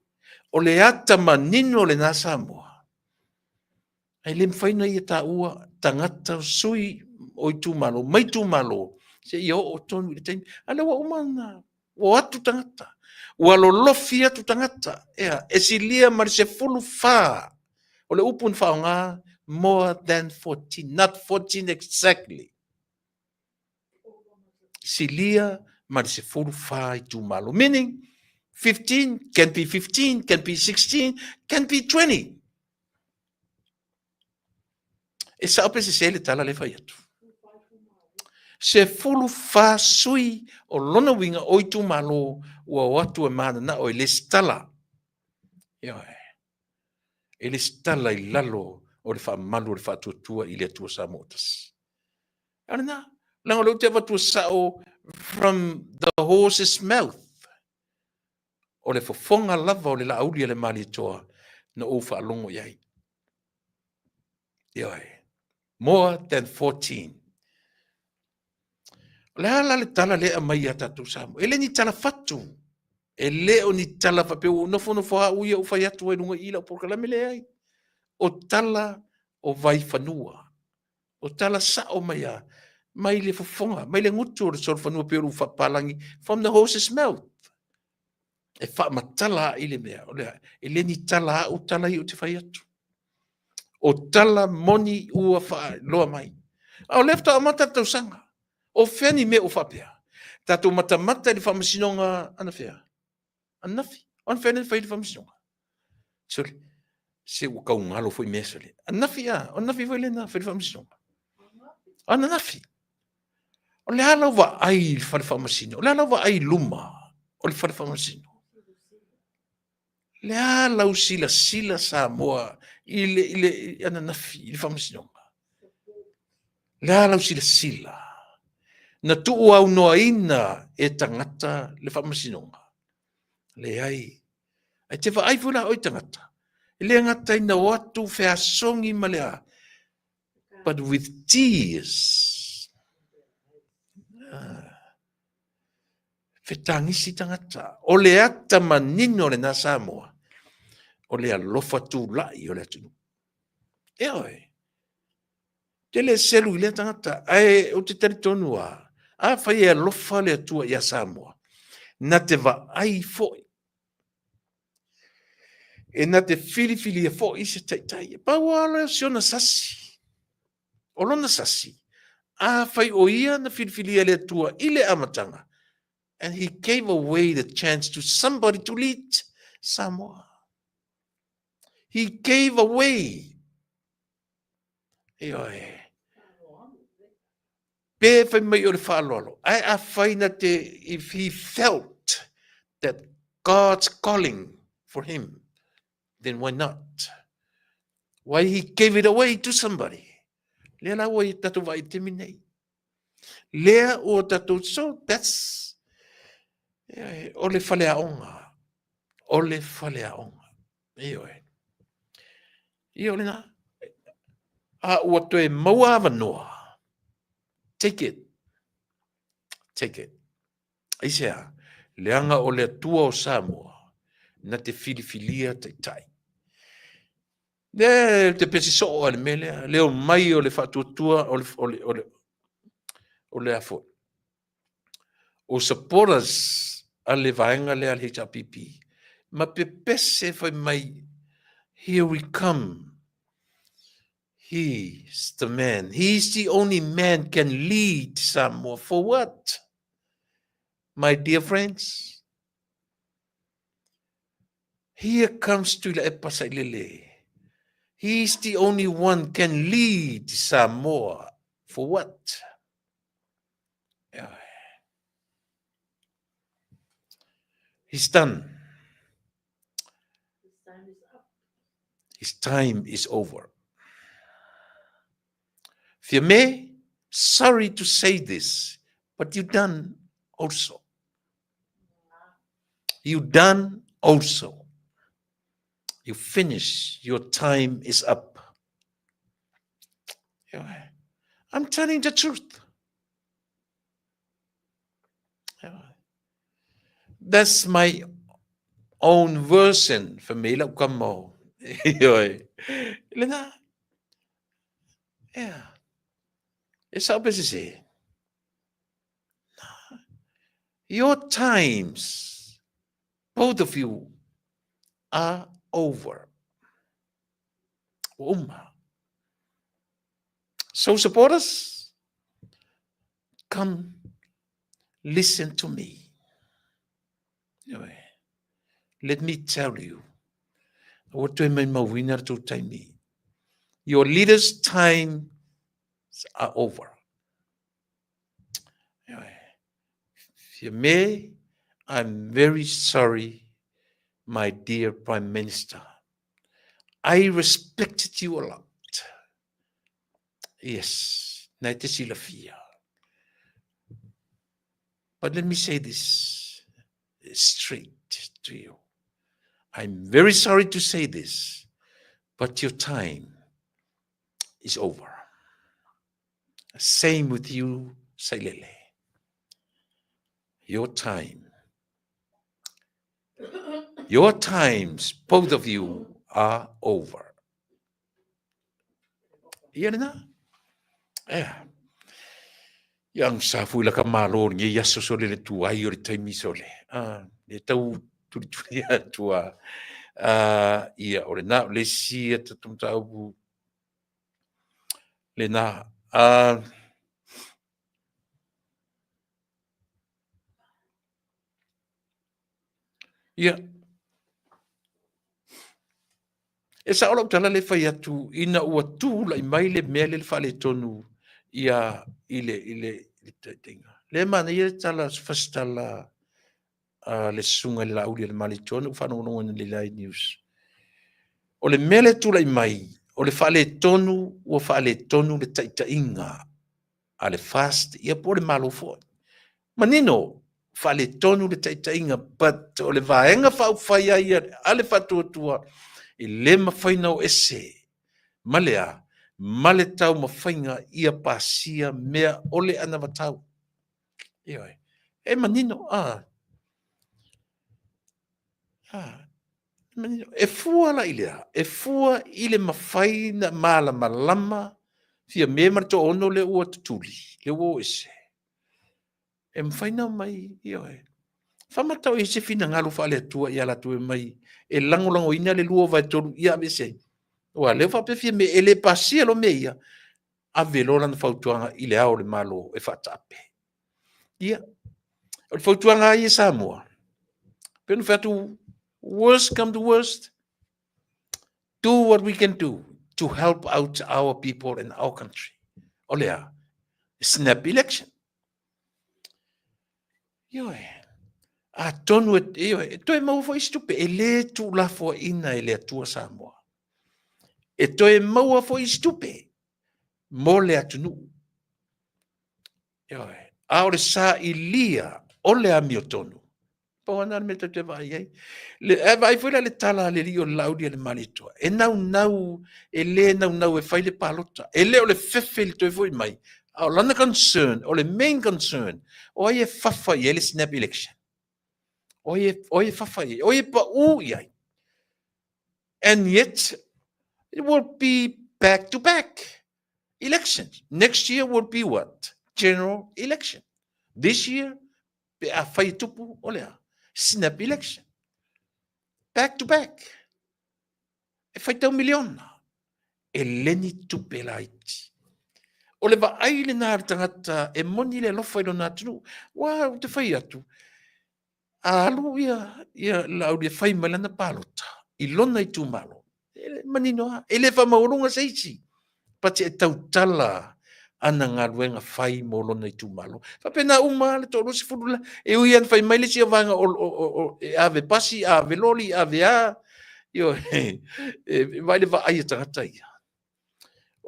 O le ata manino lena Samoa. Ae le mafai ona ia taua tagata sui o itumalo mai itumalo seia oo tonu i le taimi. A lea ua uma ona ua o atu tagata, ua lolofi atu tagata, ea, e silia ma le 14. O le upu na faaaoga, more than 14, not 14 exactly. Silia ma le 14 itumalo. Meaning, 15, can be 15, can be 16, can be 20. E sao pe sese le tala le fai atu. 14 sui o lona uiga o itumalo ua o atu e mananao e lesitala. Ioe. E lesitala i lalo o le faamalu o le faatuatua i le Atua Samoa ua tasi. O lena, leaga o lea ou te avatua sao from the horse's mouth. O le fofoga lava o le laauli a le Malietoa na ou faalogo i ai. Ioe. More than 14. O le a la le tala lea e aumai ia tatou Samoa? E le ni tala fatu. E le o ni tala faapea ua nofonofo au ia ou fai atu ai luga i lau polokalame leai. O tala o vaifanua. O tala sao mai a mai le fofoga, mai le gutu o le solofanua pei o le faapalagi from the horse's mouth. E faamatala ai le mea, o le, e le ni tala au tala ia ou te fai atu. O tala moni ua faailoa mai. A o lea faatoa amata le tausaga. O fea ni mea ua faapea? Tatou matamata i le faamasinoga anafea? Ananafi. O anafea lea na fai le faamasinoga? Sole, se ua tau galo foi mea sole. Ananafi a, o ananafi foi lea na fai le faamasinoga. Ananafi. O le a lau vaai i le fale faamasino? O le a lau vaai i luma o le fale faamasino? Le a lau silasila Samoa i le, i le i ananafi, i le faamasinoga? Le a lau silasila? Na tuuaunoaina e tagata le faamasinoga? Leai. Ae te vaai foi la oe tagata, e le gata ina o atu feasogi ma le a, but with tears. Ah. Fetagisi tagata. O le ata manino lena Samoa, o le alofa tulai o le atunuu. E oe, te le selu i lea tagata, ae ou te talitonu lava, afai e alofa le Atua ia Samoa, na te vaai foi, e na te filifilia foi se taitai. E pau lava lea o si ona sasi. O lona sasi, afai o ia na filifilia e le Atua i le amataga, and he gave away the chance to somebody to lead Samoa. He gave away. Ioe. Pe fai mai o le faaaloalo, ae afai na te, if he felt that God's calling for him, then why not? Why he gave it away to somebody? Lea la ua i tatou vaai i le taimi nei. Lea ua tatou, so that's, o le faleaoga. O le faleaoga. Ioe. Ia o lena. A ua toe maua avanoa. Take it. Take it. Aisea? Leaga o le Atua o Samoa na te filifilia taitai. Le te pesi soo a le mea lea, le omai o le faatuatua o le, o le, o le, o le a foi. O supporters a le vaega lea a le HRPP, ma pepese fai mai, here we come. He's the man. He's the only man can lead Samoa. For what? My dear friends, here comes Tuilaepa Sailele. He's the only one can lead Samoa. For what? He's done. His time is over. Fiame, sorry to say this, but you done also. You done also. You finish. Your time is up. I'm telling the truth. That's my own version for me, lau kama o. Ioe. Lena. Ea. E sao pe sese. Your times, both of you, are over. Ua uma. So supporters, come listen to me. Let me tell you, ua toe maimauina le tou taimi. Your leaders' times are over. Fiame, I'm very sorry, my dear Prime Minister. I respected you a lot. Yes, na e te silafia. But let me say this straight to you. I'm very sorry to say this, but your time is over. Same with you, Sailele. Your time. Your times, both of you, are over. Ia lena. Ea. Ia ang sa fui la ka malo ni ia so sole le tuai o le taimi sole. Ah, le tau tuli tuli atua. Ah, ia o le na le si e tatumtau lena. Ah, ia. E sao lau tala le fai atu ina ua tulai mai le mea lea le faaletonu ia i le i le i le taitaiga. Le manaia le tala first tala a le susuga i le Laauli a le Malietoa na ou faalogologo i le Live News. O le mea lea tulai mai, o le faaletonu ua faaletonu le taitaiga a le FAST, ia po o le Malo foi. Manino, faaletonu le taitaiga, but o le vaega faaupufai ai a le faatuatua, e le mafai ona o ese ma le a, ma le taumafaiga ia pasia mea o le anavatau. Ioe. E manino, a. A. Manino. E fua la i le a? E fua i le mafai na malamalama Fiame ma le toaono lea ua tutuli, lea ua o ese. E mafai na omai, ioe. Faamatau i se finagalo faale-Atua ia latou e omai e lagolagoina le 2/3 ia aveese ai. Aua lea ua faapea Fiame e le pasia loa mea ia, ave loa lana fautuaga i le Ao o le Malo e faataape. Ia, o le fautuaga lava ia Samoa, pei ona fai atu, worst come to worst, do what we can do to help out our people and our country. O le a? Snap election. Ioe, atonu e, ioe, e toe maua foi isi tupe, e le tuulafoaina e le Atua Samoa. E toe maua foi isi tupe mo le atunuu. Ioe, a o le sailia o le amiotonu, pau lava lena o le mea tatou te vaai ai. Le, ae vaai foi la i le tala a le alii o le Laauli a le Malietoa, e naunau, e le naunau e fai le palota. E le o le fefe i le toe foi mai, a o lana concern, o le main concern, o ai e fafa i ai le snap election? O ai e, o ai e fafa i ai? O ai e pau i ai? And yet, it will be back to back elections. Next year will be what? General election. This year, pe a fai e tupu, o le a? Snap election. Back to back. E faitau miliona. E le ni tupe laiti. O le vaai lena a le tagata e moni le alofa i lona atunuu. Ua, ou te fai atu, a alu ia, ia Laauli e fai mai lana palota i lona itumalo, e manino lava, e le faamaualuga se isi, but e tautala ana galuega fai mo lona itumalo. Faapena uma lava le toa-20 la, e ui lava ina fai mai le isi vaega o, o, o, o, e ave pasi, ave loli, ave a, ioe, e vaai le vaai a tagata ia.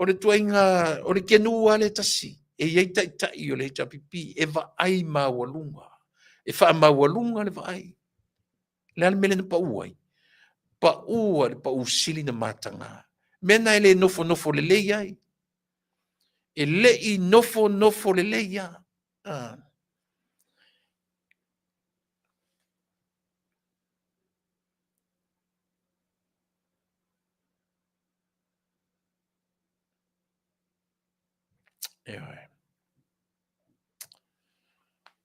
O le tuaiga, o le kenuu lava lea e tasi, e i ai taitai o le HRPP e vaai maualuga, e faamaualuga le vaai. O le a le mea lea na pau ai? Pau a le pau sili na mataga. Mea na e le nofonofo lelei ai. E le i nofonofo lelei lava. Ah. Ioe.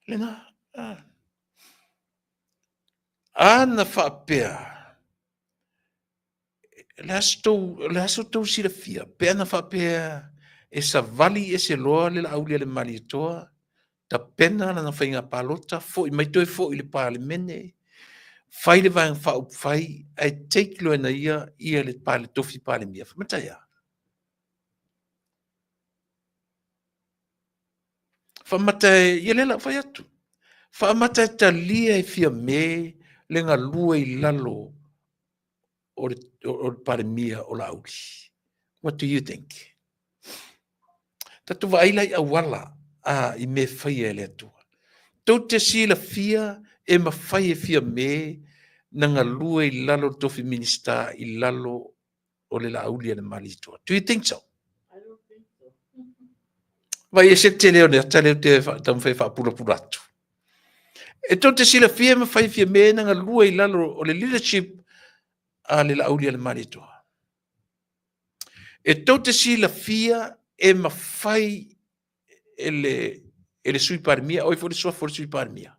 Lena, ah. Ana faapea, le aso tou, le aso tou silafia, pe ana faapea e savali ese loa le Laauli a le Malietoa, tapena lana faiga palota, foi mai toe foi i le Palemene, fai le Vaega Faaupufai, ae take loa e ia ia le tofi Palemia. Faamata e a? Faamata e, ia lea o le a ou fai atu. Faamata e talia e Fiame le galue i lalo o le, o le Palemia o Laauli. What do you think? Tatou vaai la i auala a, i mea e faia e le Atua. Tou te silafia e mafai e Fiame na galue i lalo o le tofi Minisita i lalo o le Laauli a le Malietoa. Do you think so? Vai e se tele o le ata lea ou te taumafai e faapulapula atu. E tou te silafia e mafai Fiame na galue i lalo o le leadership a le Laauli a le Malietoa. E tou te silafia e mafai e le, e le Sui Palemia, oi foi le suafa o le Sui Palemia,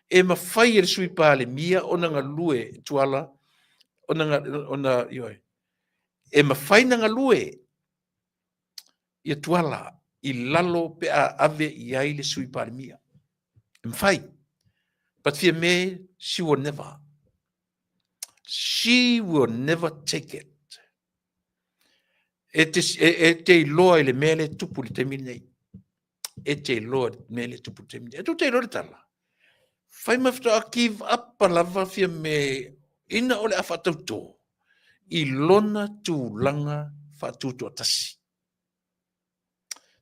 e mafai e le Sui Palemia ona galue Tuala, ona, ona, ioe, e mafai na galue ia Tuala i lalo pe a ave i ai le Sui Palemia. E mafai. But Fiame, she will never. She will never take it. E te, e, e te iloa i le mea lea e tupu i le taimi lenei. E te iloa i le mea lea e tupu i le taimi lenei. E tou te iloa le tala. Fai mai faatoa give up lava Fiame ina o le a faatautō i lona tulaga faatutoatasi.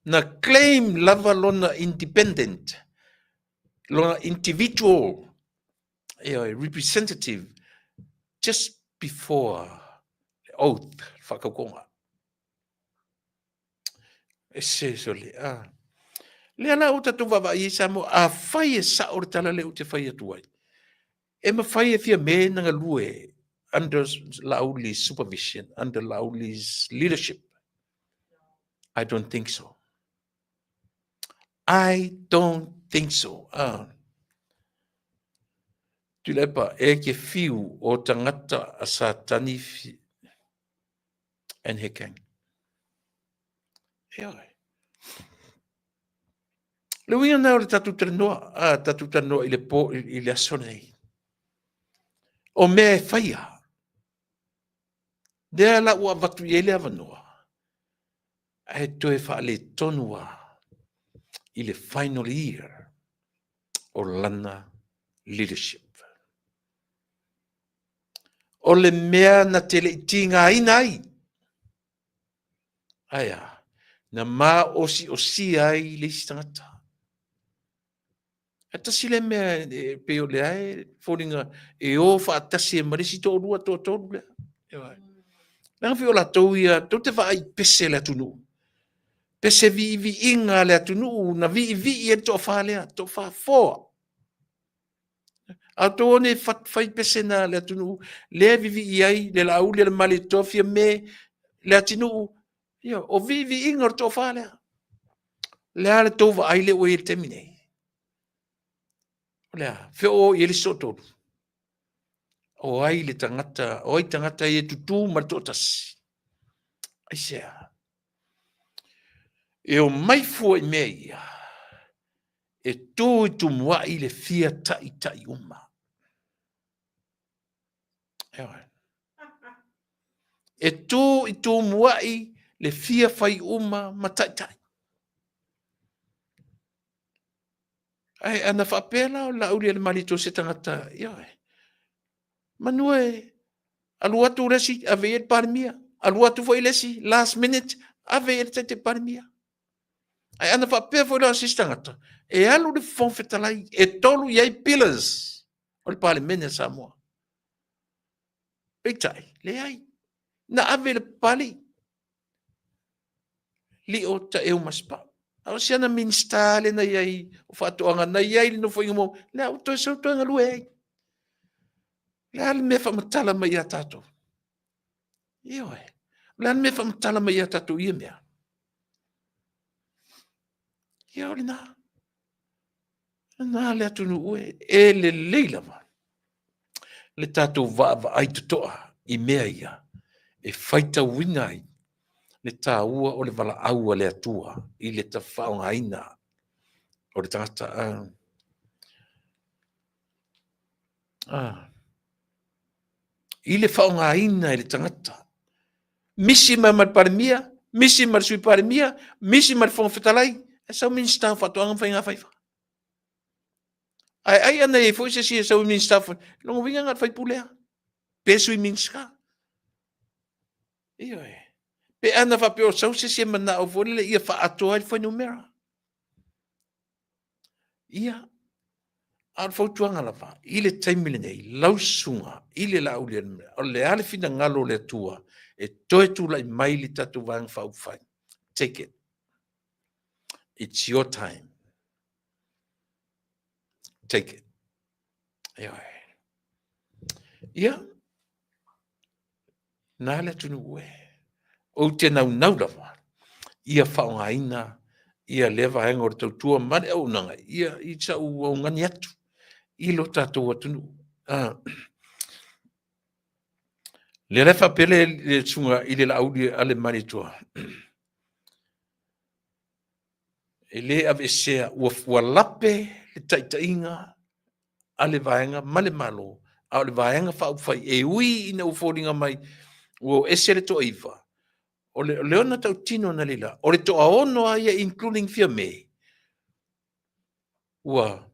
Na claim lava lona independent, lona individual ioe, representative just before the oath, le faatautoga. E se sole, ah. Lea la ua tatou vaavaai ai Samoa, afai e sao le tala lea ou te fai atu ai, e mafai e Fiame na galue under Lauli's supervision, under Lauli's leadership. I don't think so. I don't think so. Ah. Tuilaepa, e ke whiu o tangata a Satani and he gang. E ai. Le uiga na o le tatou talanoa, a tatou talanoa i le po, i le aso nei. O mea e faia, lea la ua avatu i ai le avanoa, ae toe faaletonu lava i le final year o lana leadership. O le mea na te le i tigaina ai, ae a, na maosiosia ai le isi tagata. Ae tasi lea mea e pei o lea e foliga e o faatasi ai ma le isi toalua, toatolu lea. Leaga foi o latou ia, tou te vaai i pese a le atunuu. Pese viiviiga a le atunuu na viivii ai le toafa lea, toafa four. A outou o nei fai pese na le atunuu, lea e vivii ai le Laauli a le Malietoa Fiame, Leatinuu, ia, o viiviiga o le toafa lea. Le a le tou vaai lea ua i ai i le taimi nei? O le a? Fea o i ai le isi toatolu? O ai le tagata, o ai tagata ia e tutū ma le toatasi? Aisea? E omai fua i mea ia, e tū i tumuai le fia taʻitaʻi uma. Eoe. E tū i tumuai le fia fai uma ma taʻitaʻi. Ae ana faapea la o Laauli a le Malietoa se tagata, ioe, manu e alu atu le isi, ave i ai le Palemia, alu atu foi le isi, last minute, ave i ai le Taitai Palemia. Ae ana faapea foi la o se isi tagata, e alu le Fofoga Fetalai, e tolu i ai pillars o le Palemene a Samoa. Peitai, leai, na ave i le Papalii. Lio Taeu Masepau. A o si ana Minisita lea na i ai o Faatoaga, na i ai i le Nofoaiga muamua, lea ua toe sau toe galue ai. O le a le mea e faamatala mai ia tatou? Ioe. O le a le mea e faamatala mai ia tatou i ia mea? Ia o lena. Lena le atunuu e, e lelei lava le tatou vaavaai totoa i mea ia e faitauina ai le taua o le valaau a le Atua i le faaaogaina o le tagata. I le faaaogaina e le tagata. Misi mai ma le Palemia, misi ma le Sui Palemia, misi ma le Fofoga Fetalai, e sau Minisita o Faatoaga ma Faiga Faiva. Ae ai ana i ai foi se isi e sau i Minisita, lona uiga na o le faipule lava, pe Sui Minisita. Ioe. Pe ana faapea o sau se isi e manao foi lele ia faaatoa ai le fuainumera. Ia, a o le fautuaga lava, i le taimi lenei, lau susuga i le Laaulialemea, o le a le finagalo o le Atua e toe tulai mai le tatou Vaega Faaupufai? Take it. It's your time. Take it. Ioe. Ia, na le atunuu e. Ou te naunau lava ia faaaogaina ia lea vaega o le tautua ma le auaunaga ia i sa'u augani atu i lo tatou atunuu. Lea la e faapea le susuga i le Laauli a le Malietoa, e le aveesea, ua lape le taitaiga a le vaega ma le Malo, a o le Vaega Faaupufai e ui ina ua foliga mai ua o ese le toaiva, o le ona tautino na leila, o le toaono lava ia including Fiame, ua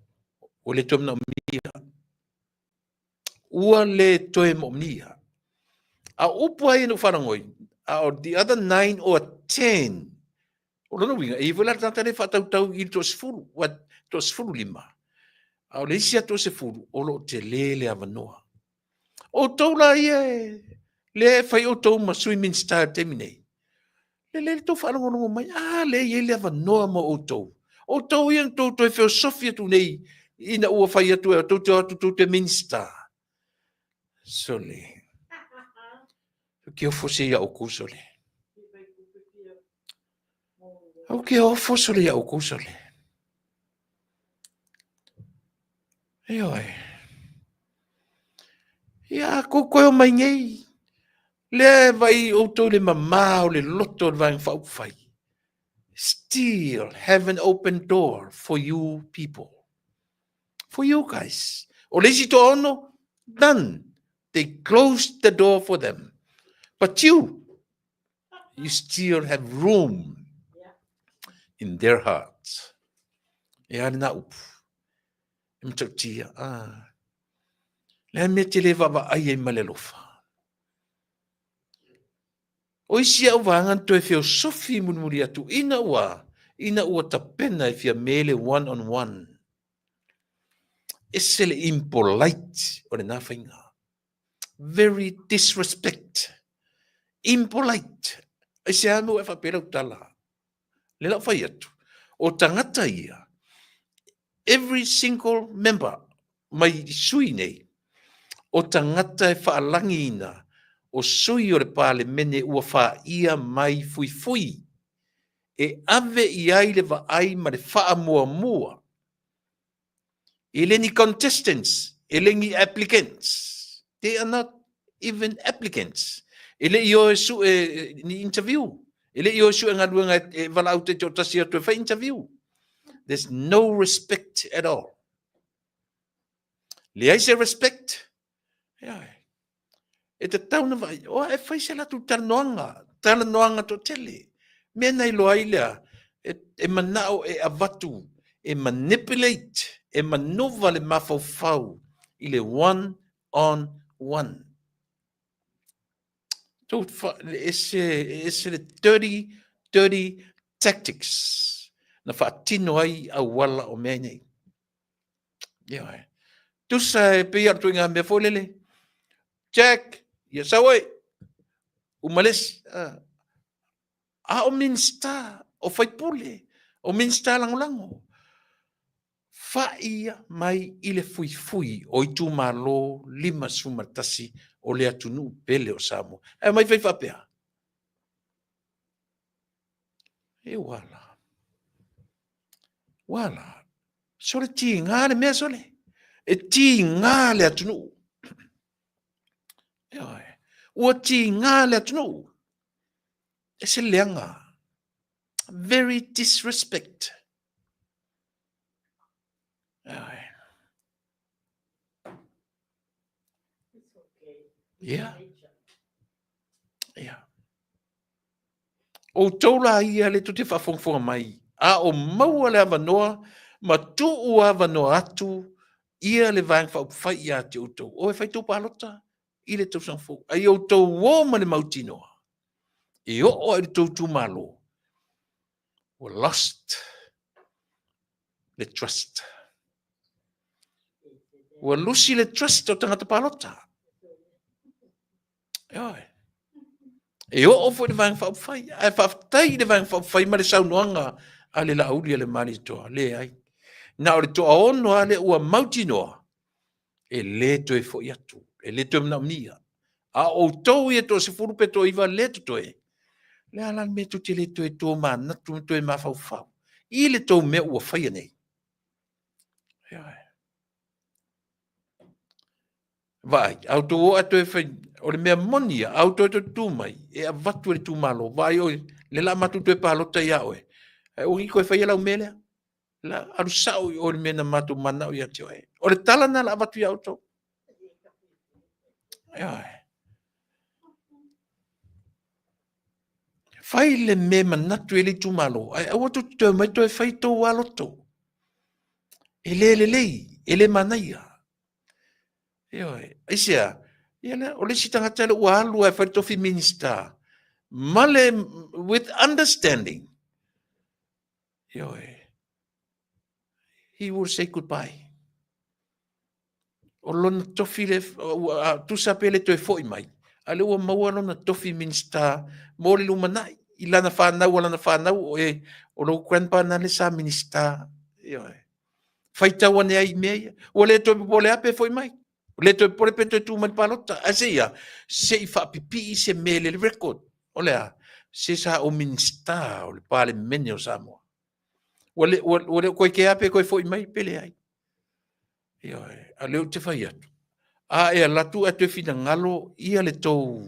le toe manaomia. Ua le toe moomia. A o upu lava ia na ou faalogoi, a o the other 9 or 10, o lona uiga, e i ai foi la le tagata lea e faatautau i le toasefulu, ua toasefululima, a o le isi lava toasefulu, o lo o tele le avanoa. Outou la ia lea e fai outou ma Sui Minisita i le taimi nei, lelei le tou faalogologo mai, a lea e i ai le avanoa mo outou. Outou ia na tou toe feosofi atu nei ina ua fai atu e tou te o atu tou te Minisita. Sole. Ou te ofo se ia outou sole. Ou te ofo sole ia outou sole. Ioe. Ia, a tou toe omai nei, lea e vaai outou i le mama o le loto o le Vaega Faaupufai. Still have an open door for you people. For you guys. O le isi toaono, done. They closed the door for them. But you, you still have room in their hearts. E a lena upu. E matautia, ah. Le a mea te le vaavaai ai ma le alofa. O isi au vaega na toe feosofi mulimuli atu ina ua, ina ua tapena e Fiame le one on one. Ese le impolite o lena faiga. Very disrespect. Impolite. Aisea mea ua e faapea lau tala? Lea la ua fai atu, o tagata ia, every single member mai sui nei, o tagata e faalagiina o sui o le Palemene ua faia mai fuifui e ave i ai le vaai ma le faamuamua. E le ni contestants, e le ni applicants. They are not even applicants. E le i o e sue ni interview. E le i o e sue galuega e valaau taitoatasi atu e fai interview. There's no respect at all. Leai se respect. Ioe. E tatau na vaai, o e fai se latou talanoaga, talanoaga toatele. Mea na iloa ai lea, e, e manao e avatu, e manipulate, e manova le mafaufau i le one on one. Tou fa, ese, ese le dirty, dirty tactics na faatino ai auala o mea nei. Ioe. Tusa e pei o le ituaiga mea foi lele. Jack, ia sau oe. Uma le isi. Ah. A o Minisita, o faipule, o Minisita lagolago. Faia mai i le fuifui o itumalo 51 o le atunuu pele o Samoa. Ae omai fai faapea. E ua la. Ua la, sole tiga le mea sole. E tiga le atunuu. Ioe. Ua tiga le atunuu. E se leaga. Very disrespect. Ioe. Yeah. Yeah. Outou la ia le tou te faafogafoga mai, a o maua le avanoa ma tuu avanoa atu ia le Vaega Faaupufai ia te outou, o e fai tou palota i le tausaga fou, a ia outou o ma le mautinoa e oo lava i le tou itumalo, ua lost le trust. Ua lusi le trust o tagata palota. Ioe. E oo foi le Vaega Faaupufai, ae faafetai i le Vaega Faaupufai ma le saunoaga a le Laauli a le Malietoa. Leai. Na o le toaono lava lea ua mautinoa e le toe foi atu, e le toe manaomia. A o outou ia toasefulu pe toaiva lea totoe, le a la le mea tou te le toe tomanatu ma toe mafaufau i le tou mea ua faia nei? Ioe. Vaai, a outou o ae toe fai, o le mea moni ia, a outou toe tu mai, e avatu e le itumalo, vaai oe, lea la matou toe palota ia oe, ae aua ne i toe faia lau mea lea. La alu sao i o i le mea na matou mananao ia te oe. O le tala lena la avatu ia outou. Ioe. Fai le mea manatu e le itumalo, ae aua tou te toe omai toe fai tou aloto. E le lelei, e le manaia. Ioe. Aisea? Ia lea, o le isi tagata lea ua alu lava e fai le tofi Minista ma le with understanding. Ioe. He will say goodbye. O lona tofi le, ua tusa pe le toe foi mai, a lea ua maua lona tofi Minista mo le lumanai i lana fanau a lana fanau o e, o lou grandpa na le sa Minista. Ioe. Faitau ane ai i mea ia. Ua le toe popole lava pe foi mai. Ua le toe popole pe toe tu mai le palota. Ae se i a? Se i faapipii se mea i le record. O le a? Se sa ou Minista o le Palemene o Samoa. Ua le, ua, ua le o toe kea pe toe foi mai pe leai. Ioe, a lea ou te fai atu. A e alu atu ae toe finagalo ia le tou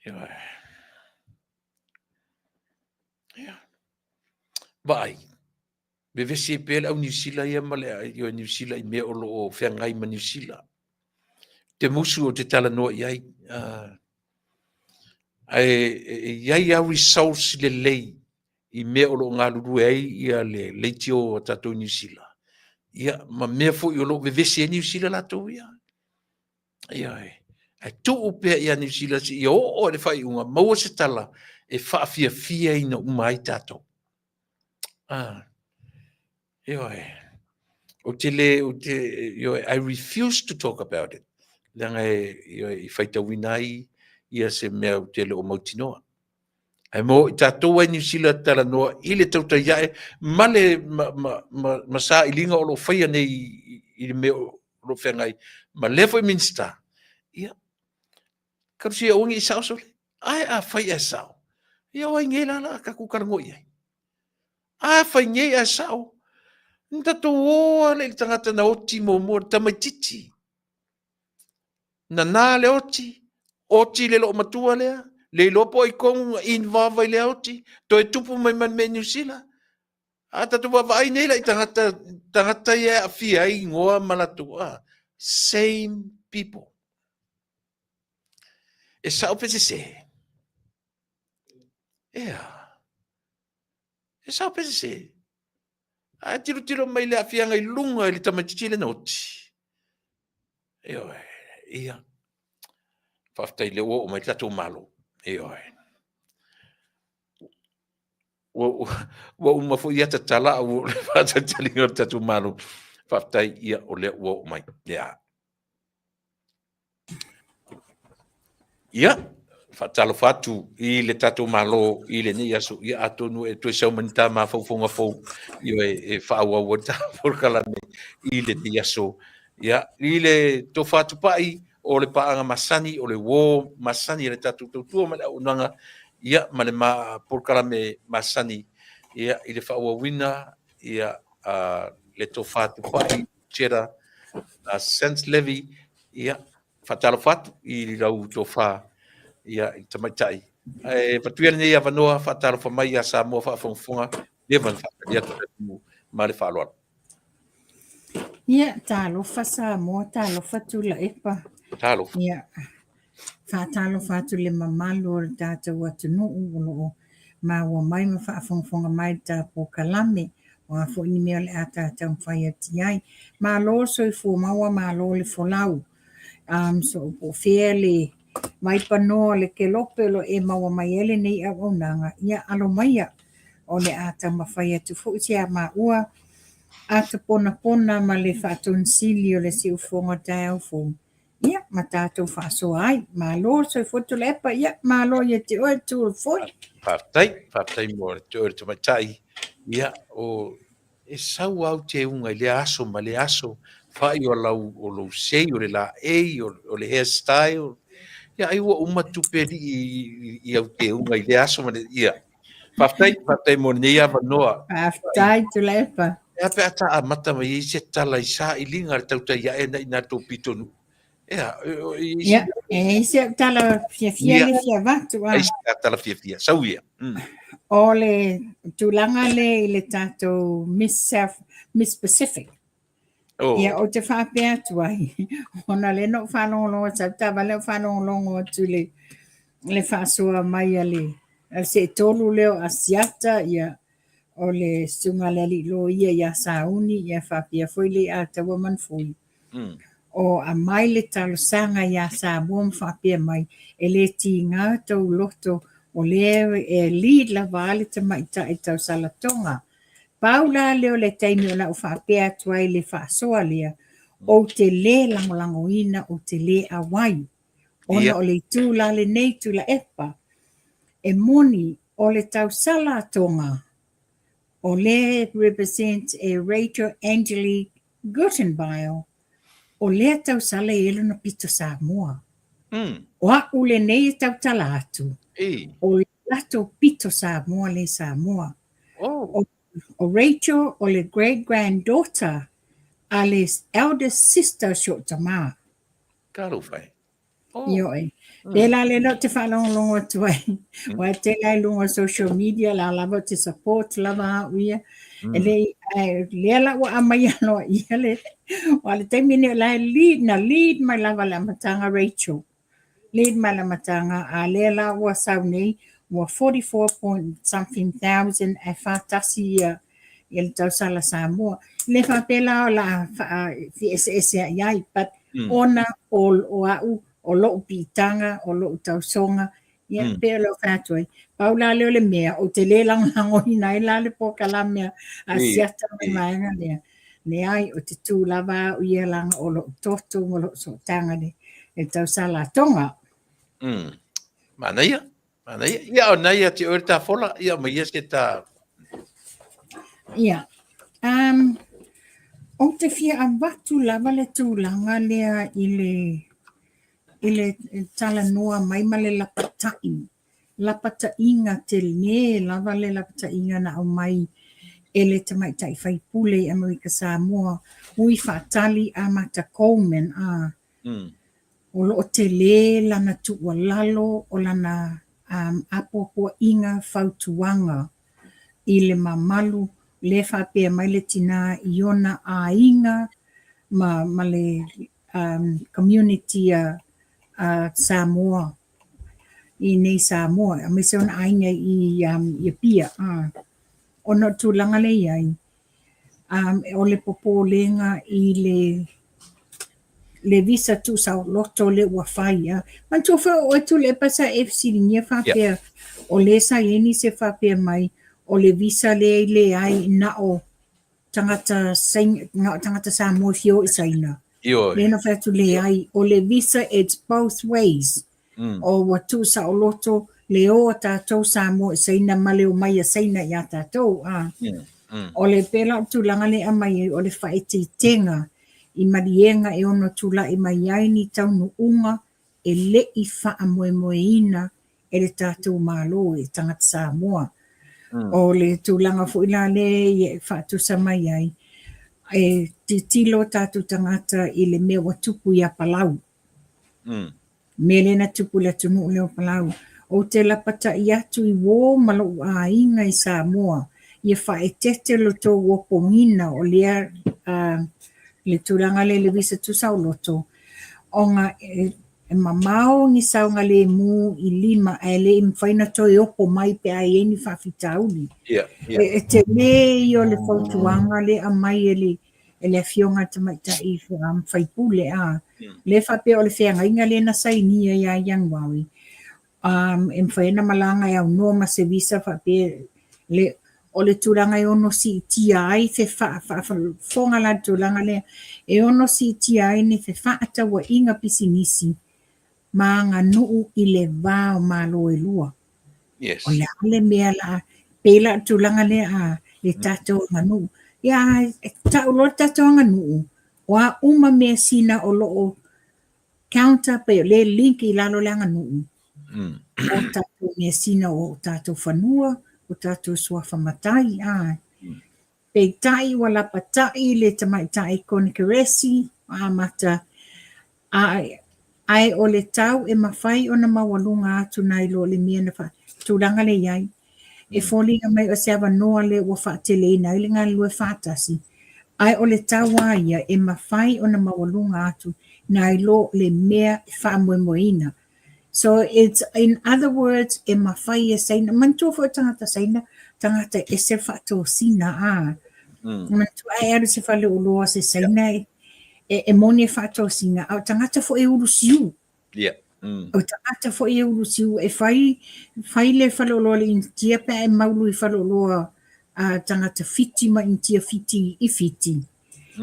ioe. Ia. Vaai, vevesi ai pea le au Niu Sila ia ma le ioe Niu Sila i mea o lo o feagai ma Niu Sila. Te musu o te talanoa i ai. Ae e i ai lava results lelei i mea o lo o galulue ai ia le leitio a tatou i Niu Sila. Ia, ma mea foi o lo o vevesi ai Niu Sila latou ia. Ioe. Ae tuu pea ia Niu Sila seia oo i le faaiuga, maua se tala e faafiafiaina uma ai tatou. Ah. Ioe. Ou te le, ou te, ioe, I refuse to talk about it. Leaga e, ioe, i faitauina ai ia se mea ou te le o mautinoa. Ae mo i tatou ai Niu Sila talanoa i le tautai ae ma le ma, ma, ma, ma sailiga o lo o faia nei i, i le mea o lo o feagai ma lea foi Minista. Ia, kalusia aua ne i sao sole. Ae afai ae sao, ia o ai nei la la tatou talanoa i ai. Afai nei ae sao, na tatou o lava lea i le tagata na oti muamua, le tamaitiiti. Nana le oti, oti le loomatua lea, le iloa po o ai tonu na involve ai lea oti, toe tupu mai ma le mea i Niu Sila. A tatou vaavaai nei la i tagata, tagata ia e aafia ai igoa ma latou, a, same people. E sao pe sese? Ea. E sao pe sese? Ae tilotilo mai le aafiaga i luga i le tamaitiiti lea na oti. Ioe, ia. Faafetai lea ua oo mai le tatou Malo. Ioe. Ua, ua uma foi ia tatala a ua le faatalitaliga o le tatou Malo. Faafetai, ia, o lea ua oo mai. Ia. Ia, faatalofa atu i le tatou Malo i lenei aso. Ia, atonu e toe sau mai ni ta mafaufauga fou ia, e faaauau ai le ta polokalame i lenei aso. Ia, i le tofa tupai o le paaga masani, o le uo masani a le tatou tautua ma le auaunaga, ia, ma le ma polokalame masani, ia, i le faaauauina, ia, a le Tofa Tupai Cheddar Sense Levy, ia, faatalofa atu i lau tofa, ia, i le tamaitai. Ae avatu ia lenei avanoa, faatalofa mai ia Samoa faafogafoga, leva ona faatali atu le atunuu ma le faaaloalo. Ia, talofa Samoa, talofa Tuilaepa. Talofa. Ia, faatalofa atu i le mamalu o le tatou atunuu o lo o maua mai ma faafogafoga mai i le ta polokalame. O a foi ni mea o le a ta taumafai atu i ai. Malo le soifua maua, malo le folau. Um, so, po o fea le vaipanoa o le kelope o lo o e maua mai ai lenei auaunaga, ia alo maia. O le a taumafai atu foi se a maua ata ponapona ma le faatonisili o le siufofoga o le taeao fou, ia ma tatou faasoa ai. Malo le soifua Tuilaepa, ia malo ia te oe Tuul foi. Faafetai, faafetai mo te oe le tamaitai. Ia, o e sau au teuga i lea aso ma lea aso, fai o lau o lou sei, o le laei, o le hair style. Ia, ai ua uma tupe alii i au teuga i lea aso ma le, ia. Faafetai, faafetai mo lenei avanoa. Faafetai Tuilaepa. E a pe a ta amata mai ai se tala i sailiga a le tautai ae na i na tou pitonuu. Ea, Ia, e i ai si au tala fiafia le fia avatu. Ai si tala fiafia, sau ia. O le tulaga lea i le tatou Miss South, Miss Pacific. Oh. Ia, ou te faapea atu ai, ona lea na ou faalogologo atu, sau taavale ou faalogologo atu i le, le faasoa mai a le, a le seetolu lea o Asiata, ia, o le susuga a le alii loia ia Sauni, ia faapea foi le Ataua Manufui. O aumai le talosaga ia Samoa ma faapea mai, e le tiga tou loto o lea e lead lava a le tamaitai tausalatoga. Pau la lea o le taimi o lau faapea atu ai i le faasoa lea, ou te le lagolagoina, ou te le auai, ona o le itu la lenei Tuilaepa, e moni o le tausalatoga o lea e represent e Rachel Angelique Guttenbeil, o lea tausala e i ai lona pito Samoa. O a'u lenei e tautala atu, o le latou pito Samoa le Samoa. Oh. O Rachel o le great granddaughter a le eldest sister o si o'u tamā. Talofa e. Oh. Ioe. Pēlā le lea ou te faalogologo atu ai. Aua e tele lava i luga o social media, la lava ou te support lava au ia. E le i, ae lea la ua aumaia loa ia le, aua o le taimi lenei o la e lead, na lead mai lava i le amataga Rachel. Lead mai le amataga, a lea la ua sau nei, ua 44 point something thousand ae faatasi ia ia le tausala Samoa. E le faapea la o le a faaeseese ai, but ona o, o au, o lou piitaga, o lou tausoga, ia, pei o lou fai atu ai. Pau la lea o le mea, ou te le lagolagoina ai la le polokalame a Asiata ma le vaega lea. Leai, ou te tu lava au ia leaga o lou toto ma lou sootaga i le tausalatoga. Manaia, manaia. Ia, o na ia te oe le tafola, ia ma ia se ta... Ia, ou te fia avatu lava le tulaga lea i le, i le talanoa mai ma le lapata'i lapata'iga tele lava le lapata'iga na aumai e le tamaitai faipule i Amerika Samoa, ui faatali Amata Coleman, a o lo o tele lana tuualalo o lana apoapoaiga fautuaga i le mamalu lea faapea mai le tinā i ona aiga ma ma le community a Samoa i nei Samoa aemaise ona aiga i Apia ona o le tulaga lea e i ai o le popolega i le le visa tuusaoloto lea ua fai. Manatua foi o oe Tuilaepa sa e fesiligia faapea o lea sa i ai nisi e faapea mai o le visa lea e leai na o tagata Saina, na o tagata Samoa e fia o i Saina. Ioe. Lea na fai atu leai, o le visa it's both ways. O ua tuusaoloto le o a tatou Samoa i Saina ma le omai a Saina ia tatou. O le pei la o le tulaga lea e aumai ai o le faaeteetega i maliega e ono tulai mai ai ni taunuuga e le i faamoemoeina e le tatou Malo i tagata Samoa. O le tulaga foi la lea e faatusa mai ai, e tilotilo tatou tagata i le mea ua tupu ia Palau. Mea lea na tupu i le atunuu lea o Palau. Ou te lapata'i atu i uō ma lo'u aiga i Samoa, ia faaeteete lo tou opogiga o lea le tulaga lea i le visa tuusaoloto, ona e mamao ni saogalemu i lima ae le i mafai ona toe opo mai pe a i ai ni faafitauli. E tele ia o le fautuaga lea e aumai e le e le Afioga i le Tamaitai Faipule, a lea faapea o le feagaiga lea na sainia ia Ianuari, e mafai ona malaga e aunoa ma se visa faapea le o le tulaga e ono siitia ai faafofoga la i le tulaga lea, e ono siitia ai ni fefaatauaiga pisinisi ma aganuu i le va o Malo e lua. Yes. O le a le mea la, pei la o le tulaga lea a le tatou aganuu. Ia, e tau loa le tatou aganuu, o a uma measina o lo o counter pe o lea e link i lalo o le aganuu, o tatou measina o tatou fanua, o tatou suafa matai, a. Peitai ua lapata'i le tamaitai Konikeresi amata ae o le tau e mafai ona maualuga atu nai lo le mea na tulaga lea i ai. E foliga mai o se avanoa lea ua faateleina ai le galulue faatasi, ae o le tau lava ia e mafai ona maualuga atu nai lo le mea e faamoemoeina. So it's in other words e mafai e Saina, manatua foi o tagata Saina, tagata e ese le faatosina a. Manatua a e alu i se faleoloa se Saina e, e moni e faatosina, a o tagata foi e ulu siu. Yeah. O tagata foi e ulu siu e fai, fai le faleoloa le Initia pe a e maulu i faleoloa a tagata Fiti ma Initia Fiti i Fiti.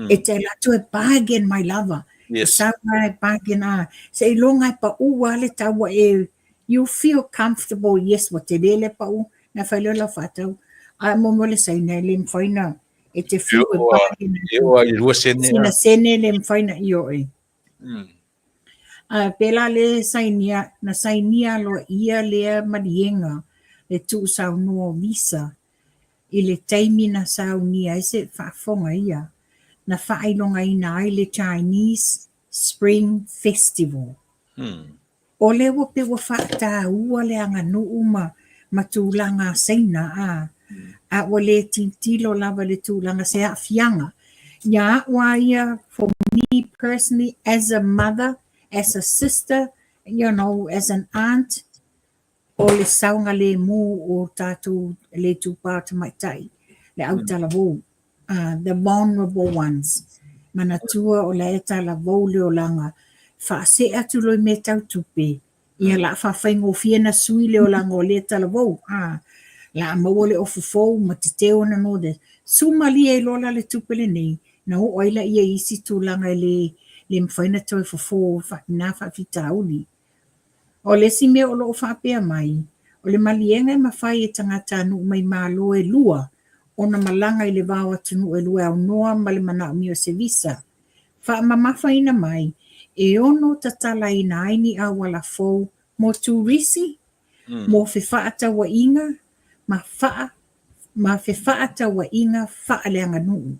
E te alu atu e bargain mai lava. Yes. Sau lava e bargain a. Seiloga e pau lava le tau ua e, you feel comfortable, yes ua tele le pau, ona fai lea o lau faatau. Ae mo mea o le Saina e le mafai ona, e te fiu e bargain atu. E oo lava i le 2 sene. Sina sene le mafai ona ioe. A pēlā le sainia, na sainia aloaia lea maliega le tuusaunoa o visa i le taimi na saunia ai se faafofoga ia, na faailogaina ai le Chinese Spring Festival. O lea ua pei ua faataua le aganuu ma ma tulaga a Saina a, a ua le tilotilo lava i le tulaga se aafiaga. Ia a'u a ia for me personally as a mother, as a sister, you know, as an aunt, o le saogalemu o tatou le itupa o tamaitai, le autalavou, the vulnerable ones. Manatua o la e talavou le olaga, faasee atu loa i mea tau tupe, ia la faafaigofie na sui le olaga o lea talavou, la maua le ofu fou ma teteo ona no the sumalie ai loa la le tupe lenei, na oo ai laia i isi tulaga e le, le mafai ona toe fofo na faafitauli. O le isi mea o lo o faapea mai, o le maliega e mafai e tagatanuu mai Malo e lua ona malaga i le va o atunuu e lua e aunoa ma le manaomia o se visa. Faamamafaina mai, e ono tatalaina ai ni auala fou mo turisi, mo fefaatauaiga ma ma fefaatauaiga faaleaganuu.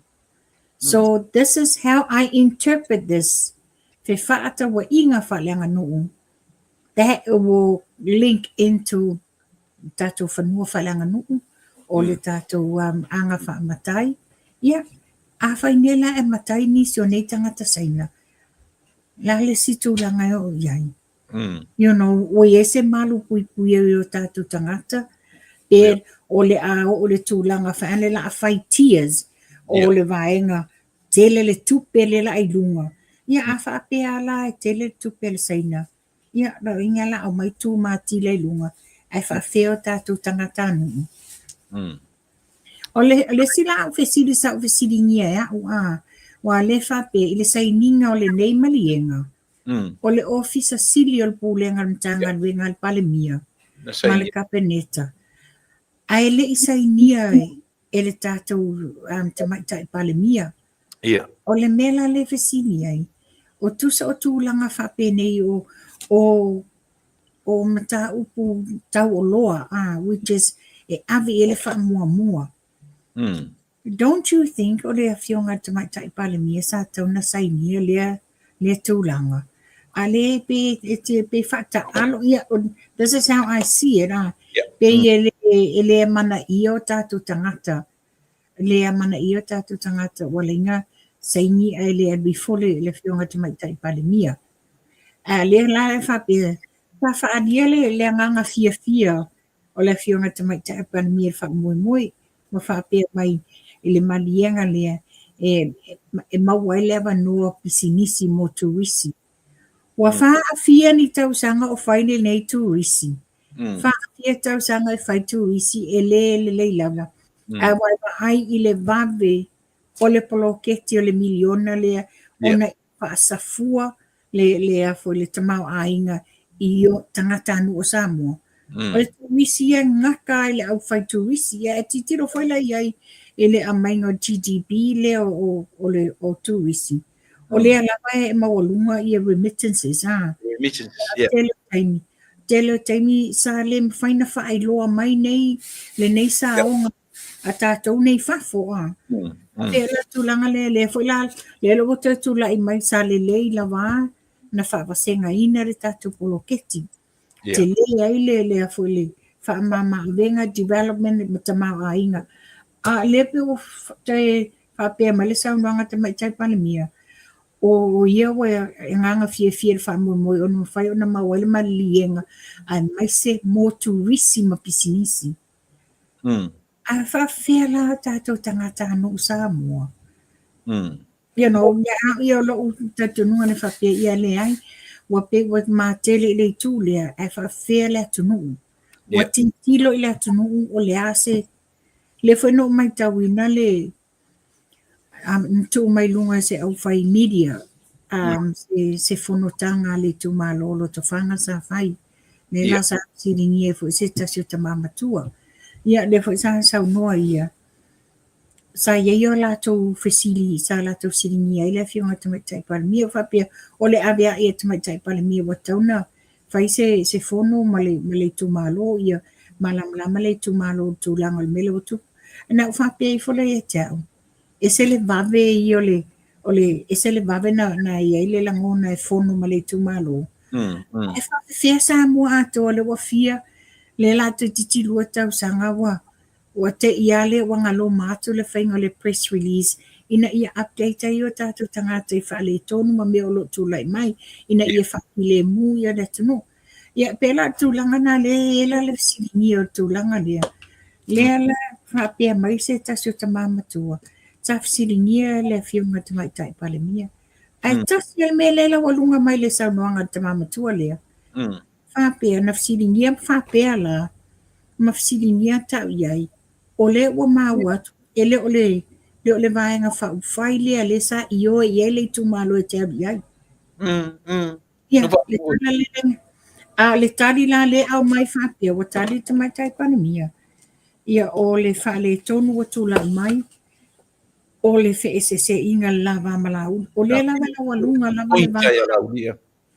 So this is how I interpret this fefaatauaiga faaleaganuu that will link into tatou fanua faaleaganuu o le tatou aga faamatai. Ia, afai nei la e matai nisi o nei tagata Saina, le a le isi tulaga e oo i ai? You know, ua i ai se malu puipui i o tatou tagata, pe o le a oo i le tulaga fai ane la a fai tiers o le vaega tele le tupe lea la i luga. Ia a faapea la e tele le tupe a le Saina, ia lona uiga la aumai tu matila i luga, ae faafefea o tatou tagatanuu. O le, le isi la au fesili sa ou fesiligia e a'u a, ua lea faapea i le sainiga o lenei maliega, o le Ofisa Sili o le Pulega o le Matagaluega a le Palemia ma le Kapeneta, ae le i sainia e le tatou Tamaitai Palemia. Yeah. O le mea la lea e fesili ai, o tusa o tulaga faapenei o, o o mataupu tauoloa, a, which is e ave i ai le faamuamua. Don't you think o le Afioga i le Tamaitai Palemia sa tatau ona sainia lea lea tulaga? A le pe e te pe faataalo ia this is how I see it ah. Pei e le e le amanaia o tatou tagata le amanaia o tatou tagata ua laina saini ae le alu ifo le le Afioga i le Tamaitai Palemia. A lea la e faapea sa faaalia le le agaga fiafia o le Afioga i le Tamaitai Palemia i le faamoemoe ma faapea mai i le maliega lea e, e maua ai le avanoa pisinisi mo turisi. Ua faaafia ni tausaga o fai lenei turisi. Faaafia tausaga e fai turisi e le lelei lava. Ae ua e vaai i le vave o le poloketi o le miliona lea ona faasafua le le a foi le tamaoaiga i o tagatanuu o Samoa. O le turisi ia e gata ai le aufai turisi, ia e tilotilo foi la i ai i le aumaiga o le GDP lea o o le o turisi. O lea lava e maualuga ia remittances a. Remittances, yeah. Tele o taimi, tele o taimi sa le mafai ona faailoa mai nei lenei saoga a tatou nei fafo a. Pei o le tulaga lea, lea foi la, lea la ua toe tulai mai sa lelei lava na faavasegaina le tatou poloketi. Yeah. Tele ai le, le, foi le faamama-avega, development ma tamaoaiga. A lea pei ua toe faapea mai le saunoaga a Tamaitai Palemia, o ia ua e agaga fiafia i le faamoemoe ona mafai ona maua ai le maliliega aemaise mo turisi ma pisinisi. A faafefea la o tatou tagatanuu Samoa? You know, ia au ia o lou talitonuga na faapea ia leai, ua pei ua matele i le itu lea, ae faafefea le atunuu? Ua tilotilo i le atunuu o le a se... Lea foi na ou matauina le na tuu mai luga e se aufai media se, se fonotaga a le itumalo o Lotofaga sa fai. Lea la sa fesiligia ai foi se tasi o tama matua. Ia, lea foi sa saunoa ia, sa i ai o latou fesili, sa latou fesiligia ai le Afioga i le Tamaitai Palemia, ua faapea, o le ave ae a Tamaitai Palemia ua tatau ona fai se, se fono ma le, ma le itumalo, ia malamalama le itumalo i le tulaga o le mea lea ua tupu. Na ou faapea ifo lea ia te au, ese le vave ia o le, o le, ese le vave na, na i ai le lagona e fono ma le itumalo. E faapefea Samoa atoa lea ua fia, lea la toeitiiti 2 tausaga ua, ua te i lava lea ua galoma atu le faiga o le press release ina ia update ai o tatou tagata i faaletonu ma mea o lo o tulai mai, ina ia faafilemu ia le atunuu. Ia, pei la o le tulaga lena lea e i ai la le fesiligia o le tulaga lea. Lea la faapea mai se tasi o tama matua, sa fesiligia le Afioga i le Tamaitai Palemia. Ae tasi lava le mea lea la ua luga mai i le saunoaga a le tama matua lea, faapea, na fesiligia ma faapea la, ma fesiligia tau i ai, o lea ua maua atu, e le o le, le o le Vaega Faaupufai lea lea sa ioe i ai le itumalo e te alu i ai. Ia, le tala lea, a o le tali la lea e aumai faapea, ua tali le Tamaitai Palemia, ia o le faaletonu ua tulai mai, o le feeseeseaiga i le la va ma Laauli. O lea lava e laualuga lava le va.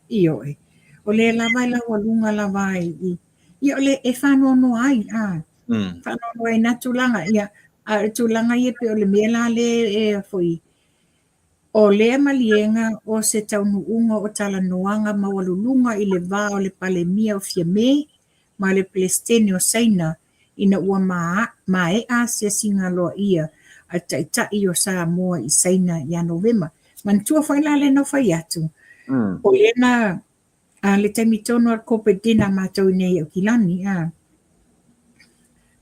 Ioe. O lea lava e laualuga lava i, ia o le e faanoanoa ai, a. Faanoanoa ai na tulaga, ia, a o le tulaga ia pei o le mea la lea e foi, O lea maliega o se taunuuga o talanoaga maualuluga i le va o le Palemia o Fiamē ma le Peresetene o Saina ina ua maea asiasiga aloaia a le Taitai o Samoa i Saina ia Novema. Manatua foi la lea na ou fai atu, o lea na A le taimi tonu o le corporate dinner a matou i inei i Aukilani, a.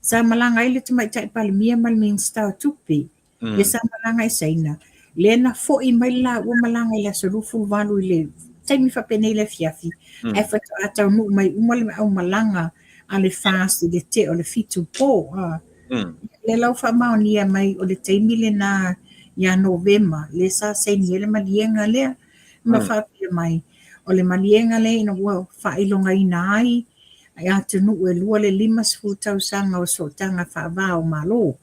Sa malaga ai le Tamaitai Palemia ma le Minisita o Tupe, ia sa malaga i Saina. Lea na foi mai le laua malaga i le aso 28 i le taimi faapenei i le afiafi, ae faatoa taunuu mai uma le aumalaga a le FAST i le tea o le 7 po, a. Lea la ua faamaonia mai o le taimi lena ia Novema, lea sa saini ai le maliega lea, ma faapea mai, O le maliega lea ina ua faailogaina ai i atunuu e lua le 50 tausaga o sootaga faava o Malo.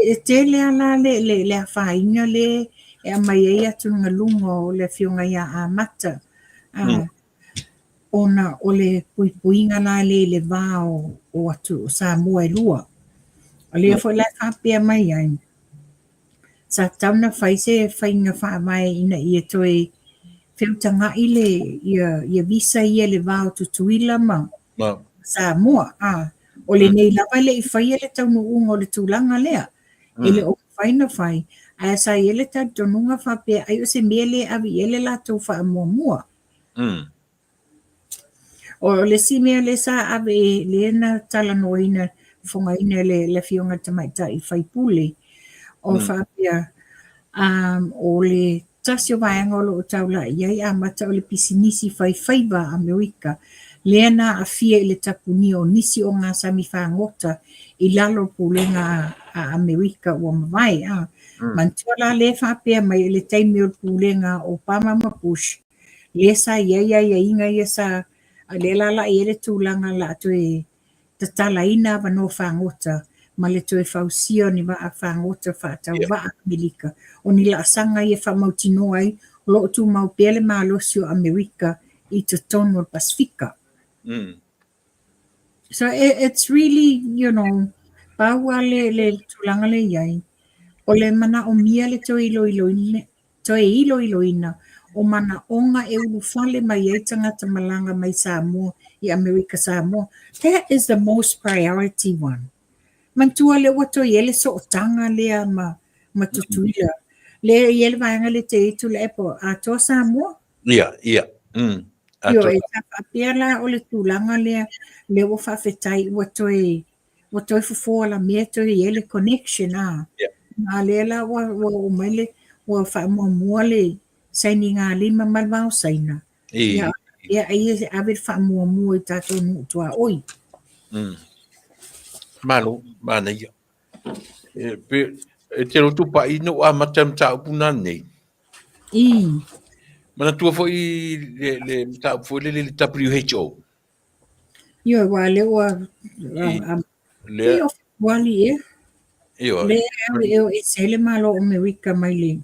E tele lava la le, le, le afaina le e aumai ai atugaluga o le Afioga ia Amata. Ona o le puipuiga la lea i le va o atu o Samoa e lua. O lea foi la e faapea mai ai, sa tatau ona fai se faiga faavae ina ia toe feutaga'i le ia visa ia i le va o Tutuila ma Samoa. O lenei lava e le i faia le taunuuga o le tulaga lea. E le o mafai ona fai, ae sa i ai le talitonuga faapea ai o se mea lea e ave i ai le latou faamuamua. O le isi mea lea sa ave lea na talanoaina fofogaina e le Afioga i le Tamaitai sui usufono, o faapea, o le tasi o vaega o lo o taulai i ai amata o le pisinisi fai faiva a Amerika lea na aafia i le tapunia o nisi o gasami fagota i lalo o pulega a Amerika ua mavae. Manatua la lea e faapea mai i le taimi o le pulega a Obama ma Bush, lea sa i ai aiaiga ia sa, a lea la la i ai le tulaga o le a toe tatalaina avanoa fagota ma le toe fausia o ni vaa fagota faatauvaa Amerika, o ni laasaga ia e faamautinoa ai o lo o tumau pea le malosi o Amerika i totonu o le Pasefika. So it's really, you know, pau lava le tulaga lea e i ai, o le manaomia le toe iloiloina, toe iloiloina o manaoga e ulufale mai ai tagata malaga mai Samoa i Amerika Samoa. That is the most priority one. Manatua lea ua toe i ai le sootaga lea ma ma Tutuila. Lea e i ai le vaega lea te i ai Tuilaepa, atoa Samoa. Ia, ia. Atoa. Ioe, sa faapea la o le tulaga lea, lea ua faafetai ua toe ua toe fofo alamea toe i ai le connection a. Yeah. A lea la ua ua oo mai le ua faamuamua le sainigalima ma le va o Saina. I. Ia, ia ai e ave le faamuamua i tatou nuu tuaoi. Malo, manaia. E, pe, e te lotu pa'i na ua amata le mataupu na nei. I. Manatua foi le, le mataupu foi lele le WHO. Ioe, aua lea ua Lea. Pei o Fepuali ea. Ioe. Lea e o ese ai le Malo o Amerika mai le.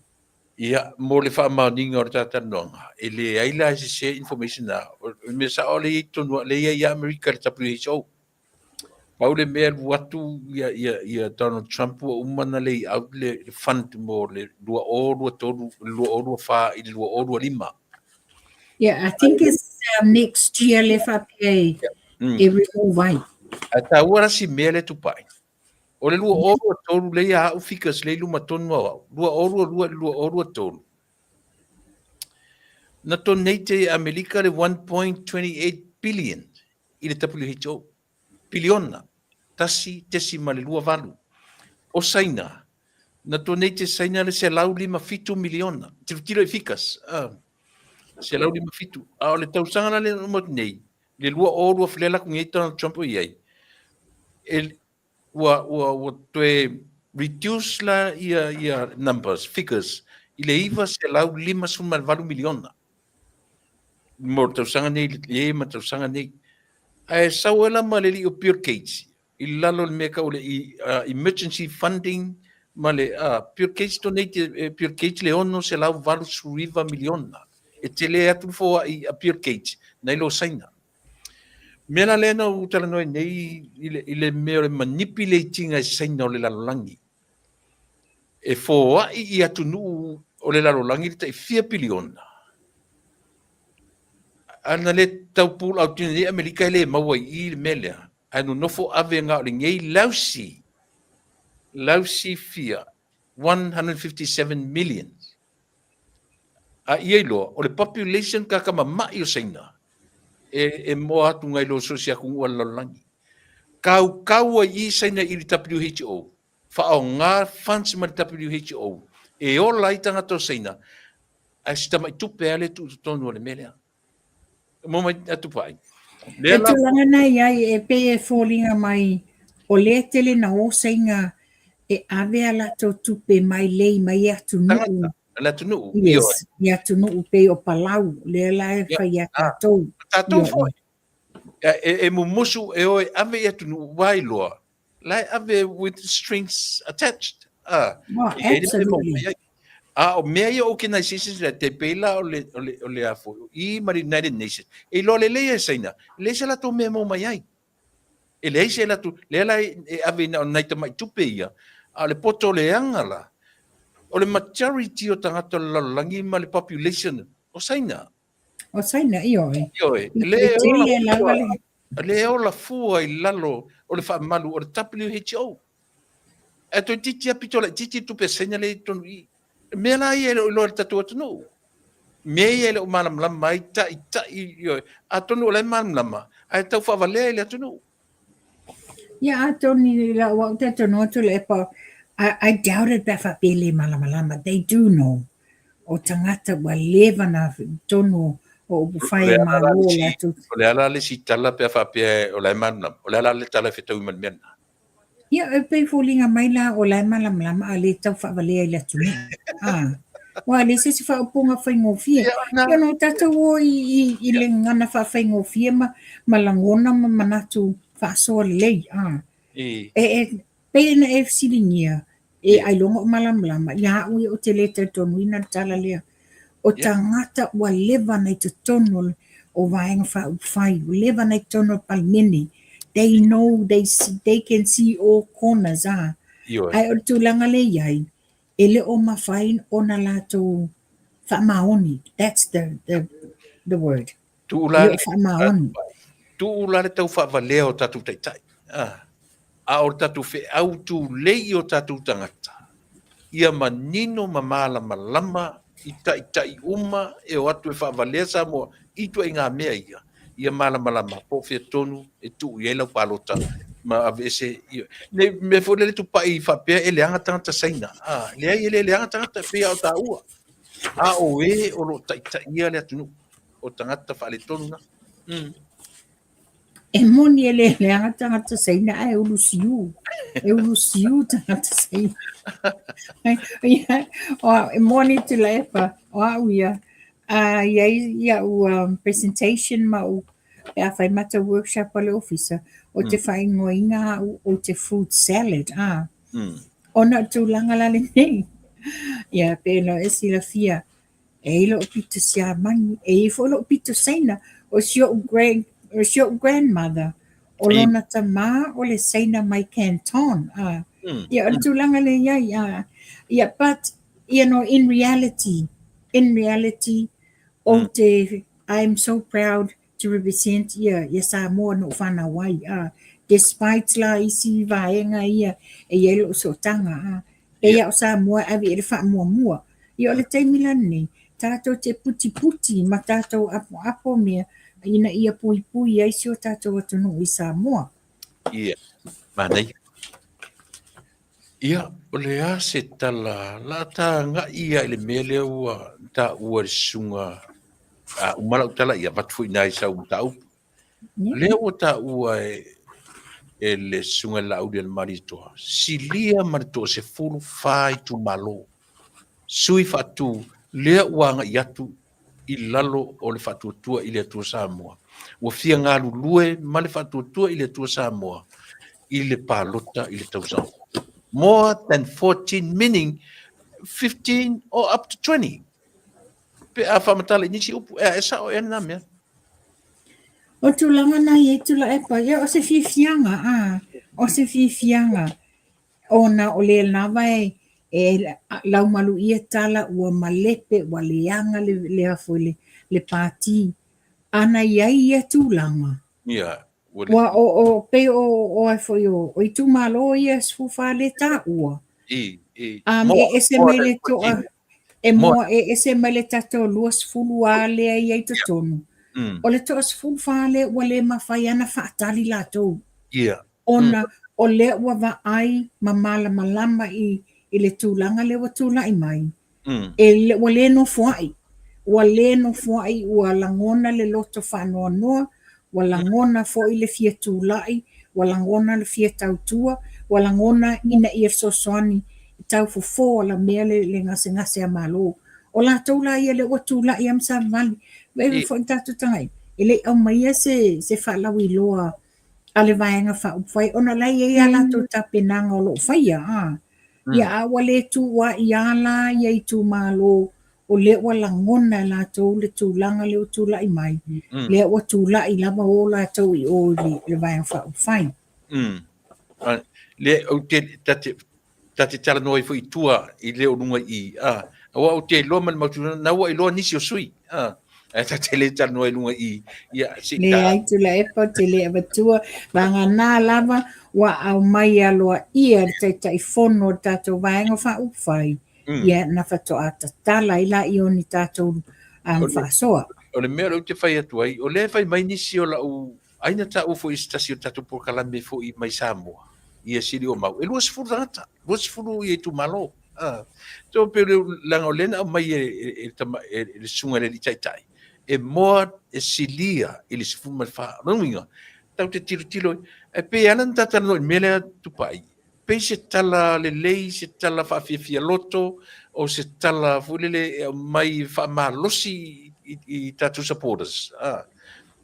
Ia, mo le faamaoniga o le ta talanoaga, e leai la e sese information na. O le mea sao lea e i ai totonu, lea e i ai ia Amerika i le WHO. Pau le mea alu atu ia, ia, ia Donald Trump ua uma na lay out le, le fund mo le 2023, 2024 i le 2025. Yeah, I think it's next year le faapea e, e remove ai. Ae taua la si mea lea tupai. O le 2023 lea ia au figures lea i luma tonu au au. 2022 i le 2023. Na donate e Amerika le 1.28 billion i le WHO. Piliona, 1.28. O Saina, na donate e Saina le 157 miliona. Tilotilo i figures, ah, 157. A o le tausaga la lea na uma atu nei, le 2020 lea la ku nei Donald Trump o i ai, e, ua, ua, ua toe reduce la ia, ia numbers, figures, i le 958 miliona. Mo le tausaga nei, le ma tausaga nei. Ae sau ai la ma le alii o Bill Gates i lalo o le mea tau o le emergency funding ma le Bill Gates donate e Bill Gates le 689 miliona. E tele atu le foai a Bill Gates nai lo Saina. Mea la lea na ou talanoa ai nei i le mea o le manipulate ina e Saina o le lalolagi. E foai i atunuu o le lalolagi le tai fia piliona. A na le tau pull out ina nei Amerika e le maua i i le mea lea. Ae nonofo ave na o lenei lousy, lousy fia, 157 million. A ia iloa, o le population kakamama'i o Saina, e, e moa atu ngai lo so se atunuu a le lalolagi. Kaukau ai i Saina i le WHO, faaaoga funds ma le WHO e ola ai tagata o Saina, ae si tamai tupe lava lea e tuu i totonu o le mea lea. Mo mai atu pai. Le tulaga na i ai e pei e foliga mai o lea e tele na o Saina e ave a latou tupe mai lei mai i atunuu. Le atunuu. Yes, i atunuu pei o Palau, lea la e fai ia tatou. Tatou foi. E mumusu e o e ave i atunuu ua iloa, la e ave with strings attached. Oh, absolutely. A o mea ia o organizations lea, te pei la o le, o le, o le a foi, o i ma le United Nations, e iloa lelei e Saina, e leai se latou mea e maua mai ai. E leai se latou, lea la e ave na o nai tamai tupe ia, a o le poto leaga la, o le majority o tagata o le lalolagi ma le population o Saina. O Saina, ioe. Ioe, le ola fua, le ola fua i lalo o le faamalu o le WHO. Ae toeitiiti lava pito laitiiti le tupe a Saina lea i totonu i i. Mea la ia e le o iloa e le tatou atunuu. Mea ia e le o malamalama ai taitai, ioe, atonu o la e malamalama, ae tau faavalea i le atunuu. Ia atonu i lau au talitonuga Tuilaepa, I, I doubt it pe a faapea e le malamalama. They do know. O tagata ua leva na totonu o upufai a Malo o latou. O le a la le isi tala pe a faapea o la e malamalama? O le a la le tala e fetaui ma le mea lena? Ia, e pei e foliga mai la o la e malamalama a le tau faavalea i le atunuu. Ah, aua e leai se isi faaupuga faigofie. Ia, ona o tatou o i, i, i le gagana faafaigofie ma, ma lagona ma manatu faasoa lelei. Ah. E, e, pei ona e fesiligia, e ailoga o malamalama, ia au ia ou te le talitonuina le tala lea. O tagata ua leva ona i totonu o Vaega Faaupufai, ua leva ona i totonu o le Palemene. They know, they, they can see all corners, ah. Ae o le tulaga lea e i ai, e le o mafai ona latou faamaoni. That's the, the, the word. Tuu la le, faamaoni. Tuu la le tau faavalea o tatou taitai. Ah. A o le tatou feau tulei i o tatou tagata, ia manino ma malamalama i taitai uma e o atu e faavalea Samoa i ituaiga mea ia, ia malamalama po o fea tonu e tuu i ai lau palota ma aveese i nei mea foi lele tupai faapea e leaga tagata Saina. Ah, leai e le leaga tagata e pei lava o taua. A o e o lo o taitaia le atunuu o tagata faaletonu na. Mm. E moni e le leaga tagata Saina ae ulu siu. E ulu siu tagata Saina. Ia, o, e moni Tuilaepa, o au ia, a i ai ia'u um, presentation ma ou pe a fai matou workshop a le ofisa, o te faaigoaina au o te fruit salad, a. Ona o tulaga la lenei, ia pei ona e silafia, E i ai lou pito Siamani, e i ai foi lou pito Saina. O si o'u grand, o si o'u grandmother, o lona tamā o le Saina mai Canton. Ah. Ia, o le tulaga lea i ai. Ah. Ia, but, you know, in reality, in reality, ou te, I'm so proud to represent ia, ia Samoa na ou fanau ai. Ah. Despite la isi vaega ia e i ai lou sootaga. Ah. Pei lava o Samoa e ave i ai le faamuamua. Ia o le taimi la lenei, tatou te putiputi ma tatou apoapo mea ina ia puipui ai si o tatou atunuu i Samoa. Ia, manaia. Ia, o le a se tala, la ta agai ia i le mea lea ua taua e le susuga, a uma lau tala, ia avatu foi i ina i sau mataupu. Lea ua taua e, e le Susuga i le Laaulialemalietoa, silia ma le toasefulu fa itumalo, sui faatu, lea ua agai atu i lalo o le Faatuatua i le Atua Samoa. Ua fia galulue ma le Faatuatua i le Atua Samoa i le palota i le tausaga. More than 14 meaning 15 or up to 20. Pe a faamatala i nisi upu, ea e sao ea lena mea? O tulaga na i ai Tuilaepa, ia o se fiafiaga, a, o se fiafiaga ona o le lava e, e laumalu ia tala ua malepe, ua leaga le, le afo le, le pāti. Ana i ai ia tulaga, Ia, ua le... Ua o, o, pei o, o ai foi o, o itumalo ia 14 le taua. I, i. Um, e ese mai le toa, e moa e ese mai le tatou 20 a lea i ai totonu. O le toa 14 lea ua le mafai ana faatali latou. Ia. Ona o lea ua vaai ma malamalama i, i le tulaga lea ua tulai mai. E, ua le nofoa'i, ua le nofoa'i, ua lagona le loto faanoanoa, ua lagona foi le fia tulai, ua lagona le fia tautua, ua lagona ina ia fesoasoani i tau fofo alamea le, le gasegase a Malo. O latou la ia lea ua tulai lava ma savavali. Vaai foi tatou tagata, e le i aumaia se, se faalauiloa a le Vaega Faaupufai ona la e i ai a latou tapenaga o lo o faia. Ia, a ua le tuua'i a la ia itumalo o lea ua lagona e latou le tulaga lea ua tulai mai, lea ua tulai lava o latou i o i le Vaega Faaupufai. Lea ou te, ta te, ta te talanoa ai foi i tua i le o luga i i, a, aua ou te iloa ma le mautinoa, na ua iloa nisi o sui, a, ae ta te le talanoa i luga i i, ia, se i ta. Leai, Tuilaepa, ou te le avatua, vagana lava ua aumai aloaia le Taitaifono o le tatou Vaega Faaupufai, ia na faatoa tatala ai laia o ni tatou faasoa. O le mea lea ou te fai atu ai, o lea e fai mai nisi o lau ai na taua foi i se tasi o tatou polokalame foi mai Samoa, ia Siliomau, e 20 tagata, 20 ia itumalo. Ah, so pe le leaga o lea na aumai e, e, e, tama, e, e le susuga i le alii taitai, e moa e silia i le 14. O lona uiga, tatou te tilotilo, e pei e ala ona ta talanoa i le mea lea Tupai, pei se tala lelei, se tala faafiafia loto, o se tala foi lele e aumai e faamalosi i, i tatou supporters. Ah,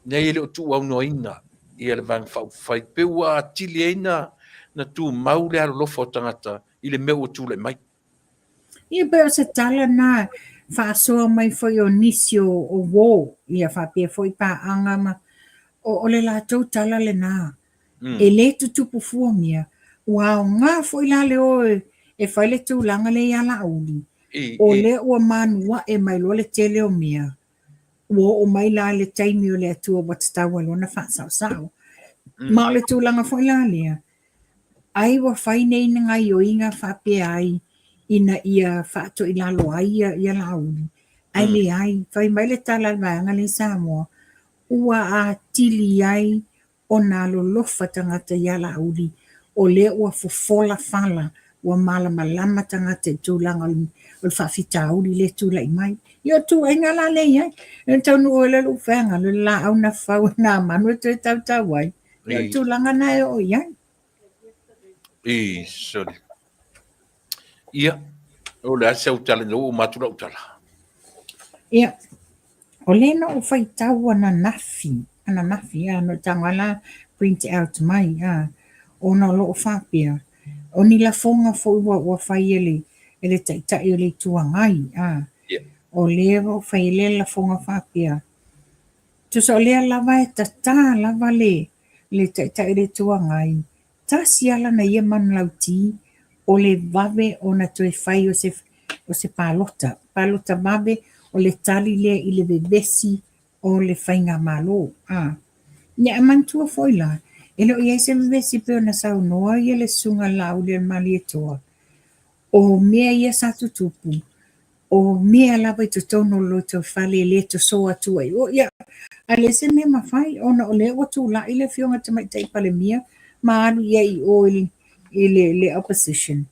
nei e le o tuuaunoaina ia le Vaega Faaupufai, pe ua atili ai na, na tumau le alolofa o tagata i le mea ua tulai mai. Ia pei o se tala na faasoa mai foi o nisi o, o uo, ia faapea foi paaga ma, o, o le latou tala lena. E le tutupu fua mea. Ua aoga foi la le o e fai le tulaga lea ia Laauli, o lea ua manuae mai loa le tele o mea, ua oo mai la le taimi o le Atua ua tatau ai loa ona faasaosao. Ma o le tulaga foi la lea, ai ua fai nei ni gaioiga faapea ai ina ia faatoilalo ai ia Laauli, ae leai, fai mai le tala a le vaega lea i Samoa, ua atili ai ona alolofa tagata ia Laauli, o lea ua fofola fala, ua malamalama tagata i tulaga o le faafitauli lea e tulai mai. Ia o le tuuaiga la lea e i ai, e taunuu ai loa lou feagalo i le laau na fau e nā manu e toe tautau ai. Ia o le tulaga lena e oo i ai. I, sorry. Ia, o le a sau tala ina ua uma atu lau tala. Ia, o lea na ou faitau ananafi, ananafi a, na ou tago lava la print out mai a, ona o lo o faapea, o ni lafoga foi ua, ua fai e le, e le Taitai o le Itu Agai a, o lea ua fai ai le lafoga faapea, tusa o lea lava e tata lava le, le Taitai o le Itu Agai Tasi lava lana ia manulauti, o le vave ona toe fai o se, o se palota. Palota vave, o le tali lea i le vevesi o le faigamalo. A. Ia, a manatua foi la, e le o i ai se vevesi pei ona saunoa ia le Susuga Laaulialemalietoa, o mea ia sa tutupu, o mea lava i totonu o le lotoifale e le toso atu ai. O, ia, a leai se mea mafai ona o lea ua tulai le Afioga i le Tamaitai Palemia ma alu i ai i o i, i le, le opposition.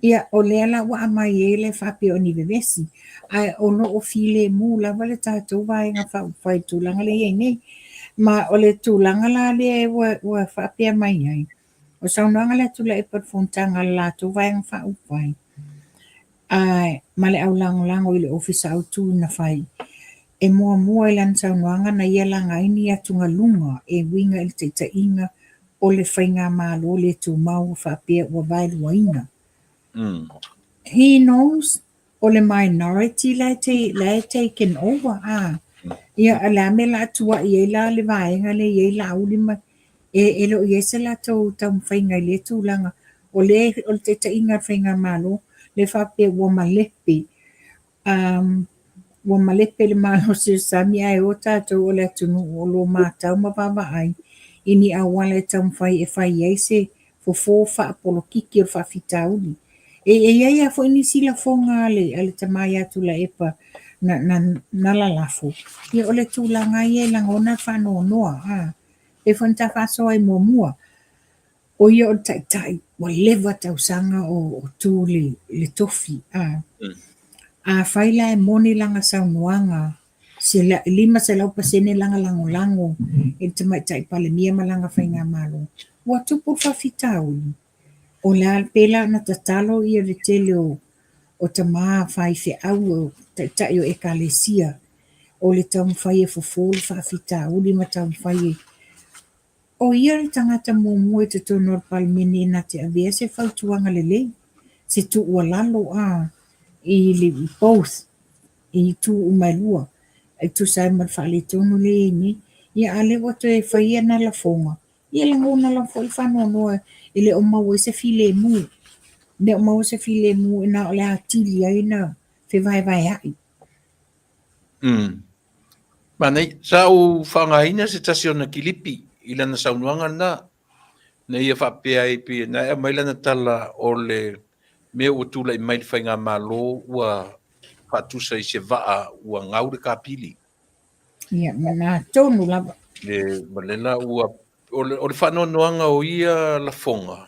Ia, o lea la ua aumai ai le faapea o ni vevesi, ae o lo o filemu lava le tatou Vaega Faaupufai i le tulaga lea e i ai nei. Ma o le tulaga la lea ua, ua faapea mai ai, o saunoaga lea a Tuilaepa i le fonotaga a le latou Vaega Faaupufai, Ae, ma le aulagolago i le Ofisa Autu na fai, e muamua i lana saunoaga na ia laga ai ni atugaluga e uiga i le taitaiga o le faigamalo le tumau ua faapea ua vaeluaina. He knows o le minority la e la e taken over a. Ia o le a mea la a tuai ai la le vaega lea e i ai Laauli ma E, e le o i ai se latou taumafaiga i lea tulaga. O lea, o le taitaiga a le Faigamalo, lea faapea ua malepe, um, ua malepe le malosi o le sami ae o tatou o le atunuu o lo o matau ma vaavaai i ni auala e taumafai e fai ai se fofo faapolokiki o le faafitauli. E, e i ai lava foi nisi lafoga a le, a le tama ia Tuilaepa na, na, na lalafo, ia o le tulaga ia e lagona le faanoanoa, a. E foi na ta faasoa ai muamua, o ia o le taitai, ua leva tausaga o tu i le tofi. A afai la e moni lana saunoaga, 500% lana lagolago i le Tamaitai Palemia ma lana faigamalo, ua tupu le faafitauli. O le a pei la ona tatalo ia le tele o tama faifeau o taitai o Ekalesia o le taumafai e fofo le faafitauli ma taumafai e O ia le tagata muamua i totonu o le Palemene na te avea se fautuaga lelei. se tuualalo a i le both i itu uma e lua e tusa ai ma le faaletonu lea e i ai nei. Ia a o lea ua toe fai ana lafoga, ia e lagona lava foi le faanoanoa e le o maua ai se filemu, e le o maua se filemu e na o le atili ai ona fevaevaea'i. Manaia. Sa ou faaaogaina se tasi o ona kilipi i lana saunoaga lena, na ia faapea ai pei na e aumai lana tala o le mea ua tulai mai le faigamalo ua faatusa i se vaa ua gau le kapili. Ia, ma na tonu lava. Le, ma le la ua, o le, o le faanoanoaga o ia lafoga,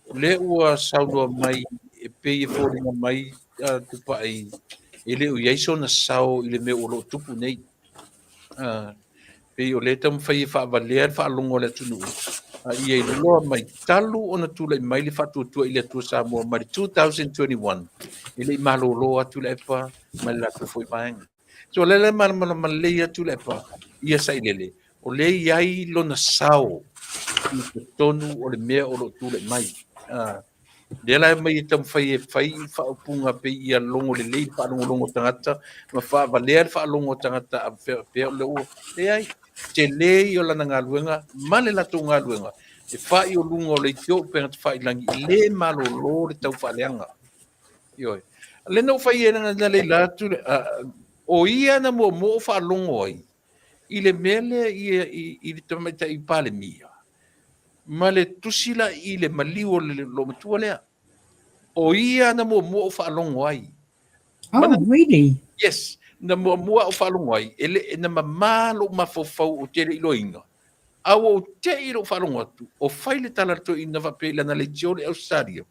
o lea ua saunoa mai e pei e foliga mai uh, Tupai e le o i ai sona sao i le mea o lo o tupu nei. Uh, pei o lea e taumafai e faavalea le faalogo a le atunuu, a ia iloa mai talu ona tulai mai le Faatuatua i le Atua Samoa mai le 2021, e le i malolo atu Tuilaepa ma le latou foi vaega. So o lea la e malamalama lelei atu Tuilaepa ia Sailele, o lea e i ai lona sao i totonu o le mea o lo o tulai mai. Uh, lea la e aumai e taumafai e fai faaupuga pei ia logo lelei le faalogologo o tagata ma faavalea le faalogo o tagata a faapea o lea ua leai tele ia o lana galuega ma le latou galuega e fai o luga o leitio upega tafailagi e le malolo le taufaaleaga. Ioe. Lea na ou fai ai na leila atu o ia na muamua ou faalogo ai i le mea lea i le tamaitai Palemia ma le tusi la i le maliu o le loomatua lea. O ia na muamua ou faalogo ai. Oh, really? Yes. Na muamua ou faalogo ai, e le, na mamā lou mafaufau ou te le i iloaina. A ua ou te i lou faalogo atu, o fai le tala a le toeaina faapea i lana leitio i le Ausetalia.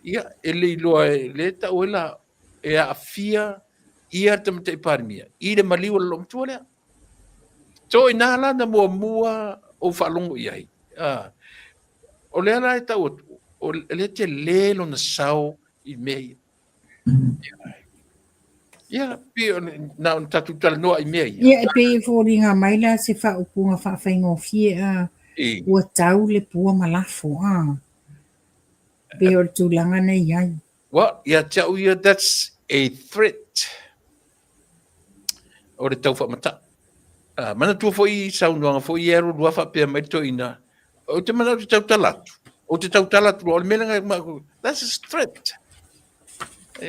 Ia, e le iloa e le tau ai la, e aafia ia le tamaitai Palemia i le maliu o le loomatua lea. So inā la na muamua ou faalogo i ai. Ah, o lea la e tau atu, o lea tele lona sao i mea ia. Ia, pei na ona tatou talanoa i mea ia. Ia, e pei e foliga mai la se faaupuga faafaigofie a ua tau le pua ma lafo a. Pei o le tulaga na i ai. Well, ia te au ia, that's a threat. O le tau faamata'u. Uh, manatua foi i saunoaga foi ia lua faapea mai le toeaina, ou te manao te tautala atu. Ou te tautala atu loa, o le mea lena, that's a threat.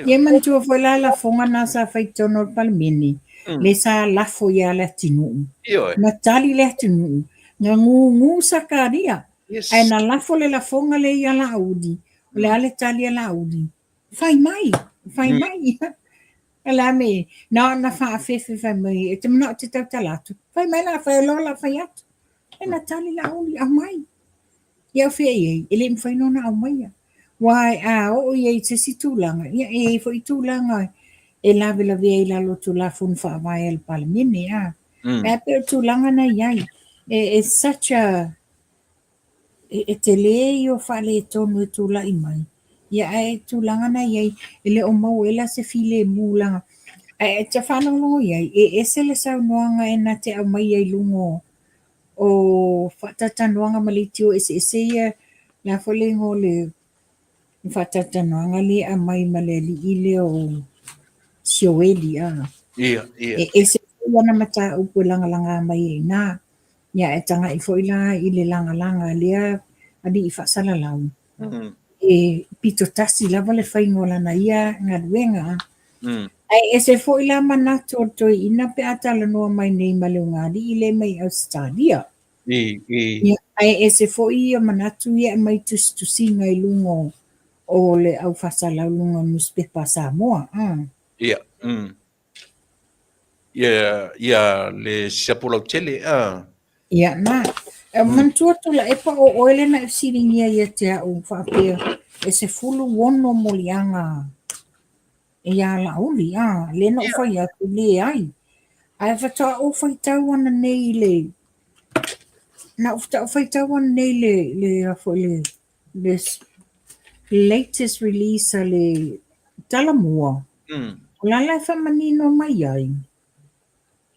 Ia manatua foi la lafoga na sa fai i totonu o le Palemene, le sa lafo ia Leatinuu. Ioe. Na tali Leatinuu, na gugu Sakaria. Yes. Ae na lafo le lafoga lea ia Laauli. O le a le tali a Laauli? Fai mai, fai mai. O le a me, na ona faafefe fai mai, e te manao te tautala atu. Fai mai la, fai loa la fai atu. E na tali Laauli, aumai. Ia o fea i ai, e le mafai ona aumaia. Aua a oo i ai i se isi tulaga, ia e i ai foi tulaga e lavelavea i lalo o Tulafono Faavae a le Palemene, a. Ae pei o le tulaga na i ai, e such a, e tele ia o faaletonu e tulai mai, ia ae tulaga na i ai, e le o maua ai la se filemu leaga ae e te faalogologo i ai, e ese le saunoaga e na te aumaia i luga o faatalatalanoaga ma leitio eseese ia, le a foi le igoa o le faatalatalanoaga lea e aumai ma le alii lea o Sioeli a. Ia, ia. E ese foi ana mataupu e lagalaga mai ai i ina. Ia ae tagai foi la i le lagalaga a lea alii faasalalau. E pito tasi lava le faiga o lana ia galuega. Ae ese foi la manatu o le toeaina pe a talanoa mai nei ma le ugaalii lea mai Ausetalia. Ia, ae ese foi ia manatu ia e aumai tusitusiga i luga o le au faasalau i luga o nusipepa a Samoa. Ia, Ia, ia le siapo lautele, a. Ia, na. E manatua Tuilaepa o oe lea na e fesiligia ia te au faapea e 16 moliaga ia Laauli, a, lea na ou fai atu, leai. Ae faatoa ou faitau ana nei i le, na ou faatoa ou faitau ana nei i le, le, a foi le, le latest release a le Talamua, o la la e faamanino mai ai,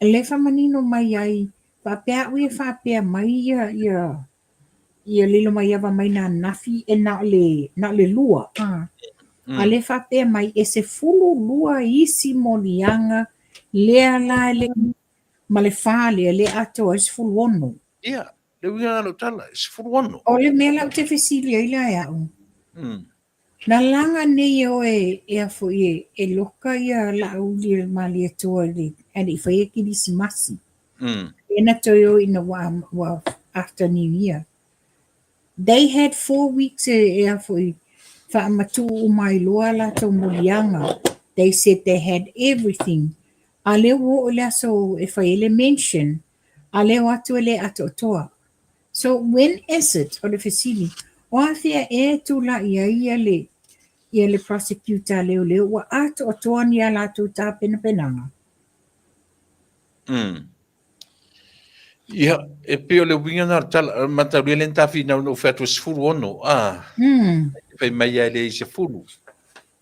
lea e faamanino mai ai, faapea au ia faapea mai ia, ia, ia Lilomaiava mai na ananafi e na o le, na o le lua. A lea e faapea mai e 12 isi moliaga lea la e le ma le fa lea lea e atoa ai le 16. Ia, le uiga lena o lau tala, e 16. O le mea la ou te fesili ai la e au, na laga nei e oe e a foi e loka ia Laaulialemalietoa i le ae le i faia Kerisimasi. Lea na toe o ina ua ua after new year. They had 4 weeks e a foi faamatuu uma ai loa a latou moliaga. They said they had everything. A lea ua oo i le aso e fai ai le mention, a lea o atu e le atoatoa. So when is it, o le fesili, o afea ea e tulai ai ia le ia le prosecutor a leoleo ua atoatoa ni a latou tapenapenaga? Ia, e pei o le uiga lena o le tala, mataulia lea na ta finau na ou fai atu e 16, a. E fai mai lava e leai se 10.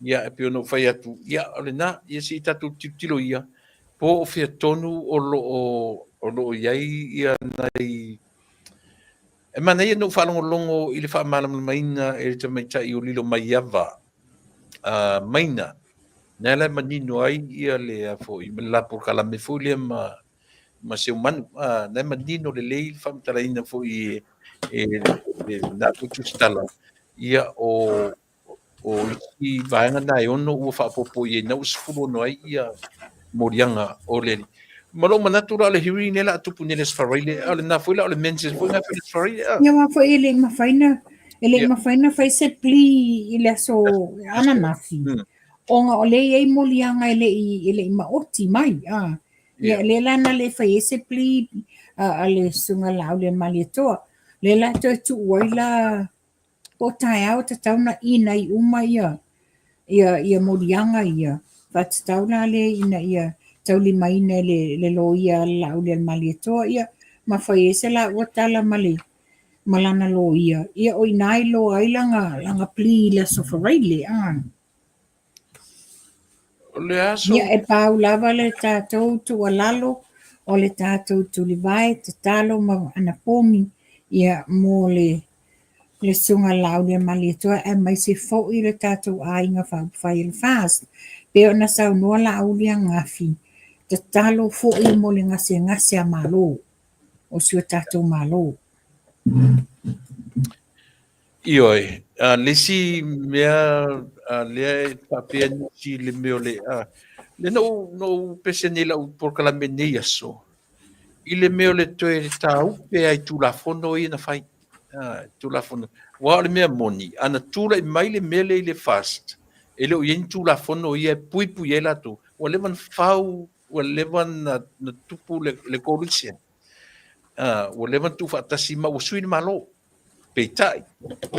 Ia, e pei ona ou fai atu, ia, o lena, ia se i tatou tilotilo ia, po o fea tonu o lo o, o lo o i ai ia nai... E manaia na ou faalogologo i le faamalamalamaina e le tamaitai o Lilomaiava, Maina, lea la e manino ai ia le a foi, ma le la polokalame foi lea ma ma Seumanu, na e manino lelei le faamatalaina foi e lena foi tusitala, ia o o isi vaega na e 6 ua faaopoopo i ai, na ua 16 ai ia moliaga o le alii. Ma lou manatu la o le hearing lea o le a tupu nei i le Aso Faraile, a o lena foi la o le mention foi lena i le Aso Faraile. Ia aua foi e le i mafai na e le i mafai na fai se plea i le aso ananafi, ona o lea e i ai moliaga e le i e le i maoti mai. Ia lea la na le fai ai se plea a le Susuga Laaulialemalietoa. Lea la toe tuu ai la po o taeao e tatau ona inai uma ia ia ia moliaga ia, faatatau la lea ina ia taulimaina e le le loia a le Laaulialemalietoa ia ma fai ai se laua tala ma le ma lana loia, ia o i ina e iloa ai lana lana plea i le Aso Faraile. O le aso. Ia, e pau lava le tatou tuualalo, o le tatou tulivae, tatalo ma anapogi ia mo le le Susuga Laauliamalietoa aemaise foi le tatou aiga faaupufai o le FAST. Pei ona saunoa Laauli ananafi, tatalo foi mo le gasegase a Malo, o si o tatou Malo. Ioe, a le isi mea lea e faapea nisi i le mea o le a, lea na ou, na ou pese nei i lau polokalame i lenei aso, i le mea o le toe tāupe ai Tulafono ia na fai. Tulafono. Aua o le mea moni, ana tulai mai le mea lea i le FAST, e le o i ai ni Tulafono ia e puipui ai latou, ua leva ona fau, ua leva ona tupu le coalition. Ua leva ona tuufaatasi ma ua sui le Malo. Peitai,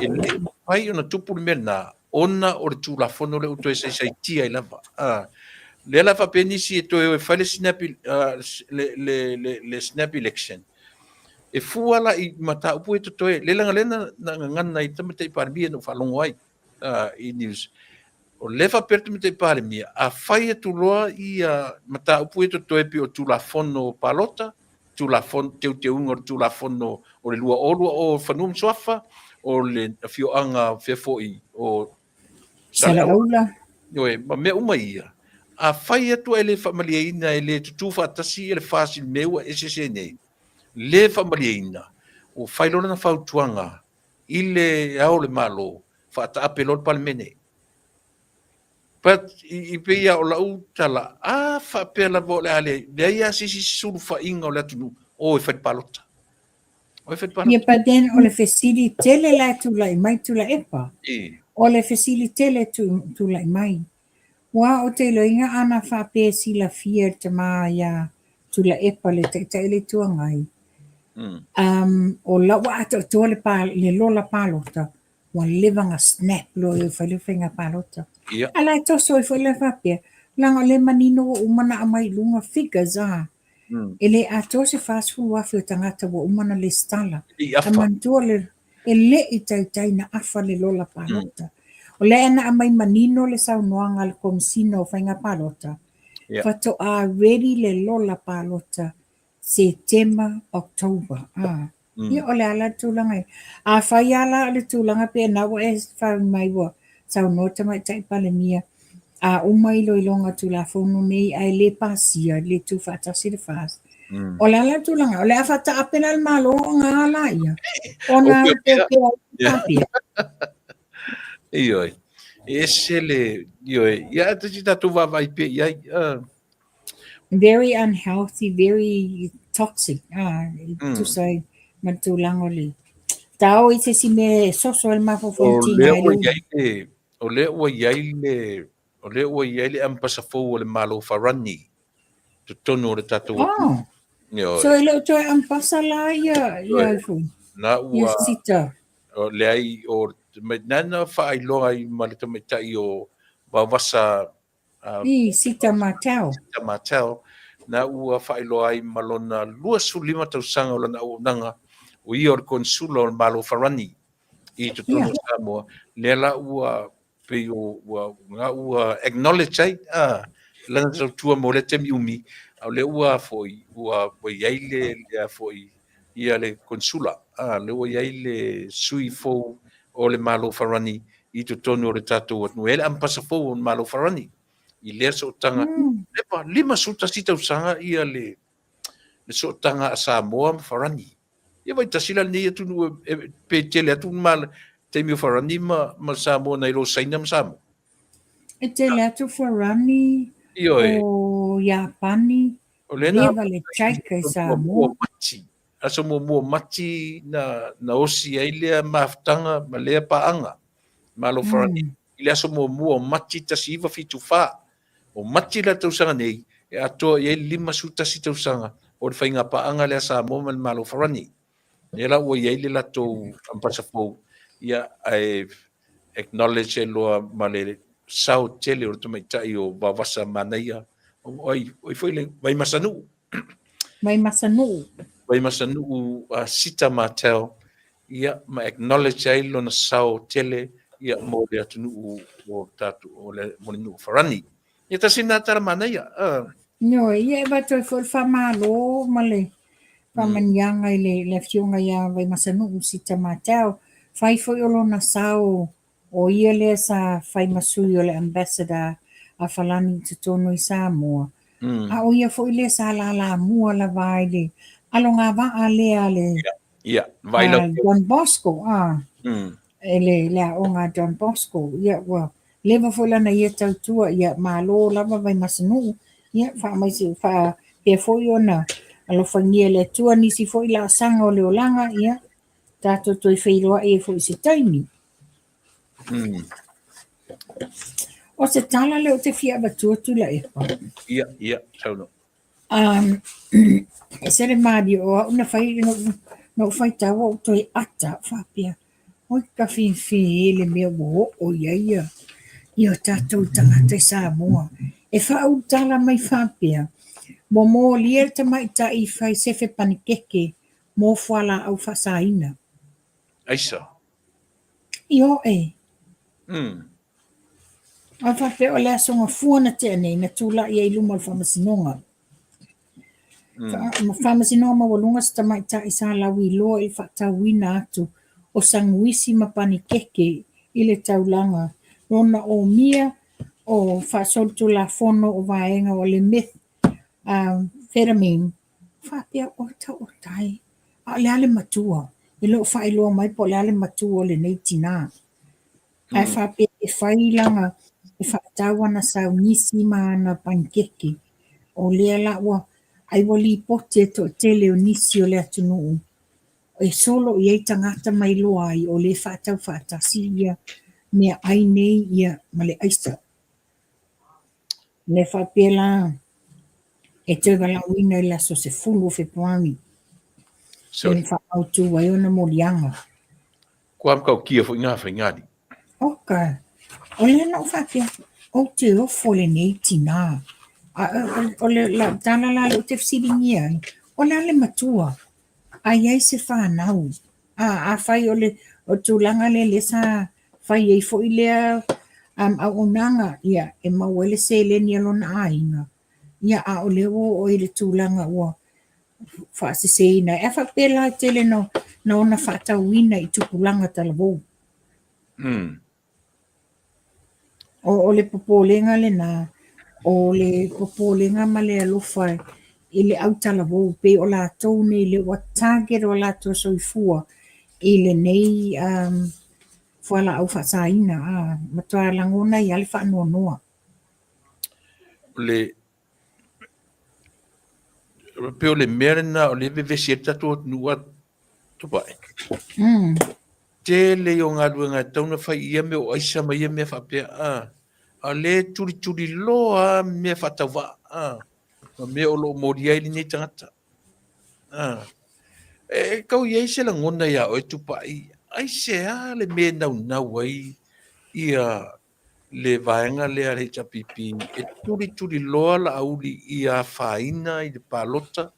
e le i mafai ona tupu le mea lena ona o le Tulafono lea ua toe saisaitia ai lava. Lea la faapea nisi e toe o e fai le snap, le snap election, e fua la i mataupu ia totoe. Lea leaga lea na gagana ai le Tamaitai Palemia na ou faalogo ai i news. O lea faapea le Tamaitai Palemia, a fai atu loa ia mataupu ia totoe pei o Tulafono Palota, Tulafono, teuteuga o le Tulafono o le 2020 Fanua ma Suafa, o le afioaga fea foi o Saleaula. Ioe, ma mea uma ia, a fai atu ae le faamalieina, e le tutū faatasi le FAST i le mea ua eseese nei, le faamalieina, ua fai loa lana fautuaga i le Ao o le Malo, faataape loa le Palemene. But i pei lava o lau tala, a faapea lava o le a leai, leai lava se isi sulufaiga o le atunuu, o e fai le palota. O e fai le palota. Yeah, but then o le fesili tele la e tulai mai Tuilaepa. O le fesili tele e tulai mai. Aua ou te iloaina ana faapea e silafia e le tama ia Tuilaepa le Taitai o le Itu Agai, o la ua atoatoa le lola palota, ua leva ona snap loa e fai le faiga palota. Ia. A la e toso ai foi le faapea, leaga o lea e manino ua uma ona aumai i luga figures a. E le atoa se 40,000 o tagata ua uma ona lesitala. E le i afa. A manatua le, e le i taitai na afa le lola palota. O lea na aumai manino le saunoaga a le Komesina o Faiga Palota, faatoa ready le lola palota Setema, October. Ah. Ia, o le a la le tulaga ia? Afai lava la o le tulaga pe na ua e fai mai ua Saunoa Tamaitai Palemia, a uma iloiloga o Tulafono nei ae le pasia, le tuufaatasi le FAST. O le a la le tulaga? O le a faataape la le Malo ona a laia? Ona opeopea ai faapea. Ioe. E ese le, ioe, ia te tatou vaavaai pea i ai. Very unhealthy, very toxic, ah, tusa ai ma le tulaga o le tao i se isi mea e soso ai le mafaufau O tiga lea ai ua le i ai le, o lea ua i ai le, o lea ua i ai le ampasa fou a le Malo Farani totonu o le tatou atunuu. Oh, Ioe. so e le o toe ampasa la ia, ia Ioe. ai foi, Na ia ua, sita. o, leai, o, nana faailoa ai ma le tamaitai o Vaovasa I Sita Martell. Sita Martell, na ua faailoa ai ma lona 25 tausaga o lana auaunaga, o ia o le Konsula o le Malo Farani i totonu o Samoa, lea la ua pei o ua na ua acknowledge ai lana tautua mo lea taimi umi, a o lea ua foi ua i ai le lea foi ia le Konsula, lea ua i ai le sui fou o le Malo Farani i totonu o le tatou atunuu. E i ai le ampasa fou o le Malo Farani i lea sootaga. Leva, 51 tausaga ia le, le sootaga a Samoa ma Farani. Ia vai tasi la lenei atunuu e, e, pe tele atu ma taimi o Farani ma, ma Samoa nai lo Saina ma Samoa. E tele atu Farani Ioe. o Iapani, O lena leva le Chaika i Samoa. Mati, aso muamua o Mati na, na osi ai lea mafutaga ma lea paaga. Malo Farani i le aso muamua o Mati 1974. O Mati la tausaga nei e atoa i ai le 51 tausaga o le faiga paaga lea a Samoa ma le Malo Farani. Lea la ua i ai le latou ampasa fou, ia ae acknowledge ai loa ma le sao tele o le tamaitai o Vaovasa Manaia, o ai, o ai foi le Vaimasanuu. Vaimasanuu. Vaimasanuu Sita Martell, ia ma acknowledge ai lona sao tele ia mo le atunuu o tatou o le mo le nuu o Farani. Ia tasi lena tala manaia. Ioe, ia e avatu ai foi le faamalo ma le faamaniaga i le le afioga ia Vaimasanuu Sita Martell. Fai foi o lona sao o ia lea sa fai ma sui o le Ambassador a Falani i totonu i Samoa. A o ia foi lea sa lalamua lava i le alogavaa lea a le Ia, vaai lau Don Bosco, a e le, le aoga a Don Bosco. Ia, ua leva foi lana ia tautua, ia, malo lava Vaimasanuu, ia, faamaise, faapea foi ona alofagia e le Atua nisi foi laasaga o le olaga, ia, tatou toe feiloai ai foi i se taimi. O se tala lea ou te fia avatua Tuilaepa. Ia, ia, saunoa. Um, e se le malie o au na fai, na ou faitau ou toe ata faapea, oi ka fefe e le mea ua oo i ai ia, ia tatou tagata i Samoa. E faaulutala mai faapea, ua molia le tamaitai fai sefe panikeke mo fualaau faasaina. Aisa. Ioe. Ae faapea o le Aso Gafua na tea nei na tulai ai i luma o le Faamasinoga. Faamasinoga Maualuga se tamaitai sa lauiloa i le faatauina atu o saguisi ma panikeke i le taulaga lona omia o faasolitulafono o vaega o le meth amphetamine. Faapea o tauotai, a o le a le matua? E le o faailoa mai po o le a le matua o lenei tinā. Ae faapea e fai lana, e faatau ana saunisi ma ana panikeke. O lea la ua, ai ua lipoti e toatele o nisi o le atunuu e solo i ai tagata ma iloa ai o lea e faatau faatasi ia meaai nei ia ma le aisa. Le faapea la e toe valaauina i le aso 10 o Fepuari e faamautu ai ona moliaga. Kua matautia foi ngā whaingāri. Oka, o lea na ou faapea, ou te ofo i lenei tinā. A, o le lau tala la lea ou te fesiligia ai, o le a le matua? A i ai se whanau? A, afai o le o le tulaga lea lea sa fai ai foi lea um, auaunaga, ia, e maua ai le seleni a lona aiga, ia, a o lea ua oo i le tulaga ua faaseseina ai. A faapea la e tele na, na ona faatauina i tupulaga talavou. O le popolega lena, o le popolega ma le alofa i le autalavou, pei o latou nei lea ua target o latou soifua i lenei fualaau faasaina, matua lagona ai lava le faanoanoa. O le pei o le mea lena o lea e vevesi ai le tatou atunuu a Tupai. Tele ia o galuega e tatau ona fai i ia mea o aisa ma ia mea faapea, a o lea e tulituliloa lava mea faatauvaa, a ma mea o lo o molia ai lenei tagata. A e tau i ai se lagona iā oe Tupai, aisea le mea e naunau ai ia le vaega lea a le HRPP e tulituliloa Laauli ia afaina i le palota,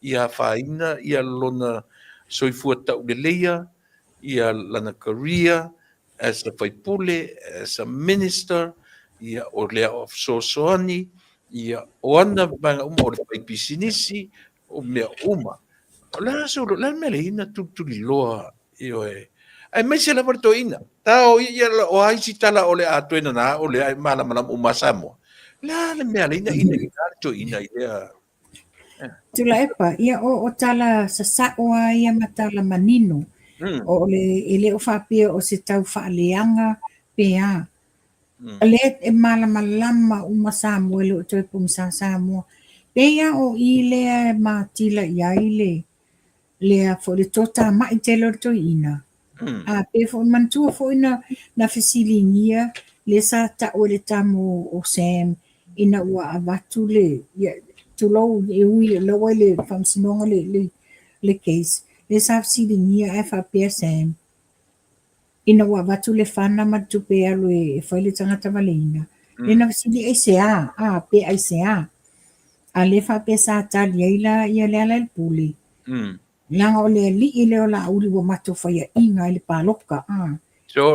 ia afaina ia lona soifua tauleleia, ia lana career as a faipule, as a minister, ia o le aoao fesoasoani, ia o ana vaega uma, o le faipisinisi, o mea uma. O le a sou, o le a le mea lea e tulituliloa Ioe. Aemaise lava le toeaina. Ta o ia o a isi tala o le a toe nana o lea e malamalama uma Samoa. O le a le mea lea ina ina ina le toeaina i lea. Tuilaepa, ia o tala sasao lava ia ma tala manino. O le e le o faapea o se tau faaleaga pe a. O lea e malamalama uma Samoa e le o toe pogisa Samoa. Pei lava o i lea e matila i ai le lea foi le toatamai tele o le toeaina. A pe foi manatua foi na na fesiligia lea sa tau e le tama o Sam ina ua avatu le ia, tulou e ui o la ua i le faamasinoga le le le case lea sa fesiligia ae faapea Sam ina ua avatu le fana ma le tupe e alu e fai le tagata valeina lea na fesili aisea a pe aisea a lea faapea sa tali ai la ia Lealailepule leaga o le alii lea o Laauli ua matou faiaina ai le paloka a.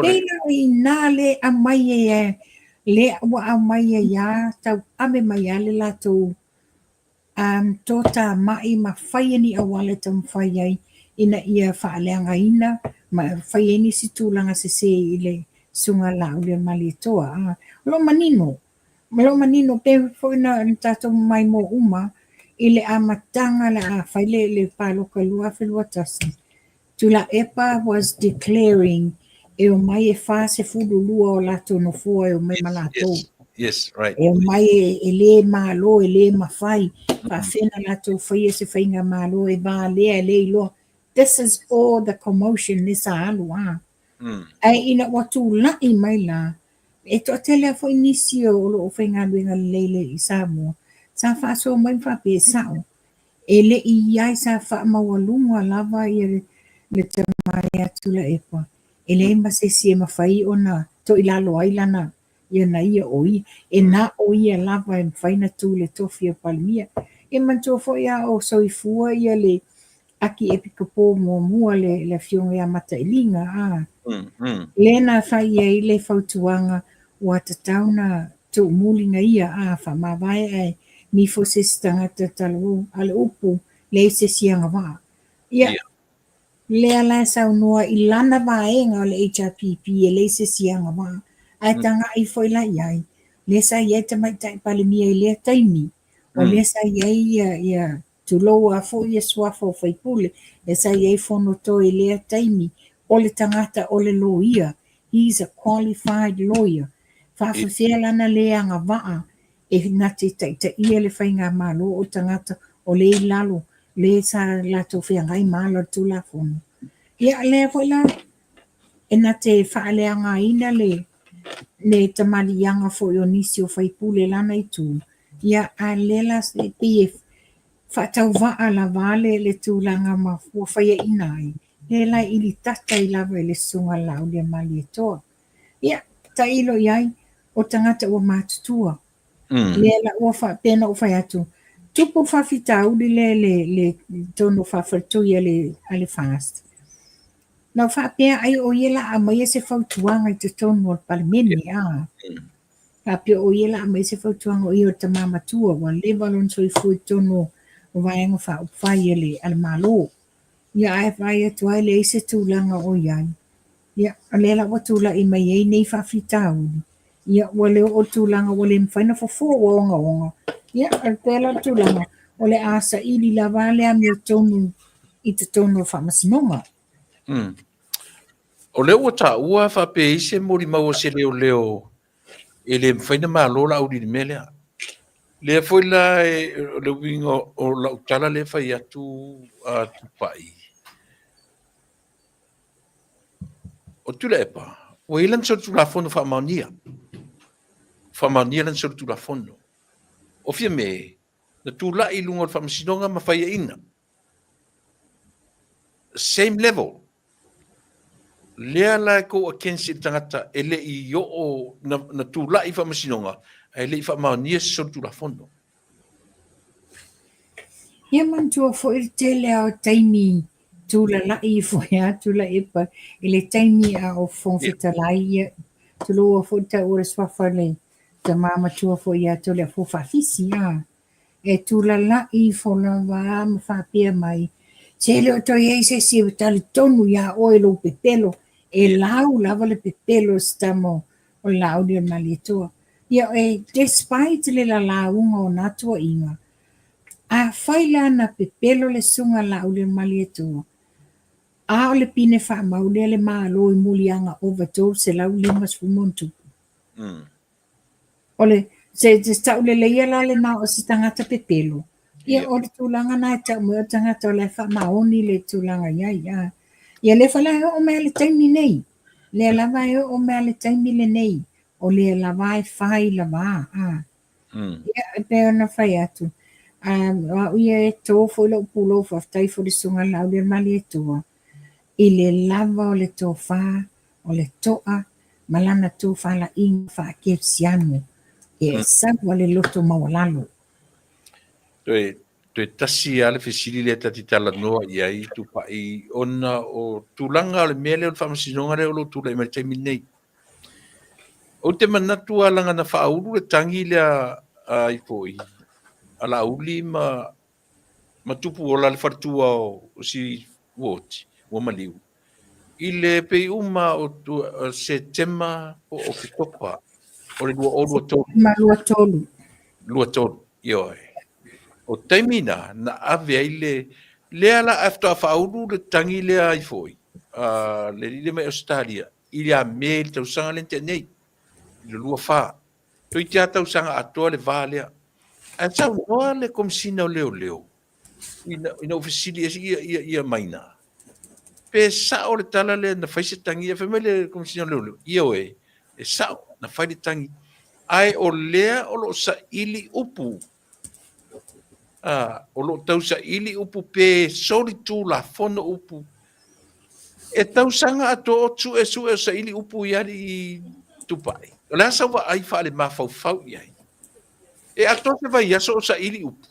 Pei la o i ina le aumai ai lea ua aumai ai lava tauave mai lava le latou toatamai ma faia ni auala e taumafai ai ina ia faaleagaina ma fai ai nisi tulaga sese i le Susuga Laaulialemalietoa. O lo o manino, o lo o manino pei foi na tatou maimoa uma i le amataga o le a fai le paloka 2021. Tuilaepa was declaring e omai e 42 o latou nofoa e omai ma latou. Yes, yes, right. E omai e le malo, e le mafai, faafefea ona latou faia se faigamalo e valea e le iloa. This is all the commotion lea sa alu a. Ae ina ua tulai mai la, e toatele lava foi nisi o lo o faigaluega lelei i Samoa, sa faasoa mai ma faapea e sao. E le i i ai sa faamaualuga lava le tama ia Tuilaepa, e leai ma se isi e mafai ona toilalo ai lana ia na ia o ia. E na o ia lava e mafai ona tu i le tofi o Palemia. Ia manatua foi a o soifua ia le Akiepikopo muamua le Afioga ia Matailiga, a lea na fai i ai le fautuaga ua tatau ona tuumuliga ia, a faamavae ae nifo se isi tagata talavou, a o le upu, leai se isi agavaa. Ia, lea la e saunoa i lana vaega o le HRPP e leai se isi agavaa, ae tagai foi la i ai, lea sa i ai Tamaitai Palemia i lea taimi, o lea sa i ai ia tulou a foi ia suafa o faipule, lea sa i ai Fonotoe i lea taimi, o le tagata o le loia, he is a qualified lawyer, faafefea lana le agavaa e na te taitaia le faigamalo o tagata o lea i lalo, le sa latou feagai ma ala o le Tulafono. Ia, lea foi la e na te faaleagaina le le tamaliiaga foi o nisi o faipule lana itu, ia, a lea la e pei e faatauvaa lava le le tulaga ma ua faiaina ai, lea la e ilitata ai lava i le Susuga a le Laauliamalietoa. Ia, tailo i ai, o tagata ua matutua. Lea la ua faapea ona ou fai atu, tupu le faafitauli lea i le le tonu faafaletui a le a le FAST. Na ou faapea ai o ia la a aumaia se fautuaga i totonu o le Palemene, a. Faapea o ia la a aumaia se fautuaga o ia o le tama matua ua leva lona soifua i totonu o Vaega Faaupufai a le a le Malo. Ia ae vaai atu ai e leai se tulaga o i ai. Ia, o lea la ua tulai mai ai nei faafitauli. Ia, ua le oo i le tulaga ua le mafai ona fofo ua ogaoga. Ia, o le pea la o le tulaga, o le a saili lava le amiotonu i totonu o le faamasinoga. O lea ua taua faapea e i ai se molimau a se leoleo e le mafai ona malo Laauli i le mea lea. Lea foi la o le uiga o lau tala lea e fai atu a Tupai, o Tuilaepa, ua i ai lana solitulafono faamaonia. Faamaonia lana solitulafono. O Fiame, na tulai i luga o le faamasinoga ma faiaina. Same level. Lea la e go against i le tagata e le i oo na tulai i faamasinoga ae le i faamaonia se solitulafono. Ia manatua foi le tele lava o taimi tulalai ifo ai Tuilaepa i le taimi a o Fofoga Fetalai, ia tuloua foi le taua o le suafa o le tama matua foi ia Toleafoa Faafisi, a. E tulalai ifo lava ma faapea mai, Se le o toe i ai se isi e talitonu iā oe i lou pepelo, e lau lava le pepelo o se tama o le Laauli o le Malietoa. Ia, e despite le lalauga o na tuuaiga, afai la na pepelo le Susuga Laauli o le Malietoa, a o le pine faamau lea le Malo i muliaga ova 350 ma ona tupu. O le, se se tauleleia la lena o se tagata pepelo, ia o le tulaga na e tau mai o le tagata o la e faamaoni le tulaga i ai. A. Ia lea foi la e oo mai lava i le taimi nei, lea lava e oo mai lava i le taimi lenei, o lea lava e fai lava. A. Ia, e pei ona fai atu, o au ia e to foi lou pulou faafetai foi i le Susuga i le Laaulialemalietoa i le lava o le tofa, o le to'a ma lana tofalaiga faa-kerisiano e sau a le loto maualalo. Toe, toe tasi lava le fesili lea ta te talanoa i ai, Tupai, ona o tulaga o le mea lea o le faamasinoga lea o lo o tulai mai i le taimi lenei. Ou te manatu lava leaga na faaulu le tagi lea a ifo i a Laauli ma ma Tupuola le faletua o si Uoti ua maliu i le pei uma o Setema po o Oketopa o le 2023. Ma 23. 23, ioe. O taimi na, na ave ai le, lea la ae faatoa faaulu le tagi lea ai foi, a le alii lea mai Ausetalia, i ia Me i le tausaga lea na tea nei, i le 24. Toeitiiti lava tausaga atoa le va lea. Ae saunoa le Komesina o Leoleo, ina, ina ua fesili ese ia, ia, ia Maina, pe sao le tala lea na fai se tagi, ae fai mai le Komesina o Leoleo, ioe, e sao, na fai le tagi. Ae o lea o lo o saili upu, a, o lo o tau saili upu pe solitulafono upu. E tausaga atoa o suesue o saili upu i alii Tupai. O le a sau vaai faalemafaufau i ai? E atoa se vaiaso o saili upu.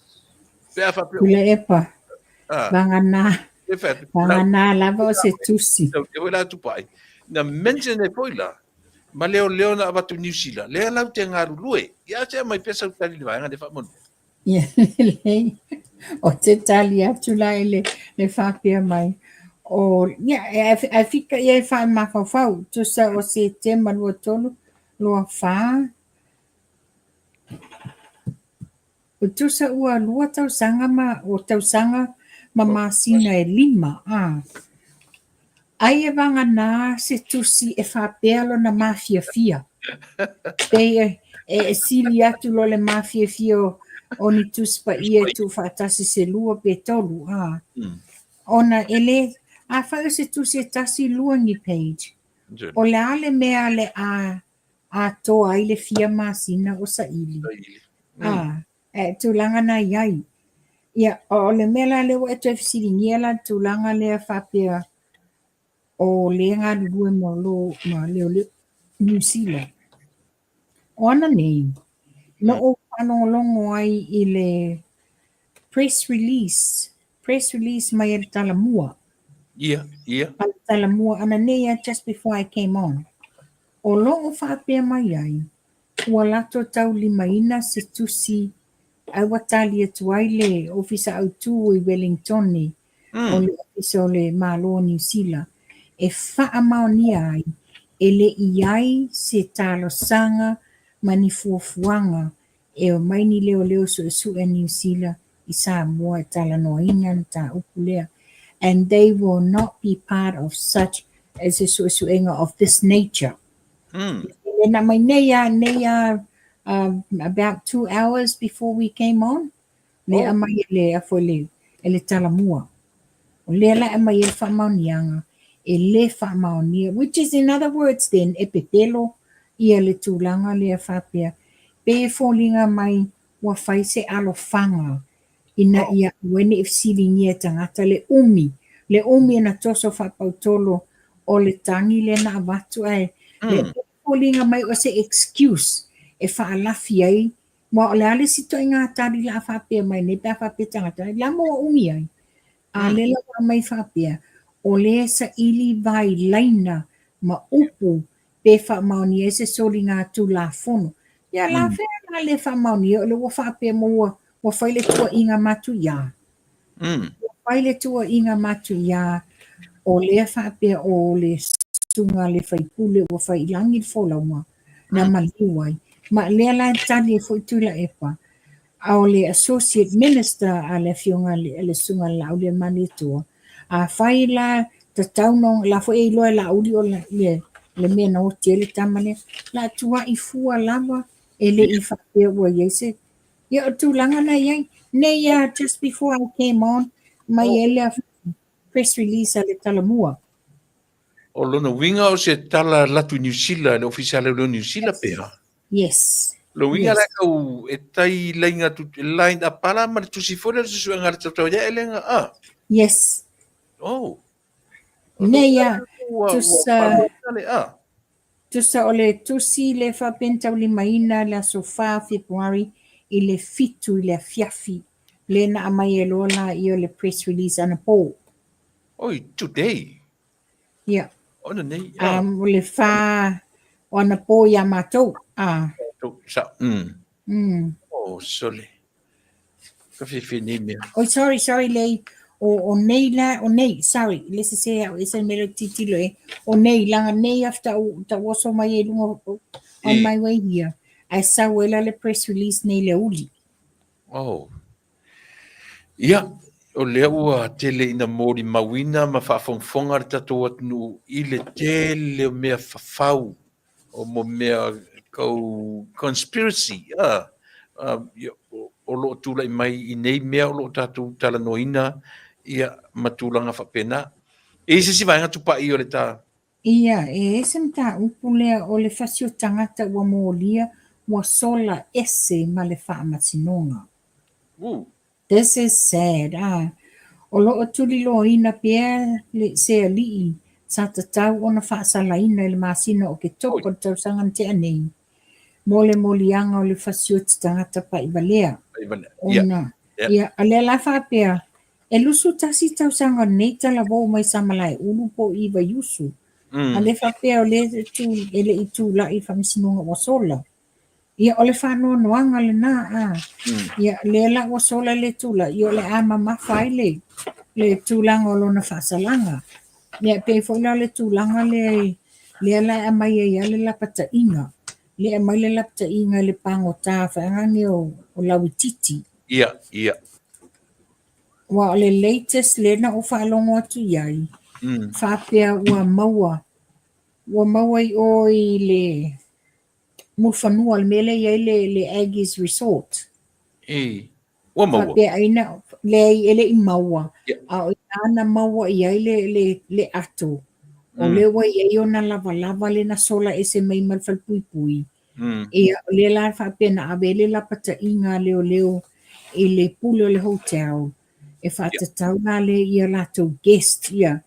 Pe a faapea. Tuilaepa. Vagana. Vagana lava o se tusi. E foi la Tupai. Na mention ai foi la ma leoleo na avatu i Niu Sila, lea latou te galulue. Ia se aumai pea sau tali i le vaega lea faamolemole. Ia lelei. Ou te tali atu la i le, le faapea mai. O, ia, ae fika ia e faamafaufau, tusa o Setema 23, 24, o tusa ua lua tausaga ma, o tausaga ma masina e lima, a. Ai e vagana se tusi e faapea lona mafiafia. Pei e sili atu lo le mafiafia o ni tusi paia e tuufaatasi se lua pe tolu, a. Ona e le, afai o se tusi e tasi lua ni page, o le a le mea le a atoa ai le fia masina o saili? A, e tulaga na i ai. Ia, o le mea la lea ua e toe fesiligia la le tulaga lea faapea o le galulue ma lo ma leoleo Niu Sila. O ana nei, na ou faalogologo ai i le press release, press release mai a le Talamua. Ia, ia. A le Talamua ana nei a just before I came on. O lo o faapea mai ai, ua latou taulimaina se tusi ae ua tali atu ai le Ofisa Autu i Wellingtone o le Ofisa o le Malo o Niu Sila e faamaonia ai e le i ai se talosaga ma ni fuafuaga e omai ni leoleo suesue a Niu Sila i Samoa e talanoaina le mataupu lea and they will not be part of such as se suesuega of this nature. Le na mai nei a nei a about 2 hours before we came on le aumai e le a foi le e le talamua. O lea la e aumai ai le faamaoniaga e le faamaonia which is in other words then e pepelo ia le tulaga lea faapea pei e foliga mai ua fai se alofaga ina ia aua ne i fesiligia e tagata le umi, le umi na toso faapautolo o le tagi lea na avatu ae le foliga mai o se excuse e faalafi ai aua o le a le isi ituaiga tali la a faapea mai nei pe a faapea tagata le a mo ua umi ai. A lea la ua aumai faapea o lea e saili vailaina ma upu pe faamaonia ai se soligatulafono. Ia la fea la le faamaonia o lea ua faapea mo ua ua fai le tuuaiga matuia. Ua fai le tuuaiga matuia o lea faapea o le susuga a le faipule ua fai i lagi le folauga na maliu ai. Ma lea la e tali ai foi Tuilaepa a o le Associate Minister a le Afioga a le Susuga a le Laaulialemalietoa, afai la tatau na, la foi e iloa e Laauli o le, le mea na oti ai le tama lea, la tuai fua lava e le i faapea ua i ai se, ia o le tulaga na i ai. Nei a just before I came on, mai ai le press release a le Talamua. O lona uiga o se tala alu atu i Niu Sila, le Ofisa Leoleo o Niu Sila pe a? Yes. Lona uiga la kau e tai lainga tu line up ala ma le tusi foi le susuega le tautau ia ele nga a. Yes. Oh. Nei a tusa tusa o le tusi le faapentaulimaina le aso 4 February i le 7 i le afiafi le na aumai ai loa la ia o le press release anapo. Oi, today. Ia. Ona nei. Um, o le whā o anapo iā mātou. Ah. Sa. Oh, sole. Ka whiwhi nei mea. Oi, sorry, sorry, lei. O, o nei la, o nei, sorry, le se se au, e se mele titilo e. O nei, langa nei after u, ta oso mai e lunga on my way here. Ai sau e la le press release nei le uli. Oh. Ia, o lea ua tele ina molimauina ma faafogafoga le tatou atunuu i le tele o mea fafau o mo mea kau conspiracy, a, a, ia, o lo o tulai mai i nei mea o lo o tatou talanoaina, ia, ma tulaga faapena. E i ai se isi vaega tupai o le ta? Ia, e i ai se mataupu lea o le fasi o tagata ua molia ua sola ese ma le faamasinoga. This is sad, ah. O lo o tuliloaina pea le se alii sa tatau ona faasalaina i le masina o Oketopa o le tausaga na tea nei mo le moliaga o le fasioti tagata pa'ivalea. Ona, ia, a lea la faapea, E 21 tausaga o lenei talavou mai Samalaeulu po o i Vaiusu. A lea faapea o lea e le i tulai i faamasinoga ua sola. Ia o le faanoanoaga lena a. Ia lea la ua sola le tulai, ia o le a mamafa ai le, le tulaga o lona faasalaga. Ia e pei foi la o le tulaga lea lea la e aumai ai lava le lapataiga. Lea e aumai le lapataiga i le pagota faigage o, o Lauititi. Ia, ia. Aua o le latest lea na ou faalogo atu i ai, faapea ua maua, ua maua i o i le Mulifanua, le mea lea e i ai le, le Aggies Resort. E, ua maua. Faapea ai na, leai e le i maua, a o i ina na maua i ai le, le, le ato. O lea ua i ai ona lavalava lea na sola ese mai ma le falepuipui. Ia, o lea la faapea na ave ai le lapataiga a leoleo i le pule o le hotel e faatatau la lea ia latou guest ia,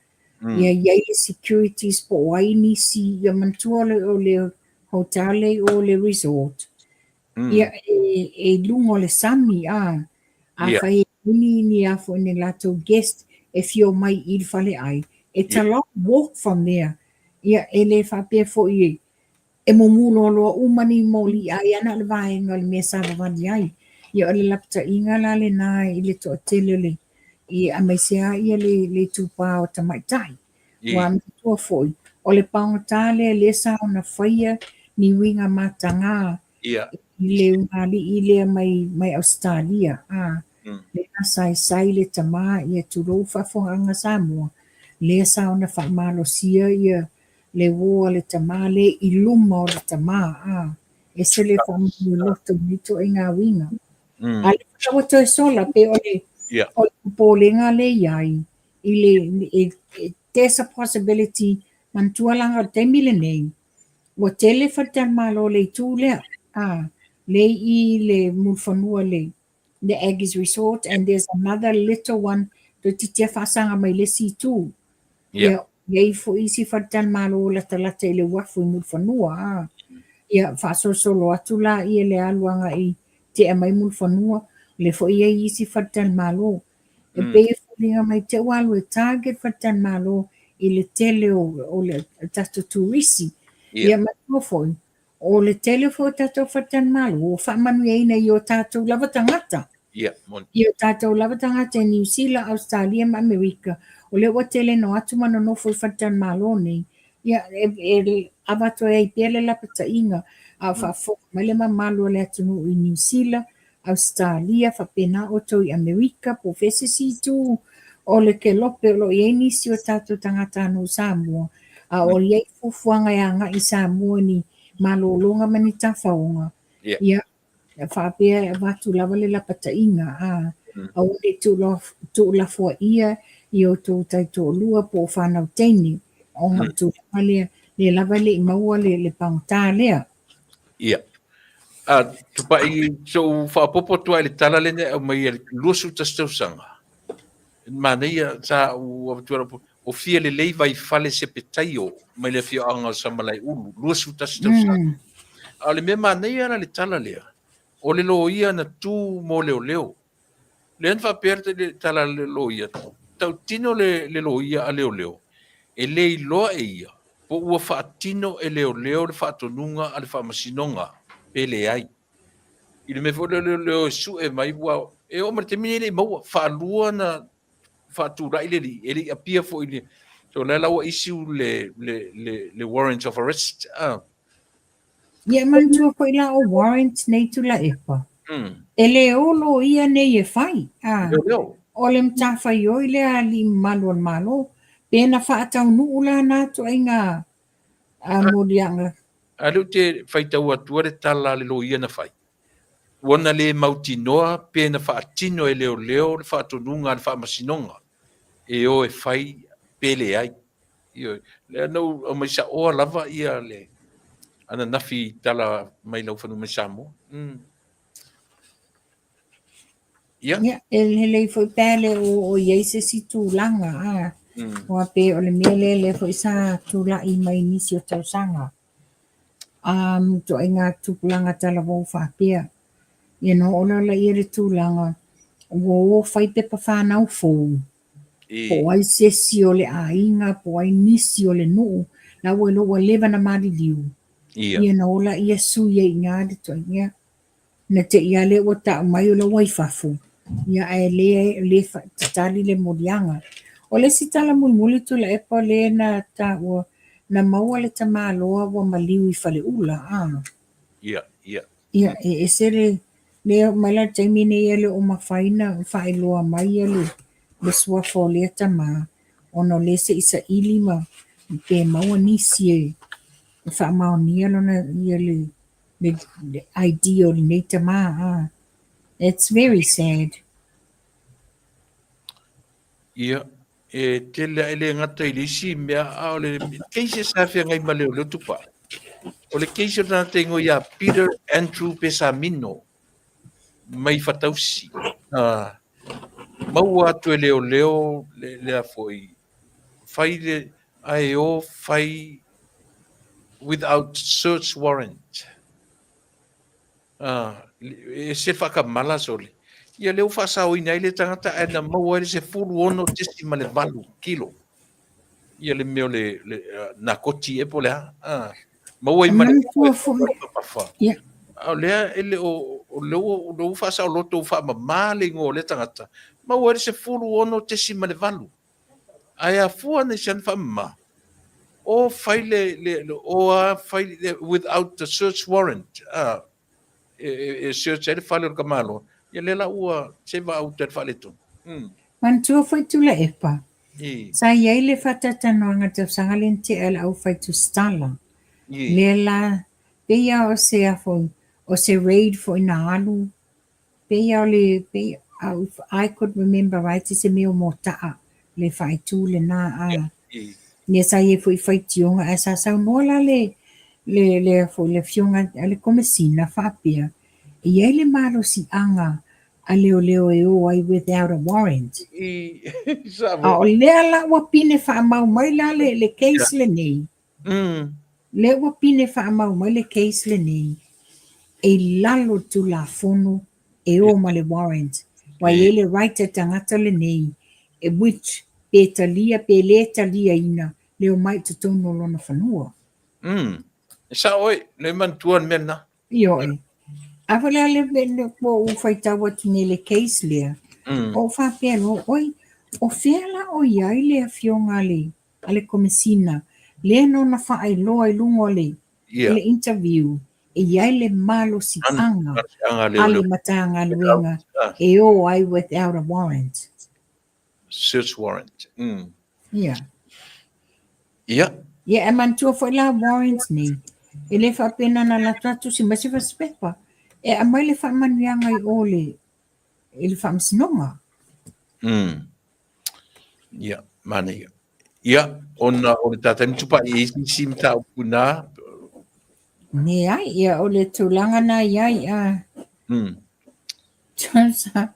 ia i ai le securities po o ai nisi, ia manatua o le hotel lea i o le resort, ia e i luga o le sami a, afai e i ai ni a foi ni latou guest e fia omai i le faleai, it's a long walk from there, ia e le faapea foi E mumu loaloa uma ni moli ai ana o le vaega o le mea sa vavali ai. Ia o le lapataiga la lena i le toatele o le i aemaise lava ia le le itupa o tamaitai. Ua manatua foi, o le paogata lea lea sa ona faia ni uiga mataga. Ia. I le ulugalii lea mai mai Ausetalia, a, lea na saisai le tama, ia tulou faafofogaaga Samoa, lea sa ona faamalosia ia le uo a le tama lea i luma o le tama, a, ese le faamomoloto i lenei ituaiga uiga. A lea foi la ua toe sola, pe o le, o le popolega lea i ai, i le, there's a possibility, manatua leaga o le taimi lenei, Ua tele faletalimalo o le itu lea, a, lea i i le Mulifanua le le Aggies Resort and there's another little one toeitiiti lava faasaga mai le isi itu. Ia, e i ai foi isi faletalimalo latalata i le uafu i Mulifanua, a. Ia, faasolosolo atu laia le alu agai tea mai Mulifanua, o lea foi e i ai isi faletalimalo. E pei e foliga mai te ua alu e target faletalimalo i le tele o le tatou turisi. Ia manatua foi, o le tele foi o tatou faletalimalo ua faamanuiaina i o tatou lava tagata. I o tatou lava tagata i Niu Sila, Ausetalia ma Amerika, o lea ua tele na o atu ma nonofo i faletalimalo nei. Ia, e avatu ai pea le lapataiga a o faafofoga mai le mamalu o le atunuu i Niu Sila, Ausetalia, faapena outou i Amerika, po o fea se isi itu o le kelope o lo o i ai nisi o tatou tagatanuu Samoa, a o i ai fuafuaga e agai i Samoa i ni malologa ma ni tafaoga, ia, faapea e avatu lava le lapataiga, a, aua ne i tuulafoaia i outou taitoalua po o fanau teine, ona o le tulaga lea, lea lava e le i maua le pagota lea. Ia. A, tupai, sou faaopoopo atu lava i le tala lea na e aumaia i le 21 tausaga. Manaia, sa ou avatua lau o fia lelei Vaifale Sepetaio mai le afioaga o Samalaeulu, 21 tausaga. A o le mea manaia la le tala lea, o le loia na tu mo leoleo. Lea na faapea le tala a le loia, tautino le loia a leoleo, e le iloa e ia po ua faatino e leoleo le faatonuga a le faamasinoga pe leai. I le mea foi lea o leoleo e sue mai, ua e oo mai le taimi nei e le i maua, faalua na faatulai le alii, e le i appear foi i le, so o lea la ua issue le warrant of arrest. Ia manatua foi la o warrant nei Tuilaepa, e le o loia nei e fai, a, o le matafaioi lea a alii mamalu o le Malo, pe na faataunuu la na ituaiga moliaga. A lea ou te faitau atua le tala a le loia na fai, ua na le mautinoa pe na faatino e leoleo le faatonuga a le faamasinoga e o e fai pe leai. Ioe. Lea na ou aumai saoa lava ia le ananafi tala mai Laufanua mai Samoa. Ia. Ia, e lelei foi pe a le o i ai se isi tulaga, a. Aua pei o le mea lea lea foi sa tulai mai nisi o tausaga. A, ituaiga tupulaga talavou faapea. Ia na oo lea i le tulaga ua o fai pepa fanau fou. Po o ai se isi o le aiga, po o ai nisi o le nuu, la ua iloa ua leva na maliliu. Ia na o laia sui ai i ina le ituaiga. Na te i lava lea ua tau mai o la ua i fafo, ia ae le le tatali le moliaga. O le isi tala mulimuli Tuilaepa lea na taua, na maua le tamaloa ua maliu i Faleula, a. Ia, ia. Ia, e ese le, le oo mai la i le taimi nei e le o mafai na faailoa mai ia le, le suafa o lea tama, ona o lea se i saili ma pe maua nisi e faamaonia lona, ia le, le, le ID o lenei tama, a. It's very sad. Ia, e tele e le gata i le isi mea, a o le case sa feagai ma leoleo Tupai. O le case o le tagata ingoa ia Peter Andrew Pesamino mai Fatausi. Maua atu e leoleo le, lea foi, fai le, ae o fai without search warrant. E ese le faakamala sole. Ia lea ua faasaoina ai le tagata ae na maua ai le 16.8 kilo. Ia le mea o le, le nakoti e po o le a. Maua ai ma le mamafa. A o lea e le o, o lea ua, o lea ua faasaoloto ua faamama le igoa o lea tagata. Maua ai le 16.8. Ae afua ana i se ana faamama, o fai le, le, o a fai le, without the search warrant. e search ai le fale o le tamaloa, ia lea la ua seva auta i le faaletonu. Manatua foi Tuilaepa, sa i ai le faataitanoaga i le tausaga lea na tea e le aufai tusitala, lea la pei lava o se a foi, o se raid foi na alu, pei lava o le, pei, if I could remember right, se mea o Mota'a le faaitu lena a. Ia sa i ai foi faitioga ae sa saunoa la le le le foi le afioga a le Komesina faapea, e i ai le malosiaga a leoleo e o ai without a warrant. A o lea la ua pine faamau mai la le le case lenei. Lea ua pine faamau mai le case lenei e i lalo o le Tulafono e o ma le warrant. Ua i ai le right a le tagata lenei e which pe talia pe le taliaina le omai i totonu o lona fanua. E sao oe, le manatua le mea lena. Ioe. A foi la le mea ua ou faitau atu nei i le case lea, ou faapea loa, oi, o fea la o i ai le afioga a le a le Komesina, lea na ona faailoa i luga o le le interview, e i ai le malosiaga a le Matagaluega e o ai without a warrant. Search warrant. Ia. Ia. Ia, e manatua foi la warrants nei, e le faapea na ona latou tusi mai se fasipepa, e aumai le faamanuiaga i o le i le faamasinoga. Ia, manaia. Ia, ona o le tātai matupai e isi isi mataupu nā. Leai, ia o le tulaga na i ai a. Sa,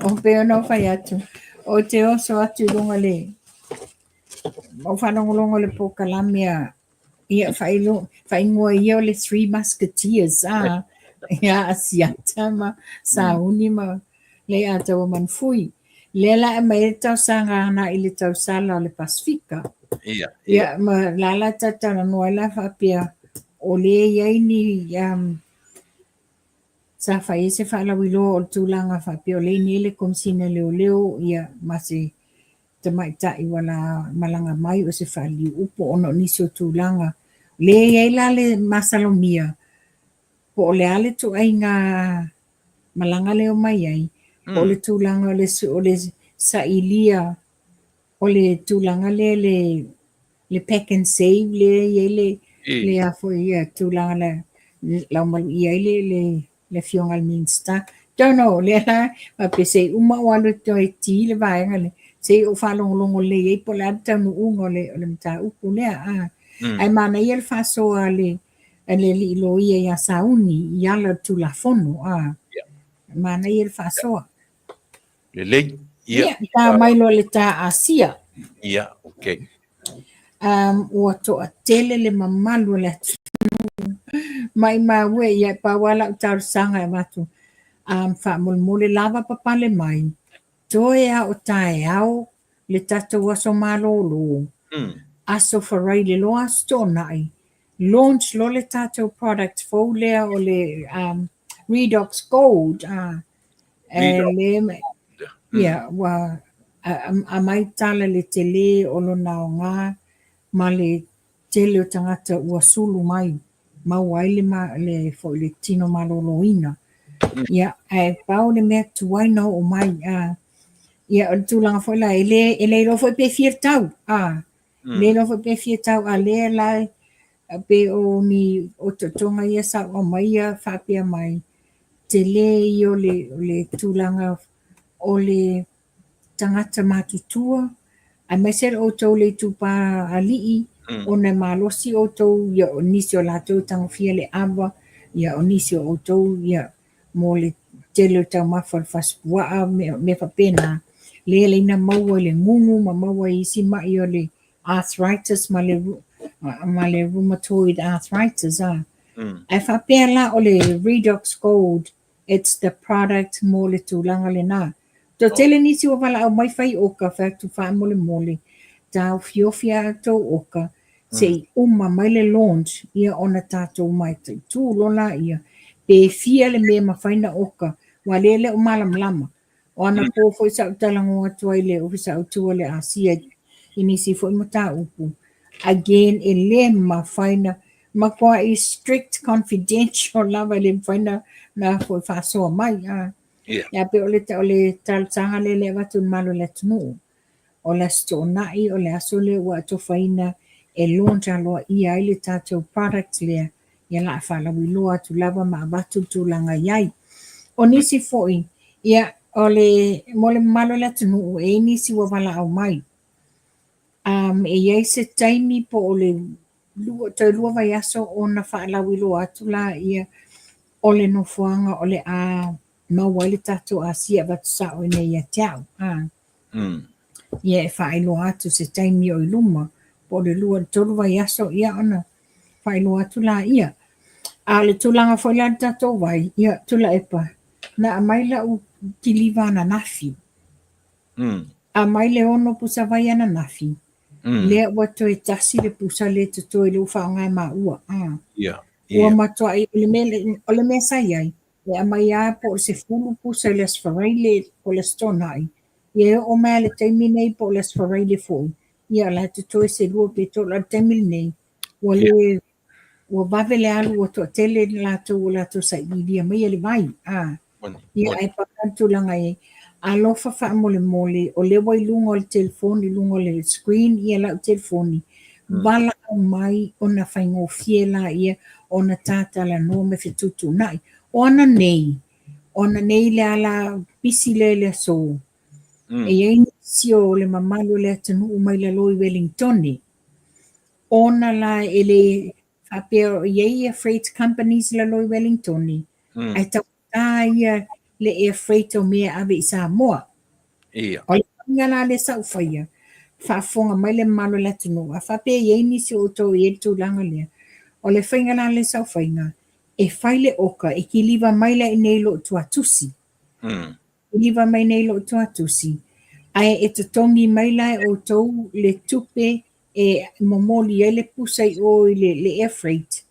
o pei ona ou fai atu, ou te oso atu i luga le, o faalogologo le polokalame a Ia, faaigoa ia o le Three Musketeers, a, ia Asiata ma Sauni ma Leiataua Manufui. Lea la e aumai ai le talosaga agai i le tausala o le Pasefika. Ia, ia. Ma la la talatalanoa ai la faapea, o lea e i ai ni um, sa fai ai se faalauiloa o le tulaga faapea o lea e i ai le Komesina Leoleo ia ma se tamaitai ua la malaga mai o se faaliliuupu ona o nisi o tulaga. Lea e i ai la le masalomia po o le a le ituaiga malaga lea e omai ai, po o le tulaga o le, o le sailia o le tulaga lea le, le pack and save lea e i ai le, le a foi ia tulaga la laumaluia ai le, le le afioga i le Minisita. Don't know, lea la, faapea se i uma ou alu e toe ti le vaega lea, se i ou faalogologo lelei ai po o le a le taunuuga o le, o le mataupu lea. A. Ae manaia le faasoa a le, a le alii loia ia Sauni i ala o le Tulafono. A. Manaia le faasoa. Lelei. Ia, ta mai loa le ta Asia. Ia, okay. Um, ua toatele le mamalu o le atunuu. Maimau e, ia e pau lava lau talosaga e avatu. Um, faamolemole lava papale mai, toe a o taeao le tatou aso malolo. Aso Faraile loa Aso Toonai, launch loa le tatou product fou lea o le um, Redox Gold. Uh, E le, ia, ua aumai tala le tele o lona aoga ma le tele o tagata ua sulu mai, maua ai le, le, foi le tino maloloina. Ia, ae pau le mea tuai na oo mai, a, ia, o le tulaga foi la, e le, e le iloa foi pe fia tau, a, le iloa foi pe fia tau, a lea la, pe o ni otootoga ia sa ou aumaia faapea mai, tele ia o le, o le tulaga o le tagata matutua, aemaise le outou le itupa alii, ona e malosi outou, ia o nisi o latou e tagofia le ava, ia o nisi o outou ia mo le tele o taumafa o le fasipuaa, mea, mea faapena, lea e ala ai ona maua i le gugu ma maua i isi mai o le arthritis ma le, ma le rheumatoid arthritis. A. Ae faapea la o le Redox Gold, it's the product mo le tulaga lena. Toatele nisi ua valaau mai fai oka, fai atu faamolemole, taofiofi a outou oka, se i uma mai le launch, ia ona tatou mataitu loa laia, pe fia le mea e mafai ona oka, aua lea e le o malamalama. O anapo foi sa ou talanoa atu ai i le Ofisa Autu o le Asia i nisi foi mataupu, again, e le mafai na Matuai strict confidential lava e le mafai na na foi faasoa mai a. Yeah. Ia pe o le o le talosaga lea le avatu i le mamalu o le atunuu. O le Aso Toonai, o le aso lea ua atofaina e launch aloaia ai le tatou product lea, ia la a faalauiloa atu lava ma avatu le tulaga i ai. O nisi foi, ia o le mo le mamalu o le atunuu, e i ai nisi ua valaau mai. Um, e i ai se taimi po o le lua, toe lua vaiaso ona faalauiloa atu laia o le nofoaga o le a maua ai le tatou asia avatu sao i inei ia te au. A. Ia e faailoa atu se taimi o i luma, po o le lua i le tolu vaiaso, ia ona faailoa atu laia. A o le tulaga foi la i le tatou vai, ia Tuilaepa, na aumai lau kiliva ananafi. Aumai le ono pusa vai ananafi, lea ua toe tasi le pusa lea e totoe lea ua faaaoga e maua. A. Ua matuai, o le mea, o le mea sa i ai, e aumai lava po o le 10 pusa i le Aso Faraile po o le Aso Toonai, ia e oo mai lava i le taimi nei po o le Aso Faraile foi, ia o la e totoe se lua pe tolu. A o le taimi lenei, ua le, ua vave le alu ua toatele latou ua latou sailiilia maia le vai. A, ia ae pau lena le tulaga e i ai. Alofa faamolemole, o lea ua i luga o le telefoni, i luga o le screen ia lau telefoni, valaau mai ona faigofie laia ona ta talanoa ma fetuutuunai. O ananei, o ananei le ala pisi lea i le aso, e i ai nisi o le mamalu o le atunuu mai lalo i Welingtone, ona la e le faapea o i ai ia freight companies i lalo i Welingtone, ae taugata ia le air freight o mea e ave i Samoa. Ia. O le faiga la lea sa ou faia, faafofoga mai le mamalu o le atunuu, a faapea e i ai nisi o outou e i ai le tulaga lea, o le faiga la lea sa ou faia, e fai le oka, e kiliva mai la i inei i lou tuatusi. Kiliva mai nei i lou tuatusi, ae e totogi mai la e outou le tupe e momoli ai le pusa i o i le, le air freight,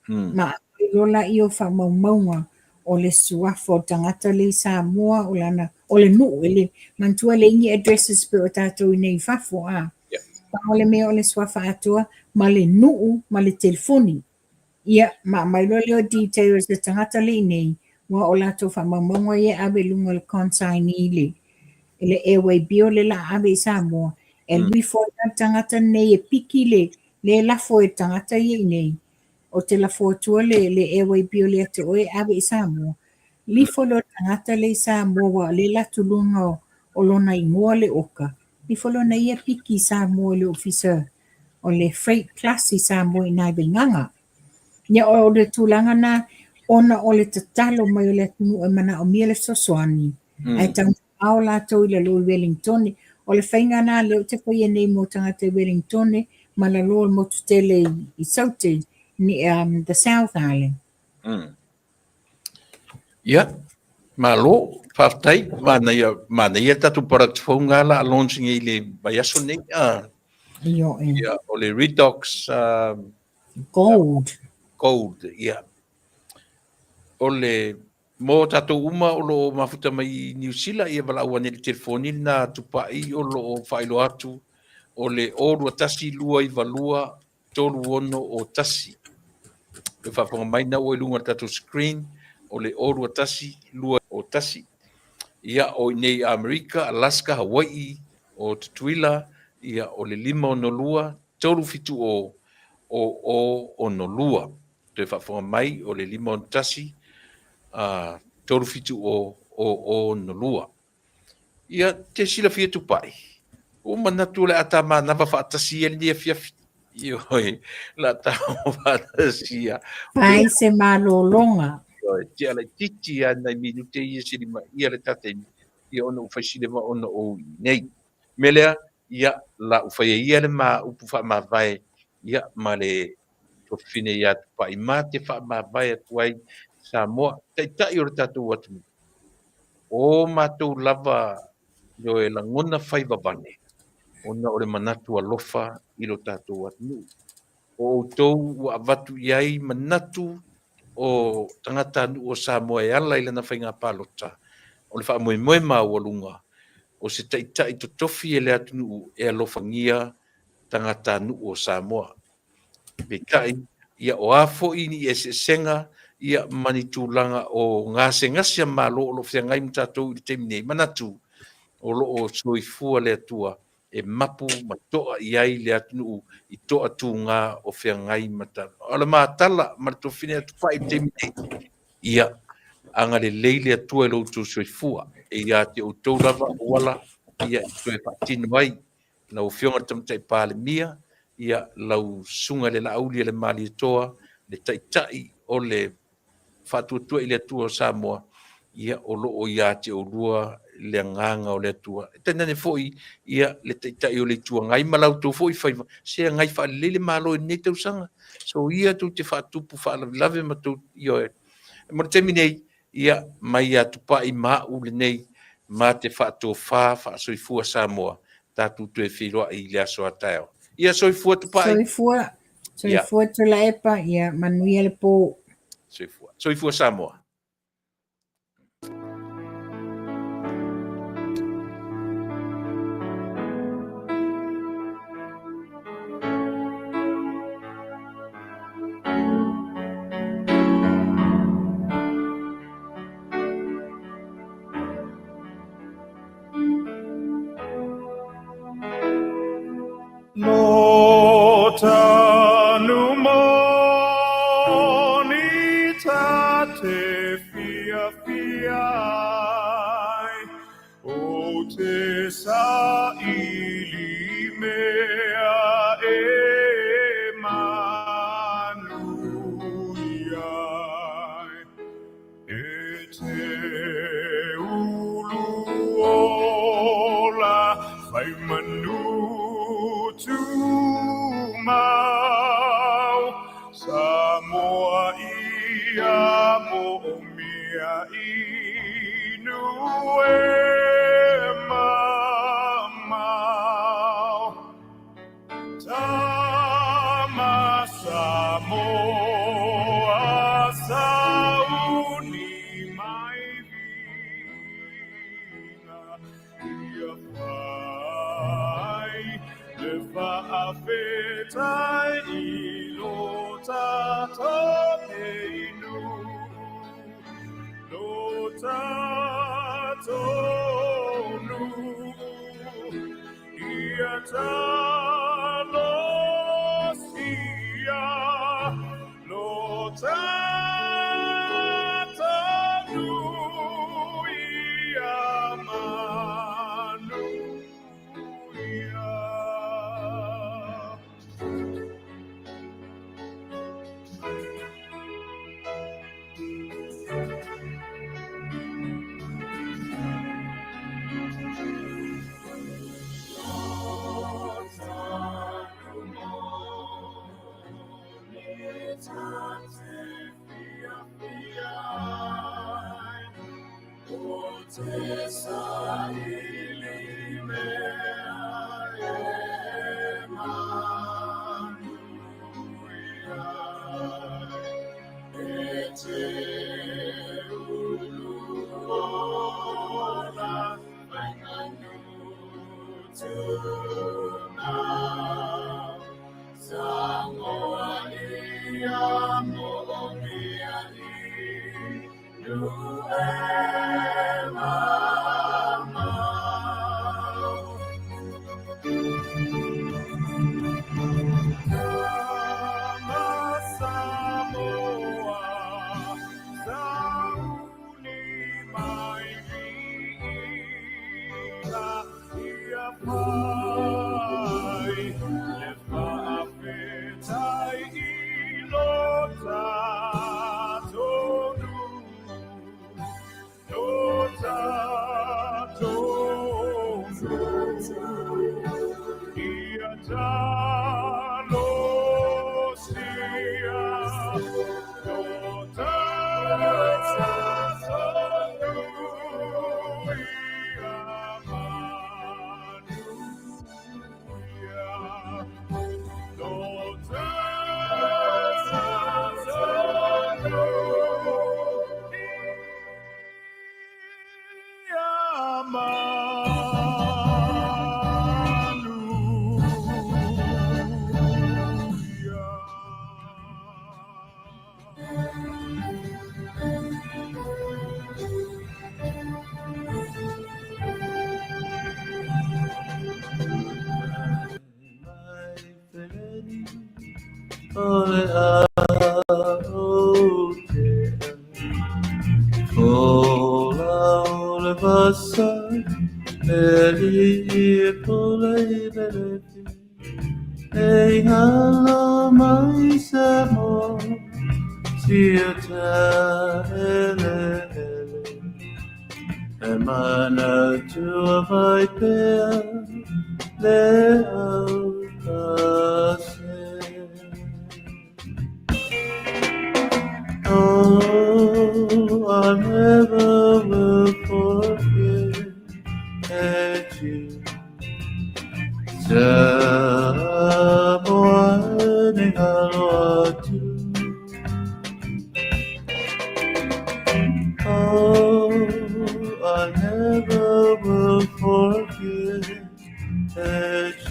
ma aumai loa laia o faamaumauga o le suafa o le tagata lea i Samoa, o lana, o le nuu, e le, manatua e leai ni addresses pei o tatou i inei i fafo, a. Pau o le mea o le suafa atoa ma le nuu ma le telefoni. Ia, ma aumai loa lea o details le tagata lea i inei, aua o latou faamaumauga ia e ave i luga o le consignee le, le airway bill lea o le a ave i Samoa, e alu ifo ai la le tagata lenei e piki le, le lafo e le tagata ia i inei, o te lafo atua le, le airway bill ia te oe e ave i Samoa. Lifo lea o le tagata lea i Samoa aua o lea e alu atu i luga o, o lona igoa le oka, lifo lea ona ia piki i Samoa i le ofisa o le Freight Plus i Samoa i ina i Vaigaga. Ia o le tulaga na ona o le tatalo mai o le atunuu e manaomia le fesoasoani, ae taugata latou i lalo i Wellingtone. O le faiga na lea ou te faia nei mo tagata i Wellingtone ma lalo o le motu tele i Saute, um, the South Island. Ia, malo, faafetai, manaia, manaia le tatou product fou nga la a launch nei i le vaiaso nei. Ah. Ioe. Ia, o le Redox Gold. Gold, ia. O le mo tatou uma o lo o mafuta mai i Niu Sila, ia valaau ane i le telefoni lena Tupai o lo o faailoa atu o le 021 292 361. Le faafofoga mai na ua i luga o le tatou screen o le 021 201. Ia, o i nei Amerika, Alaska, Hawaii, o Tutuila, ia, o le 562 370 0062. Toe faafofoga mai o le 561 370 0062. Ia, te silafia Tupai, ua manatu o le a ta manava faatasi ia lenei afiafi. Ioe, o le a ta faatasi ia. Fai se malologa. Ioe, tea laitiiti lava nai minute ia se lima ia le ta taimi, ia ona ua fai si leva ona ou i inei. Mea lea, ia, la u faia ia le ma upu faamavae, ia, ma le tuafafine ia Tupai ma te faamavae atu ai Samoa, taitai o le tatou atunuu. O matou lava ioe lagona fai vavane ona o le manatu alofa i lo tatou atunuu. O outou ua avatu i ai manatu o tagatanuu o Samoa e ala i lana faiga palota, o le faamoemoe maualuga o se taitai totofi e le atunuu e alofagia tagatanuu o Samoa. Peitai, Ia, o a foi ni eseesega, ia, ma ni tulaga o gasegase a Malo o lo o feagai ma tatou i le taimi nei, manatu o lo o soifua le Atua e mapu ma toa i ai le atunuu i toatuga o feagai ma tatou. O le matala ma le tofine a Tupai i le taimi nei, ia, agalelei le Atua i lo outou soifua, e ia te outou lava auala ia e toe faatino ai lau Afioga i le Tamaitai Palemia, ia, lau Susuga i le Laauli a le Malietoa, le Taitai o le Faatuatua i le Atua o Samoa, ia, o lo o ia te oulua le agaga o le Atua. E tainane foi, ia, le Taitai o le Itu Agai ma la outou foi faiva, se agai faalelei le Malo i lenei tausaga. So ia tou te faatupu faalavelave ma tou, ioe. Mo le taimi nei, ia, mai ia Tupai ma au lenei, ma te faatofa faasoifua Samoa, tatou toe feiloai i le aso a taeao. Ia soifua Tupai. Soifua. Soifua Tuilaepa, ia manuia le po. Soifua. Soifua Samoa. Lo tanu moni ta te fiafia ai, o te saili mea e manuia ai. E te ulu ola whai manu tumau, Samoa ia moomia inu e mamao. Tama Samoa sauni mai viiga ia fai le faafetai i lo tatou nei nuu, lo tatou nuu. Ia talosia lo tatou nuu ia manuia. O le a o te Fola o le vasa E li e pole i belefi E ngalo mai sa mo Sia ta ele ele E mana tua vai pea Le au se Oh, I never will forget you. Samoa ni ngalo atu. Oh, I never will forget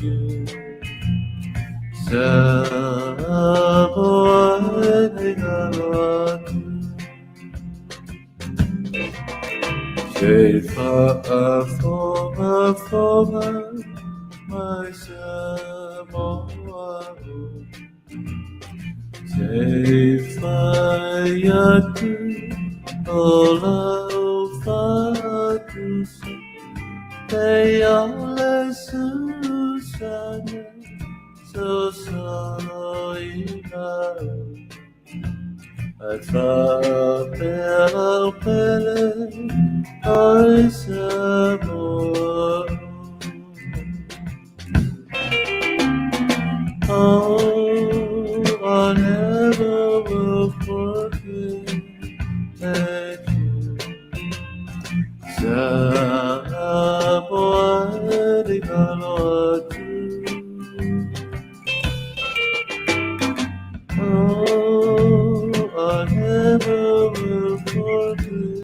you. Samoa ni ngalo atu. Se fa'afogafoga mai Samoa Se fai atu o lau fa'atusa Te ale susana so solo ina Ai fa'apea lau pele oi Samoa. Oh,